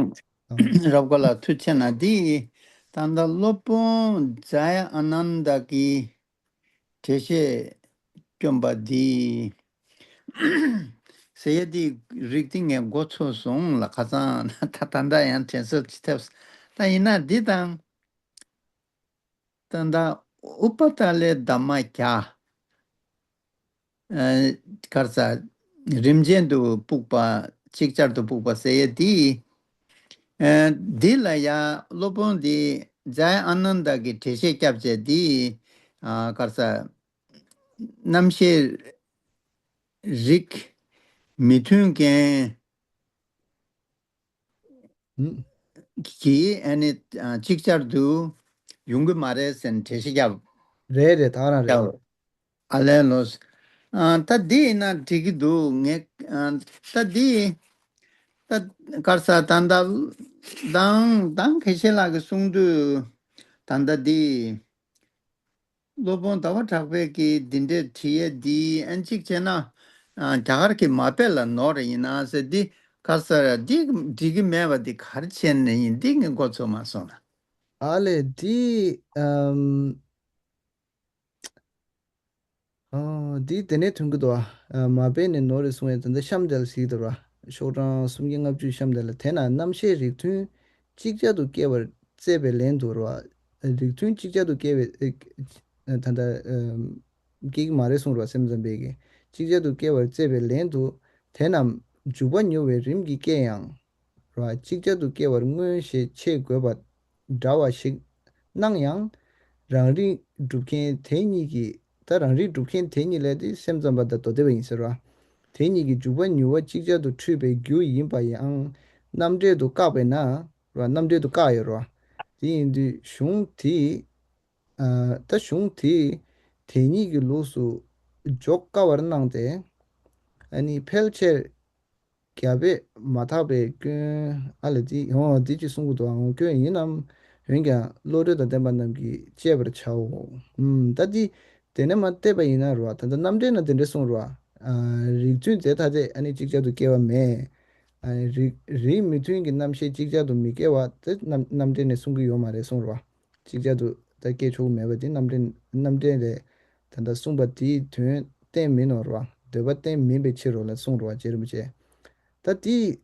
ཨ། རབ་དགའ་ལགས་ཐུགས་རྗེ་གནང་། འདི་ད་ལྟ་སློབ་དཔོན་ཛ་ཡ་ཨ་ནནྡ་གིས་འགྲེལ་བཤད་བསྐྱོན་པ་འདི་ཟེར་ཡས་འདི་རིགས་འདི་ངས་མགོ་ཚོས་སོང་ལ། ཁ་སང་ད་ད་ལྟ་ཡང་དྲན་གསོ་ཅིག་ཐེབས། ད་ཡིན་ན་འདི་དང་། ད་ལྟ་ཨུཏྤ་ལའི་འདབ་མ་བརྒྱ། ཨ། ག་རེ་ཟ། རིམ་ཅན་དུ་སྤུགས་པ། ཅིག་ཅར་དུ་སྤུགས་པ་ཟེར་ཡས་འདི། ཨ། འདི་ལ་ཡང་སློབ་དཔོན་འདི་ཛ་ཡ་ཨ་ནནྡ་གིས་འགྲེལ་བཤད་བརྒྱབ་བྱས་འདི། ཨ། ག་རེ་ཟ། རྣམ་ཤེས་རིགས་མི་མཐུན་མཁན། ཨུམ། གིས་ཨ་ནི་ཨ་ཅིག་ཅར་དུ་ཡོང་གི་མ་རེད་ཟེར་ནས་འགྲེལ་བཤད་བརྒྱབ། རེད་རེད། ད་རང་རེད། བརྒྱབ། ཨ་ལས་ལོས། ཨ། ད་འདི་ཡིན་ན་འགྲིག་གི་འདུག་ངས། ཨ། ད་འདི། ད་ག་རེ་ཟ། ད་ད་དང་དང་དགེ་བཤེས་ལགས་ཀྱིས་གསུངས་དུས་ད་ལྟ་འདི། སློབ་དཔོན་ཟླ་བ་གྲགས་པས་ཀྱིས་འདི་འདྲས་བྲིས་ཡས་འདི་ཨན་ཅིག་བྱས་ན། ཨ། རྒྱ་གར་གྱི་མ་དཔེ་ལ་ནོར་ཡིན་ན་ཟེར། འདི་ག་ཟེར་འདི་འགྲིག་གི་མེད་པ་འདི་ག་རེ་བྱས་ནས་ཡིན། འདི་ངས་མགོ་ཚོས་མ་སོང་ལ། ཨ་ལས་འདི། ཨམ། ཨ། འདི་དེ་ནས་ཐོན་གྱི་འདུག་ཨ། མ་དཔེ་ནས་ནོར་རེ་གསུངས་ཡས་ད་ལྟ་གཤམ་དེ་ལ་གཟིགས་འདུག་ར། ཤོག་གྲངས་སུམ་བརྒྱ་ལྔ་བཅུ་གཤམ་དེ་ལ། དེས་ན་རྣམ་ཤེས་རིགས་མཐུན་ཅིག་ཅར་དུ་སྐྱེ་བར་བརྩད་པའི་ལན་དུ་ར། རིགས་མཐུན་ཅིག་ཅར་དུ་སྐྱེ་བའི་ཨེ། ད་ལྟ་ཨེ། སྐྱེ་གི་མ་རེད་གསུངས་ར། སེམས་ཙམ་པས་ཀྱིས་ཅིག་ཅར་དུ་སྐྱེ་བར་བརྩད་པའི་ལན་དུ། དེ་རྣམས་འཇུག་པ་མྱུར་བའི་རིམ་གྱིས་སྐྱེ་ཡང་། ར། ཅིག་ཅར་དུ་སྐྱེ་བར་མངོན་ཞེས་ཆེས་དགོས་པ་འདྲ་བ་ཞིག་སྣང་ཡང་། རང་རིག་སྒྲུབ་མཁན་དེ་གཉིས་ཀྱིས་ ད་རང་རིག་སྒྲུབ་མཁན་དེ་གཉིས་ལས་དེ་སེམས་ཙམ་པ་དང་མདོ་སྡེ་པ་ཡིན་ཟེར་བ། དེ་གཉིས་ཀྱི་འཇུག་པ་མྱུར་བ་ཅིག་ཅར་དུ་འཁྲུལ་པའི་རྒྱུ་ཡིན་པ་ཡང་རྣམ་འགྲེལ་དུ་བཀག་པས་ན་ར། རྣམ་འགྲེལ་དུ་བཀག་ཡོད་ར། དེ་ཡིན་དུས་གཞུང་དེ། ཨ། ད་གཞུང་དེ་དེ་གཉིས་ཀྱི་ལུགས་སུ་འཇོག་དཀའ་བར་སྣང་སྟེ། ཨ་ནི་ཕལ་ཆེར་རྒྱ་བོད་མ་དག་པའི་སྐྱོན། ཨ་ལ་དེ་འོ་དེ་ཅིག་གསུང་གི་འདུག་ཨང་། སྐྱོན་ཡིན་ནམ། འོན་ཀྱང་བློ་གྲོས་དང་ལྡན་པ་རྣམས་ཀྱིས་དཔྱད་པར་བྱའོ། ཨུམ། ད་དེ་དེ་ནས་མ་བལྟས་པ་ཡིན་ན་ར། ད་ལྟ་རྣམ་འགྲེལ་ན་དེ་འདྲ་གསུངས་ར། ཨ། རིགས་མཐུན་རྫས་ཐ་དད་ཨ་ནི་ཅིག་ཅར་དུ་སྐྱེ་བ་མེད། ཨ། རིགས་རིགས་མི་མཐུན་གྱི་རྣམ་ཤེས་ཅིག་ཅར་དུ་མི་སྐྱེ་བ་དེ་རྣམ་རྣམ་འགྲེལ་ནས་གསུང་གི་ཡོད་མ་རེད་གསུངས་ར། ཅིག་ཅར་དུ་ད་སྐྱེ་ཆོག་གི་མེད་པ་དེ་རྣམ་འགྲེལ་རྣམ་འགྲེལ་ལས་ད་ལྟ་གསུངས་པ་དེའི་དོན་གཏན་མིན་ནོ་ར། འདོད་པ་གཏན་མིན་པའི་ཕྱིར་རོ་ལ་གསུངས་ར་རྗེ་རིན་པོ་ཆེ། ད་དེའི་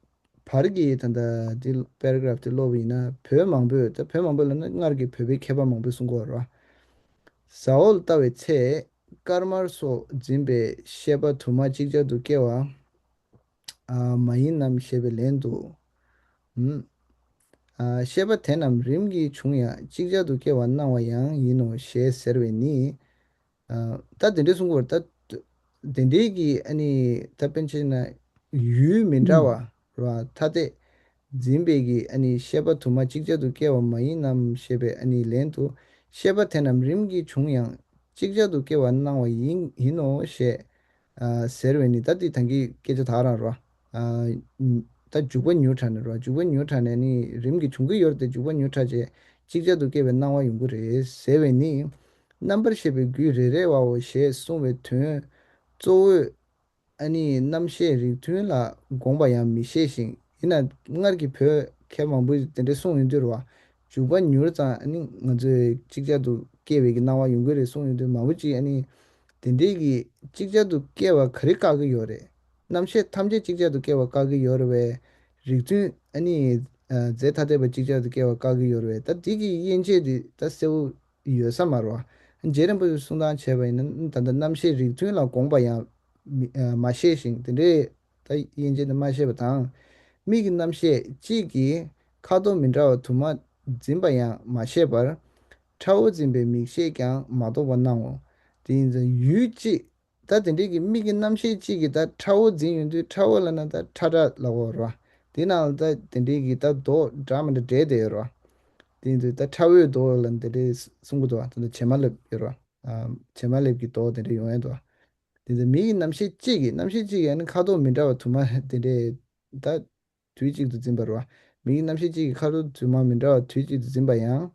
བར་གྱི་ད་ལྟ་དེ་པེ་ར་གྷ་རབ་དེ་ཀློག་པ་ཡིན་ན། བོད་མང་པོས། ད་བོད་མང་པོ་ལབ་ན་སྔར་གྱི་བོད་པའི་མཁས་པ་མང་པོས་གསུང་གི་ཡོད་ར། ཟ་འོག་ལྟ་བའི་ཚེ་དཀར་དམར་སོགས་འཛིན་པའི་ཤེས་པ་དུ་མ་ཅིག་ཅར་དུ་སྐྱེ་བ། ཨ། མ་ཡིན་ནམ་ཞེས་པའི་ལན་དུ། ཨུམ། ཨ། ཤེས་པ་དེ་རྣམས་རིམ་གྱིས་བྱུང་ཡང་ཅིག་ཅར་དུ་སྐྱེ་བར་སྣང་བ་ཡང་ཡིན་ནོ་ཞེས་ཟེར་བས་ནི། ཨ། ད་དེ་འདྲའི་གསུང་གི་ཡོད་ར། ད་དེ་འདྲའི་གི་ཨ་ནི་ད་དཔེར་ན་ཆ་བཞག་ན་ཡུལ་མི་འདྲ་བ་ར་ཐ་དད་འཛིན་པའི་གི་ཨ་ནི་ཤེས་པ་དུ་མ་ཅིག་ཅར་དུ་སྐྱེ་བ་མ་ཡིན་ནམ་ཞེས་པའི་ཨ་ནི་ལན་དུ། ཤེས་པ་དེ་རྣམས་རིམ་གྱིས་བྱུང་ཡང་ཅིག་ཅར་དུ་སྐྱེ་བར་སྣང་བ་ཡིན་ཡིན་ནོ་ཞེས། ཨ། ཟེར་བས་ནི། ད་དེ་ད་གིན་སྐད་ཆ་དག་རང་ར། ཨ། ད་འཇུག་པ་མྱུར་དྲགས་ནས་ར། འཇུག་པ་མྱུར་དྲགས་ནས་ནི་རིམ་གྱིས་བྱུང་གི་ཡོད་རེད་དེ། འཇུག་པ་མྱུར་དྲགས་བྱས་ཅིག་ཅར་དུ་སྐྱེ་བའི་སྣང་བ་ཡོང་གི་རེད་ཟེར་བས་ནི། རྣམ་པར་ཤེས་པའི་རྒྱུད་རེ་རེ་བའོ་ཞེས་གསུངས་པའི་དོན་གཙོ་བོས་ཨ་ནི་རྣམ་ཤེས་རིགས་མཐུན་ལ་དགོངས་པ་ཡང་མི་བཞེད་ཅིང་། ཡིན་ན་སྔར་གྱི་བོད་མཁས་མང་པོས་དེ་འདྲ་གསུངས་ཡོང་དུས་ར། འཇུག་པ་མྱུར་ཙང་ཨ་ནི་ང་ཚོས་ཅིག་ཅར་དུ་སྐྱེ་བའི་གི་སྣང་བ་ཡོང་གི་རེད་གསུངས་ཡོང་དུས། མང་པོ་ཅིག་ཨ་ནི་དེ་འདྲའི་གི་ཅིག་ཅར་དུ་སྐྱེ་བ་ག་རེ་བཀག་གི་ཡོད་རེད། རྣམ་ཤེས་ཐམས་ཅད་ཅིག་ཅར་དུ་སྐྱེ་བ་བཀག་གི་ཡོད་རེད་བས། རིགས་མཐུན་ཨ་ནི་རྫས་ཐ་དད་པ་ཅིག་ཅར་དུ་སྐྱེ་བ་བཀག་གི་ཡོད་རེད་བས། ད་དེ་གི་དབྱེ་འབྱེད་དེ་ད་གསལ་བོ་ཡོད་ས་མ་རེད་བ། རྗེ་རིན་པོ་ཆེས་གསུང་སྟངས་བྱས་པ་ཡིན་ན། ད་ལྟ་རྣམ་ཤེས་རིགས་མཐུན་ལ་དགོངས་པ་ཡང་མི་ཨ་མ་བཞེད་ཅིང་། དེ་འདྲའི་ད་དབྱེ་འབྱེད་དེ་མ་བཤད་པ་དང་། མིག་གི་རྣམ་ཤེས་གཅིག་གིས་ཁ་དོག་མི་འདྲ་བ་དུ་མ་འཛིན་པ་ཡང་མ་ཤེས་པར། ཁྲ་བོ་འཛིན་པའི་མིག་ཤེས་ཀྱང་མ་རྟོགས་པར་སྣང་ངོ་། དེ་ཡིན་ཙང་ཡུལ་གཅིག་ད་དེ་འདྲའི་གི་མིག་གི་རྣམ་ཤེས་གཅིག་གིས་ད་ཁྲ་བོ་འཛིན་ཡོང་དུས། ཁྲ་བོ་ལབ་ན་ད་ཁྲ་ཁྲ་ལབ་ཀྱི་ཡོད་རེད་བ། དེ་ནང་ལ་ད་དེ་འདྲའི་གི་ད་མདོག་འདྲ་མི་འདྲ་འདྲེས་བསྡད་ཡོད་རེད་བ། དེ་ཡིན་དུས་ད་ཁྲ་བོའི་མདོག་ལབ་ནས་དེ་འདྲའི་གསུང་གི་འདུག་བ། ད་ལྟ་བྱེ་མ་ལེབ་ཡོད་རེད་བ། ཨ། བྱེ་མ་ལེབ་ཀྱི་མདོག་དེ་འདྲ་ཡོང་ཡ་འདུག་བ། དེ་ཚོ་མིག་གི་རྣམ་ཤེས་གཅིག་གིས། རྣམ་ཤེས་གཅིག་གིས་ཨ་ནི་ཁ་དོག་མི་འདྲ་བ་དུ་མ་དེ་འདྲའི་ད་དུས་གཅིག་ཏུ་འཛིན་པ་རེད་བ། མིག་གི་རྣམ་ཤེས་གཅིག་གིས་ཁ་དོག་དུ་མ་མི་འདྲ་བ་དུས་གཅིག་ཏུ་འཛིན་པ་ཡང་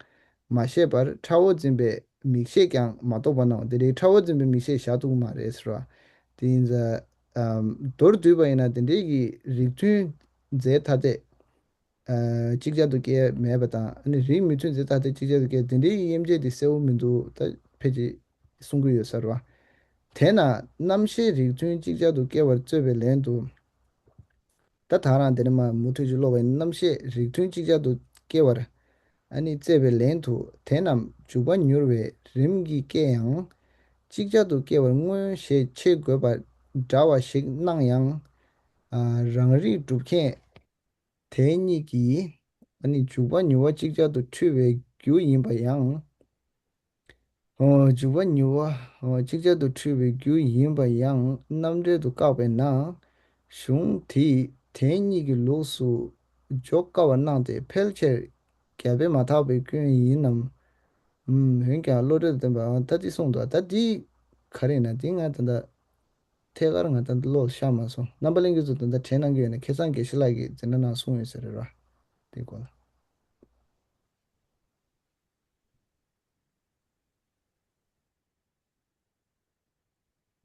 མ་ཤེས་པར། ཁྲ་བོ་འཛིན་པའི་མིག་ཤེས་ཀྱང་མ་རྟོགས་པར་སྣང་། དེ་འདྲའི་ཁྲ་བོ་འཛིན་པའི་མིག་ཤེས་བཞག་ཐུབ་ཀྱི་མ་རེད་ཟེར་བ། དེ་ཡིན་ཙང་། ཨམ། མདོར་བསྡུས་པ་ཡིན་ན་དེ་འདྲའི་གི་རིགས་མཐུན་རྫས་ཐ་དད། ཨ། ཅིག་ཅར་དུ་སྐྱེ་མེད་པ་དང་། ཨ་ནི་རིགས་མི་མཐུན་རྫས་ཐ་དད་ཅིག་ཅར་དུ་སྐྱེ། དེ་འདྲའི་དབྱེ་འབྱེད་དེ་གསལ་བོ་མི་འདུག་ད་ཕལ་ཆེར་གསུང་གི་ཡོད་ས་རེད་བ། དེས་ན་རྣམ་ཤེས་རིགས་མཐུན་ཅིག་ཅར་དུ་སྐྱེ་བར་རྩོད་པའི་ལན་དུ། ད་ད་རང་དེ་ནས་མར་མུ་མཐུད་ཅིག་ཀློག་པ་ཡིན་ན། རྣམ་ཤེས་རིགས་མཐུན་ཅིག་ཅར་དུ་སྐྱེ་བར་ཨ་ནི་རྩོད་པའི་ལན་དུ། དེ་རྣམས་འཇུག་པ་མྱུར་བས་རིམ་གྱིས་སྐྱེ་ཡང་། ཅིག་ཅར་དུ་སྐྱེ་བར་མངོན་ཞེས་ཕྱེ་དགོས་པ་འདྲ་བ་ཞིག་སྣང་ཡང་། ཨ། རང་རིག་སྒྲུབ་མཁན་དེ་གཉིས་ཀྱིས་ཨ་ནི་འཇུག་པ་མྱུར་བ་ཅིག་ཅར་དུ་འཁྲུལ་བའི་རྒྱུ་ཡིན་པ་ཡང་། ཨོ། འཇུག་པ་མྱུར་བ། ཨོ། ཅིག་ཅར་དུ་འཁྲུལ་བའི་རྒྱུ་ཡིན་པ་ཡང་རྣམ་འགྲེལ་དུ་བཀག་པས་ན། གཞུང་དེས་དེ་གཉིས་ཀྱི་ལུགས་སུ་འཇོག་དཀའ་བར་སྣང་སྟེ། ཕལ་ཆེར་རྒྱ་བོད་མ་དག་པའི་སྐྱོན་ཡིན་ནམ། ཨུམ། འོན་ཀྱང་བློ་གྲོས་དང་ལྡན་པ། ཨ། ད་འདི་གསུངས་འདུག་ད་འདི་ག་རེ་ཡིན་ན། འདི་ང་ད་ལྟ་ཐད་ཀར་ང་ད་ལྟ་ཀློག་ཤར་མ་སོང་། རྣམ་པ་ལྷན་རྒྱས་ཚོ་ད་ལྟ་དྲན་གནང་གི་ཡོད་ན། ཁ་སང་དགེ་བཤེས་ལགས་ཀྱིས་འཛིན་གྲྭ་ནང་གསུངས་ཡོད་ས་རེད་ར། དེའི་སྐོར་ལ།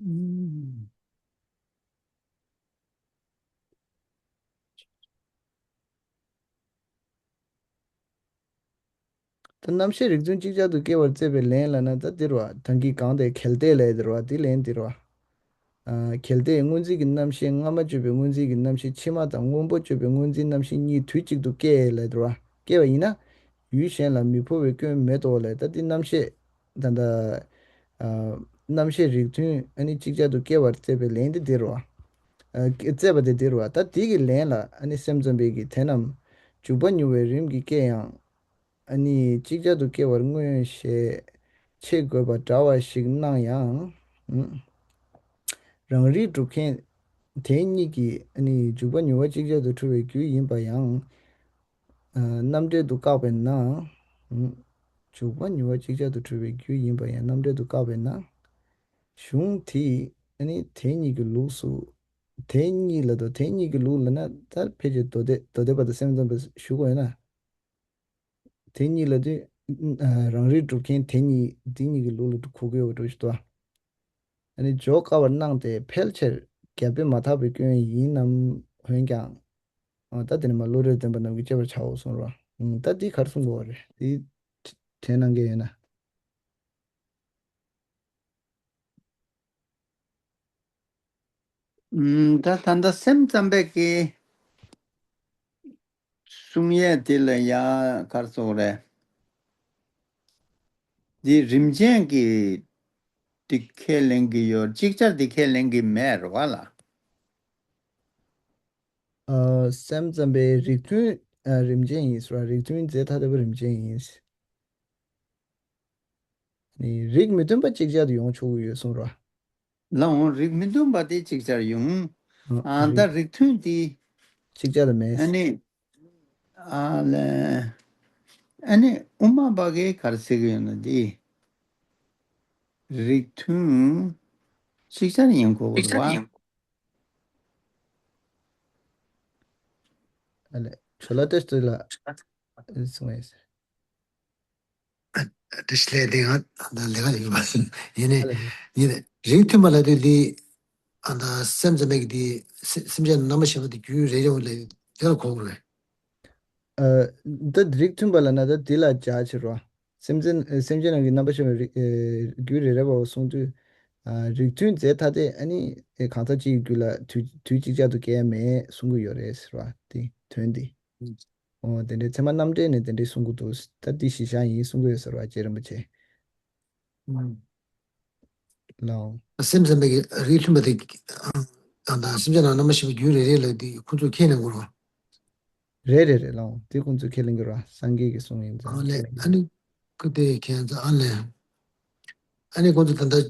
ཨུམ། ད་རྣམ་ཤེས་རིགས་མཐུན་ཅིག་ཅར་དུ་སྐྱེ་བར་རྩོད་པའི་ལན་ལབ་ན། ད་འདི་རེད་བ། ད་གིན་གང་དེ་གལ་ཏེ་ལབ་དེ་རེད་བ། འདི་ལན་འདི་རེད་བ། ཨ། གལ་ཏེ་སྔོ་འཛིན་གྱི་རྣམ་ཤེས་སྔ་མ་བཅོས་པའི་སྔོ་འཛིན་གྱི་རྣམ་ཤེས་ཕྱི་མ་དང་སྔོན་པོ་བཅོས་པའི་སྔོ་འཛིན་རྣམ་ཤེས་གཉིས་དུས་གཅིག་ཏུ་སྐྱེ་ལབ་དེ་རེད་བ། སྐྱེ་བ་ཡིན་ན། ཡུལ་གཞན་ལ་མི་འཕོ་བའི་སྐྱོན་མེད་དོ་ལབ། ད་འདི་རྣམ་ཤེས། ད་ལྟ། ཨ། རྣམ་ཤེས་རིགས་མཐུན་ཨ་ནི་ཅིག་ཅར་དུ་སྐྱེ་བར་རྩོད་པའི་ལན་དེ་འདི་རེད་བ། ཨ། རྩོད་པ་དེ་འདི་རེད་བ། ད་འདི་གི་ལན་ལ་ཨ་ནི་སེམས་ཙམ་པས་ཀྱིས་དེ་རྣམས་འཇུག་པ་མྱུར་བས་རིམ་གྱིས་སྐྱེ་ཡང་། ཨ་ནི་ཅིག་ཅར་དུ་སྐྱེ་བར་མངོན་ཞེས་ཕྱེ་དགོས་པ་འདྲ་བ་ཞིག་སྣང་ཡང་ ཨུམ། རང་རིག་སྒྲུབ་མཁན་དེ་གཉིས་ཀྱི་ཨ་ནི་འཇུག་པ་མྱུར་བ་ཅིག་ཅར་དུ་འཁྲུལ་བའི་རྒྱུ་ཡིན་པ་ཡང་། ཨ། རྣམ་འགྲེལ་དུ་བཀག་པས་ན། ཨུམ། འཇུག་པ་མྱུར་བ་ཅིག་ཅར་དུ་འཁྲུལ་བའི་རྒྱུ་ཡིན་པ་ཡང་རྣམ་འགྲེལ་དུ་བཀག་པས་ན། གཞུང་དེས་ཨ་ནི་དེ་གཉིས་ཀྱི་ལུགས་སུ། དེ་གཉིས་ལ་དོ། དེ་གཉིས་ཀྱི་ལུགས་ལ་ན་ད་ཕལ་ཆེར་མདོ་སྡེ་མདོ་སྡེ་པ་དང་སེམས་ཙམ་པས་ཞུ་དགོས་ན། དེ་གཉིས་ལ་དེ། ཨ། རང་རིག་སྒྲུབ་མཁན་དེ་གཉིས་དེ་གཉིས་ཀྱི་ལུགས་ལ་གོ་གི་ཡོད་པ་འདྲ་ཞིག་འདུག་ཨ་ནི་འཇོག་དཀའ་བར་སྣང་སྟེ་ཕལ་ཆེར་རྒྱ་དཔེ་མ་དག་པའི་སྐྱོན་ཡིན་ནམ། འོན་ཀྱང་། ཨ། ད་དེ་ནི་མ་བློ་གྲོས་ལྡན་པ་རྣམས་ཀྱིས་དཔྱད་པར་བྱའོ་གསུངས་རོ། ཨ། ད་འདི་ག་རེ་གསུང་དགོས་པ་རེད། འདི་དྲན་གནང་མཁན་ཡོད་ན། ཨུམ། ད་ད་ལྟ་སེམས་ཙམ་པས་ཀྱི་གསུང་ཡས་དེ་ལ་ཡ་གར་སོགས་རེད། འདི་རིམ་ཅན་གྱི་འདི་ཁས་ལེན་གྱི་ཡོད། ཅིག་ཅར་འདི་ཁས་ལེན་གྱི་མེད་རེད་བ་ལ། ཨ། སེམས་ཙམ་པའི་རིགས་མཐུན། ཨ། རིམ་ཅན་ཡིན་ཟེར་བ། རིགས་མཐུན་རྫས་ཐ་དད་པ་རིམ་ཅན་ཡིན། ནི་རིགས་མི་མཐུན་པ་ཅིག་ཅར་དུ་ཡོང་ཆོག་གི་ཡོད་གསུངས་རོ། ལའང་རིགས་མི་མཐུན་པ་དེ་ཅིག་ཅར་ཡོང་། ཨ། ཨ། ད་རིགས། རིགས་མཐུན་དེ་ཅིག་ཅར་དུ་མེད། ཨ་ནི། ཨ་ལས། ཨ་ནི་དབུ་མ་པ་གིས་ག་རེ་ཟེར་གྱི་ཡོད་ན་དེ། རིགས་མཐུན་ཅིག་ཅར་ཡིན་དགོས་པ་རེད་བ། ཨ་ལས། ཆོ་ལ་ཏེ་སྟོད་ལ་གསུངས་ཡོད་ཟེར། ཨ། བཀྲ་ཤིས་བདེ་ལེགས། དེ་ང་ད་ལས་ཀ་ཡིན་པ་ཡིན་ནས། ཨ་ལས། ཡིན་ནས་རིགས་མཐུན་པ་ལ་དེ་འདི། ཨ། ད་སེམས་ཙམ་པའི་གི་དེ་སེ་སེམས་ཅན་རྣམ་པར་ཤེས་པ་དེ་རྒྱུད་རེ་རེ་བ་ལ་དེ་ལ་གོ་དགོས་རེད། ཨ། ད་རིགས་མཐུན་པ་ལ་ན་ད་དེ་ལ་སྦྱར་ཕྱིར་རོ། སེམས་ཅན་སེམས་ཅན་རྣམས་ཀྱི་རྣམ་པར་ཤེས་པའི་རིགས། ཨེ། རྒྱུད་རེ་རེ་བ་གསུང་དུས། ཨ། རིགས་མཐུན་རྫས་ཐ་དད་ཨ་ནི། ཨེ། གང་ཟག་གཅིག་གི་རྒྱུད་ལ་དུས་དུས་གཅིག་ཅར་དུ་སྐྱེ་ཡ་མེད་གསུང་གི་ཡོད་རེད་ཟེར་བ་དེ་དོན་དེ། ཨོ། དེ་འདྲའི་ཚད་མ་རྣམ་འགྲེལ་ནས་དེ་འདྲའི་གསུང་གི་འདུག་ད་འདི་གཞི་བཞག་ཡིན་གསུང་གི་ཡོད་ཟེར་བ་རྗེ་རིན་པོ་ཆེ་ལའོ། སེམས་ཙམ་པའི་རིགས་མཐུན་པ་དེ། ཨ། ད་སེམས་ཅན་རྣམས་རྣམ་པར་ཤེས་པའི་རྒྱུད་རེ་རེ་ལ་དེ་ཁོ་ཚོས་ཁས་ལེན་དགོས་རེད། རེད་རེད་རེད་ལའོ། དེ་ཁོ་ཚོས་ཁས་ལེན་གྱི་རེད། སངས་རྒྱས་ཀྱི་གསུང་ཡིན་ཙང་། ཨ་ལས། ཨ་ནི་ཁོ་དེ་ཁས་ཙང་། ཨ་ལས། ཨ་ནི་ཁོ་ཚོ་ད་ལྟ་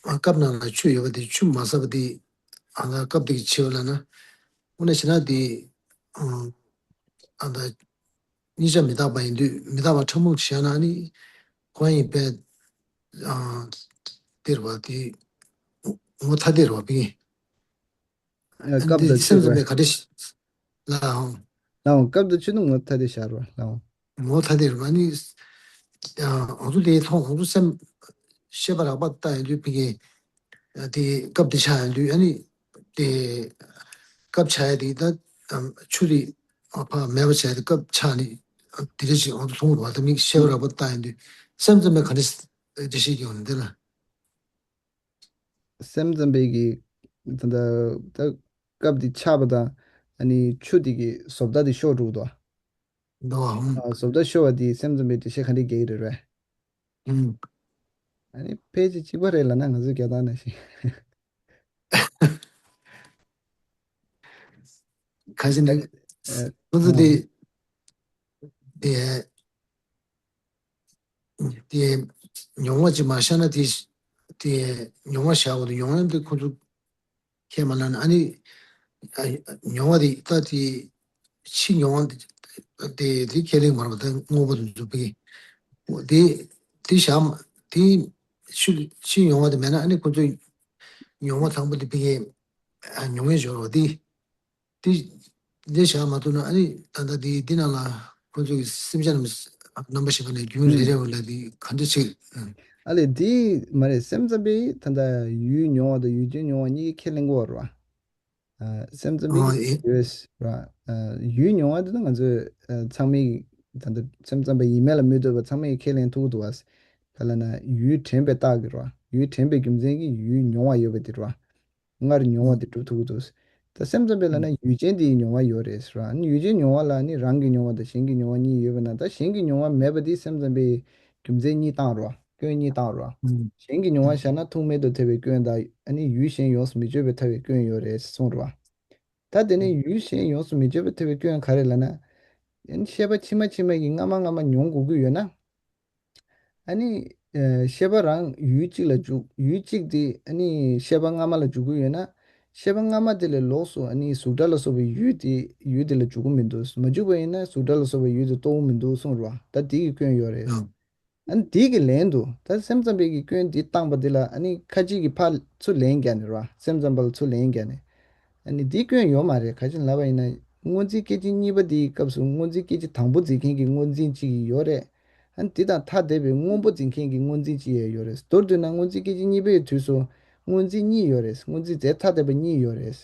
སྐབས་ནང་ལ་ཆུ་ཡོད་པ་དེ་ཆུ་མ་ཟ་བ་དེ། ཨ། ད་སྐབས་དེ་གི་ཆེ་བ་ལ་ན། དངོས་གནས་བྱས་ན་དེ། ཨ། ད་གཉིས་ཆ་མི་རྟག་པ་ཡིན་དུས། མི་རྟག་པ་ཕྲ་མོ་བཞག་ན་ནི་ཁོ་ཡིན་པས། ཨ། དེ་རེད་བ། དེ་ངོ་ཐ་དད་རེད་བ། བི། ཨ། སྐབས་དེ་དུས་སེམས་ཙམ་པས་ག་འདྲ་ལའང་། ལའང་སྐབས་དེ་ཆུ་ནི་ངོ་ཐ་དད་བཞག་རེད་བ་ལའང་། ངོ་ཐ་དད་རེད་བ་ནི། ཨ། འོ་ཚོ་དེ་མཐོང་འོ་ཚོ་སེམས། ཤེས་པ་རགས་པ་བཏང་ཡོང་དུས་བི་གེ། དེ་སྐབས་དེ་ཆགས་ཡོང་དུས། ཨ་ནི་དེ་སྐབས་ཆགས་ཡ་དེ་ད་ཆུ་དེ་ཕར་མེད་པ་བྱས་ཏེ་སྐབས་ཆགས་ནས་དེ་འདྲ་ཞིག་འོང་དུ་མཐོང་བ་དང་། མིག་ཤེས་པ་རགས་པ་བཏང་ཡོང་དུས་སེམས་ཙམ་པས་ག་འདྲ་འགྲེལ་བཤད་ཀྱི་ཡོང་ནས་འདི་ལ། སེམས་ཙམ་པས་ཀྱི་ད་ད་སྐབས་དེ་ཆགས་པ་དང་། ཨ་ནི་ཆུ་དེ་གི་བཟོ་ལྟ་དེ་ཤོར་འགྲོ་གི་འདུག་བ། འདུག་བ། ཨ། བཟོ་ལྟ་ཤོར་བ་དེ་སེམས་ཙམ་པས་འགྲེལ་བཤད་ག་འདྲ་རྒྱག་གི་རེད་རེད། ཨ་ནི་ཕལ་ཆེར་གཅིག་པ་རེད་ལབ་ན་ང་ཚོའི་རྒྱལ་དར་ནང་བཞིན། ཁ་ཅིག་ནི། ཨ། ཁོ་ཚོ་དེ། དེ། དེ་མྱོང་བ་ཅིག་མ་བཞག་ན་དེ། དེ་མྱོང་བ་བཞག་དགོས་འདུག་མྱོང་བ་དེ་ཁོ་ཚོ་ཁས་མ་བླངས་ན། ཨ་ནི། ཨ། མྱོང་བ་དེ་ད་དེ་ཕྱི་མྱོང་བ་དེ་དེ་ཁས་ལེན་མ་རེད་པ། ད་དངོས་པོ་དེ་འཛུགས་པའི་དེ་དེ་བཞག་དེ་ཕྱི་ཕྱི་མྱོང་བ་དེ་མེད་ན། ཨ་ནི་ཁོ་ཚོས་མྱོང་བ་དང་པོ་དེ་བི་གེ། ཨ། མྱོང་བའི་སྦྱོར་བ་དེ། དེ་དེ་བཞག་མ་ཐུབ་ན། ཨ་ནི་ད་ལྟ་དེ་དེ་ནང་ལ་ཁོ་ཚོ་གི་སེམས་ཅན་རྣམས་རྣམ་པར་ཤེས་པ་ནས་རྒྱུན་རེ་རེ་བ་ལ་དེ་ག་འདྲ་ཞིག་ཨ་ལས་དེ་མ་རེད། སེམས་ཙམ་པས་ད་ལྟ་ཡུལ་མྱོང་བ་དང་ཡུལ་ཅན་མྱོང་བ་གཉིས་ཀྱི་ཁས་ལེན་དགོས་པ་རེད་བ། ཨ། སེམས་ཙམ་པས་ཨ་ཨེ་ཡོད་ར། ཨ། ཡུལ་མྱོང་བ་དེ་ད་ང་ཚོས། ཨ། ཚང་མས་ད་ལྟ་སེམས་ཙམ་པ་ཡིན་མིན་ལ་མི་ལྟོས་པར་ཚང་མས་ཁས་ལེན་ཐུབ་ཀྱི་འདུག་བ། ག་ལབ་ན་ཡུལ་དྲན་པའི་རྟགས་ཀྱིས་ར། ཡུལ་དྲན་པའི་རྒྱུ་མཚན་གྱིས་ཡུལ་མྱོང་བ་ཡོད་པ་དེ་ར། སྔར་མྱོང་བ་དེ་སྒྲུབ་ཐུབ་ཀྱི་འདུག་ད་སེམས་ཙམ་པས་ལབ་ན་ཡུལ་ཅན་དེའི་མྱོང་བ་ཡོད་རེད་ཟེར་བ། ཨ་ནི་ཡུལ་ཅན་མྱོང་བ་ལ་ནི་རང་གི་མྱོང་བ་དང་གཞན་གྱི་མྱོང་བ་གཉིས་ཡོད་པ་ན། ད་གཞན་གྱི་མྱོང་བ་མེད་པ་དེ་སེམས་ཙམ་པས་རྒྱུ་མཚན་གཉིས་བཏང་རོགས། སྐྱོན་གཉིས་བཏང་རོགས། གཞན་གྱི་མྱོང་བ་བཞག་ན་ཐུག་མེད་དུ་ཐལ་བའི་སྐྱོན་དང་། ཨ་ནི་ཡུལ་གཞན་ཡོངས་སུ་མི་གཅོད་པར་ཐལ་བའི་སྐྱོན་ཡོད་རེད་གསུངས་རོགས། ད་དེ་ནི་ཡུལ་གཞན་ཡོངས་སུ་མི་གཅོད་པར་ཐལ་བའི་སྐྱོན་ག་རེ་ལབ་ན། ཨ་ནི་ཤེས་པ་ཕྱི་མ་ཕྱི་མ་གིས་སྔ་མ་སྔ་མ་མྱོང་དགོས་ཀྱི་ཡོད་ན། ཨ་ནི། ཤེས་པ་རང་ཡུལ་གཅིག་ལ་འཇུག་ཡུལ་གཅིག་དེ་ཨ་ནི་ཤེས་པ་སྔ་མ་ལ་འཇུག་གི་ཡོད་ན། ཤེས་པ་སྔ་མ་དེ་ལས་ལོགས་སུ་ཨ་ནི་གཟུགས་སྒྲ་ལ་སོགས་པའི་ཡུལ་དེ་ཡུལ་དེ་ལ་འཇུག་གི་མི་འདུག་མ་འཇུག་པ་ཡིན་ན་གཟུགས་སྒྲ་ལ་སོགས་པའི་ཡུལ་དེ་རྟོགས་ཀྱི་མི་འདུག་གསུངས་རོ། ད་དེ་གི་སྐྱོན་ཡོད་རེད། ཨ་ནི་དེ་གི་ལན་དུ་ད་སེམས་ཙམ་པའི་གི་སྐྱོན་དེ་བཏང་པ་དེ་ལ་ཨ་ནི་ཁ་ཅིག་གིས་ཕར་ཚུར་ལན་རྒྱག་ནས་རོ། སེམས་ཙམ་པ་ལ་ཚུར་ལན་རྒྱག་ནས། ཨ་ནི་འདི་སྐྱོན་ཡོད་མ་རེད། ག་ཅི་ལབ་པ་ཡིན་ན། སྔོ་འཛིན་སྐད་ཅིག་གཉིས་པ་འདིའི་སྐབས་སུ་སྔོ་འཛིན་སྐད་ཅིག་དང་པོ་འཛིན་མཁན་གྱི་སྔོ་འཛིན་གཅིག་ཡོད་རེད། ཨ་ནི་འདི་དང་ཐ་དད་པའི་སྔོན་པོ་འཛིན་མཁན་གྱི་སྔོ་འཛིན་གཅིག་ཡང་ཡོད་རེད། མདོར་བསྡུས་ན་སྔོ་འཛིན་སྐད་ཅིག་གཉིས་པའི་དུས་སུ་སྔོ་འཛིན་གཉིས་ཡོད་རེད། སྔོ་འཛིན་རྫས་ཐ་དད་པ་གཉིས་ཡོད་རེད།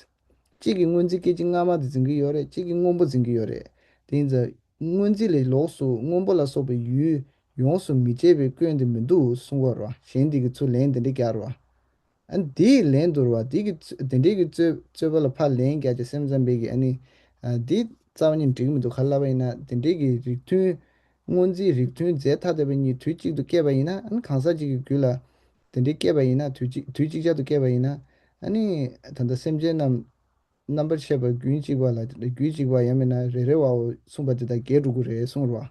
གཅིག་གིས་སྔོ་འཛིན་སྐད་ཅིག་སྔ་མ་དེ་འཛིན་གྱི་ཡོད་རེད། གཅིག་གིས་སྔོན་པོ་འཛིན་གྱི་ཡོད་རེད། དེ་ཡིན་ཙང་སྔོ་འཛིན་ལས་ལོགས་སུ་སྔོན་པོ་ལ་སོགས་པའི་ཡུལ་ཡོངས་སུ་མི་འཆད་པའི་སྐྱོན་དེ་མི་འདུག་གསུང་གི་ཡོད་རེད་བ། གཞན་དེ་གིས་ཚུར་ལན་དེ་འདྲ་རྒྱག་རེད་བ། ཨ་འདིའི་ལན་དུ་རེད་བ། འདི་གི་ཚོ་དེ་འདྲའི་གི་རྩོད་རྩོད་པ་ལ་ཕར་ལན་རྒྱག་བྱས་སེམས་ཙམ་པའི་གི་ཨ་ནི། ཨ་འདི་རྩ་བ་ཉིད་འགྲིག་གི་མི་འདུག་ག་ལབ་པ་ཡིན་ན་དེ་འདྲའི་གི་རིགས་མཐུན། སྔོ་འཛིན་རིགས་མཐུན་རྫས་ཐ་དད་པ་གཉིས་དུས་གཅིག་ཏུ་སྐྱེས་པ་ཡིན་ན། ཨ་ནི་གང་ཟག་གཅིག་གི་རྒྱུད་ལ་དེ་འདྲའི་སྐྱེས་པ་ཡིན་ན། དུས་གཅིག་དུས་གཅིག་ཅར་དུ་སྐྱེས་པ་ཡིན་ན། ཨ་ནི་ད་ལྟ་སེམས་ཅན་རྣམས་རྣམ་པར་ཤེས་པ་རྒྱུན་གཅིག་པ་ལ་རྒྱུད་གཅིག་པ་ཡང་མིན་ན་རེ་རེ་བའོ་གསུངས་པ་དེ་དག་འགལ་འགྲོ་གི་རེད་གསུངས་རོ།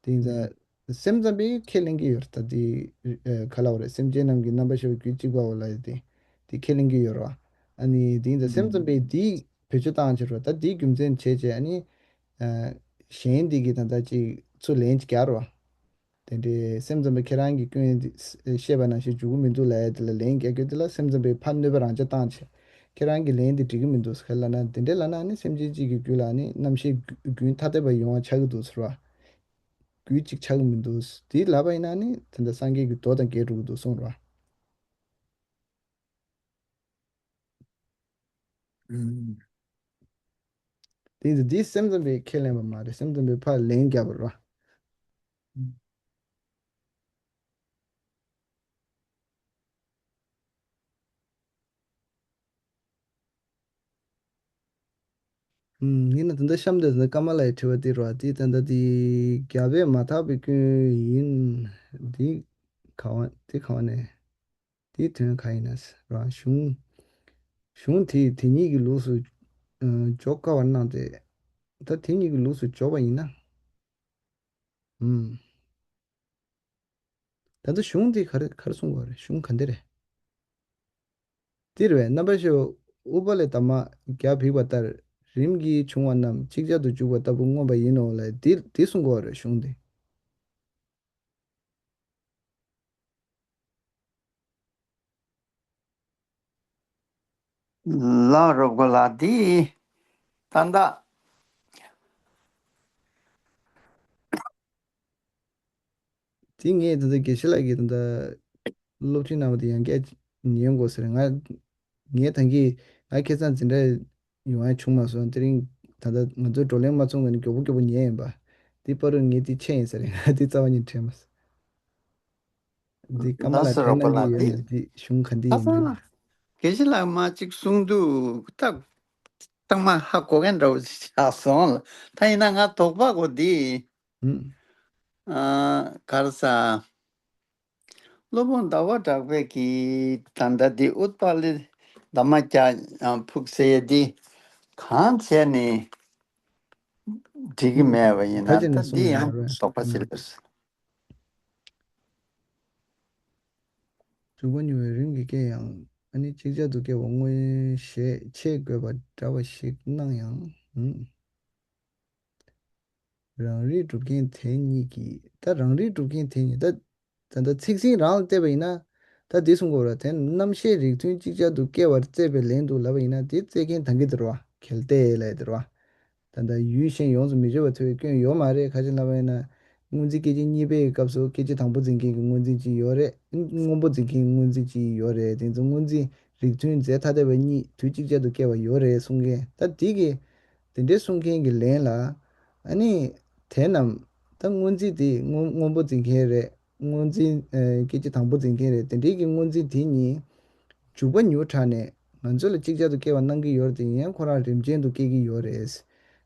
དེ་ཡིན་ཙང་སེམས་ཙམ་པས་ཁས་ལེན་གྱི་ཡོད་རེད། ད་དེ་ཨ་ག་ལབ་དགོས་རེད། སེམས་ཅན་རྣམས་ཀྱི་རྣམ་པར་ཤེས་པ་རྒྱུད་གཅིག་པའོ་ལབ་ཡ་དེ་དེ་ཁས་ལེན་གྱི་ཡོད་རེད་བ། ཨ་ནི་དེ་ཡིན་ཙང་སེམས་ཙམ་པས་དེ་བེད་སྤྱོད་བཏང་བྱས་རོ། ད་དེའི་རྒྱུ་མཚན་བྱས་བྱས་ཨ་ནི་ཨ་གཞན་དེ་གིས་ད་ལྟ་ཅིག་ཚུར་ལན་ཅིག་རྒྱག་རོ། དེ་འདྲའི་སེམས་ཙམ་པས་ཁྱེད་རང་གི་སྐྱོན་འདི་བཤད་པ་ནང་བཞིན་འཇུག་གི་མི་འདུག་ལབ་ཡ་དེ་ལ་ལན་རྒྱག་རྒྱུ་དེ་ལ་སེམས་ཙམ་པས་ཕར་གནོད་པ་རང་འཇགས་བཏང་བྱས། ཁྱེད་རང་གི་ལན་འདི་འགྲིག་གི་མི་འདུག་ཟེར་ལབ་ན། དེ་འདྲའི་ལབ་ན་ཨ་ནི་སེམས་ཅན་གཅིག་གི་རྒྱུད་ལ་ཨ་ནི་རྣམ་ཤེས་རྒྱུན་ཐ་དད་པ་ཡོང་བ་ཆགས་ཀྱི་འདུག་ཟེར་བ། རྒྱུད་གཅིག་ཆགས་ཀྱི་མི་འདུག་དེ་ལབ་པ་ཡིན་ན་ཨ་ནི་ད་ལྟ་སངས་རྒྱས་ཀྱི་མདོ་དང་འགལ་འགྲོ་གི་འདུག་གསུངས་ར། ཨུམ། དེ་ཡིན་ཙང་འདི་སེམས་ཙམ་པས་ཁས་ལེན་པ་མ་རེད། སེམས་ཙམ་པས་ཕར་ལན་བརྒྱབ་པ་རེད་བ། ཨུམ། ཡིན་ན་ད་ལྟ་གཤམ་དུ་ད་ལྟ་ཀ་མ་ལ་ཡི་དྲི་བ་དེ་རེད་བ། དེ་ད་ལྟ་དེ་རྒྱབ་པས་མ་ཐག་པའི་སྐྱོན་ཡིན། འདི་ག་བ་འདི་ག་བ་ནས། དེའི་དོན་ག་ཡིན་ན་ཟེར་བ། གཞུང་གཞུང་དེས་དེ་ཉིད་ཀྱི་ལུགས་སུ་ཨ་འཇོག་དཀའ་བར་སྣང་སྟེ། ད་དེ་ཉིད་ཀྱི་ལུགས་སུ་འཇོག་པ་ཡིན་ན། ཨུམ། ད་ལྟ་གཞུང་འདི་ག་རེ་ག་རེ་གསུང་དགོས་རེད། གཞུང་ག་འདི་རེད། འདི་རེད་བས། རྣམ་པར་ཤེས་པ་ཨུཏྤ་ལའི་འདབ་མ་བརྒྱ་འབིགས་པ་ལྟར་རིམ་གྱིས་བྱུང་བ་རྣམས་ཅིག་ཅར་དུ་འཇུག་པ་ལྟ་བུ་མངོན་པ་ཡིན་ནོ་ལབ། འདི་འདི་གསུང་དགོས་རེད་གཞུང་འདི། ལ་རོགས་པ་ལ་འདི་ད་ལྟ། དེ་ངས་ད་ལྟ་དགེ་བཤེས་ལགས་ཀྱིས་ད་ལྟ་སློབ་ཁྲིད་གནང་བ་དེ་ཡང་བསྐྱར་ཉན་དགོས་ཟེར། ང་ངས་ད་གིན་ང་ཁ་སང་འཛིན་གྲྭ་ཡོང་ཡ་བྱུང་མ་སོང་། དེ་རིང་ད་ལྟ་ང་ཚོའི་བགྲོ་གླེང་མ་ཚོགས་སྔོན་ནས་མགྱོགས་པོ་མགྱོགས་པོ་ཉན་ཡིན་པ། དེ་བར་དུ་ངས་དེ་ཆད་ཡིན་ཟེར། ང་དེ་རྩ་བ་ཉིད་དྲན་མ་སོང་། འདི་ཀ་མ་ལགས་ལ་སོ་དྲན་རོགས་པ་གནང་གི་ལགས་ཡོད་འདི་ན། འདི་གཞུང་ག་འདི་ཨ་ཡིན་ཙང་ན། དགེ་བཤེས་ལགས་མ་གཅིག་གསུང་དུས་ད་གཙང་མ་ཧ་གོ་མཁན་འདྲ་བོ་ཞིག་ཆགས་སོང་ལ། ད་ཡིན་ན་ང་དོགས་པ་གོ་འདི། ཨུམ། ཨ་ག་རེ་ཟ། སློབ་དཔོན་ཟླ་བ་གྲགས་པས་ཀྱིས་ད་ལྟ་འདི་ཨུཏྤ་ལའི་འདབ་མ་བརྒྱ་ཕུག་ཟེར་ཡས་འདི་གང་བྱས་ནས་འགྲིག་གི་མེད་པ་ཡིན་ན། ད་འདི་ཡང་དོགས་པ་ཟེར་ལ། འཇུག་པ་མྱུར་བའི་རིམ་གྱིས་སྐྱེ་ཡང་། ཨ་ནི་ཅིག་ཅར་དུ་སྐྱེ་བ་མངོན་ཞེས་ཆེས་དགོས་པ་འདྲ་བ་ཞིག་སྣང་ཡང་། ཨུམ། རང་རིག་གྲུབ་མཁན་དེ་ཉིད་ཀྱིས། ད་རང་རིག་གྲུབ་མཁན་དེ་ཉིད་ད། ད་ལྟ་ཚིག་ཟིན་རང་ལ་བལྟས་པ་ཡིན་ན། ད་འདི་གསུང་དགོས་ར། དེ་རྣམ་ཤེས་རིགས་མཐུན་ཅིག་ཅར་དུ་སྐྱེ་བར་བརྩད་པའི་ལན་དུ་ལབ་པ་ཡིན་ན། དེ་བརྩད་མཁན་ད་གིན་དེ་རེད་བ། གལ་ཏེ་ལབ་ཡ་དེ་རེད་བ། ད་ལྟ་ཡུལ་གཞན་ཡོངས་སུ་མི་འབྱེད་པར་ཐལ་བའི་སྐྱོན་ཡོད་མ་རེད། ག་ཅི་ལབ་པ་ཡིན་ན། སྔོ་འཛིན་སྐད་ཅིག་གཉིས་པའི་སྐབས་སུ་སྐད་ཅིག་དང་པོ་འཛིན་མཁན་གྱི་སྔོ་འཛིན་གཅིག་ཡོད་རེད། སྔོན་པོ་འཛིན་མཁན་སྔོ་འཛིན་གཅིག་ཡོད་རེད། དེ་ཚོ་སྔོ་འཛིན་རིགས་མཐུན་རྫས་ཐ་དད་པ་གཉིས་དུས་གཅིག་ཅར་དུ་སྐྱེ་བ་ཡོད་རེད་གསུང་མཁན། ད་དེ་གི་དེ་འདྲའི་གསུང་མཁན་གྱི་ལན་ལ། ཨ་ནི་དེ་རྣམས་ད་སྔོ་འཛིན་དེ་སྔོན་སྔོན་པོ་འཛིན་མཁན་རེད། སྔོ་འཛིན་ཨ་སྐད་ཅིག་དང་པོ་འཛིན་མཁན་རེད། དེ་འདྲའི་གི་སྔོ་འཛིན་དེ་གཉིས་འཇུག་པ་མྱུར་དྲགས་ནས་ང་ཚོ་ལ་ཅིག་ཅར་དུ་སྐྱེ་བ་གནང་གི་ཡོད་རེད་དེ། ཡིན་ཡང་ཁོ་རང་རིམ་ཅན་དུ་སྐྱེ་གི་ཡོད་རེད།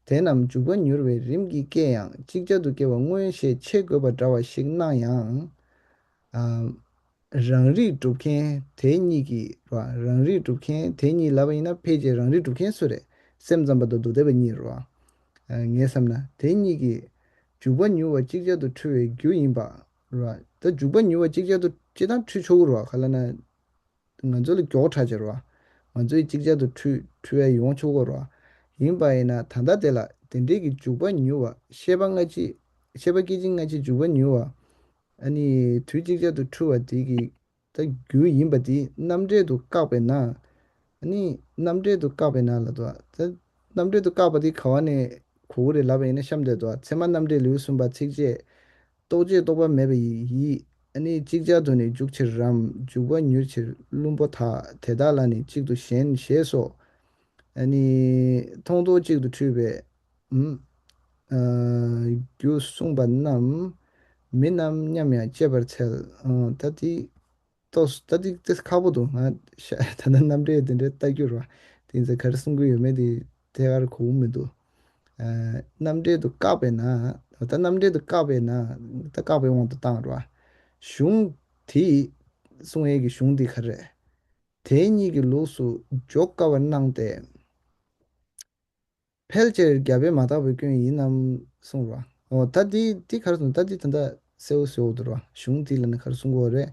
དེ་རྣམས་འཇུག་པ་མྱུར་བའི་རིམ་གྱིས་སྐྱེ་ཡང་ཅིག་ཅར་དུ་སྐྱེ་བ་མངོན་ཞེས་ཆེས་དགོས་པ་འདྲ་བ་ཞིག་སྣང་ཡང་། ཨ་རང་རིག་གྲུབ་མཁན་དེ་ཉིད་ཀྱིས་ར། རང་རིག་གྲུབ་མཁན་དེ་ཉིད་ལབ་པ་ཡིན་ན་ཕལ་ཆེར་རང་རིག་གྲུབ་མཁན་སུ་རེད། སེམས་ཙམ་པ་དང་མདོ་སྡེ་པ་གཉིས་རེད་བ། ཨ་ངས་བསམ་ན་དེ་གཉིས་ཀྱིས་འཇུག་པ་མྱུར་བ་ཅིག་ཅར་དུ་འཁྲུལ་བའི་རྒྱུ་ཡིན་པ། རེད་བ། ད་འཇུག་པ་མྱུར་བ་ཅིག་ཅར་དུ་སྤྱིར་བཏང་འཁྲུལ་ཆོག་གི་རེད་བ། ག་ལབ་ན། ང་ཚོ་ལ་མགྱོགས་དྲགས་ཆེ་རེད་བ། ང་ཚོའི་ཅིག་ཅར་དུ་འཁྲུལ་འཁྲུལ་ཡ་ཡོང་ཆོག་གི་རེད་བ། ཡིན་པ་ཡིན་ན་ད་ལྟ་དེ་ལ་དེ་འདྲའི་གི་འཇུག་པ་མྱུར་བ་ཤེས་པ་སྔ་ཕྱི། ཤེས་པ་སྐད་ཅིག་སྔ་ཕྱི་འཇུག་པ་མྱུར་བ། ཨ་ནི་དུས་ཅིག་ཅར་དུ་འཁྲུལ་བ་དེ་གི་ད་རྒྱུ་ཡིན་པ་དེ་རྣམ་འགྲེལ་དུ་བཀག་པས་ན། ཨ་ནི་རྣམ་འགྲེལ་དུ་བཀག་པས་ན་ལབ་འདུག་བ། ད་རྣམ་འགྲེལ་དུ་བཀག་པ་དེ་ག་བ་ནས་གོ་གི་རེད་ལབ་པ་ཡིན་ན། གཤམ་དེ་འདུག་བ། ཚད་མ་རྣམ་འགྲེལ་ལེའུ་གསུམ་པ་ཚིགས་བཅད། རྟོག་བཅས་རྟོག་པ་མེད་པ་ཡི་ཡིད། ཨ་ནི་ཅིག་ཅར་དུ་ནི་འཇུག་ཕྱིར་རམ། འཇུག་པ་མྱུར་ཕྱིར་བླུན་པོ་དག་དེ་དག་ལ་ནི་གཅིག་ཏུ་ཞེན་ཞེས་སོགས། ཨ་ནི་མཐོང་རྟོག་གཅིག་ཏུ་འཁྲུལ་པའི་ཨ་རྒྱུ་གསུངས་པ་རྣམས་མིན་ནམ་སྙམ་ཡང་དཔྱད་པར་འཚལ། ཨ་ད་དེ་ཏོག་ཙམ་ད་ཏིག་ཏིག་ཁག་པོ་འདུག་ང་ཤ་ད་ལྟ་རྣམ་འགྲེལ་དེ་འདྲ་ལྟ་རྒྱུ་རེད་བ། དེ་ཚོ་ག་རེ་གསུང་གི་ཡོད་མེད་དེ་ཐད་ཀར་གོ་གི་མི་འདུག་ཨ་རྣམ་འགྲེལ་དུ་བཀག་པས་ན། ད་རྣམ་འགྲེལ་དུ་བཀག་པས་ན། ད་བཀག་པའི་དབང་དུ་བཏང་རེད་བ། གཞུང་དེ་གསུང་ཡས་ཀྱི་གཞུང་འདི་ག་རེ་རེད། དེ་གཉིས་ཀྱི་ལུགས་སུ་འཇོག་དཀའ་བར་སྣང་སྟེ། ཕལ་ཆེར་རྒྱལ་པོས་མ་བརྟགས་པའི་སྐྱོན་ཡིན་ནམ་གསུངས་རོ། འོ་ད་འདི་འདི་ག་རེ་གསུངས། ད་འདི་ད་ལྟ་གསལ་བོ་གསལ་བོ་འདུག་རོ། གཞུང་འདི་ལ་ནི་ག་རེ་གསུང་གི་ཡོད་རེད།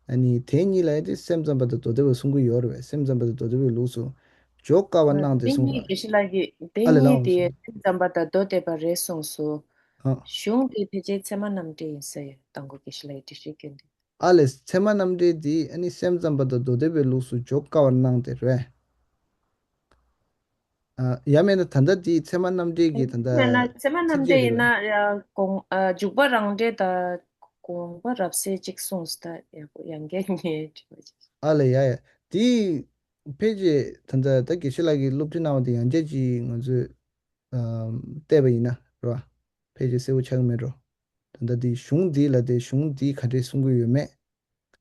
ཨ་ནི་དེ་གཉིས་ལ་ཡང་དེ་སེམས་ཙམ་པ་དང་མདོ་སྡེ་པས་གསུང་གི་ཡོད་རེད་པས། སེམས་ཙམ་པ་དང་མདོ་སྡེ་པའི་ལུགས་སུ་འཇོག་དཀའ་བར་སྣང་སྟེ་གསུངས་རོ། དེ་གཉིས་དགེ་བཤེས་ལགས་ཀྱིས་དེ་ཨ་ལས་ལགས་གཉིས་འོང་དེ་གསུངས། སེམས་ཙམ་པ་དང་མདོ་སྡེ་པ་རེད་གསུངས་སོ། ཨ་གཞུང་དེ་ཕལ་ཆེར་ཚད་མ་རྣམ་འགྲེལ་ཡིན་ས་ཡོད། དང་པོ་དགེ་བཤེས་ལགས་ཀྱིས་འགྲེལ་བཤད་སྐྱོན་དེ། ཨ་ལས་ཚད་མ་རྣམ་འགྲེལ་འདི་ཨ་ནི་སེམས་ཙམ་པ་དང་མདོ་སྡེ་པའི་ལུགས་སུ་འཇོག་དཀའ་བར་སྣང་སྟེ་རེད། ཨ་ཡང་མིན་ན་ད་ལྟ་འདི་ཚད་མ་རྣམ་འགྲེལ་གྱི་ད་ལྟ་ཡང་ན་ཚད་མ་རྣམ་ཚིགས་བཅད་འགྲེལ་ཡིན་ན་རེད་ཡ་དགོངས་ཨ་འཇུག་པ་རང་འགྲེལ་དང་དགོངས་པ་རབ་གསལ་གཅིག་གསུངས་སོ། ད་ཡག་པོ་ཡང་བསྐྱར་ངས་དྲི་བ་ཅིག་བྱས། ཨ་ལས་ཡ་ཡ། འདི་ཕལ་ཆེར་ད་ལྟ་ད་དགེ་བཤེས་ལགས་ཀྱིས་སློབ་ཁྲིད་གནང་བ་དེ་ཡང་བསྐྱར་ཅིག་ང་ཚོས་ཨ་བལྟས་པ་ཡིན་ན་རེད་བ། ཕལ་ཆེར་གསལ་བོ་ཆགས་ཀྱི་མེད་འགྲོ། ད་ལྟ་འདི་གཞུང་འདི་ལ་དེ་གཞུང་འདིས་ག་འདྲས་གསུང་གི་ཡོད་མེད།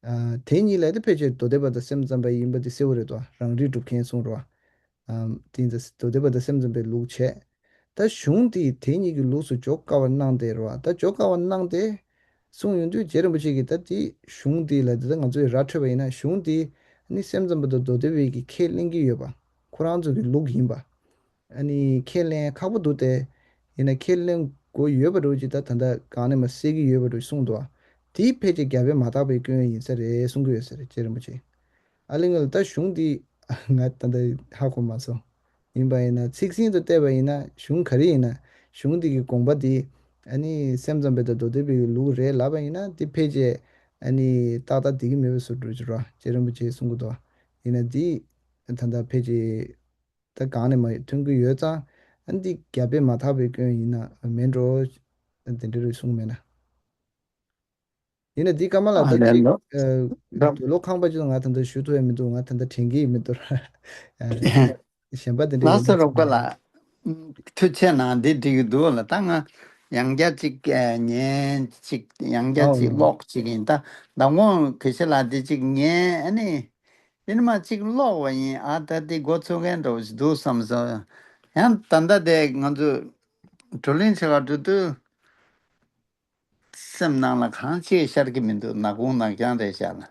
ཨ་དེ་གཉིས་ལ་དེ་ཕལ་ཆེར་མདོ་སྡེ་པ་དང་སེམས་ཙམ་པ་ཡིན་པ་དེ་གསལ་བོ་རེད་དོ། རང་རིག་སྒྲུབ་མཁན་གསུང་རོ། ཨ་དེ་ཡིན་ཙང་མདོ་སྡེ་པ་དང་སེམས་ཙམ་པའི་ལུགས་བྱས། ད་གཞུང་འདིས་དེ་གཉིས་ཀྱི་ལུགས་སུ་འཇོག་དཀའ་བར་སྣང་སྟེ་རོ། ད་འཇོག་དཀའ་བར་སྣང་སྟེ་གསུངས་ཡོང་དུས་རྗེ་རིན་པོ་ཆེ་གིས་ད་དེ་གཞུང་འདི་ལ་དེ་ད་ང་ཚོས་ར་འཕྲོད་པ་ཡིན་ན་གཞུང་འདི་ནི་སེམས་ཙམ་པ་དང་མདོ་སྡེ་པའི་གི་ཁས་ལེན་གྱི་ཡོད་པ། ཁོ་རང་ཚོ་གི་ལུགས་ཡིན་པ། ཨ་ནི་ཁས་ལེན་ཁག་པོ་འདུག་སྟེ། ཡིན་ན་ཁས་ལེན་དགོས་ཡོད་པ་འདྲ་ཅིག་ད་ད་ལྟ་གང་ནས་མ་གསལ་གྱི་ཡོད་པ་འདྲ་གསུངས་འདུག་དེའི་ཕལ་ཆེར་རྒྱལ་པོས་མ་བརྟགས་པའི་སྐྱོན་ཡིན་ས་རེད་གསུང་གི་ཡོད་ས་རེད། རྗེ་རིན་པོ་ཆེ། ཨ་ལས་ང་ལ་ད་གཞུང་འདི་ང་ད་ལྟ་ཧ་གོ་མ་སོང་། ཡིན་པ་ཡིན་ན་ཚིག་ཟིན་དུ་བལྟས་པ་ཡིན་ན་གཞུང་ག་རེ་ཡིན་ན་གཞུང་འདི་གི་དགོངས་པ་འདི་ཨ་ནི་སེམས་ཙམ་པའི་དང་མདོ་སྡེ་པའི་ལུགས་རེད་ལབ་པ་ཡིན་ན་འདི་ཕལ་ཆེར་ཨ་ནི་ཏག་ཏག་འགྲིག་གི་མེད་པའི་བཟོ་འདྲ་ཅིག་རེད། རྗེ་རིན་པོ་ཆེས་གསུང་གི་འདུག་ཡིན་ན་འདི་ད་ལྟ་ཕལ་ཆེར་ད་གང་ནས་མ་ཐོན་གྱི་ཡོད་ཙང་། ཨ་འདི་རྒྱལ་པོས་མ་བརྟགས་པའི་སྐྱོན་ཡིན་ན་མེད་འགྲོ། དེ་འདྲ་རེ་གསུངས་མེད་ན། ཡིན་ན་འདི་ཀརྨ་ལགས་ད་ལས་ཅིག་ལོ། ཨ་འདོད་བློ་ཁང་པ་ཅིག་ང་ད་ལྟ་ཞུ་ཐུབ་ཡ་མི་འདུག་ང་ད་ལྟ་དྲན་གྱི་མི་འདུག་ཨ་གཞན་པ་དེ་འདྲ་ལགས་ཡོད་སོ་ན་རོགས་པ་ལགས། ཐུགས་ཆེ་གནང་། འདི་འགྲིག་གི་འདུག་ལ། ད་ང་ཡང་བསྐྱར་ཅིག་ཉན་ཅིག་ཡང་བསྐྱར་ཅིག་ཨོ་ཀློག་ཅིག་ཡིན། ད་མདང་དགོང་དགེ་བཤེས་ལགས་འདི་ཅིག་ཉན། ཨ་ནི་ཡིན་མ་ཅིག་ཀློག་པ་ཡིན། ཨ་ད་འདི་འགོ་ཚུགས་མཁན་འདྲ་བོ་ཞིག་འདུག་བསམ་སོང་། ཡང་ད་ལྟ་དེ་ང་ཚོ་བགྲོ་གླེང་བྱེད་ག་འགྲོ་དུས་སེམས་ནང་ལ་གང་ཅི་ཤར་གྱི་མི་འདུག་ནག་ཁུང་ནག་རྐྱང་རེད་ཤག་ལ།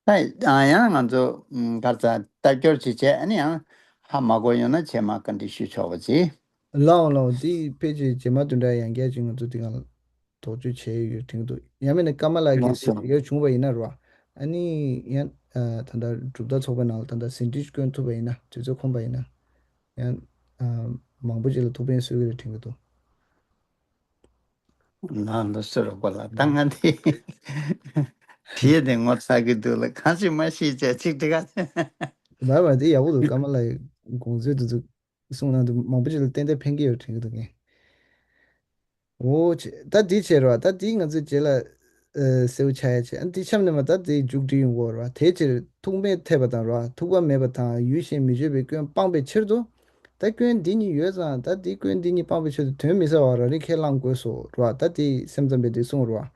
ད་ཡང་ཡང་ང་ཚོ་ཨམ་ག་རེ་ཟ་ལྟ་སྐྱོར་ཅིག་བྱས། ཨ་ནི་ཡང་ཧ་མ་གོ་ཡོང་ན་རྗེས་མ་བཀའ་འདྲི་ཞུ་ཆོག་པ་ཅིག་ལའོ་ལའོ། འདི་ཕལ་ཆེར་རྗེས་མ་བདུན་ཕྲག་ཡང་བསྐྱར་ཅིག་ང་ཚོ་འདི་སྒང་ལ་དོགས་གཅོད་བྱས་ཡོད་དྲན་གྱི་འདུག་ཡང་མིན་ན་ཀརྨ་ལགས་ལགས་ཀྱིས་སོ། ཡོད་བྱུང་བ་ཡིན་ན་རོ། ཨ་ནི་ཡང་ཨ་ད་ལྟ་གྲུབ་མཐའ་ཚོགས་པའི་ནང་ལ་ད་ལྟ་ཟིན་བྲིས་བསྐྱོན་ཐུབ་པ་ཡིན་ན། དུས་ཚོད་ཁོམ་པ་ཡིན་ན། ཡང་ཨ་མང་པོ་ཅིག་ལ་ཐུགས་ཕན་གསོས་ཀྱི་རེད་དྲན་གྱི་འདུག་ལགས་འདུག་སེ་རོགས་པ་ལགས། ད་ང་འདི་བྲིས་ཏེ་ངོ་ཚ་གི་འདུག་ལ། གང་ཞིག་མ་ཤེས་བྱས་ཅིག་འདི་ག་མ་མ་འདི་ཡག་པོ་འདུག་ཀརྨ་ལགས་དགོངས་ཚུལ་འདི་ཚོ་གསུངས་གནང་འདུག་མང་པོ་ཅིག་ལ་ཏན་ཏན་ཕན་གྱི་ཡོད་དྲན་གྱི་འདུག་ངས། འོ་ཆེ། ད་འདི་བྱས་རོགས། ད་འདི་ང་ཚོའི་རྗེས་ལ་ཨ་གསལ་བོ་ཆགས་ཡ་བྱས། ཨ་འདི་ཆམ་ནས་མ་ད་འདི་མཇུག་སྒྲིལ་ཡོང་གོ་རོགས། དེའི་ཕྱིར་ཐུག་མེད་འཐད་པ་དང་རོགས། ཐུག་པ་མེད་པ་དང་ཡུལ་གཞན་མི་བརྗོད་པའི་སྐྱོན་སྤངས་པའི་ཕྱིར་དུ། ད་སྐྱོན་འདི་གཉིས་ཡོད་ཙང་། ད་འདི་སྐྱོན་འདི་གཉིས་སྤངས་པའི་ཕྱིར་དུ་དོན་མི་གསལ་བ་རང་རིག་ཁས་བླང་དགོས་སོ་རོགས། ད་འདི་སེམས་ཙམ་པས་འདི་གསུངས་རོགས།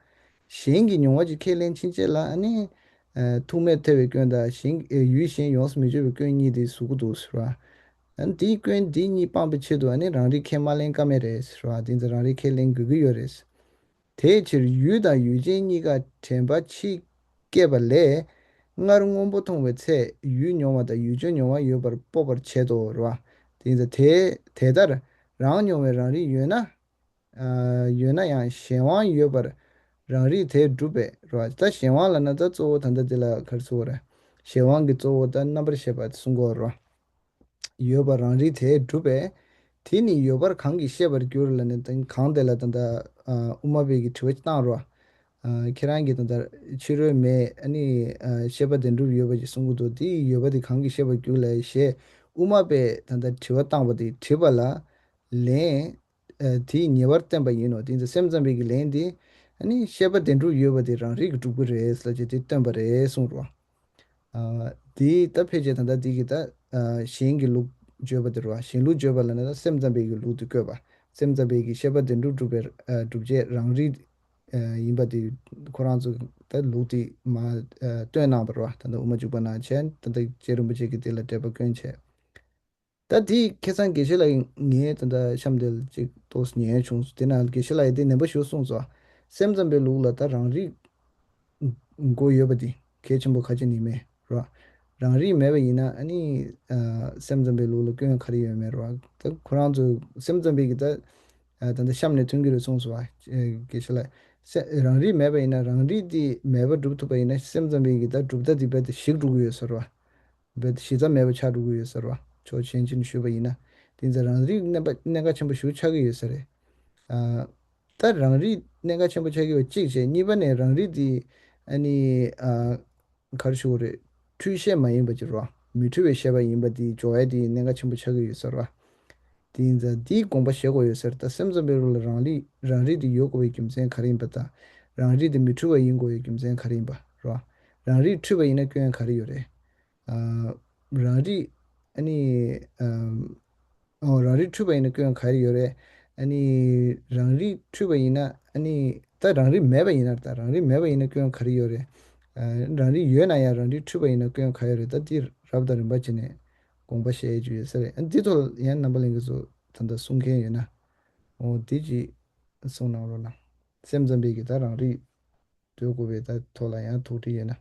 གཞན་གྱི་མྱོང་བ་ཅིག་ཁས་ལེན་ཕྱིན་ཆད་ལ་ཨ་ནི་ཨ་ཐུག་མེད་འཐད་པའི་སྐྱོན་དང་གཞན་ཨ་ཡུལ་གཞན་ཡོངས་སུ་མི་བརྗོད་པའི་སྐྱོན་གཉིས་དེ་ཟུག་གི་འདུག་ཟེར་བ། ཨ་ནི་དེའི་སྐྱོན་དེ་གཉིས་སྤངས་པའི་ཆེད་དུ་ཨ་ནི་རང་རིག་ཁས་མ་ལེན་ཀ་མེད་རེད་ཟེར་བ། དེ་ཚོ་རང་རིག་ཁས་ལེན་དགོས་ཀྱི་ཡོད་རེད། དེའི་ཕྱིར་ཡུལ་དང་ཡུལ་ཅན་གཉིས་ཀ་དྲན་པ་ཕྱིས་སྐྱེས་པ་ལས། སྔར་སྔོན་པོ་མཐོང་བའི་ཚེ་ཡུལ་མྱོང་བ་དང་ཡུལ་ཅན་མྱོང་བ་ཡོད་པར་སྤོབས་པར་བྱེད་དོ་རེད་བ། དེ་ཚོ་དེ་དེ་ལྟར་རང་མྱོང་བའི་རང་རིག་ཡོད་ན། ཨ་ཡོད་ན་ཡང་གཞན་དབང་ཡོད་པར་ རང་རིག་དེ་གྲུབ་པས་རོ། ད་གཞན་དབང་ལབ་ན་ད་གཙོ་བོ་ད་ལྟ་འདི་ལ་ག་རེ་ཟེར་དགོས་རེད། གཞན་དབང་གི་གཙོ་བོ་ད་རྣམ་པར་ཤེས་པ་གསུང་གི་ཡོད་རེད་རོ། ཡོད་པ་རང་རིག་དེ་གྲུབ་པས། དེ་ནི་ཡོད་པར་གང་གིས་ཤེས་པར་འགྱུར་ལབ་ནས་ད་གང་དེ་ལ་ད་ལྟ་ཨ་དབུ་མ་པའི་གི་དྲི་བ་ཅིག་བཏང་རོ། ཨ་ཁྱེད་རང་གིས་ད་ལྟ་ཕྱི་རོལ་མེད་ཨ་ནི་ཨ་ཤེས་པ་བདེན་གྲུབ་ཡོད་པ་ཅིག་གསུང་གི་འདུག་དེ་ཡོད་པ་དེ་གང་གིས་ཤེས་པར་འགྱུར་ལབ་ཞེས་དབུ་མ་པས་ད་ལྟ་དྲི་བ་བཏང་པ་དེ་དྲིས་པ་ལ་ལན། ཨ་དེས་ཉེ་བར་བསྟན་པ་ཡིན་ནོ། དེ་ཚོ་སེམས་ཙམ་པའི་གི་ལན་དེ་ཨ་ནི་ཤེས་པ་བདེན་གྲུབ་ཡོད་པ་དེ་རང་རིག་གིས་གྲུབ་ཀྱི་རེད་ཟེར་ཅེས་དེ་སྟོན་པ་རེད་གསུངས་རོ། ཨ་དེ་ད་ཕལ་ཆེར་ད་ལྟ་དེ་གི་ད་ཨ་གཞན་གྱི་ལུགས་བརྗོད་པ་དེ་རོ། གཞན་ལུགས་བརྗོད་པ་ལབ་ན་ད་སེམས་ཙམ་པའི་གི་ལུགས་དེ་བཀོད་པ། སེམས་ཙམ་པའི་གི་ཤེས་པ་བདེན་གྲུབ་སྒྲུབ་པའི་ཨ་སྒྲུབ་བྱེད་རང་རིག་ཨ་ཡིན་པ་དེ་ཁོ་རང་ཚོ་ད་ལུགས་དེ་མ་ཨ་སྟོན་གནང་བ་རོ། ད་ལྟ་དབུ་མ་འཇུག་པ་ནང་བྱས། ད་ལྟ་རྗེ་རིན་པོ་ཆེ་གིས་དེ་ལ་འགྲེལ་པ་བསྐྱོན་བྱས། ད་དེ་ཁ་སང་དགེ་བཤེས་ལགས་ངས་ད་ལྟ་གཤམ་དེ་ལ་ཅིག་ཏོག་ཙམ་ཉན་བྱུང་སོང་། དེ་ན་དགེ་བཤེས་ལགས་ཀྱིས་དེ་ནན་པོ་ཞིག་གསུངས་སོང་། སེམས་ཙམ་པའི་ལུགས་ལ་ད་རང་རིག་མགོ་ཡོད་པ་དེ་གལ་ཆེན་པོ་ཁ་ཅིག་ནི་མེད་རོ། རང་རིག་མེད་པ་ཡིན་ན་ཨ་ནི་ཨ་སེམས་ཙམ་པའི་ལུགས་ལ་སྐྱོན་ག་རེ་ཡོད་མེད་རོ། ད་ཁོ་རང་ཚོ་སེམས་ཙམ་པའི་གི་ད་ཨ་ད་ལྟ་གཤམ་ནས་ཐོན་གྱི་རེད་གསུངས་སོང་བ། དགེ་བཤེས་ལགས། སེ་རང་རིག་མེད་པ་ཡིན་ན་རང་རིག་དེ་མེད་པ་སྒྲུབ་ཐུབ་པ་ཡིན་ན་སེམས་ཙམ་པའི་གི་ད་གྲུབ་མཐའ་དེ་རྦད་དེ་ཞིག་འགྲོ་གི་ཡོད་ཟེར་བ། རྦད་དེ་གཞི་རྩ་མེད་པ་ཆགས་འགྲོ་གི་ཡོད་ཟེར་བ། ཕྱོགས་ཆེན་ཆེན་ཞུས་པ་ཡིན་ན། དེ་ཚོ་རང་རིག་གནད་པ་གནད་འགག་ཆེན་པོ་ཞིག་ཆགས་ཀྱི་ཡོད་ས་རེད། ཨ་ད་རང་རིག་གནད་འགག་ཆེན་པོ་ཆགས་ཀྱི་ཡོད་གཅིག་བྱས། གཉིས་པ་ནས་རང་རིག་དེ་ཨ་ནི་ཨ་ག་རེ་ཞུ་དགོས་རེད། འཁྲུལ་ཤེས་མ་ཡིན་པ་ཅིག་རོ། མི་འཁྲུལ་བའི་ཤེས་པ་ཡིན་པ་དེ་སྦྱོར་ཡ་དེ་གནད་འགག་ཆེན་པོ་ཆགས་ཀྱི་ཡོད་ཟེར་བ། དེ་ཡིན་ཙང་དེའི་དགོངས་པ་བཞེས་དགོས་ཡོད་ཟེར། ད་སེམས་ཙམ་པའི་ལུགས་ལ་རང་རིག་རང་རིག་དེ་ཡོད་དགོས་པའི་རྒྱུ་མཚན་ག་རེ་ཡིན་པ་དང་། རང་རིག་དེ་མི་འཁྲུལ་བ་ཡིན་དགོས་པའི་རྒྱུ་མཚན་ག་རེ་ཡིན་པ་རོ། རང་རིག་འཁྲུལ་བ་ཡིན་ན་སྐྱོན་ག་རེ་ཡོད་རེད། ཨ་རང་རིག་ཨ་ནི་ཨམ་ཨོ་རང་རིག་འཁྲུལ་པ་ཡིན་ན་སྐྱོན་ག་རེ་ཡོད་རེད། ཨ་ནི་རང་རིག་འཁྲུལ་པ་ཡིན་ན་ཨ་ནི་ད་རང་རིག་མེད་པ་ཡིན་ན། ད་རང་རིག་མེད་པ་ཡིན་ན་སྐྱོན་ག་རེ་ཡོད་རེད། ཨ་རང་རིག་ཡོད་ན་ཡང་རང་རིག་འཁྲུལ་པ་ཡིན་ན་སྐྱོན་ག་ཡོད་རེད། ད་འདི་རབ་དང་རིམ་པ་བྱས་ནས་དགོངས་པ་བཞེས་རྒྱུ་ཡོད་ས་རེད། ཨ་འདི་ཐོག་ཡང་རྣམ་པ་ལྷན་རྒྱས་ཚོ་ད་ལྟ་གསུང་མཁན་ཡོད་ན། འོ་འདི་ཅིག་གསུང་གནང་རོགས་གནང་། སེམས་ཙམ་པའི་གི་ད་རང་རིག་འདོད་དགོས་པའི་ད་ཐོག་ལ་ཡང་དོགས་འདྲི་ཡོད་ན།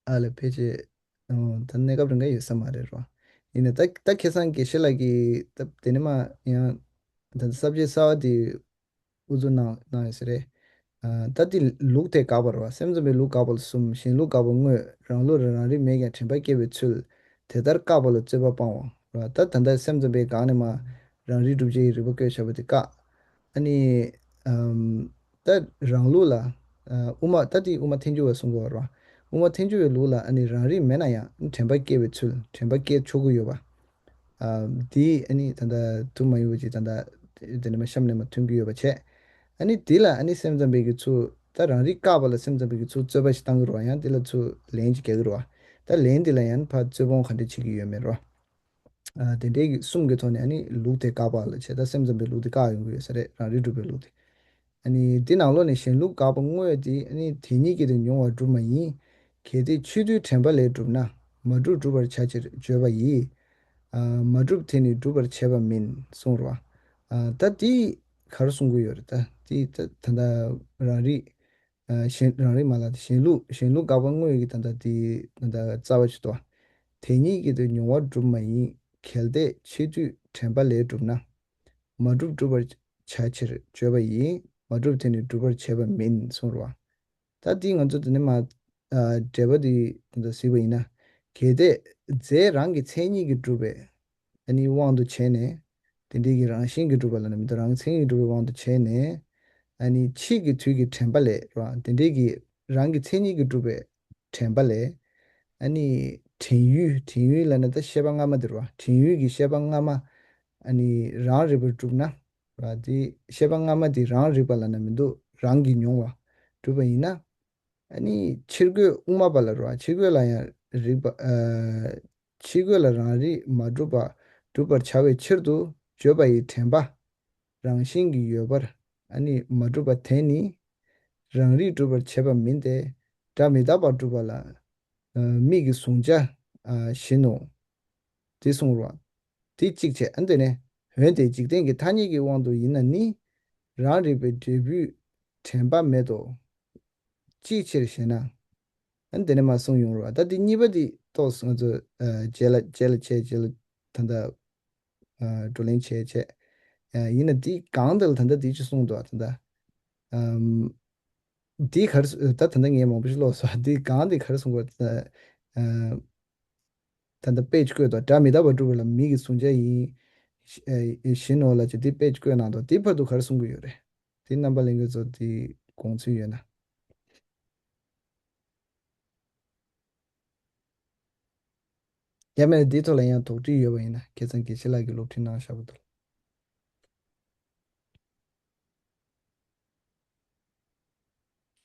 ཨ་ལས་ཕལ་ཆེར་ཨོ་ད་གནས་སྐབས་རིང་ག་ཡོད་ས་མ་རེད་རོ། ཡིན་ནའི་ད་ད་ཁ་སང་དགེ་བཤེས་ལགས་ཀྱིས་ད་དེ་ནས་མ་ཡང་ད་ས་བཅད་གསར་པ་དེ་དབུ་འཛུགས་གནང་གནང་ཡོད་ས་རེད། ཨ་ད་དེ་ལུགས་དེ་དགག་པ་རེད་བ། སེམས་ཙམ་པའི་ལུགས་དགག་པ་ལ་གསུམ། གཞན་ལུགས་དགག་པ་དངོས། རང་ལུགས་ལ་རང་རིག་མེད་ཀྱང་དྲན་པ་སྐྱེ་བའི་ཚུལ། དེ་ལྟར་བཀག་པ་ལ་རྩོད་པ་སྤང་བ་རེད་བ། ད་ད་ལྟ་སེམས་ཙམ་པའི་སྒང་ནས་མ་རང་རིག་སྒྲུབ་བྱེད་ཀྱི་རིགས་པ་བཀོད་བཞག་པ་དེ་བཀག་ཨ་ནི་ཨམ་ད་རང་ལུགས་ལ་ཨ་དབུ་མ་ད་དེ་དབུ་མ་ཐལ་འགྱུར་བས་གསུང་གི་ཡོད་རེད་བ། དབུ་མ་ཐལ་འགྱུར་བའི་ལུགས་ལ་ཨ་ནི་རང་རིག་མེད་ན་ཡང་དྲན་པ་སྐྱེ་བའི་ཚུལ། དྲན་པ་སྐྱེ་ཆོག་གི་ཡོད་པ། ཨ་འདི་ཨ་ནི་ད་ལྟ་ཐུགས་མ་ཡོང་བ་ཅིག་ད་ལྟ་དེ་ནས་མ་གཤམ་ནས་མ་ཐོན་གྱི་ཡོད་པ་བྱས། ཨ་ནི་འདི་ལ་ཨ་ནི་སེམས་ཙམ་པའི་གི་ཚུལ། ད་རང་རིག་བཀག་པ་ལ་སེམས་ཙམ་པའི་གི་ཚུལ་རྩོད་པ་ཞིག་བཏང་གི་རེད་བ། ཡང་འདི་ལ་ཚུར་ལན་ཅིག་རྒྱག་གི་རེད་བ། ད་ལན་འདི་ལ་ཡང་ཕར་རྩོད་སྤོང་ག་འདྲ་བྱེད་ཀྱི་ཡོད་མེད་རོ། ཨ་དེ་འདྲའི་གི་གསུམ་གྱི་ཐོག་ནས་ཨ་ནི་ལུགས་དེ་བཀག་པ་ལ་བྱས། ད་སེམས་ཙམ་པའི་ལུགས་དེ་བཀག་ཡོང་གི་ཡོད་ས་རེད། རང་རིག་སྒྲུབ་པའི་ལུགས་དེ། ཨ་ནི་འདི་ནང་ལོགས་ནས་གཞན་ལུགས་དགག་པ་དངོས་དེ་ཨ་ནི་དེ་ཉིད་ཀྱིས་དེ་མྱོང་བར་གྲུབ་མ་ཡིན། གལ་ཏེ་ཕྱིས་དུས་དྲན་པ་ལས་གྲུབ་ན། མ་གྲུབ་སྒྲུབ་པར་བྱ་ཕྱིར་བརྗོད་པ་ཡིས། ཨ་མ་གྲུབ་དེ་ནི་སྒྲུབ་པར་བྱེད་པ་མིན་གསུངས་རོ། ཨ་ད་དེ་ག་རེ་གསུང་གི་ཡོད་རེད། ད་དེ་ད་ད་ལྟ་རང་རིག་ཨ་གཞན་རང་རིག་མ་ལ་གཞན་ལུགས་གཞན་ལུགས་དགག་པ་དངོས་ཀྱི་ད་ལྟ་དེ་ད་ལྟ་རྩ་བ་ཞིག་ཏུ། དེ་ཉིད་ཀྱིས་དེ་མྱོང་བར་གྲུབ་མ་ཡིན། གལ་ཏེ་ཕྱིས་དུས་དྲན་པ་ལས་གྲུབ་ན། མ་གྲུབ་སྒྲུབ་པར་བྱ་ཕྱིར་བརྗོད་པ་ཡིས། མ་གྲུབ་དེ་ནི་སྒྲུབ་པར་བྱེད་པ་མིན་གསུངས་རོ། ད་འདི་ང་ཚོ་འདི་ནས་མ་ཨ་འགྲེལ་པ་འདི་ད་ལྟ་གཟིགས་པ་ཡིན་ན། གལ་ཏེ་རྫས་རང་གི་མཚན་ཉིད་ཀྱིས་གྲུབ་པའི་ཨ་ནི་དབང་དུ་བྱས་ནས། དེ་འདྲའི་གི་རང་བཞིན་གྱིས་གྲུབ་པ་ལབ་ན་མི་འདུག་རང་མཚན་ཉིད་ཀྱིས་གྲུབ་པའི་དབང་དུ་བྱས་ནས། ཨ་ནི་ཕྱིས་ཀྱི་དུས་ཀྱི་དྲན་པ་ལས་རོ། དེ་འདྲའི་གི་རང་གི་མཚན་ཉིད་ཀྱིས་གྲུབ་པའི་དྲན་པ་ལས། ཨ་ནི་དྲན་ཡུལ། དྲན་ཡུལ་ལབ་ན་ད་ཤེས་པ་སྔ་མ་དེ་རོ། དྲན་ཡུལ་གྱི་ཤེས་པ་སྔ་མ་ཨ་ནི་རང་རིག་པར་གྲུབ་ན། ར་དེ་ཤེས་པ་སྔ་མ་དེ་རང་རིག་པ་ལབ་ན་མི་འདུག་རང་གིས་མྱོང་བ་གྲུབ་པ་ཡིན་ན། ཨ་ནི་ཕྱིར་རྒོལ་དབུ་མ་པ་ལ་རོ། ཕྱིར་རྒོལ་ལ་ཡང་རིག་པ་ཨ་ཕྱིར་རྒོལ་ལ་རང་རིག་མ་གྲུབ་པ་གྲུབ་པར་བྱ་བའི་ཕྱིར་དུ་བརྗོད་པ་ཡི་དྲན་པ་རང་བཞིན་གྱིས་ཡོད་པར་ཨ་ནི་མ་གྲུབ་པ་དེ་ནི་རང་རིག་སྒྲུབ་པར་བྱེད་པ་མིན་ཏེ། སྒྲ་མི་རྟག་པར་སྒྲུབ་པ་ལ་ཨ་མིག་གི་གཟུང་བྱ་ཨ་བཞིན་ནོ། དེ་གསུངས་རོ། དེ་གཅིག་བྱས། ཨ་ནི་དེ་ནས་འོན་ཏེ་འཇིག་རྟེན་གྱི་ཐ་སྙད་ཀྱི་དབང་དུ་ཡིན་ན་ནི། རང་རིག་པའི་འབྲས་བུས་དྲན་པ་མེད་དོ། ཅིའི་ཕྱིར་ཞེ་ན། ཨ་ནི་དེ་ནས་མར་གསུངས་ཡོང་རོ། ད་དེ་གཉིས་པ་དེ་ཏོག་ཙམ་ང་ཚོ་ཨ་རྗེས་ལ་རྗེས་ལ་བྱས། རྗེས་ལ་ད་ལྟ་ཨ་བགྲོ་གླེང་བྱས་བྱས། ཨ་ཡིན་ན་དེ་གང་དེ་ལ་ད་ལྟ་དེ་ཅི་གསུངས་འདུག་ད་ལྟ་ཨམ། དེ་ག་རེ་ཟེར། ད་ད་ལྟ་ངས་མང་པོ་ཞིག་ཀློག་སོང་། དེ་གང་དེ་ག་རེ་གསུངས་པ། ཨ་ད་ལྟ་དཔེ་ཅིག་བཀོད་དོ། སྒྲ་མི་རྟག་པར་སྒྲུབ་པ་ལ་མིག་གི་གཟུང་བྱ་ཡིན་ཞེ་ནོ་ལབ་བྱས་དེ་དཔེ་ཅིག་བཀོད་གནང་འདུག་དེ་བར་དུ་ག་རེ་གསུང་གི་ཡོད་རེད། དེ་རྣམ་པ་ལྷན་རྒྱས་ཚོ་དེ་དགོངས་ཚུལ་ཡོད་ན། ཡང་མིན་ན་འདིའི་ཐོག་ལ་ཡང་དོགས་འདྲི་ཡོད་པ་ཡིན་ན། ཁ་སང་དགེ་བཤེས་ལགས་ཀྱིས་སློབ་ཁྲིད་གནང་བཞག་པ་འདུག་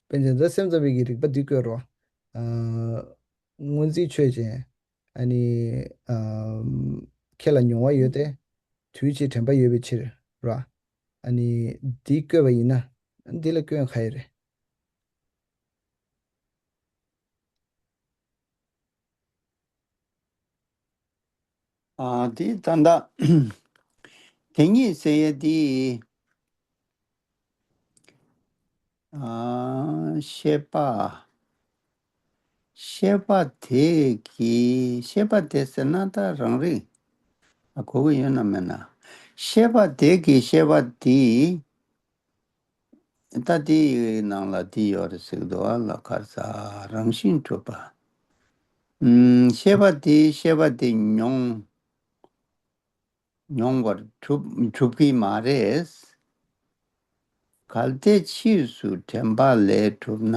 པཎ་ཆེན་ད་སེམས་ཙམ་པའི་གི་རིགས་པ་འདི་བཀོད་རོགས། ཨ་སྔོན་རྩིས་ཆོས་ཅན། ཨ་ནི་ཨ་ཁྱེད་ལ་མྱོང་བ་ཡོད་དེ། དུས་ཕྱིས་དྲན་པ་ཡོད་པའི་ཕྱིར་རོ། ཨ་ནི་འདི་བཀོད་པ་ཡིན་ན། འདི་ལ་སྐྱོན་ག་ཡི་རེད། ཨ་དེ་ད་ལྟ་དེ་ཉིད་ཟེར་ཡས་དེ། ཨ་ཤེས་པ། ཤེས་པ་དེ་གི་ཤེས་པ་དེ་ཟེར་ན་ད་རང་རིག་ཨ་གོ་གི་ཡོད་ན་མེད་ན། ཤེས་པ་དེ་གི་ཤེས་པ་དེ། ད་དེའི་ནང་ལ་དེ་ཡོད་རེད་ཟེར་གི་འདུག་ཨ་ལ། ག་རེ་ཟ། རང་བཞིན་གྲུབ་པ། ཨུམ། ཤེས་པ་དེ་ཤེས་པ་དེ་མྱོང་མྱོང་བར་གྲུབ་གྲུབ་ཀྱི་མ་རེད། གལ་ཏེ་ཕྱིས་སུ་དྲན་པ་ལས་གྲུབ་ན་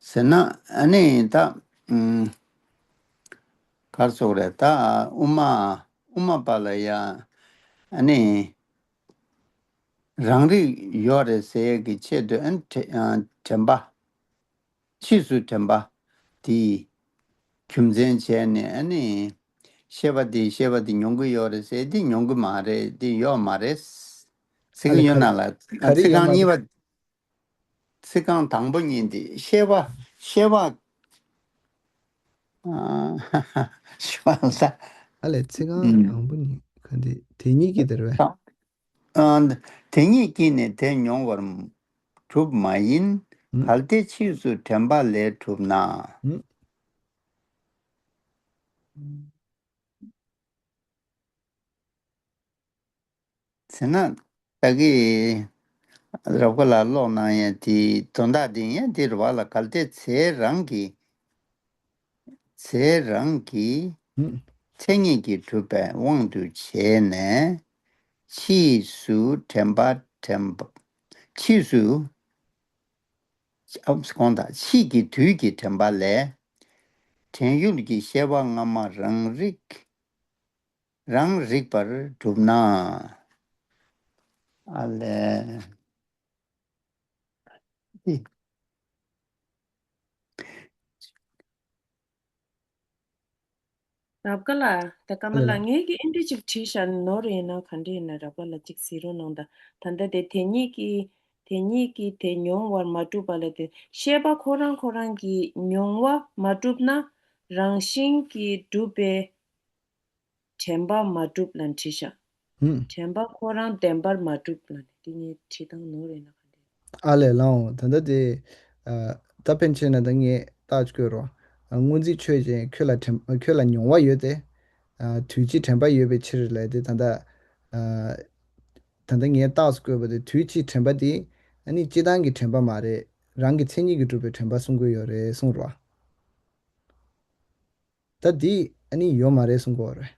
ཟེར་ན། ཨ་ནི་ད་ཨུམ། ག་རེ་ཟེར་དགོས་རེད། ད་དབུ་མ་དབུ་མ་པ་ལ་ཡང་ཨ་ནི་རང་རིག་ཡོད་རེད་ཟེར་ཡས་ཀྱི་ཆེད་དུ། ཨ་ནི་དྲན་དྲན་པ། ཕྱིས་སུ་དྲན་པ་དེའི་རྒྱུ་མཚན་བྱས་ནས། ཨ་ནི་ཤེས་པ་དེ་ཤེས་པ་དེ་མྱོང་གི་ཡོད་རེད་ཟེར། དེ་མྱོང་གི་མ་རེད། དེ་ཡོད་མ་རེད་ཟེར་གྱི་ཡོད་ན་ལ། ཚིག་རྐང་གཉིས་པ། ཚིག་རྐང་དང་པོ་གཉིས་དེ་ཤེས་པ་ཤེས་པ། ཨ་ཤེས་པ་ལ། ཨ་ལས། ཚིག་རྐང་ཨུམ། དང་པོ་གཉིས་ག་འདི་དེ་ཉིད་ཀྱིས་དེར་བས། ཨ་དེ་ཉིད་ཀྱིས་ནི་དེ་མྱོང་བར་གྲུབ་མ་ཡིན། ཨུམ། གལ་ཏེ་ཕྱིས་སུ་དྲན་པ་ལས་གྲུབ་ན། ཨུམ། ཟེར་ན། ད་གི་རབ་དགའ་ལགས་ཀློག་གནང་ཡས་དེའི་དོན་དག་དེ་ཡང་དེ་རེད་པ་ལ། གལ་ཏེ་ཚེ་རང་གི་ཚེ་རང་གི་ཨུམ། མཚན་ཉིད་ཀྱིས་གྲུབ་པའི་དབང་དུ་བྱས་ནས། ཕྱིས་སུ་དྲན་པ་དྲན་པ། ཕྱིས་སུ། ཨ་གོང་དག་ཕྱིས་ཀྱི་དུས་ཀྱི་དྲན་པ་ལས། དྲན་ཡུལ་གྱི་ཤེས་པ་སྔ་མ་རང་རིག་རང་རིག་པར་གྲུབ་ན། ཨ་ལས། རབ་དགའ་ལགས། ད་ཀརྨ་ལགས། ཨ་ལས། ངས་ཀྱི་ཨེ་འདྲ་ཅིག་བྲིས་བཞག་ནོར་ཡིན་ན་ག་འདྲ་ཡིན་ན། རབ་དགའ་ལགས་ཅིག་གཟིགས་རོགས་གནང་དང་། ད་ལྟ་དེ་དེ་ཉིད་ཀྱིས་དེ་ཉིད་ཀྱིས་དེ་མྱོང་བར་མ་གྲུབ་པ་ལ། དེ་ཤེས་པ་ཁོ་རང་ཁོ་རང་གིས་མྱོང་བ་མ་གྲུབ་ན། རང་བཞིན་གྱིས་གྲུབ་པའི་དྲན་པ་མ་གྲུབ་ལབ་བྲིས་ཤག་ཨུམ། དྲན་པ་ཁོ་རང་བདེན་པར་མ་གྲུབ་ལབ་ནས། དེ་ངའི་བྲིས་སྟངས་ནོར་རེད་ན་ག་འདྲ། ཨ་ལས་ལགས་འོང་། ད་ལྟ་དེ་ཨ་ད་ཕན་ཆད་ན་ད་ངས་རྟགས་བཀོད་རོགས། ཨ་སྔོན་རྩིས་ཆོས་ཅན། ཁྱོད་ལ་དྲན་ཁྱོད་ལ་མྱོང་བ་ཡོད་དེ། ཨ་དུས་ཕྱིས་དྲན་པ་ཡོད་པའི་ཕྱིར་ལབ་དེ། ད་ལྟ་ཨ་ད་ལྟ་ངས་རྟགས་སུ་བཀོད་པ་དེ། དུས་ཕྱིས་དྲན་པ་དེ་ཨ་ནི་སྤྱིར་བཏང་གི་དྲན་པ་མ་རེད། རང་གི་མཚན་ཉིད་ཀྱིས་གྲུབ་པའི་དྲན་པ་གསུང་གི་ཡོད་རེད་གསུངས་རོགས། ད་འདི་ཨ་ནི་ཡོད་མ་རེད་གསུང་གི་ཡོད་རེད།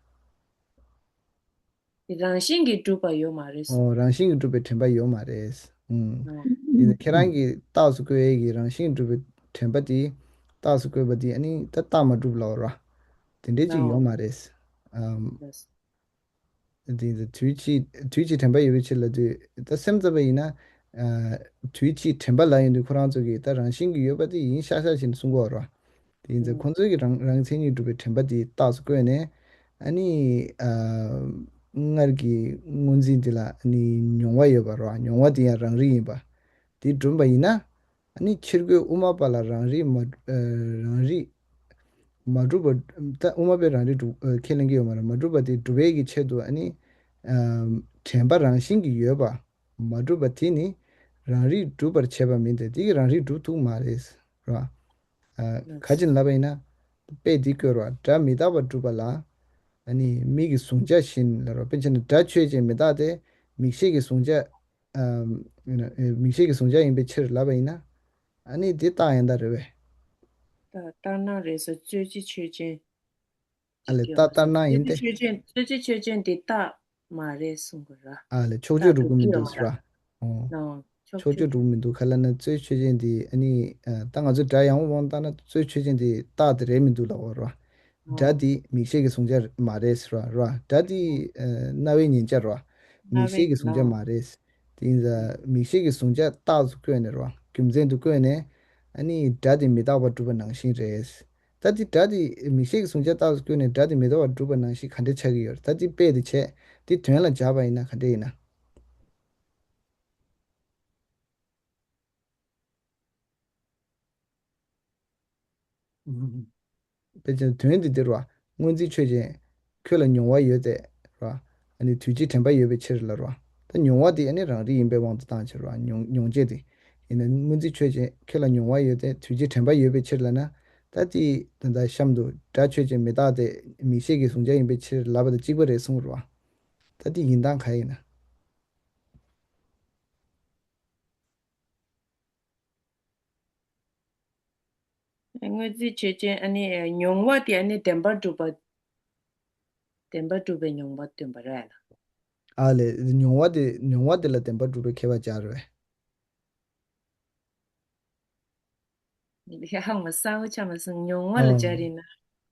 རང་བཞིན་གྱིས་གྲུབ་པ་ཡོད་མ་རེད། ཨོ། རང་བཞིན་གྱིས་གྲུབ་པའི་དྲན་པ་ཡོད་མ་རེད། ཨུམ། ཨོ། ཡིན་ན་ཁྱེད་རང་གིས་རྟགས་སུ་བཀོད་ཡས་ཀྱི་རང་བཞིན་གྱིས་གྲུབ་པའི་དྲན་པ་དེ། རྟགས་སུ་བཀོད་པ་དེ་ཨ་ནི་ད་རྟགས་མ་གྲུབ་ལབ་ར། དེ་འདྲས་ཅིག་ཨོ། ཡོད་མ་རེད། ཨམ། ལགས། དེ་དུས་ཕྱིས་དུས་ཕྱིས་དྲན་པ་ཡོད་པའི་ཕྱིར་ལབ་དུས། ད་སེམས་ཙམ་པ་ཡིན་ན། ཨ་དུས་ཕྱིས་དྲན་པ་ལབ་ཡོང་དུས་ཁོ་རང་ཚོ་གིས་ད་རང་བཞིན་གྱིས་ཡོད་པ་དེ་ཡིན་ཤག་ཤག་བྱས་ནས་གསུང་གི་ཡོད་ར། དེ་ཡིན་ཙང་ཁོང་ཚོས་ཀྱིས་རང་རང་མཚན་ཉིད་གྲུབ་པའི་དྲན་པ་དེ་རྟགས་སུ་བཀོད་ནས། ཨ་ནི་ཨ་སྔར་གྱི་སྔོན་རྩིས་འདི་ལ་ཨ་ནི་མྱོང་བ་ཡོད་པ་ར། མྱོང་བ་དེ་ཡང་རང་རིག་ཡིན་པ་དེ་བསྒྲུབས་པ་ཡིན་ན། ཨ་ནི་ཕྱིར་རྒོལ་དབུ་མ་པ་ལ་རང་རིག་མ་ཨ་རང་རིག་ མ་གྲུབ་པ། ད་དབུ་མ་པས་རང་རིག་སྒྲུབ་ཨ་ཁས་ལེན་གྱི་ཡོད་མ་རེད། མ་གྲུབ་པ་དེ་སྒྲུབ་པའི་གི་ཆེད་དུ་ཨ་ནི་ཨམ་དྲན་པ་རང་བཞིན་གྱིས་ཡོད་པ། མ་གྲུབ་པ་དེ་ནི་རང་རིག་སྒྲུབ་པར་བྱེད་པ་མིན་ཏེ། དེ་གིས་རང་རིག་སྒྲུབ་ཐུབ་མ་རེད། རེད་བ། ཨ་ག་ཅི་ལབ་པ་ཡིན་ན། དཔེ་འདི་བཀོད་རོགས། སྒྲ་མི་རྟག་པར་སྒྲུབ་པ་ལ། ཨ་ནི་མིག་གི་གཟུང་བྱ་བཞིན་ལ་རོ། དཔེ་བྱས་ན་སྒྲ་ཆོས་ཅན། མི་རྟག་སྟེ། མིག་ཤེས་ཀྱི་གཟུང་བྱ། ཨམ་ཡིན་ན་ཨེ་མིག་ཤེས་ཀྱི་གཟུང་བྱ་ཡིན་པའི་ཕྱིར་ལབ་པ་ཡིན་ན། ཨ་ནི་འདི་རྟགས་ཡང་དག་རེད་པས། ད་ལྟར་སྣང་རེད་ཟེར། རྩོད་གཞི་ཆོས་ཅན། ཨ་ལས། ཡོད་རྟགས་མ་ལྟར་སྣང་ཡིན་ཏེ། རྩོད་གཞི་ཆོས་ཅན། རྩོད་གཞི་ཆོས་ཅན་འདི་རྟགས་མ་རེད་གསུང་གི་ར། ཨ་ལས། ཕྱོགས་ཆོས་སྒྲུབ་ཀྱི་མི་འདུག་ཟེར་བ། ཨོ། ཨོ། ཕྱོགས་ཆོས་སྒྲུབ་ཀྱི་མི་འདུག། ག་ལབ་ན་རྩོད་ཆོས་ཅན་འདི་ཨ་ནི་ཨ་ད་ང་ཚོས་སྒྲ་ཡང་དབང་བཏང་ན་རྩོད་ཆོས་ཅན་འདི་རྟགས་དེ་རེད་མི་འདུག་ལབ་པ་ར། སྒྲ་འདི་མིག་ཤེས་ཀྱི་གཟུང་བྱ་མ་རེད་ཟེར་བ་ར། སྒྲ་འདི་ཨ་རྣ་བའི་ཉན་བྱ་ར། མིག་ཤེས་ཀྱི་གཟུང་བྱ་མ་རེད། དེ་ཡིན་ཙང་མིག་ཤེས་ཀྱི་གཟུང་བྱ་རྟགས་སུ་བཀོད་ནས་ར། རྒྱུ་མཚན་དུ་བཀོད་ནས། ཨ་ནི་སྒྲ་འདི་མི་རྟག་པར་སྒྲུབ་པ་ནང་བཞིན་རེད། ད་འདི་སྒྲ་འདི་མིག་ཤེས་ཀྱི་གཟུང་བྱ་རྟགས་སུ་བཀོད་ནས་སྒྲ་འདི་མི་རྟག་པར་སྒྲུབ་པ་ནང་བཞིན་ག་འདྲ་ཆགས་ཀྱི་ཡོད་རེད། ད་འདི་དཔེ་དེ་བྱས། འདི་དོན་ལ་སྦྱར་བ་ཡིན་ན་ག་འདྲ་ཡིན་ན། དཔེ་ཆ་དོན་དེ་འདིར་བ། སྔོ་འཛིན་ཆོས་ཅན། ཁྱོད་ལ་མྱོང་བ་ཡོད་དེ། ར། ཨ་ནི་དུས་བྱེད་དྲན་པ་ཡོད་པའི་ཕྱིར་ལ་ར། ད་མྱོང་བ་དེ་ཨ་ནི་རང་རིག་ཡིན་པའི་དབང་དུ་བཏང་ཕྱིར་ར། མྱོང་མྱོང་བྱེད་དེ། ཡིན་ན་སྔོ་འཛིན་ཆོས་ཅན། ཁྱོད་ལ་མྱོང་བ་ཡོད་དེ། དུས་བྱེད་དྲན་པ་ཡོད་པའི་ཕྱིར་ལ་ན། ད་དེ་ད་ལྟ་གཤམ་དུ་སྒྲ་ཆོས་ཅན། མི་རྟག་སྟེ། མིག་ཤེས་ཀྱི་གཟུང་བྱ་ཡིན་པའི་ཕྱིར་ལབ་པ་དང་གཅིག་པ་རེད་གསུངས་ར། ད་དེ་ཡིན་སྟངས་ག་ཡིན་ན། སྔོ་འཛིན་ཆོས་ཅན། ཨ་ནི་མྱོང་བ་དེ་ཨ་ནི་བདེན་པར་གྲུབ་པ། བདེན་པར་གྲུབ་པའི་མྱོང་བ་སྟོན་པ་རེད་ལ། ཨ་ལས། མྱོང་བ་དེ་མྱོང་བ་དེ་ལ་བདེན་པར་གྲུབ་པའི་ཁྱད་པར་སྦྱར་བས། ཡ་ཧ་མ་གསལ་པོ་ཆགས་མ་སོང་། མྱོང་བ་ལ་ཨ་སྦྱར་ཡིན་ན།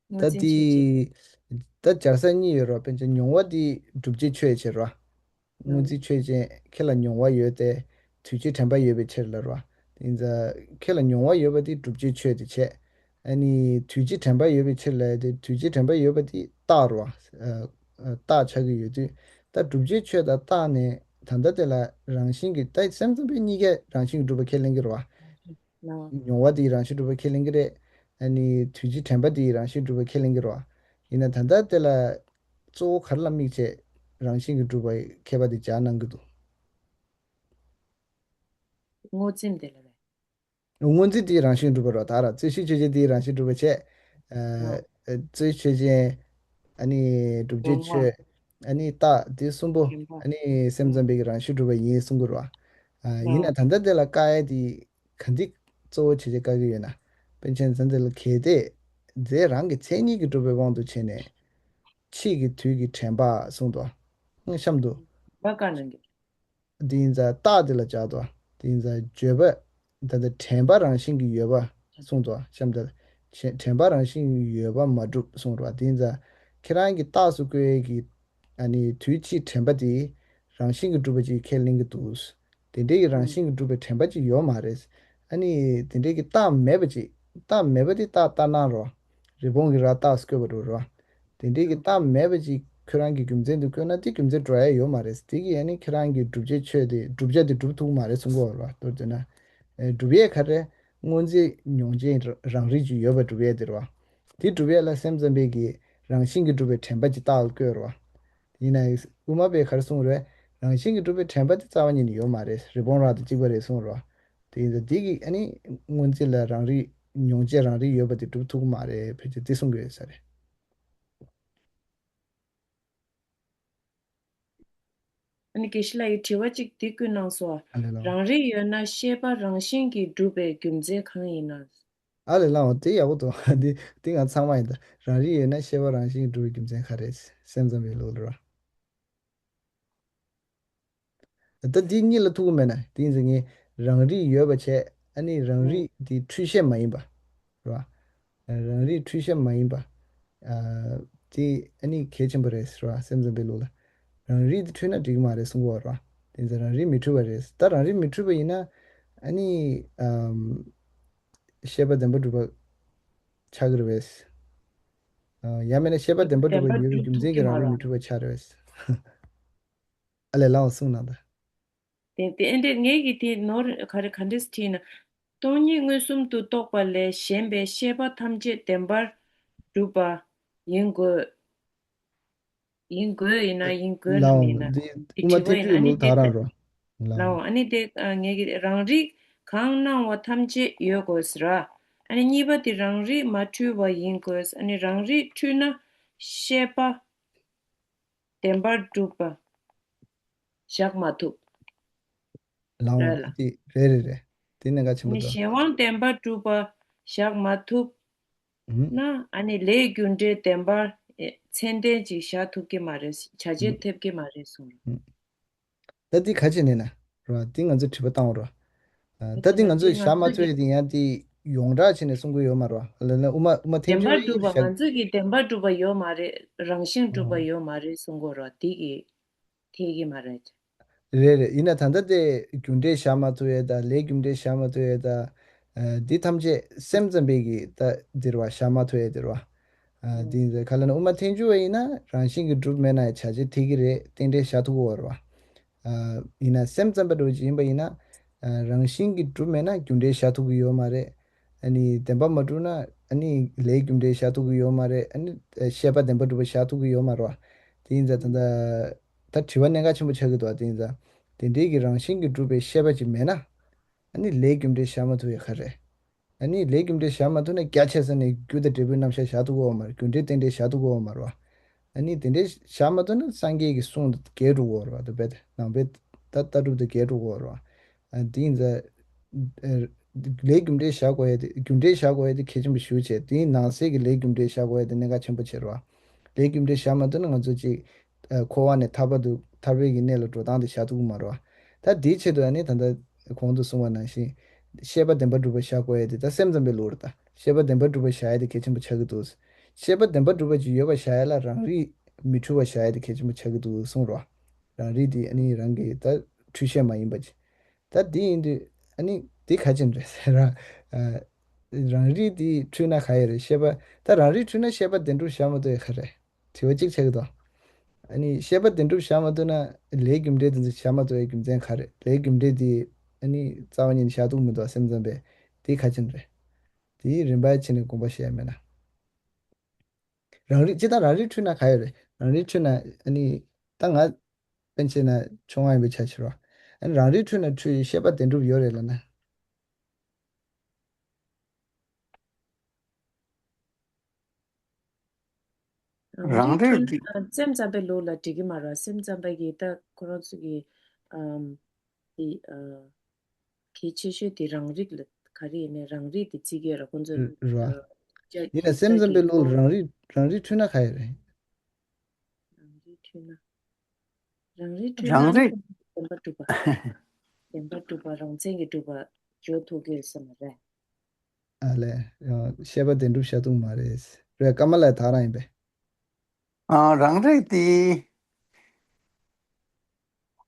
སྔོ་ད་འཛིན་ཆོས་ཅན། དེ་ད་སྦྱར་ས་གཉིས་ཡོད་ར། དཔེར་ན་མྱོང་བ་དེ་བསྒྲུབ་བྱའི་ཆོས་བྱེད་ར། སྔོ་འཛིན་ཆོས་ཅན། ཁྱེད་ལ་མྱོང་བ་ཡོད་དེ། དུས་བྱེད་དྲན་པ་ཡོད་པའི་ཕྱིར་ལ་ར། དེ་ཡིན་ཙང་ཁྱེད་ལ་མྱོང་བ་ཡོད་པ་དེ་བསྒྲུབ་བྱའི་ཆོས་དེ་བྱས། ཨ་ནི་དུས་བྱེད་དྲན་པ་ཡོད་པའི་ཕྱིར་ལ་དེ། དུས་བྱེད་དྲན་པ་ཡོད་པ་དེ་རྟགས་ར། ཨ་ཨ་རྟགས་ཆགས་ཀྱི་ཡོད་དུས། ད་བསྒྲུབ་བྱའི་ཆོས་དང་རྟགས་ནས་ད་ལྟ་དེ་ལ་རང་བཞིན་གྱིས། ད་སེམས་ཙམ་པས་གཉིས་ཀ་རང་བཞིན་གྱིས་གྲུབ་པ་ཁས་ལེན་གྱི་རེད་བ། ལའོ། མྱོང་བ་དེ་རང་བཞིན་གྲུབ་པ་ཁས་ལེན་གྱི་རེད། ཨ་ནི་དུས་བྱེད་དྲན་པ་དེ་རང་བཞིན་གྲུབ་པ་ཁས་ལེན་གྱི་རེད་བ། ཡིན་ན་ད་ལྟ་དེ་ལ་གཙོ་བོ་ག་རེ་ལ་དམིགས་བྱས་རང་བཞིན་གྱིས་གྲུབ་པའི་ཁྱད་པར་དེ་སྦྱར་གནང་གི་འདུག། སྔོ་འཛིན་དེ་ལ་རེད། སྔོ་འཛིན་དེ་རང་བཞིན་གྲུབ་པ་རེད་བ། ད་ར་རྩོད་གཞི་ཆོས་ཅན་དེ་རང་བཞིན་གྲུབ་པ་བྱས། ཨ་ལའོ། རྩོད་ཆོས་ཅན། ཨ་ནི་བསྒྲུབ་བྱའི་ཆོས། ཨ་ནི་རྟགས་དེ་གསུམ་པོ། ཨ་ནི་སེམས་ཙམ་པའི་གི་རང་བཞིན་གྲུབ་པ་ཡིན་གསུང་གི་རེད་བ། ཨ་ཡིན་ན་ད་ལྟ་དེ་ལ་བཀག་ཡ་དེ་ག་འདི་གཙོ་བོ་བྱས་བྱས་བཀག་གི་ཡོད་ན། དཔེར་ན་ད་ལྟ་ལ་གལ་ཏེ་རྫས་རང་གི་མཚན་ཉིད་ཀྱིས་གྲུབ་པའི་དབང་དུ་བྱས་ནས། ཕྱིས་ཀྱི་དུས་ཀྱི་དྲན་པ་གསུངས་འདུག། གཤམ་དུ། བཀག་གནང་གི། དེ་ཡིན་ཙང་རྟགས་དེ་ལ་སྦྱར་དོ། དེ་ཡིན་ཙང་བརྗོད་པ། ད་ལྟ་དྲན་པ་རང་བཞིན་གྱིས་ཡོད་པ་གསུངས་དོ། གཤམ་དུ། དྲན་པ་རང་བཞིན་གྱིས་ཡོད་པ་མ་གྲུབ་གསུངས་རོ། དེ་ཡིན་ཙང་ཁྱེད་རང་གི་རྟགས་སུ་བཀོད་ཡས་ཀྱི་ཨ་ནི་དུས་ཕྱིས་དྲན་པ་དེ་རང་བཞིན་གྱིས་གྲུབ་པ་ཅིག་ཁས་ལེན་གྱི་འདུག། དེ་འདྲའི་གི་རང་བཞིན་གྱིས་གྲུབ་པའི་དྲན་པ་ཅིག་ཡོད་མ་རེད། ཨ་ནི་དེ་འདྲའི་གི་རྟགས་མེད་པ་ཅིག། རྟགས་མེད་པ་དེ་རྟགས་ལྟར་སྣང་རོ། རི་བོང་གི་རྭ་རྟགས་སུ་བཀོད་པ་འདྲ་རོ། དེ་འདྲའི་གི་རྟགས་མེད་པ་ཅིག་ཁྱོད་རང་གི་རྒྱུ་མཚན་དུ་བཀོད་ན་དེ་རྒྱུ་མཚན་འགྲོ་ཡ་ཡོད་མ་རེད། དེ་གིས་ཨ་ནི་ཁྱེད་རང་གི་བསྒྲུབ་བྱའི་ཆོས་དེ་བསྒྲུབ་བྱ་དེ་སྒྲུབ་ཐུབ་མ་རེད་གསུང་གི་ཡོད་རེད་བ། མདོར་བསྡུས་ན། ཨེ་སྒྲུབ་ཡས་ག་རེ། སྔོ་འཛིན་མྱོང་བྱེད་རང་རིག་ཅིག་ཡོད་པ་སྒྲུབ་ཡས་དེ་རེད་བ། དེ་སྒྲུབ་ཡས་ལ་སེམས་ཙམ་པས་ཀྱི་རང་བཞིན་གྱིས་གྲུབ་པའི་དྲན་པ་ཅིག་རྟགས་ལ་བཀོད་རེད་བ། ཡིན་ན་དབུ་མ་པས་ག་རེ་གསུངས་རེད། རང་བཞིན་གྱིས་གྲུབ་པའི་དྲན་པ་དེ་རྩ་བ་ཉིད་ནས་ཡོད་མ་རེད། རི་བོང་རྭ་དང་གཅིག་པ་རེད་གསུངས་རེད་བ། དེ་ཡིན་ཙང་འདི་གིས་ཨ་ནི་སྔོ་འཛིན་ལ་རང་རིག་མྱོང་བྱེད་རང་རིག་ཡོད་པ་དེ་སྒྲུབ་ཐུབ་ཀྱི་མ་རེད། ཕལ་ཆེར་དེ་གསུང་གི་ཡོད་ས་རེད། ཨ་ནི་དགེ་བཤེས་ལགས་ཀྱིས་དྲི་བ་གཅིག་འདི་བསྐུལ་གནང་སོང་། ཨ་ལས་ལགས། རང་རིག་ཡོད་ན་ཤེས་པ་རང་བཞིན་གྱིས་གྲུབ་པའི་རྒྱུ་མཚན་གང་ཡིན་ན། ཨ་ལས་ལགས། དེ་ཡག་པོ་འདུག། འདི་འདི་ང་ཚང་མ་ཡིན་ད། རང་རིག་ཡོད་ན་ཤེས་པ་རང་བཞིན་གྱིས་གྲུབ་པའི་རྒྱུ་མཚན་ག་རེ་རེད། སེམས་ཙམ་པའི་ལུགས་ལ་རོ། ད་འདི་གཉིས་ལ་ཐུག་གི་མེད་ན། དེ་ཡིན་ཙང་ངས་རང་རིག་ཡོད་པ་བྱས། ཨ་ནི་རང་རིག་དེ་འཁྲུལ་ཤེས་མ་ཡིན་པ། རེད་བ། རང་རིག་འཁྲུལ་ཤེས་མ་ཡིན་པ། ཨ་དེ་ཨ་ནི་གལ་ཆེན་པོ་རེད་ཟེར་བ། སེམས་ཙམ་པའི་ལུགས་ལ། རང་རིག་དེ་འཁྲུལ་ན་འགྲིག་གི་མ་རེད་གསུང་གི་ཡོད་རེད་བ། དེ་ཡིན་ཙང་རང་རིག་མི་འཁྲུལ་བ་རེད། ད་རང་རིག་མི་འཁྲུལ་བ་ཡིན་ན། ཨ་ནི་ཨམ་ཤེས་པ་བདེན་པར་གྲུབ་པ་ཆགས་ཀྱི་རེད་པས། ཨ་ཡང་མིན་ན་ཤེས་པ་བདེན་པར་གྲུབ་པ་ཡོད་པའི་རྒྱུ་མཚན་གྱིས་རང་རིག་མི་འཁྲུལ་བ་ཆགས་རེད་པས། ཨ་ལས་ལགས་གསུངས་གནང་དང་། དེ་དེ་ཨེ་འདྲས་ངེད་ཀྱིས་དེ་ནོར་ག་རེ་ག་འདྲས་བྲིས་ན། སྟོང་ཉིད་མངོན་སུམ་དུ་རྟོགས་པ་ལས་གཞན་པའི་ཤེས་པ་ཐམས་ཅད་བདེན་པར་ གྲུབ་པ་ཡིན་དགོས། ཡིན་དགོས་ཡིན་ན་ཡིན་དགོས་ལའོ་ནམ་ཡིན་ན་འདི་དེ་དབུ་མ་དྲི་བ་ཐལ་ཡིན་ན་ཨ་ནི་འདྲི་དེ་དགོས་རང་རོ། ལའོ། ལའོ་ཨ་ནི་དེ་ཨ་ངེད་ཀྱི་རང་རིག་གང་སྣང་བ་ཐམས་ཅད་ཡོད་དགོས་ཟེར་ར། ཨ་ནི་གཉིས་པ་དེ་རང་རིག་མ་འཁྲུལ་བ་ཡིན་དགོས། ཨ་ནི་རང་རིག་འཁྲུལ་ན་ཤེས་པ་བདེན་པར་གྲུབ་པ་བཞག་མ་ཐུབ། ལའོ་རེད་ལ། དེ་རེད་རེད་རེད། དེ་གནད་འགག་ཆེན་པོ་ནི་འདུག་གཞན་དབང་བདེན་པར་གྲུབ་པ་བཞག་མ་ཐུབ་ཨུ་ན། ཨ་ནི་ལས་རྒྱུ་འབྲས་བདེན་པར་ཨེ་ཚད་ལྡན་ཅིག་བཞག་ཐུབ་ཀྱི་མ་རེད། བྱ་བྱེད་ཨུ་ཐེབས་ཀྱི་མ་རེད་གསུངས། ཨུ་ད་འདི་ག་བྱས་ནས་ན་རོ། འདི་ང་ཚོས་དྲི་བ་བཏང་བ་རོ། ཨ་ད་འདི་ང་ཚོས་བཞག་མ་ཐུབ་ཡས་འདི་ཡང་འདི་ཡོངས་གྲགས་བྱས་ནས་གསུང་གི་ཡོད་མ་རོ། ལ་ལ་དབུ་མ་དབུ་མ་ཐལ་འགྱུར་བ་ཡིན་བཞག་ང་ཚོས་ཀྱི་བདེན་པར་གྲུབ་པ་ཡོད་མ་རེད། རང་བཞིན་གྲུབ་པ་ཨོ་ཡོད་མ་རེད་གསུང་གི་རོ། འདི་གི་ཐེ་གི་མ་རེད། རེད་རེད། ཡིན་ན་ད་ལྟ་དེ་རྒྱུ་འབྲས་བཞག་མ་ཐུབ་ཡས་དང་ལས་རྒྱུ་འབྲས་བཞག་མ་ཐུབ་ཡས་དང་། ཨ་འདི་ཐམས་ཅད་སེམས་ཙམ་པའི་གི་ད་འདིར་བ་བཞག་མ་ཐུབ་ཡས་འདིར་བ། ཨ་འདི་ཡིན་ཟེར་ག་ལ་ན་དབུ་མ་ཐལ་འགྱུར་བ་ཡིན་ན་རང་བཞིན་གྱིས་གྲུབ་མེད་ན་ཡང་བྱ་བྱེད་ཐེ་གི་རེད། རྟེན་འབྲེལ་བཞག་ཐུབ་ཀྱི་ཡོད་རེད་བ། ཨ་ཡིན་ན་སེམས་ཙམ་པ་འདྲ་བོ་ཅིག་ཡིན་པ་ཡིན་ན། ཨ་རང་བཞིན་གྱིས་གྲུབ་མེད་ན་རྒྱུ་འབྲས་བཞག་ཐུབ་ཀྱི་ཡོད་མ་རེད། ཨ་ནི་བདེན་པ་མ་གྲུབ་ན་ཨ་ནི་ལས་རྒྱུ་འབྲས་བཞག་ཐུབ་ཀྱི་ཡོད་མ་རེད། ཨ་ནི་ཤེས་པ་བདེན་པ་གྲུབ་པ་བཞག་ཐུབ་ཀྱི་ཡོད་མ་རེད་བ། དེ་ཡིན་ཙང་ད་ལྟ་ད་དྲི་བ་གནད་འགག་ཆེན་པོ་ཆགས་ཀྱི་འདུག་བ། དེ་ཡིན་ཙང་དེ་འདྲའི་གི་རང་བཞིན་གྱིས་གྲུབ་པའི་ཤེས་པ་ཅིག་མེད་ན། ཨ་ནི་ལས་རྒྱུ་འབྲས་བཞག་མ་ཐུབ་ཡ་ག་རེད། ཨ་ནི་ལས་རྒྱུ་འབྲས་བཞག་མ་ཐུབ་ན་རྒྱ་ཆེ་ས་ནས་རྒྱུ་དང་འབྲས་བུའི་རྣམ་གཞག་བཞག་ཐུབ་ཀྱི་ཡོད་མ་རེད། རྒྱུ་འབྲས་རྟེན་འབྲེལ་བཞག་ཐུབ་ཀྱི་ཡོད་མ་རེད་བ། ཨ་ནི་དེ་འདྲའི་བཞག་མ་ཐུབ་ན་སངས་རྒྱས་ཀྱི་གསུང་དང་འགལ་འགྲོ་གི་ཡོད་རེད་བ། དེ་བས་ནང་པའི་ད་ལྟ་གྲུབ་དང་འགལ་འགྲོ་གི་ཡོད་རེད་བ། ཨ་དེ་ཡིན་ཙང་། ཨ་ལས་རྒྱུ་འབྲས་བཞག་དགོས་ཡ་དེ་རྒྱུ་འབྲས་བཞག་དགོས་ཡ་དེ་གལ་ཆེན་པོ་ཞེ་པོ་བྱས། དེའི་ནང་གསེས་ཀྱི་ལས་རྒྱུ་འབྲས་བཞག་དགོས་ཡ་དེ་གནད་འགག་ཆེན་པོ་བྱས་རེད་བ། ལས་རྒྱུ་འབྲས་བཞག་མ་ཐུབ་ན་ང་ཚོ་ཅིག་ཨ་འཁོར་བ་ནས་ཐར་པ་དུ་ཐར་པའི་གི་གནས་ལ་འགྲོ་སྟངས་དེ་བཞག་ཐུབ་ཀྱི་མ་རེད་བ། ད་དེའི་ཆེད་དུ་ཨ་ནི་ད་ལྟ་གོང་དུ་གསུངས་པ་ནང་བཞིན་ཤེས་པ་བདེན་པར་གྲུབ་པ་བཞག་དགོས་ཡ་དེ་ད་སེམས་ཙམ་པའི་ལུགས་རེད། ད་ཤེས་པ་བདེན་པར་གྲུབ་པ་བཞག་ཡ་དེ་གལ་ཆེན་པོ་ཆགས་ཀྱི་འདུག་ཤེས་པ་བདེན་པར་གྲུབ་པ་ཅིག་ཡོད་པ་བཞག་ཡ་ལ་རང་རིག་མི་འཁྲུལ་བ་བཞག་ཡ་དེ་གལ་ཆེན་པོ་ཆགས་ཀྱི་འདུག་གསུངས་རོ། རང་རིག་དེ་ཨ་ནི་རང་གི་ད་འཁྲུལ་ཤེས་མ་ཡིན་པ་ཅིག་ད་དེ་ཡིན་དུས་ཨ་ནི་དེ་ག་ཅན་རེད་ཟེར་ར། ཨ་རང་རིག་དེ་འཁྲུལ་ན་ག་ཡོད་རེད། ཤེས་པ་ད་རང་རིག་འཁྲུལ་ན་ཤེས་པ་བདེན་གྲུབ་བཞག་མ་ཐུབ་ཡ་ག་རེད། དྲི་བ་གཅིག་ཆགས་ཀྱི་འདུག་ཨ་ནི་ཤེས་པ་བདེན་གྲུབ་བཞག་མ་ཐུབ་ན་ལས་རྒྱུ་འབྲས་དེ་ཚོ་བཞག་མ་ཐུབ་པའི་རྒྱུ་མཚན་ག་རེད། ལས་རྒྱུ་འབྲས་དེ་ཨ་ནི་རྩ་བ་ཉིད་ནས་བཞག་ཐུབ་མི་འདུག་སེམས་ཙམ་པས། དེ་ག་ཅན་རེད། དེའི་རིམ་པ་ཕྱེ་ནས་དགོངས་པ་བཞེས་ཡ་མེད་ན། རང་རིག་ཅི་ལྟར་རང་རིག་འཁྲུལ་ན་ག་ཡོད་རེད། རང་རིག་འཁྲུལ་ན་ཨ་ནི་ད་ང་པཎ་ཆེན་ན་ཆུང་བ་ཡིན་པའི་ཆ་ཕྱིར་རོ། ཨ་ནི་རང་རིག་འཁྲུལ་ན་འཁྲུལ་ཡི་ཤེས་པ་བདེན་གྲུབ་ཡོད་རེད་ལབ་ན། རང་རང་རིག་རིག་འཁྲུལ་ན་སེམས་ཙམ་པའི་ལུགས་ལ་འགྲིག་གི་མ་རེད། སེམས་ཙམ་པ་གིས་ད་ཁོ་རང་ཚོ་གི་ཨམ་དེ་ཨ་གལ་ཆེ་ཤོས་དེ་རང་རིག་ལ་ག་རེ་ཡིན་ནའི་རང་རིག་དེ་བརྩི་གི་ཡོད་ར། ཁོ་ཚོ་ར། ཨ་ཡིན་ན་སེམས་ཙམ་པའི་ལུགས་ལ་རང་རིག་རང་རིག་འཁྲུལ་ན་ག་ཡོད་རེད། རང་རིག་འཁྲུལ་ན། རང་རིག་འཁྲུལ་ན་རང་རིག་བདེན་པ་གྲུབ་པ། བདེན་པ་གྲུབ་པ་རང་མཚན་གྱིས་གྲུབ་པ་འཇོག་ཐུབ་ཀྱི་ཡོད་ས་མ་རེད། ཨ་ལས། ཡང་ཤེས་པ་བདེན་གྲུབ་བཞག་ཐུབ་མ་རེད། རེད། ཀ་མ་ལ་ཡི་དག་རང་ཡིན་པས། ཨ་རང་རིག་དེ་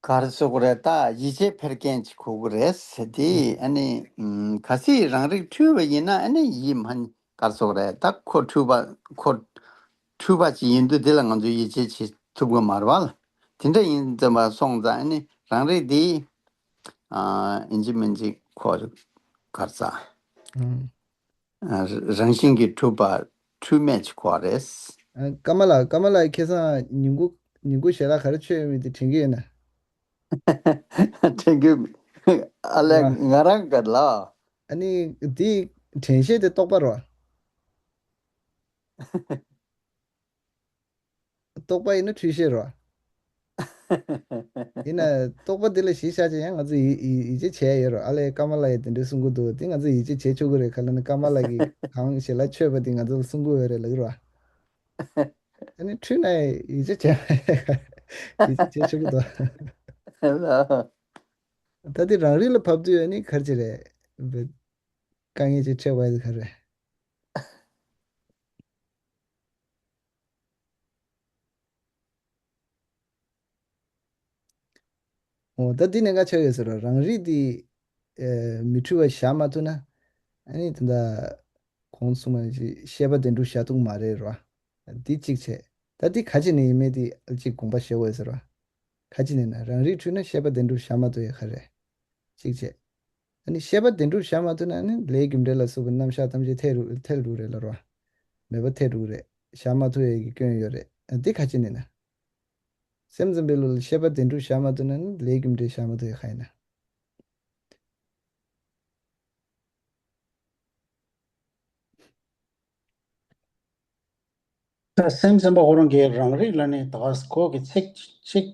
ག་རེ་ཟེར་དགོས་རེད། ད་ཡིད་ཆེས་འཕེར་མཁན་ཅིག་དགོས་ཀྱི་རེད། དེ་ཨ་ནི་ཨམ་གལ་སྲིད་རང་རིག་འཁྲུལ་བ་ཡིན་ན་ཨ་ནི་ཡིད་མ་ག་རེ་ཟེར་དགོས་རེད། ད་ཁོ་འཁྲུལ་པ་ཁོ་འཁྲུལ་པ་ཅིག་ཡིན་དུས་དེ་ལ་ང་ཚོས་ཡིད་ཆེས་བྱེད་ཐུབ་ཀྱི་མ་རེད་བ་ལ། དེ་འདྲ་ཡིན་ཙམ་པ་སོང་ཙང་ཨ་ནི་རང་རིག་དེ་ཨ་ཡིན་གཅིག་མིན་གཅིག་ཁོ་ག་རེ་ཟ། ཨང་། ཨ་རང་བཞིན་གྱིས་གྲུབ་པ་འཁྲུལ་མེད་ཅིག་དགོས་རེད། ཨ་ཀ་མ་ལ་ཀ་མ་ལ་ཁ་སང་ཉིན་གུང་ཉིན་གུང་ཞལ་ལག་ག་རེ་མཆོད་ཡོད་མེད་དེ་དྲན་གྱི་ཡོད་ན། དྲན་གྱི་ཨ་ལས། ང་ང་རང་ག་ལ། ཨ་ནི་དེ་དྲན་ཤེས་དེ་རྟོག་པ་རེད་བ། རྟོག་པ་ཡིན་ན་འཁྲུལ་ཤེས་རེད་བ། ཡིན་ན་རྟོག་པ་འདི་ལ་གཞི་བཞག་ཅིག་ཡང་ང་ཚོས་ཡིད་ཡིད་ཡིད་ཆེས་བྱས་ཡོད་རེད། ཨ་ལས་ཀ་མ་ལ་ཡིས་དེ་འདྲ་གསུང་གི་འདུག་དེ་ང་ཚོས་ཡིད་ཆེས་བྱེད་ཆོག་གི་རེད། ག་ལ་ནི་ཀ་མ་ལ་གིས་གང་ཞལ་ལག་མཆོད་པ་དེ་ང་ཚོ་ལ་གསུང་གི་ཡོད་རེད་ལབ་ཀྱི་རེད་བ། ཨ་ནི་འཁྲུལ་ན་ཡིད་ཆེས་བྱས་ཡིད་ཆེས་བྱེད་ཆོག་གི་འདུག་ད་དེ་རང་རིག་ལ་བབས་དུས་ཨ་ནི་ག་རེ་ཅིག་རེད། དཀའ་ངལ་ཅིག་འཕྲད་པ་ཡིན་ག་རེ། འོ་ད་འདི་གནད་འགག་ཆགས་ཡོད་ཟེར་རོ། རང་རིག་འདི་ཨེ་མི་འཁྲུལ་བ་བཞག་མ་ཐུབ་ན། ཨ་ནི་ད་ལྟ་གོང་གསུངས་པ་ནང་བཞིན་ཤེས་པ་བདེན་གྲུབ་བཞག་ཐུབ་མ་རེད་རོ། འདི་གཅིག་བྱས། ད་འདི་ག་ཅི་ནས་ཡིན་མིན་འདི་གཅིག་དགོངས་པ་བཞེས་དགོས་ཟེར་རོ། ག་ཅི་ནས་ན་རང་རིག་འཁྲུལ་ན་ཤེས་པ་བདེན་གྲུབ་བཞག་མ་ཐུབ་ཡ་ག་རེ། གཅིག་བྱས། ཨ་ནི་ཤེས་པ་བདེན་གྲུབ་བཞག་མ་ཐུབ་ན་ནི་ལས་རྒྱུ་འབྲས་ལ་སོགས་པའི་རྣམ་གཞག་ཐམས་ཅད་ཐལ་རུ་ཐལ་འགྲོ་རེད་ལ་རོ། མོས་པ་ཐེབས་འགྲོ་གི་རེད། བཞག་མ་ཐུབ་ཡས་ཀྱི་སྐྱོན་ཡོད་རེད། ཨ། འདི་ག་ཅི་ནས་ན། སེམས་ཙམ་པའི་ལུགས་ལ་ཤེས་པ་བདེན་གྲུབ་བཞག་མ་ཐུབ་ན་ནི་ལས་རྒྱུ་འབྲས་བཞག་མ་ཐུབ་ཡས་ག་ཡིན་ན། ད་སེམས་ཙམ་པ་ཁོ་རང་གིས་རང་རིག་ལ་ནི་ད་ག་ཁོ་གི་ཚིག་ཅིག་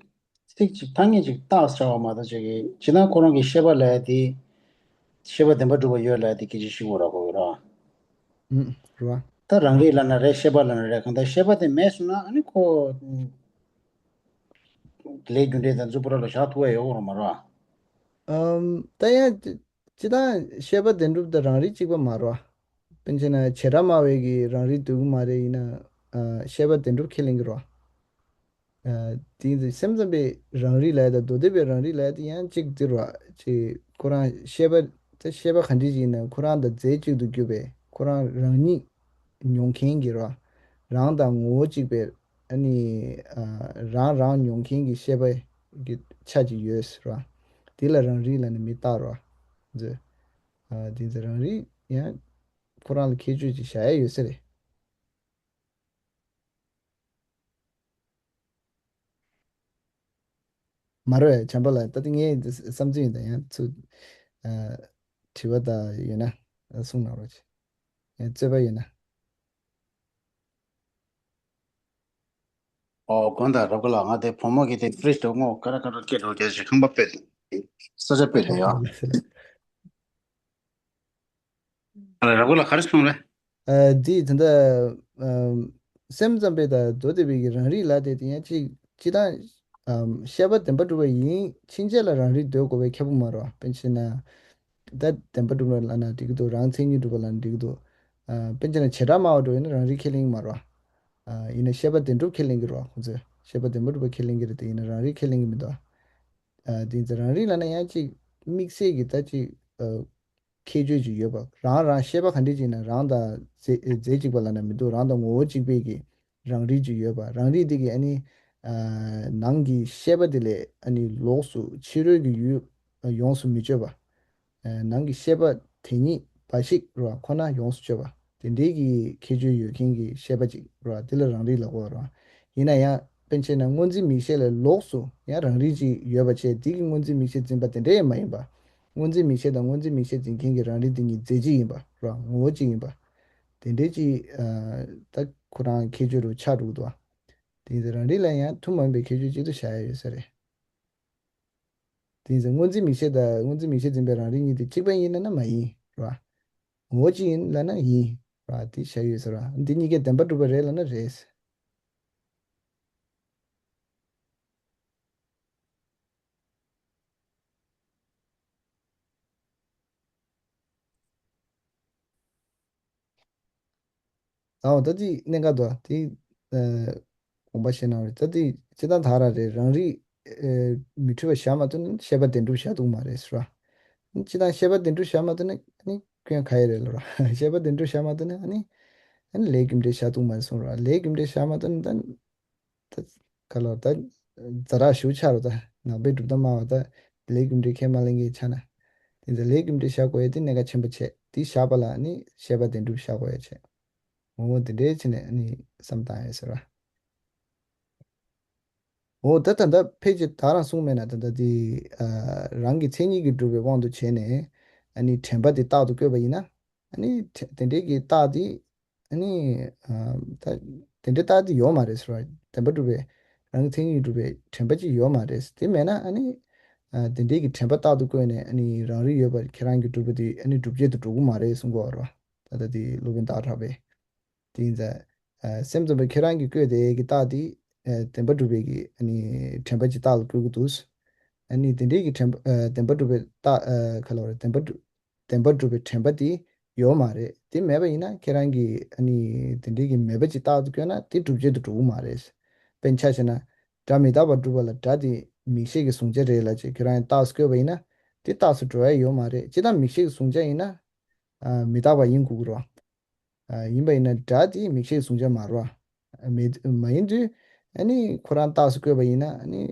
ཚིག་ཅིག་ཐ་སྙད་ཅིག་བཏགས་བྱ་བ་མ་གཏོགས་ཅིག་གིས་ཇི་ལྟར་ཁོ་རང་གི་ཤེས་པ་ལ་དེ་ཤེས་པ་བདེན་པར་གྲུབ་པ་ཡོད་ལ་དེ་སྐད་ཆ་ཞིག་འོ་ར་གོ་ཡོད་ར། ཨུམ། རེད་བ། ད་རང་རིག་ལ་ན་རེད། ཤེས་པ་ལ་ན་རེད། གང་ལྟར་ཤེས་པ་དེ་མེད་སོང་ན་ཨ་ནི་ཁོ་ལས་རྒྱུ་འབྲས་དང་རྫུ་འཕྲུལ་ལ་བཞག་ཐུབ་པ་ཡོད་ར་མ་རེད་བ། ཨམ། ད་ཡང་སྤྱི་བཏང་ཤེས་པ་བདེན་གྲུབ་དང་རང་རིག་གཅིག་པ་མ་རེད་བ། དཔེར་ན་བྱེ་བྲག་སྨྲ་བས་ཀྱི་རང་རིག་འདོད་ཀྱི་མ་རེད། ཡིན་ན་ཨ་ཤེས་པ་བདེན་གྲུབ་ཁས་ལེན་གྱི་རེད་བ། ཨ། དེ་ཡིན་ཙང་སེམས་ཙམ་པའི་རང་རིག་ལབ་ཡ་དང་མདོ་སྡེ་པའི་རང་རིག་ལབ་ཡ་དེ་ཡང་གཅིག་འདི་རེད་བ། ཅིག་ཁོ་རང་ཤེས་པ་དེ་ཤེས་པ་ག་འདྲ་ཅིག་ཡིན་ན་ཁོ་རང་དང་རྫས་གཅིག་ཏུ་གྱུར་པའི་ཁོ་རང་རང་ཉིད་མྱོང་མཁན་གྱི་རེད་བ། རང་དང་ངོ་བོ་གཅིག་པའི་ཨ་ནི་ཨ་རང་རང་མྱོང་མཁན་གྱི་ཤེས་པ་གི་ཆ་ཅིག་ཡོད་ཟེར་བ། དེ་ལ་རང་རིག་ལབ་ནས་མི་བཏགས་རེད་བ། ཨ། དེ་ཡིན་ཙང་རང་རིག་ཡང་ཁོ་རང་ལ་ཁྱད་ཆོས་ཅིག་བཞག་ཡ་ཡོད་ས་རེད། མ་རེད་བྱམས་པ་ལགས། ད་ལྟ་ངའི་བསམ་ཚུལ་ཡིན་ད། ཡང་ཚུར་ཨ་དྲི་བ་ད་ཡོད་ན་གསུང་གནང་རོགས་བྱེད། ཡང་རྩོད་པ་ཡོད་ན། ཨོ་དགོངས་དག་རབ་དགའ་ལགས། ང་དེ་བུ་མོ་གི་དེ་ཕི་རིཇ་དུ་སྔོ་ཀ་ར་ཀ་ར་སྐྱེས་འགྲོ་རྒྱ་ཞིག་ཁང་པ་སྤོས་ས་ཆ་སྤོས་ད་ཡ། རབ་དགའ་ལགས་ག་རེ་གསུངས་རེད། ཨ། འདི་ད་ལྟ་ཨ་སེམས་ཙམ་པའི་དང་མདོ་སྡེ་པའི་གི་རང་རིག་ལབ་དེ་དེ་ཡང་གཅིག་སྤྱི་བཏང་ཨ་ཤེས་པ་བདེན་པར་གྲུབ་པ་ཡིན་ཕྱིན་ཆད་ལ་རང་རིག་འདོད་དགོས་པའི་ཁྱད་པར་མ་རེད་བ། དཔེར་ན་ཆད་ན་ད་བདེན་པར་གྲུབ་པ་ལབ་ན་འགྲིག་གི་འདུག་རང་མཚན་ཉིད་གྲུབ་པ་ལབ་ན་འགྲིག་གི་འདུག་ཨ། དཔེར་ན་ཆད་ན་བྱེ་བྲག་སྨྲ་བ་འདྲ་ཡིན་ན་རང་རིག་ཁས་ལེན་གྱི་མ་རེད་བ། ཨ། ཡིན་ན་ཤེས་པ་བདེན་གྲུབ་ཁས་ལེན་གྱི་རེད་བ། ཁོ་ཚོས་ཤེས་པ་བདེན་པར་གྲུབ་པ་ཁས་ལེན་གྱི་རེད་དེ། ཡིན་ན་རང་རིག་ཁས་ལེན་གྱི་མི་འདུག་ཨ། དེ་ཡིན་ཙང་རང་རིག་ལབ་ན་ཡང་གཅིག་དམིགས་བསལ་གྱི་ད་གཅིག་ཨ། ཁྱད་ཆོས་ཅིག་ཡོད་པ། རང་རང་ཤེས་པ་ག་འདྲ་ཅིག་ན་རང་དང་རྫས་རྫས་གཅིག་པ་ལབ་ན་མི་འདུག་རང་དང་ངོ་བོ་གཅིག་པའི་གི་རང་རིག་ཅིག་ཡོད་པ། རང་རིག་དེ་གི་ཨ་ནི་ཨ་ནང་གི་ཤེས་པ་དེ་ལས་ཨ་ནི་ལོགས་སུ་ཕྱི་རོལ་གྱི་ཡུལ་ཡོངས་སུ་མི་གཅོད་པ། ཨ་ནང་གི་ཤེས་པ་དེ་ཉིད་འབའ་ཞིག་རེད་བ། ཁོ་ན་ཡོངས་སུ་གཅོད་པ། དེ་འདྲའི་གི་ཁྱད་ཆོས་ཡོད་མཁན་གྱི་ཤེས་པ་ཅིག་རེད་བ། དེ་ལ་རང་རིག་ལབ་དགོས་རེད་བ། ཡིན་ན་ཡང་དཔེར་ན་ཆད་ན་སྔོ་འཛིན་མིག་ཤེས་ལས་ལོགས་སུ་ཡང་རང་རིག་ཅིག་ཡོད་པ་བྱས། དེ་གི་སྔོ་འཛིན་མིག་ཤེས་འཛིན་པ་དེ་འདྲ་ཡང་མ་ཡིན་པ། སྔོ་འཛིན་མིག་ཤེས་དང་སྔོ་འཛིན་མིག་ཤེས་འཛིན་མཁན་གྱི་རང་རིག་དེ་གཉིས་རྫས་གཅིག་ཡིན་པ་རེད་བ། ངོ་བོ་གཅིག་ཡིན་པ། དེ་འདྲའི་ཅིག་ཨ་ད་ཁོ་རང་ཁྱད་ཆོས་རུ་ཆགས་འགྲོ་གི་འདུག་བ། དེ་ཡིན་ཙང་རང་རིག་ལ་ཡང་ཐུན་མོང་བའི་ཁྱད་ཆོས་གཅིག་ཏུ་བཞག་ཡ་ཡོད་ས་རེད། དེ་ཡིན་ཙང་སྔོ་འཛིན་མིག་ཤེས་དང་སྔོ་འཛིན་མིག་ཤེས་འཛིན་པའི་རང་རིག་གཉིས་དེ་གཅིག་པ་ཡིན་ལབ་ན་མ་ཡིན་རེད་བ། ངོ་བོ་གཅིག་ཡིན་ལབ་ན་ཡིན་རེད་བ། དེ་བཞག་ཡོད་ས་རེད་བ། འདི་གཉིས་ཀའི་བདེན་པ་གྲུབ་པ་རེད་ལབ་ན་རེད། ཨའོ། ད་དེ་གནད་འགག་འདུག་ཨ། དེ་ཨ་དགོངས་པ་བཞེས་གནང་རེད། ད་དེ་སྤྱིར་བཏང་དག་ར་རེད། རང་རིག་ཨ་མི་འཁྲུལ་བ་བཞག་མ་ཐུབ་ན་ཤེས་པ་བདེན་གྲུབ་བཞག་ཐུབ་མ་རེད་ཟེར་བ། སྤྱིར་བཏང་ཤེས་པ་བདེན་གྲུབ་བཞག་མ་ཐུབ་ན་ཨ་ནི་སྐྱོན་ག་ཡེ་རེད་ལབ་ར། ཤེས་པ་བདེན་གྲུབ་བཞག་མ་ཐུབ་ན་ཨ་ནི་ཨ་ནི་ལས་རྒྱུ་འབྲས་བཞག་ཐུབ་མ་རེད་གསུངས་ར། ལས་རྒྱུ་འབྲས་བཞག་མ་ཐུབ་ན་ད། ད་ག་ལ་ད་ཛ་དྲག་ཞེ་པོ་ཆགས་རེད། ད་ནང་པའི་གྲུབ་མཐའ་སྨྲ་བ་ད་ལས་རྒྱུ་འབྲས་ཁས་མ་ལེན་མཁན་ཆགས་ན། དེ་ཚོ་ལས་རྒྱུ་འབྲས་བཞག་དགོས་ཡ་དེ་གནད་འགག་ཆེན་པོ་བྱས། དེ་བཞག་པ་ལ་ནི་ཤེས་པ་བདེན་གྲུབ་བཞག་དགོས་ཡ་བྱས། འོ་དེ་འདྲའི་བྱས་ནས་ནི་བསམ་བཏང་ཡ་ཟེར་བ། འོ་ད་ད་ལྟ་ཕལ་ཆེར་ད་རང་གསུངས་མེད་ན། ད་ལྟ་དེ་ཨ་རང་གི་མཚན་ཉིད་ཀྱིས་གྲུབ་པའི་དབང་དུ་བྱས་ནས་ཨ་ནི་དྲན་པ་དེ་རྟག་ཏུ་བཀོད་པ་ཡིན་ན། ཨ་ནི་དེ་འདྲའི་གི་རྟགས་དེ། ཨ་ནི། ཨ། ད་དེ་འདྲའི་རྟགས་དེ་ཡོད་མ་རེད་ཟེར་བ། བདེན་པ་གྲུབ་པའི་རང་གི་མཚན་ཉིད་གྲུབ་པའི་དྲན་པ་ཅིག་ཡོད་མ་རེད། དེ་མེད་ན་ཨ་ནི། ཨ། དེ་འདྲའི་གི་དྲན་པ་རྟག་ཏུ་བཀོད་ནས་ཨ་ནི་རང་རིག་ཡོད་པར་ཁྱེད་རང་གིས་གྲུབ་པ་དེ་ཨ་ནི་སྒྲུབ་བྱེད་དུ་འགྲོ་གི་མ་རེད་གསུང་གི་ཡོད་རེད་བ། ད་ལྟ་དེ་སློབ་དཔོན་སྟག་བྲག་པས། དེ་ཡིན་ཙང་། ཨ། སེམས་ཙམ་པ་ཁྱེད་རང་གིས་བཀོད་དེ་གི་རྟགས་དེ། ཨ། བདེན་པ་གྲུབ་པའི་གི་ཨ་ནི་དྲན་པ་ཅིག་རྟགས་ལ་བཀོད་ཀྱི་འདུག་ཨ་ནི་དེ་འདྲའི་གི་དྲན་པ། ཨ། བདེན་པ་གྲུབ་པའི་རྟགས། ཨ། ག་ལབ་རེད། བདེན་པ་གྲུབ། བདེན་པར་གྲུབ་པའི་དྲན་པ་དེ་ཡོད་མ་རེད། དེ་མེད་པ་ཡིན་ན་ཁྱེད་རང་གིས་ཨ་ནི་དེ་འདྲའི་གི་མེད་པ་ཅིག་རྟག་ཏུ་བཀོད་ན་དེ་སྒྲུབ་བྱེད་དུ་འགྲོ་གི་མ་རེད། དཔེར་ན་ཆ་བཞག་ན། སྒྲ་མི་རྟག་པར་སྒྲུབ་པ་ལ་སྒྲ་དེ་མིག་ཤེས་ཀྱི་གཟུང་བྱ་རེད་ལབ་བྱས་ཁྱེད་རང་ཡང་རྟགས་སུ་བཀོད་པ་ཡིན་ན་དེ་རྟགས་སུ་འགྲོ་ཡ་ཡོད་མ་རེད། སྤྱིར་བཏང་མིག་ཤེས་ཀྱི་གཟུང་བྱ་ཡིན་ན། ཨ། མི་རྟག་པ་ཡིན་དགོས་ཀྱི་རེད་བ། ཨ། ཡིན་པ་ཡིན་ན་སྒྲ་དེ་མིག་ཤེས་ཀྱི་གཟུང་བྱ་མ་རེད་བ། མེད། མ་ཡིན་དུས་ཨ་ནི་ཁོ་རང་རྟགས་སུ་བཀོད་པ་ཡིན་ན་ཨ་ནི།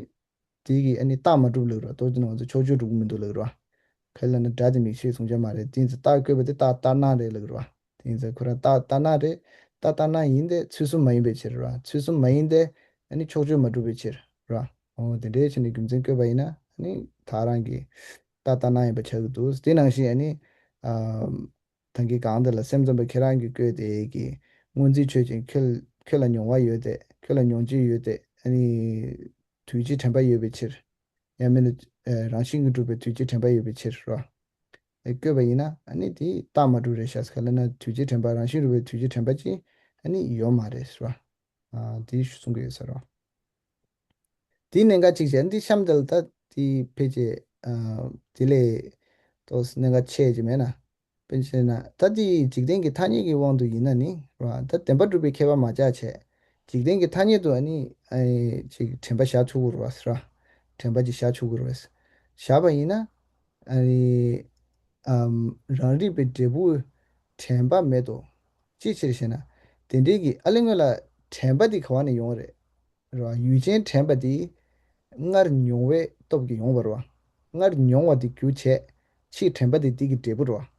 དེ་གིས་ཨ་ནི་རྟགས་མ་གྲུབ་ལབ་རེད་བ། ལྟོ་ཅི་ནང་ཚོ་ཕྱོགས་ཆོས་གྲུབ་ཀྱི་མི་འདུག་ལབ་རེད་བ། ག་རེ་ལབ་ན་སྒྲ་དེ་མིག་ཤེས་གཟུང་བྱ་མ་རེད། དེ་ཡིན་ཙང་རྟགས་བཀོད་པ་དེ་རྟགས་ལྟར་སྣང་རེད་ལབ་རེད་བ། དེ་ཡིན་ཙང་ཁོ་རང་རྟགས་ལྟར་སྣང་རེད། ཏག་ཏག་སྣང་ཡིན་ཏེ་ཚུལ་གསུམ་མ་ཡིན་པའི་ཕྱིར་ར། ཚུལ་གསུམ་མ་ཡིན་ཏེ་ཨ་ནི་ཕྱོགས་ཆོས་མ་གྲུབ་པའི་ཕྱིར་ར། འོ་དེ་འདྲའི་ཕྱིར་ནི་རྒྱུ་མཚན་བཀོད་པ་ཡིན་ན་ཨ་ནི་ད་རང་གི་ཏག་ཏག་སྣང་ཡིན་པ་ཆགས་ཀྱི་འདུག་དེ་ནང་བཞིན་ཨ་ནི་ཨ། ད་གིན་གང་དེ་ལ་སེམས་ཙམ་པ་ཁྱེད་རང་གིས་བཀོད་དེ་གི་སྔོན་རྩིས་ཆོས་ཅན། ཁྱོད་ཁྱོད་ལ་མྱོང་བ་ཡོད་དེ། ཁྱོད་ལ་མྱོང་བྱེད་ཡོད་དེ། ཨ་ནི་དུས་ཀྱི་དྲན་པ་ཡོད་པའི་ཕྱིར། ཡང་མིན་ན་ཨ་རང་བཞིན་གྱིས་གྲུབ་པའི་དུས་ཀྱི་དྲན་པ་ཡོད་པའི་ཕྱིར་རོ། ཨ་བཀོད་པ་ཡིན་ན་ཨ་ནི་དེ་རྟགས་མ་གྲུབ་རེད་ཤག་ག་ལབ་ན་དུས་ཀྱི་དྲན་པ་རང་བཞིན་གྲུབ་པའི་དུས་ཀྱི་དྲན་པ་ཅིག་ཨ་ནི་ཡོད་མ་རེད་རོ། ཨ་དེ་གསུང་གི་ཡོད་ས་རོ། དེའི་གནད་འགག་གཅིག་བྱས་འདི་གཤམ་དེ་ལ་ད་དེ་ཕལ་ཆེར་ཨ་དེ་ལས་ཏོག་ཙམ་གནད་འགག་ཆེ་ཅིག་མེད་ན། དཔེར་བྱས་ན་ད་དེ་འཇིག་རྟེན་གྱི་ཐ་སྙད་ཀྱི་དབང་དུ་ཡིན་ན་ནི་ར། ད་བདེན་པ་གྲུབ་པའི་ཁྱད་པར་མ་ཆགས་བྱས། འཇིག་རྟེན་གྱི་ཐ་སྙད་དུ་ཨ་ནི་ཨ་ཅིག་དྲན་པ་བཞག་ཆོག་གི་རེད་བ་ཟེར་བ། དྲན་པ་ཅིག་བཞག་ཆོག་གི་རེད་བ། བཞག་པ་ཡིན་ན་ཨ་ནི་ཨམ་རང་རིག་པའི་འབྲས་བུ་དྲན་པ་མེད་དོ། ཅིའི་ཕྱིར་ཞེ་ན། དེ་འདྲའི་གི་ཨ་ལས་སྔོན་ལ་དྲན་པ་དེ་ག་བ་ནས་ཡོང་བ་རེད། རེད་བ། ཡུལ་ཅན་དྲན་པ་དེ་སྔར་མྱོང་བའི་སྟོབས་ཀྱིས་ཡོང་བ་རེད་བ། སྔར་མྱོང་བ་དེ་རྒྱུ་བྱས། ཕྱིས་དྲན་པ་དེ་དེ་གི་འབྲས་བུ་རེད་བ།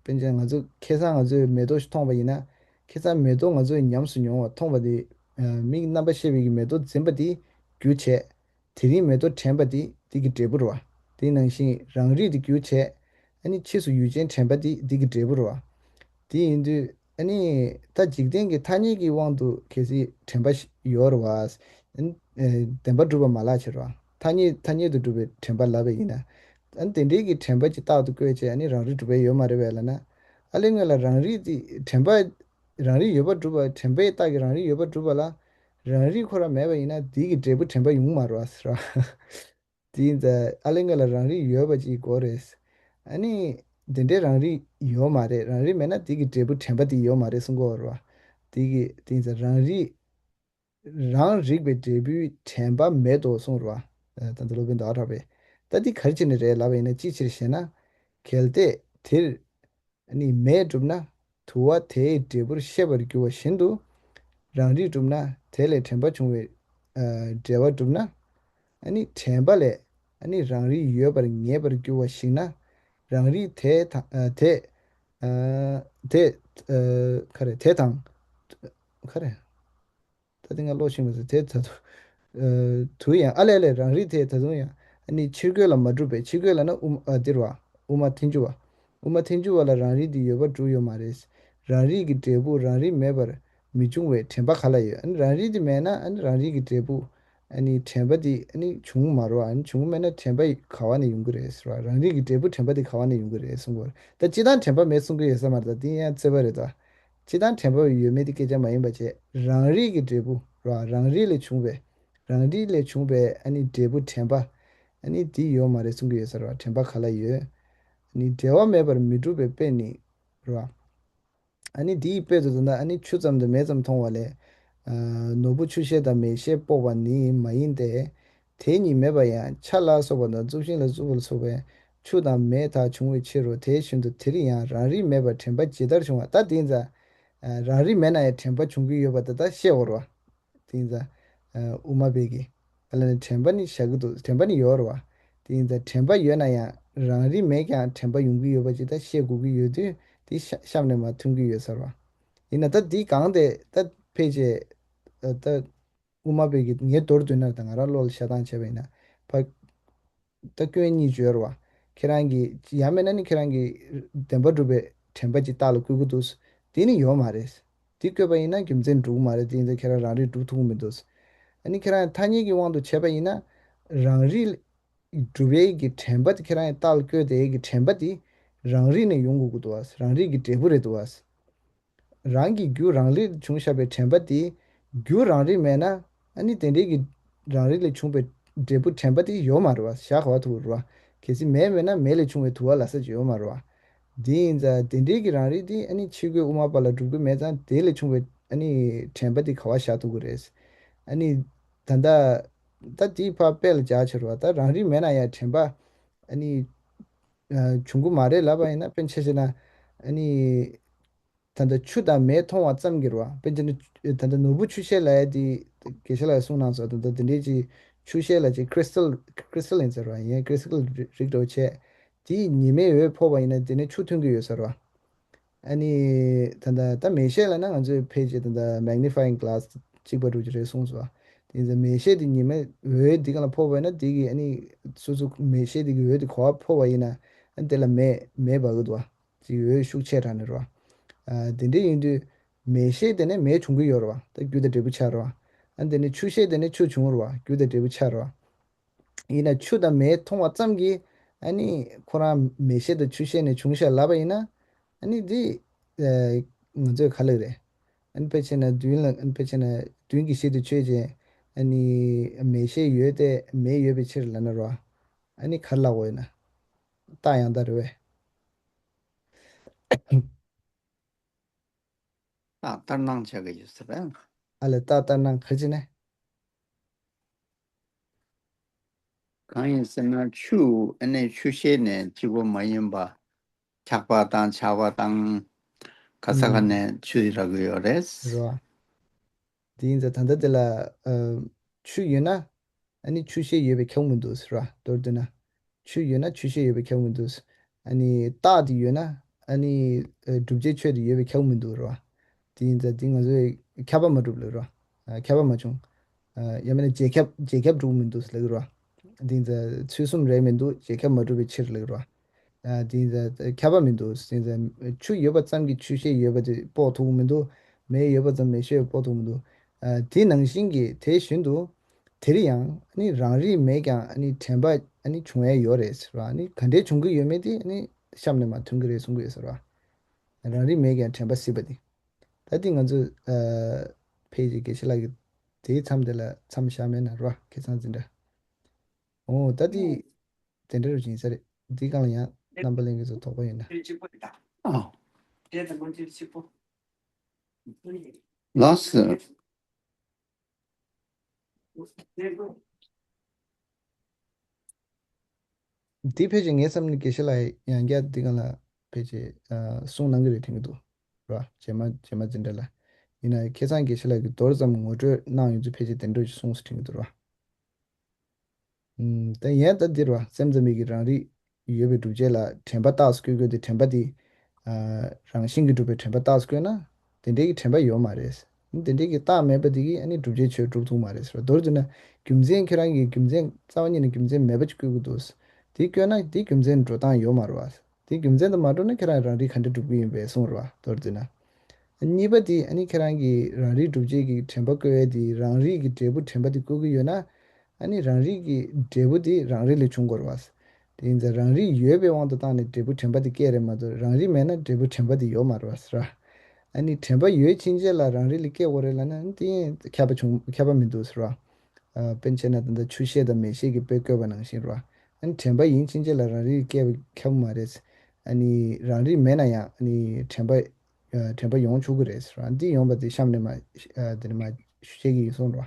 དཔེར་ན་ང་ཚོ་ཁ་སང་ང་ཚོས་མེ་ཏོག་ཞིག་མཐོང་བ་ཡིན་ན། ཁ་སང་མེ་ཏོག་ང་ཚོས་ཉམས་སུ་མྱོང་བ་མཐོང་བ་དེ། ཨ་མིག་རྣམ་པར་ཤེས་པའི་གི་མེ་ཏོག་འཛིན་པ་དེ་རྒྱུ་བྱས། དེ་རིང་མེ་ཏོག་དྲན་པ་དེ་དེ་གི་འབྲས་བུ་རེད་བ། དེ་ནང་བཞིན་རང་རིག་དེ་རྒྱུ་བྱས། ཨ་ནི་ཕྱིས་སུ་ཡུལ་ཅན་དྲན་པ་དེ་དེ་གི་འབྲས་བུ་རེད་བ། དེ་ཡིན་དུས་ཨ་ནི་ད་འཇིག་རྟེན་གྱི་ཐ་སྙད་ཀྱི་དབང་དུ་གལ་སྲིད་དྲན་པ་ཞིག་ཡོད་རེད་བ། ཨ་ནི་ཨ་བདེན་པ་གྲུབ་པ་མ་ལགས་ཕྱིར་རོ། ཐ་སྙད་ཐ་སྙད་དུ་གྲུབ་པའི་དྲན་པ་ལབ་པ་ཡིན་ན། ཨ་ནི་དེ་འདྲའི་གི་དྲན་པ་ཅིག་རྟག་ཏུ་བཀོད་བྱས་ཨ་ནི་རང་རིག་གྲུབ་པ་ཡོད་མ་རེད་པས་ལབ་ན། ཨ་ལས་སྔོན་ལ་རང་རིག་དེ་དྲན་པ་རང་རིག་ཡོད་པར་གྲུབ་པ། དྲན་པའི་རྟགས་ཀྱིས་རང་རིག་ཡོད་པར་གྲུབ་པ་ལ། རང་རིག་ཁོ་རང་མེད་པ་ཡིན་ན་དེ་གི་འབྲས་བུ་དྲན་པ་ཡོང་མ་རེད་བ་ཟེར་བ། དེ་ཡིན་ཙང་ཨ་ལས་སྔོན་ལ་རང་རིག་ཡོད་པ་ཅིག་དགོས་རེད། ཨ་ནི་དེ་འདྲའི་རང་རིག་ཡོད་མ་རེད། རང་རིག་མེད་ན་དེ་གི་འབྲས་བུ་དྲན་པ་དེ་ཡོད་མ་རེད་གསུང་གི་ཡོད་རེད་བ། དེ་གི་དེ་ཡིན་ཙང་རང་རིག་རང་རིག་པའི་འབྲས་བུའི་དྲན་པ་མེད་དོ་གསུངས་རེད་བ། ད་ལྟ་སློབ་དཔོན་ཟླ་བ་གྲགས་པས། ད་འདི་ག་རེ་བྱས་ནས་རེད་ལབ་པ་ཡིན་ན་ཅིའི་ཕྱིར་ཞེ་ན། གལ་ཏེ་དེར་ནི་མེ་གྲུབ་ན་དུ་བ་དེའི་འབྲས་བུར་ཤེས་པར་འགྱུར་བ་བཞིན་དུ། རང་རིག་གྲུབ་ན་དེ་ལས་དྲན་པ་བྱུང་བའི་ཨ་འབྲེལ་བ་གྲུབ་ན། ཨ་ནི་དྲན་པ་ལས་ཨ་ནི་རང་རིག་ཡོད་པར་ངེས་པར་འགྱུར་བ་ཞིག་ན། རང་རིག་དེ་དང་ཨ་དེ་ཨ་དེ་ཨ་ག་རེ་དེ་དང་ག་རེ། ད་དེ་ང་ཀློག་ཤེས་མ་སོང་། དེ་ད་དུང་ཨ་དུ་ཡང་ཨ་ལས་ལས་རང་རིག་དེ་ད་དུང་ཡང་ཨ་ནི་ཕྱིར་རྒོལ་ལ་མ་གྲུབ་པས། ཕྱིར་རྒོལ་ལ་ན་དབུ་མ་ཨ་འདིར་བ་དབུ་མ་ཐལ་འགྱུར་བ། དབུ་མ་ཐལ་འགྱུར་བ་ལ་རང་རིག་དེ་ཡོད་པར་གྲུབ་ཡོད་མ་རེད། རང་རིག་གི་འབྲས་བུ་རང་རིག་མེད་པར་མི་འབྱུང་བའི་དྲན་པ་ག་ལ་ཡོད། ཨ་ནི་རང་རིག་དེ་མེད་ན་ཨ་ནི་རང་རིག་གི་འབྲས་བུ་ཨ་ནི་དྲན་པ་དེ་ཨ་ནི་བྱུང་མ་རེད་བ། ཨ་ནི་བྱུང་མེད་ན་དྲན་པ་ག་བ་ནས་ཡོང་གི་རེད་ཟེར་བ། རང་རིག་གི་འབྲས་བུ་དྲན་པ་དེ་ག་བ་ནས་ཡོང་གི་རེད་གསུང་གི་ཡོད་རེད། ད་སྤྱིར་བཏང་དྲན་པ་མེད་གསུང་གི་ཡོད་ས་མ་རེད། ད་དེ་ཡང་རྩོད་པ་རེད་ད། སྤྱིར་བཏང་དྲན་པ་ཡོད་མེད་དེ་སྐད་ཆ་མ་ཡིན་པ་བྱས། རང་རིག་གི་འབྲས་བུ་ར། རང་རིག་ལས་བྱུང་བའི་རང་རིག་ལས་བྱུང་བའི་ཨ་ནི་འབྲས་བུ་དྲན་པ་ཨ་ནི་དེ་ཡོད་མ་རེད་གསུང་གི་ཡོད་ས་རེད་བ། དྲན་པ་ག་ལ་ཡོད། ཨ་ནི་འབྲེལ་བ་མེད་པར་མི་འགྲུབ་པའི་དཔེ་ནི་ར། ཨ་ནི་དེའི་དཔེ་དུ་ད་ལྟ་ཨ་ནི་ཆུ་ཙམ་དང་མེ་ཙམ་མཐོང་བ་ལས། ཨ་ནོར་བུ་ཆུ་ཤེལ་དང་མེ་ཤེལ་དཔོག་པ་ནི་མ་ཡིན་ཏེ། དེ་གཉིས་མེད་པ་ཡང་ཆར་ལ་སོགས་པ་དང་གཙུབ་ཤིང་ལ་གཙུབ་པ་ལ་སོགས་པའི་ཆུ་དང་མེ་དག་འབྱུང་བའི་ཕྱིར་རོ། དེ་བཞིན་དུ་དེར་ཡང་རང་རིག་མེད་པར་དྲན་པ་ཇི་ལྟར་བྱུང་བ། ད་དེ་ཡིན་ཙང་། ཨ་རང་རིག་མེད་ན་ཡང་དྲན་པ་འབྱུང་གི་ཡོད་པ་ད་ལྟ་ཤེས་དགོས་རེད་བ། དེ་ཡིན་ཙང་། ཨ་དབུ་མ་པས་ཀྱི། ཨ་ལ་ནི་དྲན་པ་ནི་བཞག་གི་འདུག་དྲན་པ་ནི་ཡོད་རེད་བ། དེ་ཡིན་ཙང་དྲན་པ་ཡོད་ན་ཡང་རང་རིག་མེད་ཀྱང་དྲན་པ་ཡོང་གི་ཡོད་པ་ཅིག་ད་ཤེས་དགོས་ཀྱི་ཡོད་དུས་དེ་གཤམ་གཤམ་ནས་མར་ཐོན་གྱི་ཡོད་ས་རེད་བ། ཡིན་ན་ད་འདི་གང་དེ་ད་ཕལ་ཆེར་ཨ་ད་དབུ་མ་པའི་གི་ངས་མདོར་བསྡུས་ན་ད་ང་རང་བློ་ལ་ཤར་སྟངས་བྱས་པ་ཡིན་ན་ཕ་ད་སྐྱོན་གཉིས་བརྗོད་རེད་བ། ཁྱེད་རང་གིས་ཡང་མིན་ན་ནི་ཁྱེད་རང་གིས་བདེན་པ་གྲུབ་པའི་དྲན་པ་ཅིག་རྟགས་ལ་བཀོད་ཀྱི་འདུག་དེ་ནི་ཡོད་མ་རེད། དེ་བཀོད་པ་ཡིན་ན་རྒྱུ་མཚན་འགྲུབ་ཀྱི་མ་རེད། དེ་ཡིན་ཙང་ཁྱེད་རང་རང་རིག་སྒྲུབ་ཐུབ་ཀྱི་མི་འདུག་ཨ་ནི་ཁྱེད་རང་ཐ་སྙད་ཀྱི་དབང་དུ་བྱས་པ་ཡིན་ན་རང་རིག་སྒྲུབ་པའི་གི་དྲན་པ་དེ་ཁྱེད་རང་ཡང་རྟགས་ལ་བཀོད་དེ་གི་དྲན་པ་དེ་རང་རིག་ནས་ཡོང་དགོས་ཀྱི་འདུག་བ། རང་རིག་གི་འབྲས་བུ་རེད་འདུག་བ། རང་གི་རྒྱུ་རང་རིག་བྱུང་བཞག་པའི་དྲན་པ་དེ་རྒྱུ་རང་རིག་མེད་ན་ཨ་ནི་དེ་འདྲའི་གི་རང་རིག་ལས་བྱུང་བའི་འབྲས་བུ་དྲན་པ་དེ་ཡོད་མ་རེད་བ། བཞག་ག་བ་ཐུག་རེད་བ། གལ་སྲིད་མེ་མེད་ན་མེ་ལས་བྱུང་བའི་དུ་བ་ལ་ས་ཅིག་ཡོད་མ་རེད་བ། དེ་ཡིན་ཙང་དེ་འདྲའི་གི་རང་རིག་དེ་ཨ་ནི་ཕྱི་རྒོལ་དབུ་མ་པ་ལ་སྒྲུབ་ཀྱི་མེད་ཙང་དེ་ལས་བྱུང་བའི་ཨ་ནི་དྲན་པ་དེ་ག་བ་བཞག་ཐུབ་ཀྱི་རེད། ཨ་ནི་ད་ལྟ་ད་དེའི་ཕར་དཔེ་ལ་སྦྱར་ཆོག་རེད་བ། ད་རང་རིག་མེད་ན་ཡང་དྲན་པ་ཨ་ནི་ཨ་བྱུང་གི་མ་རེད་ལབ་པ་ཡིན་ན་དཔེ་ཆ་བཞག་ན་ཨ་ནི་ད་ལྟ་ཆུ་དང་མེ་མཐོང་བ་ཙམ་གྱིས་རེད་བ། དཔེ་བྱས་ན་ད་ལྟ་ནོར་བུ་ཆུ་ཤེལ་ལབ་ཡ་དེ་དགེ་བཤེས་ལགས་གསུངས་གནང་སོང་། ད་ལྟ་དེ་འདྲའི་ཅིག་ཆུ་ཤེལ་ལ་ཅིག་ཀྲི་སི་ཊལ་ཀྲི་སི་ཊལ་ཡིན་ཟེར་བ་ཡིན། ཀྲི་སི་ཊལ་རིགས་འདྲ་བོ་བྱས། དེ་ཉི་མའི་འོད་ཕོག་པ་ཡིན་ན་དེ་ནས་ཆུ་ཐོན་གྱི་ཡོད་ཟེར་བ། ཨ་ནི་ད་ལྟ་ད་མེ་ཤེལ་ལབ་ན་ང་ཚོའི་ཕལ་ཆེར་ད་ལྟ་magnifying glass གཅིག་པ་འདྲ་ཅིག་རེད་གསུངས་སོང་། དེ་ཡིན་ཙང་མེ་ཤེལ་དེ་ཉི་མའི་འོད་འདི་སྒང་ལ་ཕོག་པ་ཡིན་ན་དེ་གིས་ཨ་ནི་སོ་སོ་མེ་ཤེལ་དེ་གི་འོད་དེ་ག་པར་ཕོག་པ་ཡིན་ན་ཨ་ནི་དེ་ལ་མེ་མེ་འབར་གི་འདུག་བ། ཅིག་འོད་ཤུགས་ཆེ་དྲགས་ནས་རེད་བ། ཨ་དེ་འདྲ་ཡིན་དུས་མེ་ཤེལ་དེ་ནས་མེ་བྱུང་གི་ཡོད་རེད་བ། ད་རྒྱུ་དང་འབྲས་བུ་ཆགས་རེད་བ། ཨ་དེ་ནས་ཆུ་ཤེལ་དེ་ནས་ཆུ་བྱུང་རེད་བ། རྒྱུ་དང་འབྲས་བུ་ཆགས་རེད་བ། ཡིན་ན་ཆུ་དང་མེ་མཐོང་བ་ཙམ་གྱིས་ཨ་ནི་ཁོ་རང་མེ་ཤེལ་དང་ཆུ་ཤེལ་ནས་བྱུང་ཤག་ལབ་པ་ཡིན་ན་ཨ་ནི་འདི་ཨ་ང་ཚོས་ག་ལབ་རེད། ཨ་ནི་དཔེ་བྱས་ན་མདུན་ལ་ཨ་ནི་དཔེ་བྱས་ན་མདུན་གྱི་ཤེལ་དུ་ཆོད་ཅིང་ཨ་ནི་མེ་ཤེལ་ཡོད་དེ་མེ་ཡོད་པའི་ཕྱིར་ལབ་ན་རོ། ཨ་ནི་ག་རེ་ལབ་དགོས་ཡོད་ན། རྟགས་ཡང་དག་རེད་པས། རྟགས་ལྟར་སྣང་བྱ་གི་ཡོད་ས་རེད། ཨ་ལས་རྟགས་ལྟར་སྣང་ག་རེ་བྱས་ནས། གང་ཡིན་ཟེར་ན་ཆུ་ཨ་ནི་ཆུ་ཤེལ་ནས་གཅིག་པོ་མ་ཡིན་པ། ཆགས་པ་དང་ཆགས་པ་དང་ག་ས་ག་ནས་ཆུ་ཡི་རག་གི་ཡོད་རེད། རེད་བ། དེ་ཡིན་ཙང་ད་ལྟ་དེ་ལ་ཨ་ཆུ་ཡོད་ན་ཨ་ནི་ཆུ་ཤེལ་ཡོད་པའི་ཁྱབ་མི་འདུག་ཟེར་བ། མདོར་བསྡུས་ན། ཆུ་ཡོད་ན་ཆུ་ཤེལ་ཡོད་པའི་ཁྱབ་མི་འདུག། ཨ་ནི་རྟགས་དེ་ཡོད་ན་ཨ་ནི་ཨ་བསྒྲུབ་བྱའི་ཆོས་དེ་ཡོད་པའི་ཁྱབ་མི་འདུག་རེད་བ། དེ་ཡིན་ཙང་དེ་ང་ཚོས་ཁྱབ་པ་མ་གྲུབ་ལབ་རེད་བ། ཨ་ཁྱབ་པ་མ་བྱུང་། ཨ་ཡང་མིན་ན་རྗེས་ཁྱབ་རྗེས་ཁྱབ་གྲུབ་མི་འདུག་ལབ་རེད་བ། དེ་ཡིན་ཙང་ཚུལ་གསུམ་རེད་མི་འདུག། རྗེས་ཁྱབ་མ་གྲུབ་པའི་ཕྱིར་ལབ་རེད་བ། ཨ་དེ་ཡིན་ཙང་ཁྱབ་པ་མི་འདུག། དེ་ཡིན་ཙང་ཆུ་ཡོད་པ་ཙམ་གྱིས་ཆུ་ཤེལ་ཡོད་པ་དེ་དཔོག་ཐུབ་མི་འདུག། མེ་ཡོད་པ་ཙམ་མེ་ཤེལ་དཔོག་ཐུབ་མི་འདུག། ཨ་དེ་ནང་བཞིན་གྱི་དེ་བཞིན་དུ། དེར་ཡང་ནི་རང་རིག་མེད་ཀྱང་ནི་དྲན་པ་ནི་བྱུང་ཡས་ཡོད་རེད་ཟེར་བ། ནི་ག་འདྲའི་བྱུང་གི་ཡོད་མེད་དེ་ནི་གཤམ་ནས་མར་ཐོན་གྱི་རེད་གསུང་གི་ཡོད་ཟེར་བ། རང་རིག་མེད་ཀྱང་དྲན་པ་སྲིད་པ་དེ། ད་དེ་ང་ཚོ་ཨ་ཕལ་ཆེར་དགེ་བཤེས་ལགས་ཀྱིས་དེའི་མཚམས་དེ་ལ་མཚམས་བཞག་མེད་ན་རེད་བ། ཁ་སང་འཛིན་གྲྭ། འོ་ད་དེ་དེ་འདྲ་རུ་ཕྱིན་ས་རེད། འདི་སྒང་ལ་ཡང་རྣམ་པ་ལྷན་རྒྱས་ཚོ་དོགས་པ་ཡོད་ན། ཨ། ལགས་སོ། འདི་ཕལ་ཆེར་ངའི་བསམ་ནས་དགེ་བཤེས་ལགས་ཡང་བསྐྱར་འདི་སྒང་ལ་ཕལ་ཆེར་ཨ་གསུང་གནང་གི་རེད་དྲན་གྱི་འདུག་ར། རྗེས་མ་རྗེས་མ་འཛིན་གྲྭ་ལ། ཡིན་ན་ཁ་སང་དགེ་བཤེས་ལགས་ཀྱིས་མདོར་ཙམ་ངོ་སྤྲོད་གནང་ཡོང་དུས་ཕལ་ཆེར་དེ་འདྲ་ཞིག་གསུངས་སོང་དྲན་གྱི་འདུག་ར། ཨུམ། ད་ཡིན་ད་འདིར་བ་སེམས་ཙམ་པའི་གི་རང་རིག་ཡོད་པའི་སྒྲུབ་བྱེད་ལ་དྲན་པ་རྟགས་སུ་བཀོད་དགོས་ཏེ་དྲན་པ་དེ་ཨ་རང་བཞིན་གྱིས་གྲུབ་པའི་དྲན་པ་རྟགས་སུ་བཀོད་ན་དེ་འདྲའི་གི་དྲན་པ་ཡོད་མ་རེད། དེ་འདྲའི་གི་རྟགས་མེད་པ་དེ་གིས་ཨ་ནི་སྒྲུབ་བྱེད་ཆོས་སྒྲུབ་ཐུབ་མ་རེད་ཟེར་བ། མདོར་བསྡུ་ན་རྒྱུ་མཚན་ཁྱེད་རང་གིས་རྒྱུ་མཚན་རྩ་བ་ཉིད་ནས་རྒྱུ་མཚན་མེད་པ་ཅིག་བཀོད་ཀྱི་འདུག། དེ་བཀོད་ན་དེ་རྒྱུ་མཚན་འགྲོ་སྟངས་ཡོད་མ་རེད་བ། དེ་རྒྱུ་མཚན་དུ་མ་འགྲོ་ན་ཁྱེད་རང་རང་རིག་ག་འདྲ་སྒྲུབ་ཀྱི་ཡིན་པས་གསུངས་རེད་བ། མདོར་བསྡུ་ན། གཉིས་པ་དེ་ཨ་ནི་ཁྱེད་རང་གིས་རང་རིག་སྒྲུབ་བྱེད་ཀྱི་དྲན་པ་བཀོད་ཡས་དེ་རང་རིག་གི་འབྲས་བུ་དྲན་པ་དེ་བཀོད་ཀྱི་ཡོད་ན། ཨ་ནི་རང་རིག་གི་འབྲས་བུ་དེ་རང་རིག་ལས་བྱུང་དགོས་རེད་བ། དེ་ཡིན་ཙང་རང་རིག་ཡོད་པའི་དབང་དུ་བཏང་ནས་འབྲས་བུ་དྲན་པ་དེ་སྐྱེ་རེད་མ་གཏོགས་རང་རིག་མེད་ན་འབྲས་བུ་དྲན་པ་དེ་ཡོད་མ་རེད་བ་ཟེར་བ། ཨ་ནི་དྲན་པ་ཡོད་ཕྱིན་ཆད་ལ་རང་རིག་ལས་སྐྱེ་དགོས་རེད་ལབ་ན་ཨ་ནི་དེ་ཁྱབ་པ་བྱུང་ཁྱབ་པ་མི་འདུག་ཟེར་བ། ཨ་དཔེར་ན་ཆ་ན་ད་ལྟ་ཆུ་ཤེལ་དང་མེ་ཤེལ་གྱི་དཔེ་བཀོད་པ་ནང་བཞིན་རེད་བ། ཨ་ནི་དྲན་པ་ཡིན་ཕྱིན་ཆད་ལ་རང་རིག་སྐྱེ་བ་ཁྱབ་མ་རེད། ཨ་ནི་རང་རིག་མེད་ན་ཡང་ཨ་ནི་དྲན་པ་ཨ་དྲན་པ་ཡོང་ཆོག་གི་རེད་ཟེར་བ། འདི་ཡོང་པ་དེ་གཤམ་ནས་མ་ཨ་དེ་ནས་མ་ཞུ་བྱེད་ཀྱི་ཡིན་གསུངས་རེད་བ།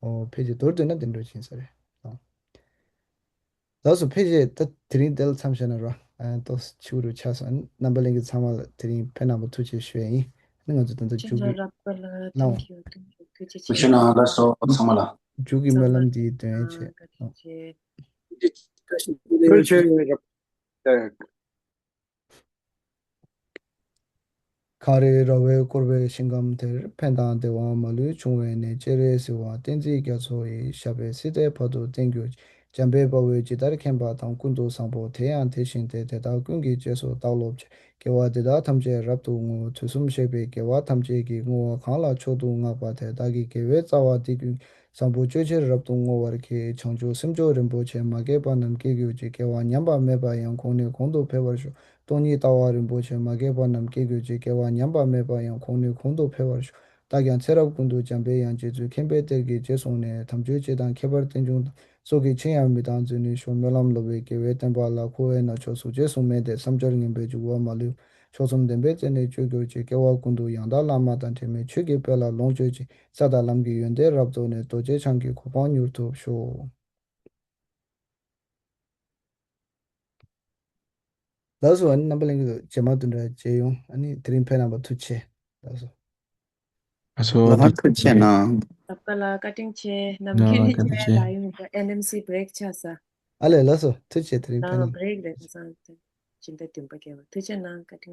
ཨོ་ཕལ་ཆེར་མདོར་བསྡུས་ན་དེ་འདྲ་ཕྱིན་ས་རེད། ཨོ། ལགས་སོ། ཕལ་ཆེར་ད་དེ་རིང་འདི་ལ་མཚམས་བཞག་ན་རོ། ཨ་ཏོག་ཙམ་ཕྱི་རུ་ཆགས་སོང་། རྣམ་པ་ལྷན་རྒྱས་ཚང་མ་ལ་དེ་རིང་ཕེབས་གནང་བར་ཐུགས་རྗེ་ཆེ་ཞུ་ཡ་ཡིན། ཨ་ནི་ང་ཚོ་ད་ལྟ་མཇུག་གི་ལགས་འོང་། ཐུགས་རྗེ་ཆེ། ལགས་སོ་ཚང་མ་ལ། མཇུག་གི་སྨོན་ལམ་འདི་འདོན་ཡ་བྱེད། ཨ་ཐུགས་རྗེ་ཆེ། གངས་རི་ར་བས་བསྐོར་བའི་ཞིང་ཁམས་དེར། ཕན་དང་བདེ་བ་མ་ལུས་འབྱུང་བའི་གནས། སྤྱན་རས་གཟིགས་དབང་བསྟན་འཛིན་རྒྱ་མཚོ་ཡི། ཞབས་པད་སྲིད་མཐའི་བར་དུ་བརྟན་གྱུར་ཅིག། འཇམ་དཔལ་དཔའ་བོས་ཇི་ལྟར་མཁྱེན་པ་དང་། ཀུན་ཏུ་བཟང་པོ་དེ་ཡང་དེ་བཞིན་ཏེ། དེ་དག་ཀུན་གྱི་རྗེས་སུ་བདག་སློབ་ཅིང་། དགེ་བ་འདི་དག་ཐམས་ཅད་རབ་ཏུ་བསྔོ། དུས་གསུམ་གཤེགས་པའི་རྒྱལ་བ་ཐམས་ཅད་ཀྱིས། བསྔོ་བ་གང་ལ་མཆོག་ཏུ་བསྔགས་པ་དེས། བདག་གི་དགེ་བའི་རྩ་བ་འདི་ཀུན་ཀྱང་། བཟང་པོ་སྤྱོད་ཕྱིར་རབ་ཏུ་བསྔོ་བར་བགྱི། བྱང་ཆུབ་སེམས་མཆོག་རིན་པོ་ཆེ། མ་སྐྱེས་པ་རྣམས་སྐྱེ་གྱུར་ཅིག། སྐྱེ་བ་ཉམས་པ་མེད་པ་ཡང་། གོང་ནས་གོང་དུ་འཕེལ་བར་ཤོག། སྟོང་ཉིད་ལྟ་བ་རིན་པོ་ཆེ། མ་སྐྱེས་པ་རྣམས་སྐྱེ་གྱུར་ཅིག། སྐྱེ་བ་ཉམས་པ་མེད་པ་ཡང་། གོང་ནས་གོང་དུ་འཕེལ་བར་ཤོག། བདག་ཀྱང་ཚེ་རབས་ཀུན་ཏུ་འཇམ་པའི་དབྱངས་རྗེ་བཙུན་མཁྱེན་པའི་གཏེར་གྱི་རྗེས་བཟུང་ནས། དམ་ཆོས་སྤྱི་དང་ཁྱད་པར་རྟེན་འབྱུང་དང་། སྲོག་གི་ཕྱིར་ཡང་མི་གཏང་འཛིན་ནུས་ཤོག། སྨོན་ལམ་སློབ་པའི་དགེ་བའི་བསྟན་པ་ལ། འཁོར་བའི་མནར་གཅོད་གཟུགས་ཅན་གཟུགས་མེད་དེ། བསམ་སྦྱོར་ངན་པས་འཇིགས་པ་མ་ལུས། མཆོག་གསུམ་ལྡན་པའི་རྩེ་ནས་སྤྱོད་གྱུར་ཅིག། སྐྱེ་བ་ཀུན་ཏུ་ཡང་དག་བླ་མ་དང་། དྲི་མེད་ཆོས་ཀྱི་དཔལ་ལ་ལོངས་སྤྱོད་ཅིང་། ས་དང་ལམ་གྱི་ཡོན་ཏན་རབ་རྫོགས་ནས། རྡོ་རྗེ་འཆང་གི་གོ་འཕང་མྱུར་ཐོབ་ཤོག། ལགས་སོ། ཨ་ནི་རྣམ་པ་ལྷན་རྒྱས་རྗེས་མ་དེ་འདྲ་མཇལ་ཡོང་། ཨ་ནི་དེ་རིང་ཕེབས་གནང་བར་ཐུགས་རྗེ་ཆེ། ལགས་སོ། ལགས་སོ། ལགས་སོ། ཐུགས་རྗེ་གནང་། ལགས་སོ། ཐུགས་རྗེ་ཆེ། དེ་རིང་ཕེབས་གནང་། ཨ་ལས། ལགས་སོ། ཐུགས་རྗེ་ཆེ། དེ་རིང་ཕེབས་གནང་། ཨ་ལས། ལགས་སོ། ཐུགས་རྗེ་ཆེ། དེ་རིང་ཕེབས་གནང་། ཨ་ལས། ལགས་སོ། ཐུགས་རྗེ་ཆེ། དེ་རིང་ཕེབས་གནང་། བཀའ་དྲིན་ཆེ།